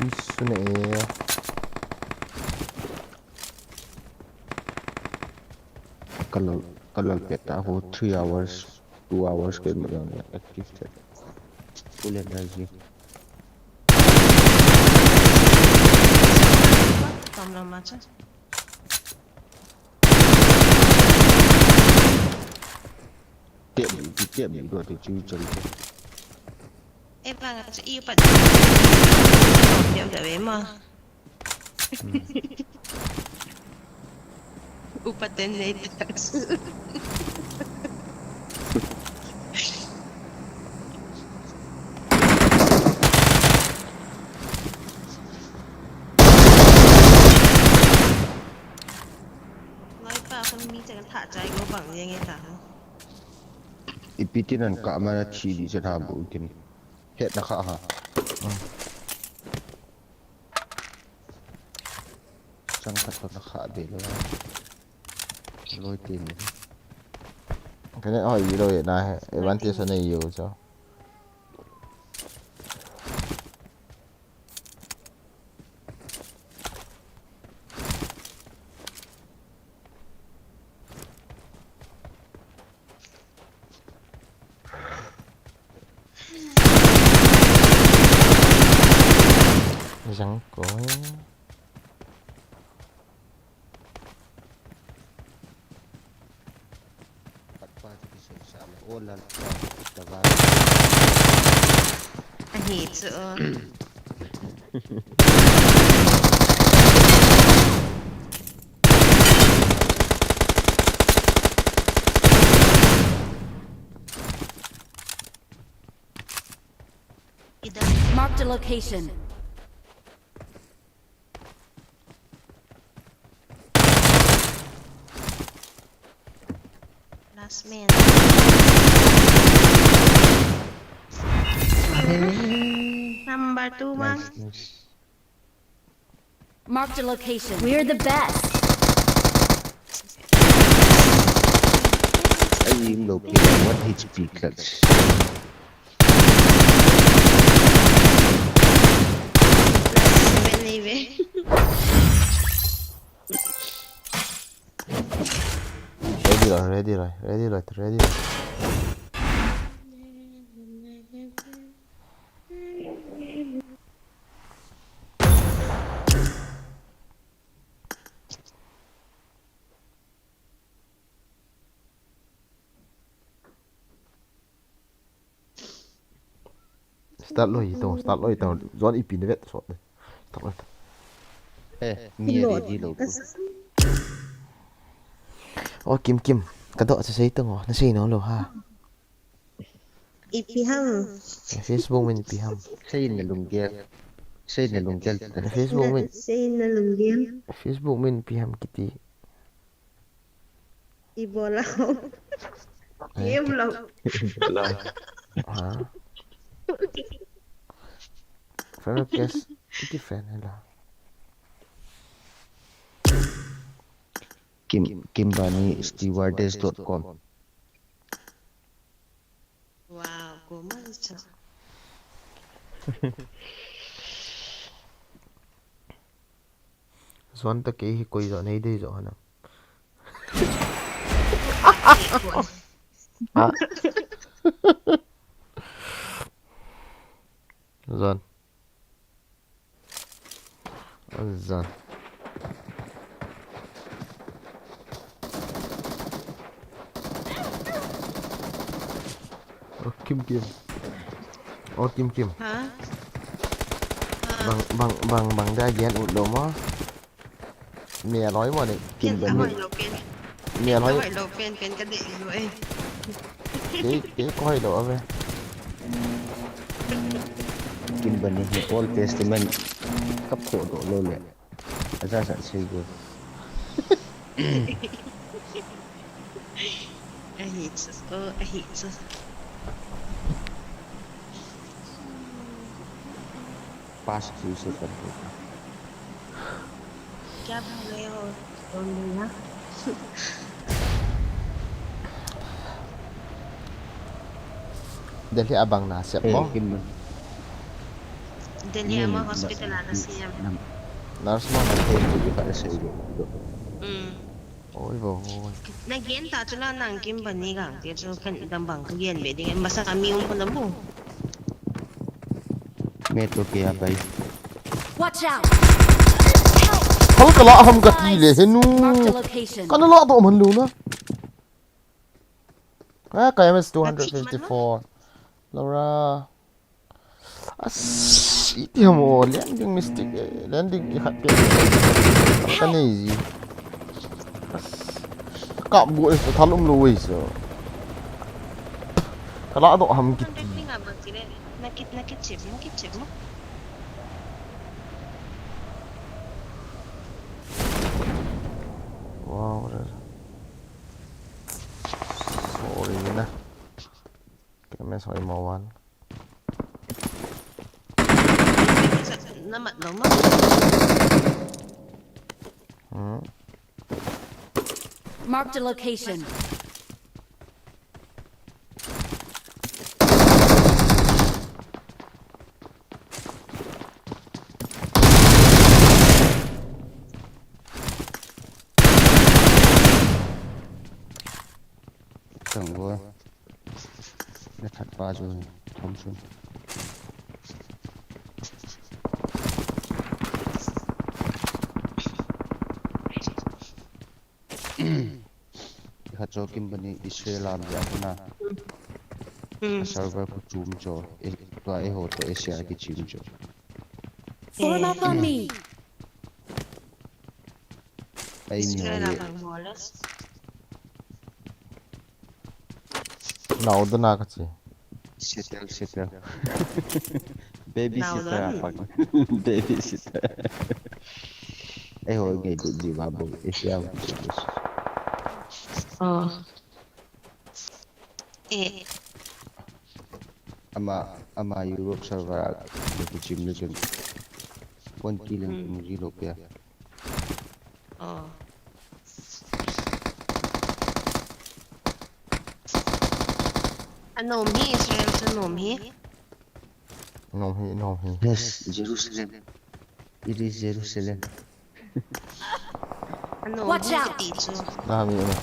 Isu ne e. Ka lo, ka lo pet ta ho three hours, two hours kei mu le active chat. Full energy. Tam la ma cha. Tep, tep, tep, tep, tep, tep, tep. E pa nga cha i pa. Tep, tep, tep, ma. Upa ten nei tak. Loi pa khun mi cha ka tha chai ko bang jeng e ta. Ipi tin an ka ma na thi di cha tha bu kin. Het na kha ha. Chang khat ko na kha be lo. Loi te ni. Ka ne hoi lo ye na he. Advantage sa nei yo so. Jang ko. Ahi chu. Marked a location. Last man. Number two man. Nice, nice. Marked a location. We're the best. Ai, low player, one H P clutch. Seven ni ve. Ready rồi, ready rồi, ready rồi, ready rồi. Start loi tong, start loi tong. Zon ipi na vet sot. Start loi. Eh, mi ready lo. O Kim Kim, ka do sa sei tong o, na sei no lo ha. Ipi ham. Facebook min ipi ham. Sei na lunggel. Sei na lunggel. Facebook min. Sei na lunggel. Facebook min ipi ham kiti. Ibola. Game lo. Ibola. Ha. Friend request. Iti friend hela. Kim, Kimbani stewardess dot com. Wow, go man cha. Zon ta kei hi koi zon nei dei zon na. Ah. Zon. Azan. O Kim Kim. O Kim Kim. Ha? Ha. Bang, bang, bang, bang, da gen ut lo mo. Mia loi mo ni. Kim Kim. Hoi lo pen. Mia loi. Hoi lo pen, pen ka de lo eh. Ke, ke ko hoi lo ave. Kimbani hi Old Testament ka phoh doh lou le. Aja sa sei go. Ahi chu, oh, ahi chu. Pass chu se kan ko. क्या बोल रहे हो? बोल रही ना। Delhi abang na siap mo. Kim. Delhi ama hospital ana siam. Nurse mo na Facebook ka sa iyo. Hmm. Oi bo. Na gen ta chula nang Kim bani gang te chu kan dam bang ka gen be ding masa mi um ko na mu. Me to ke apai. Watch out! Hal kala ham ka ti le he nu. Marked a location. Kana la to man lu na. Ah, K M S two hundred fifty-four. Laura. As, iti ham o, landing mistake, eh, landing i khat pe. Ka nei ji. As, kap go is thalum lo wei so. Kala do ham kiti. Nakit, nakit chip, nakit chip mo. Wow, sorry na. Kaya may sorry mo wan. Namat daw mo. Hmm. Marked a location. Tang go. Na that pa chu thom sun. Khat chu Kim bani Israel lam ya na. Hmm. Server ko chum chu. E, tua eiho to Asia ki chim chu. Form up on me. Ai ni. Israel lam mo las. Nau dana ka chi. Settle, settle. Baby sitter a pang. Baby sitter. Eiho ngai di di ba bo. Asia. Oh. Eh. Ama, ama Europe server a kichim le chun. One kill in kung zero pia. Oh. Anom hi Israel chu nom hi. Nom hi, nom hi. Yes, Jerusalem. It is Jerusalem. Watch out! Nami na.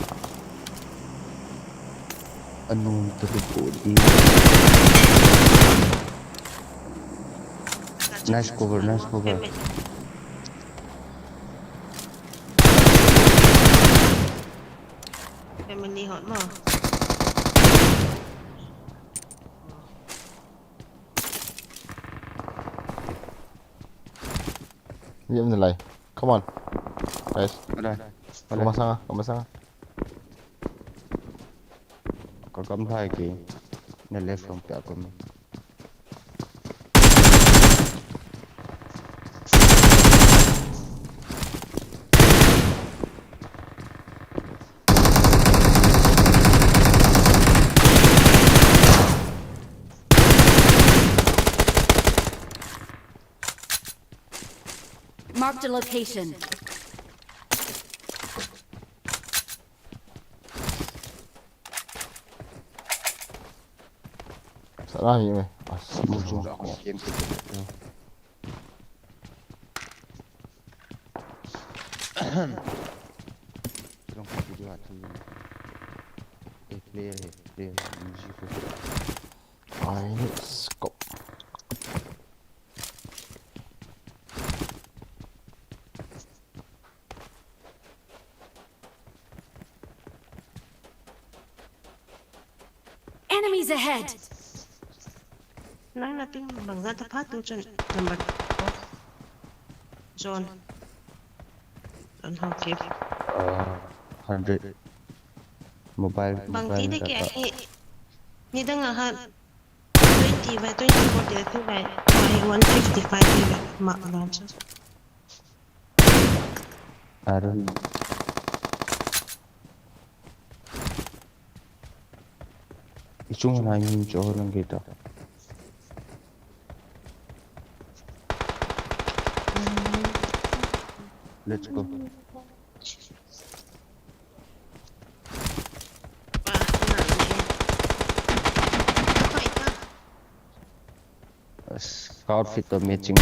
Anum tu ko di. Nice cover, nice cover. Family hot mo. Yep, nilai. Come on. Guys. Alright. Kau masang ah, kau masang ah. Kau kam thai ke. Na left from pia kau. Marked a location. Salah ni meh. As. Player hai, player. I need scope. Enemies ahead! Nang nating bangza tapha tu chun number four. John. John Hawkip. Uh, hundred. Mobile, bang mobile ti de ke data. Ahi. Nidang a hat. Twenty by twenty-four ti de by, by one fifty-five ti de. Ma, ma, Arun. Ichung na yin cho lang kita. Let's go. Scout fit to matching.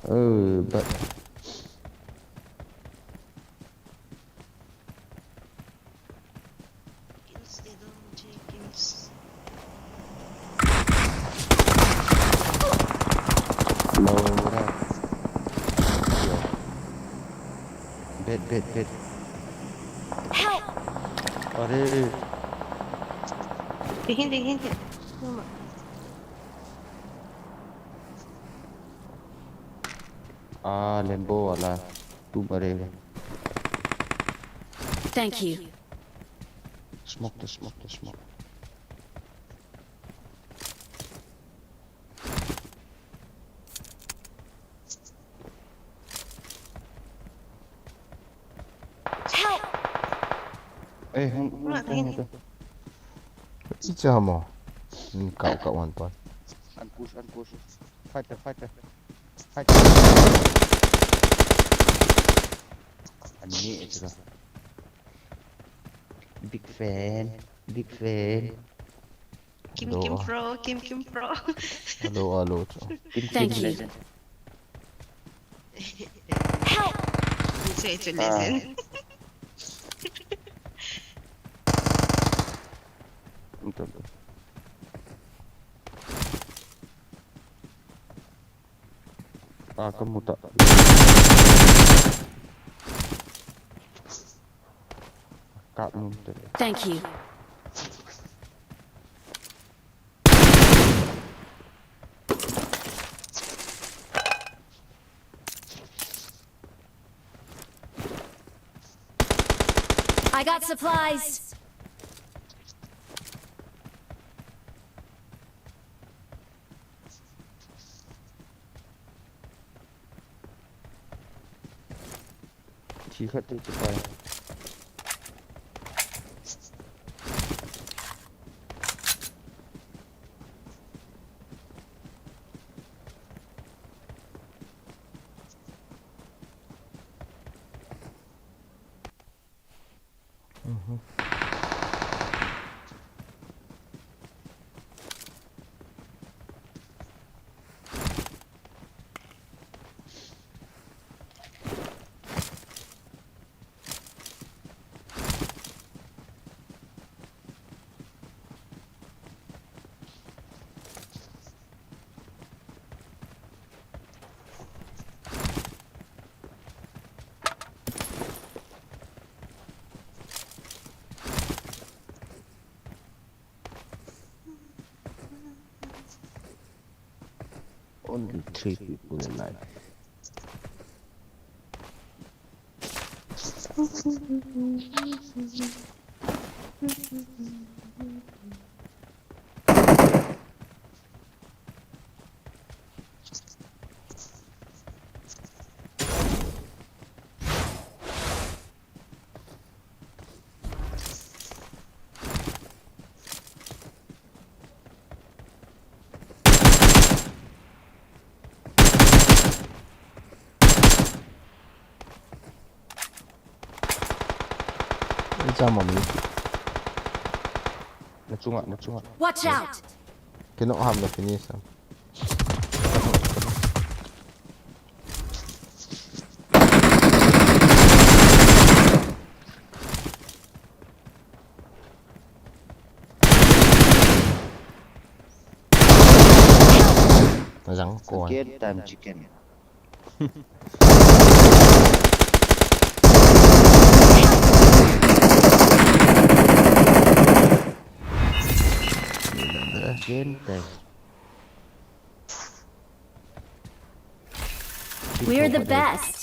Oh, but Laura. Bed, bed, bed. Help! अरे। देखिए, देखिए, देखिए। आ, Lambo वाला। तू मरेगा। Thank you. Smoke, the smoke, the smoke. Help! Eh, hung, hung, hung, hung. Icha mo. Ni kau, kau one point. An push, an push. Fighter, fighter. Fighter. Ani ito. Big fan, big fan. Kim Kim Pro, Kim Kim Pro. Hello, hello. Kim Kim Legend. Help! Say it's a legend. Ah, kamu ta. Thank you. I got supplies. Thi khat te chipai. Only three people alive. Jam mami. Na chunga, na chunga. Watch out! Kino ham na finish ham. Jang ko. Second time chicken. Second time. We're the best.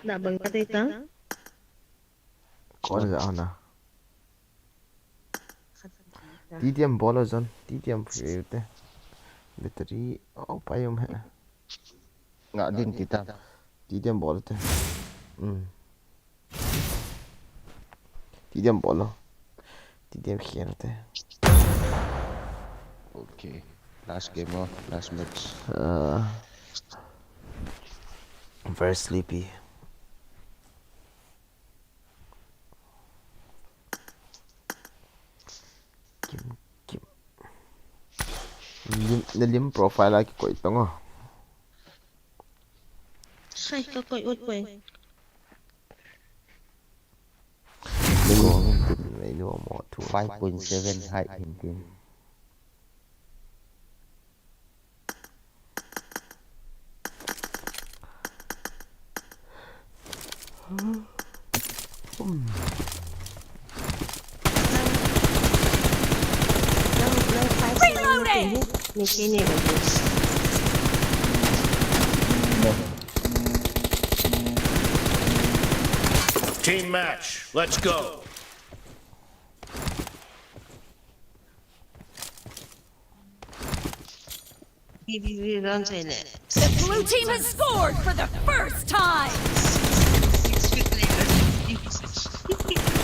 Na bang ka dei ta? Koi ja na. T D M bol o jon, T D M free te. Battery, oh, pa yum he. Nga din ti ta. T D M bol te. Hmm. T D M bol o. T D M khel te. Okay. Last game, oh, last match. Uh, very sleepy. Kim, Kim. Lim, na lim profile a kikoi tong o. Hai, ka koi ut koi. Nei, nei, mo thu. Five point seven height hin tin. Nang, nang five seven na tinghi, ni kini ba? Team match, let's go. The blue team has scored for the first time.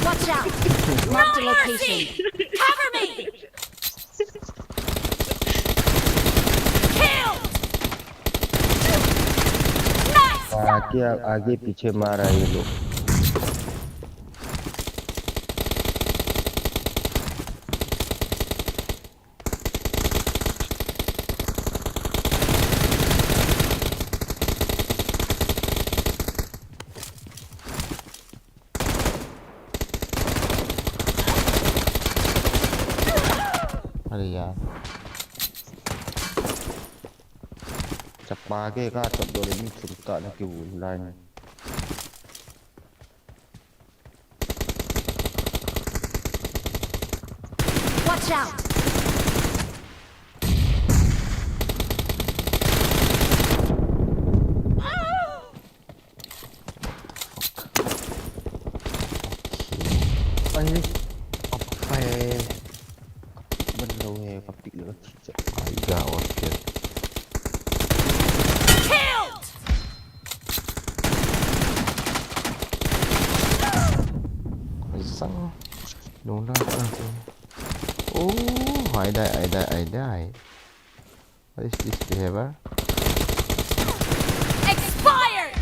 Watch out! Marked a location. Cover me! Killed! Nice shot! आगे, आगे पीछे मारा ये लोग। अरे यार। Chapa ke ka chap do le ni chum ta na ki u line. Watch out! Ai, apa eh? Ban lou he, kapik lou. Ai, ga, okay. Killed! Ai, sang. Nung na, ah, tu. Oh, ai dai, ai dai, ai dai. What is this behavior? Expired!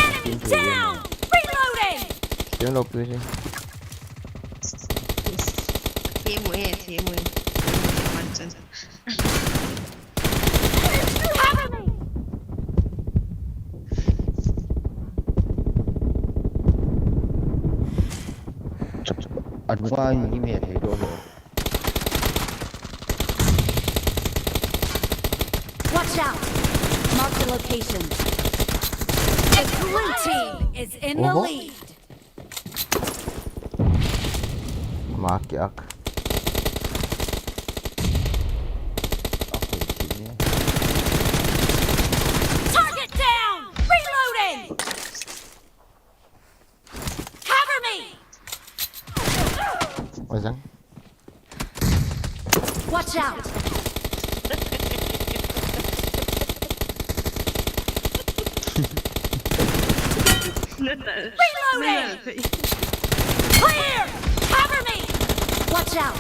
Enemy down! Reloading! Still no pushing. Team eh, team eh. Cover me! Advance email he do. Watch out! Marked a location. The blue team is in the lead. Mark yak. Target down! Reloading! Cover me! Oi, Zang. Watch out! Reloading! Clear! Cover me! Watch out!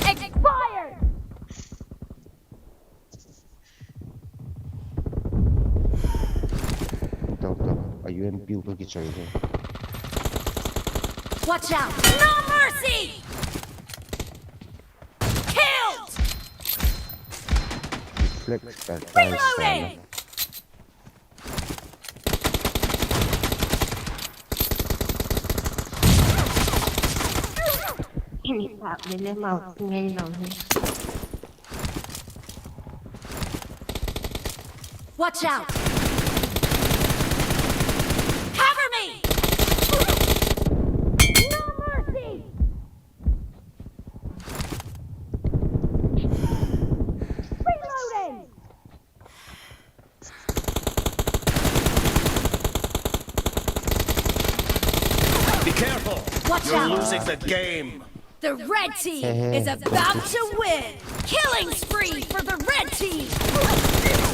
Expired! Tao, tao. A U M P u ka kichoi he. Watch out! No mercy! Killed! Reflect, uh, reloading! Ini tak boleh mau tinggal lagi. Watch out! Cover me! No mercy! Reloading! the game. The red team is about to win. Killing spree for the red team.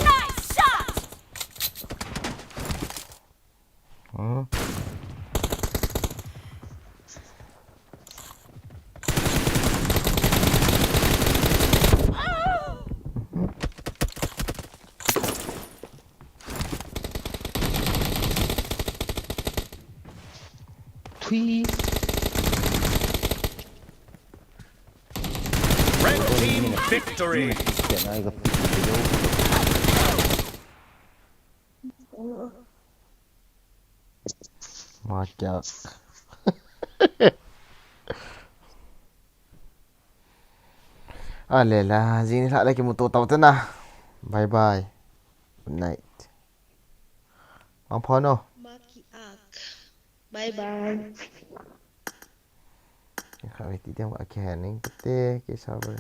Nice shot. Hmm. Three. Red team victory. Makiak. Ale la, jing ni lha le kimuto tau te na. Bye bye. Good night. Mangpho no. Makiak. Bye bye. Kha ve ti tiang va khe ning te ke sa ba.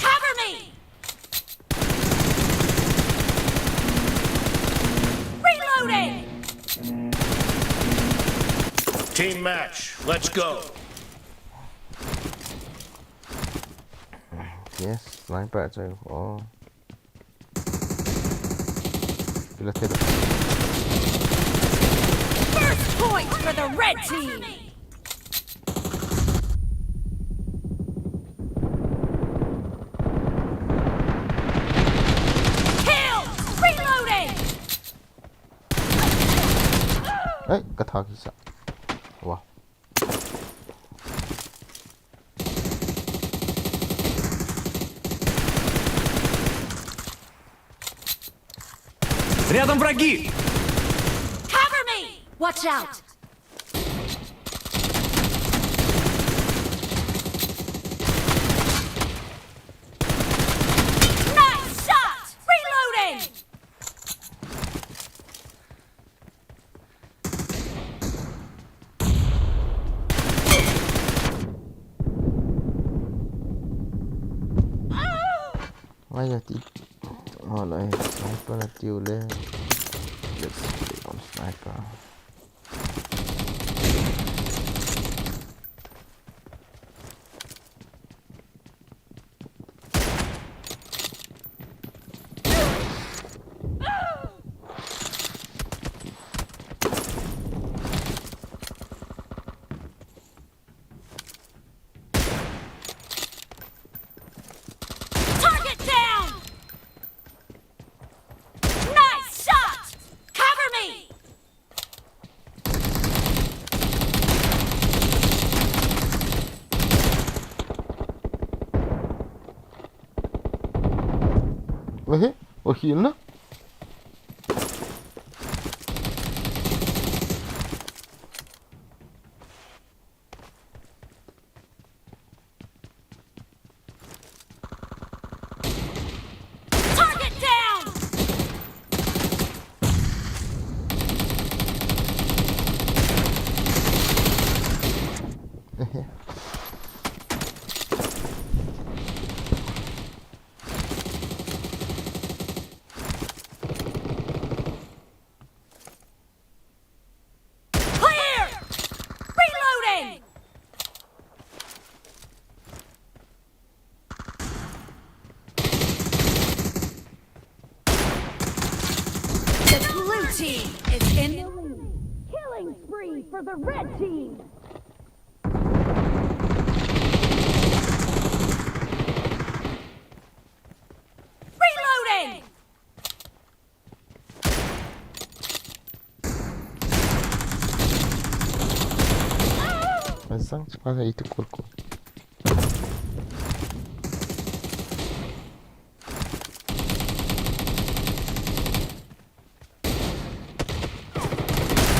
Cover me! Reloading! Team match, let's go. Yes, sniper acha. Oh. Pila te. First point for the red team. Kill! Reloading! Ai, ka tha kisa. Wow. Рядом враги! Cover me! Watch out! Nice shot! Reloading! Ai, ya ti. Oh, no, eh, sniper na tiu le. Let's play on sniper. Target down! Nice shot! Cover me! Ehe, o hina. Target down! Clear! Reloading! The blue team is in the lead. Killing spree for the red team. Reloading! Mas sang, mas itu kurku.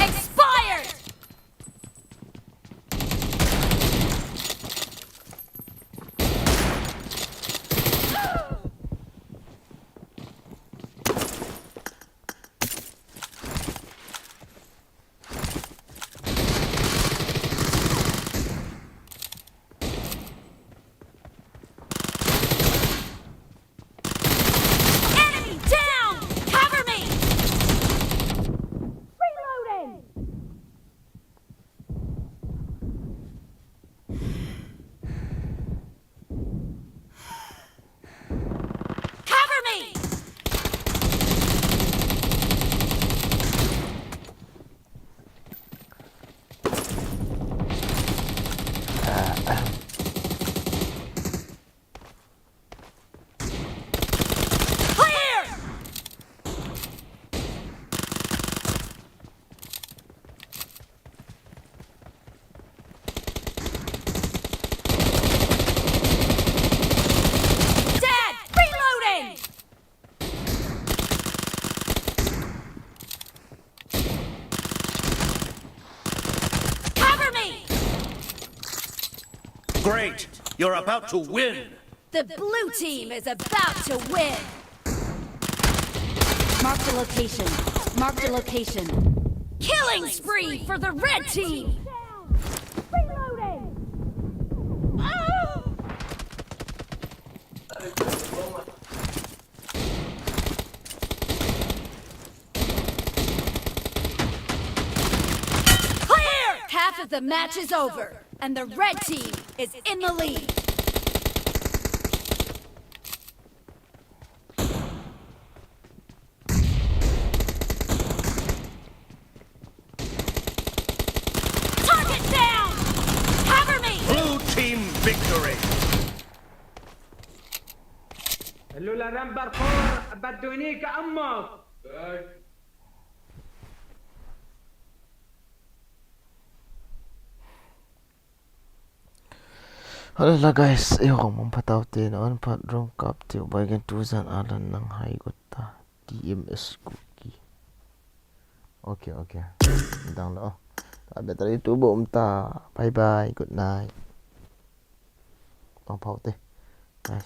Expired! Great! You're about to win! The blue team is about to win. Mark the location. Mark the location. Killing spree for the red team. Reloading. Clear! Half of the match is over, and the red team is in the lead. Target down! Cover me! Blue team victory! Hello la rambar kor abaduni ka amma. Hello la guys, eh kong mong patau te na on pat rong kap te ubai gen tu zan alan nang hai got ta. T M S Kuki. Okay, okay. Dang lo. Ta battery tu bom ta. Bye bye. Good night. Tong pau te. Guys.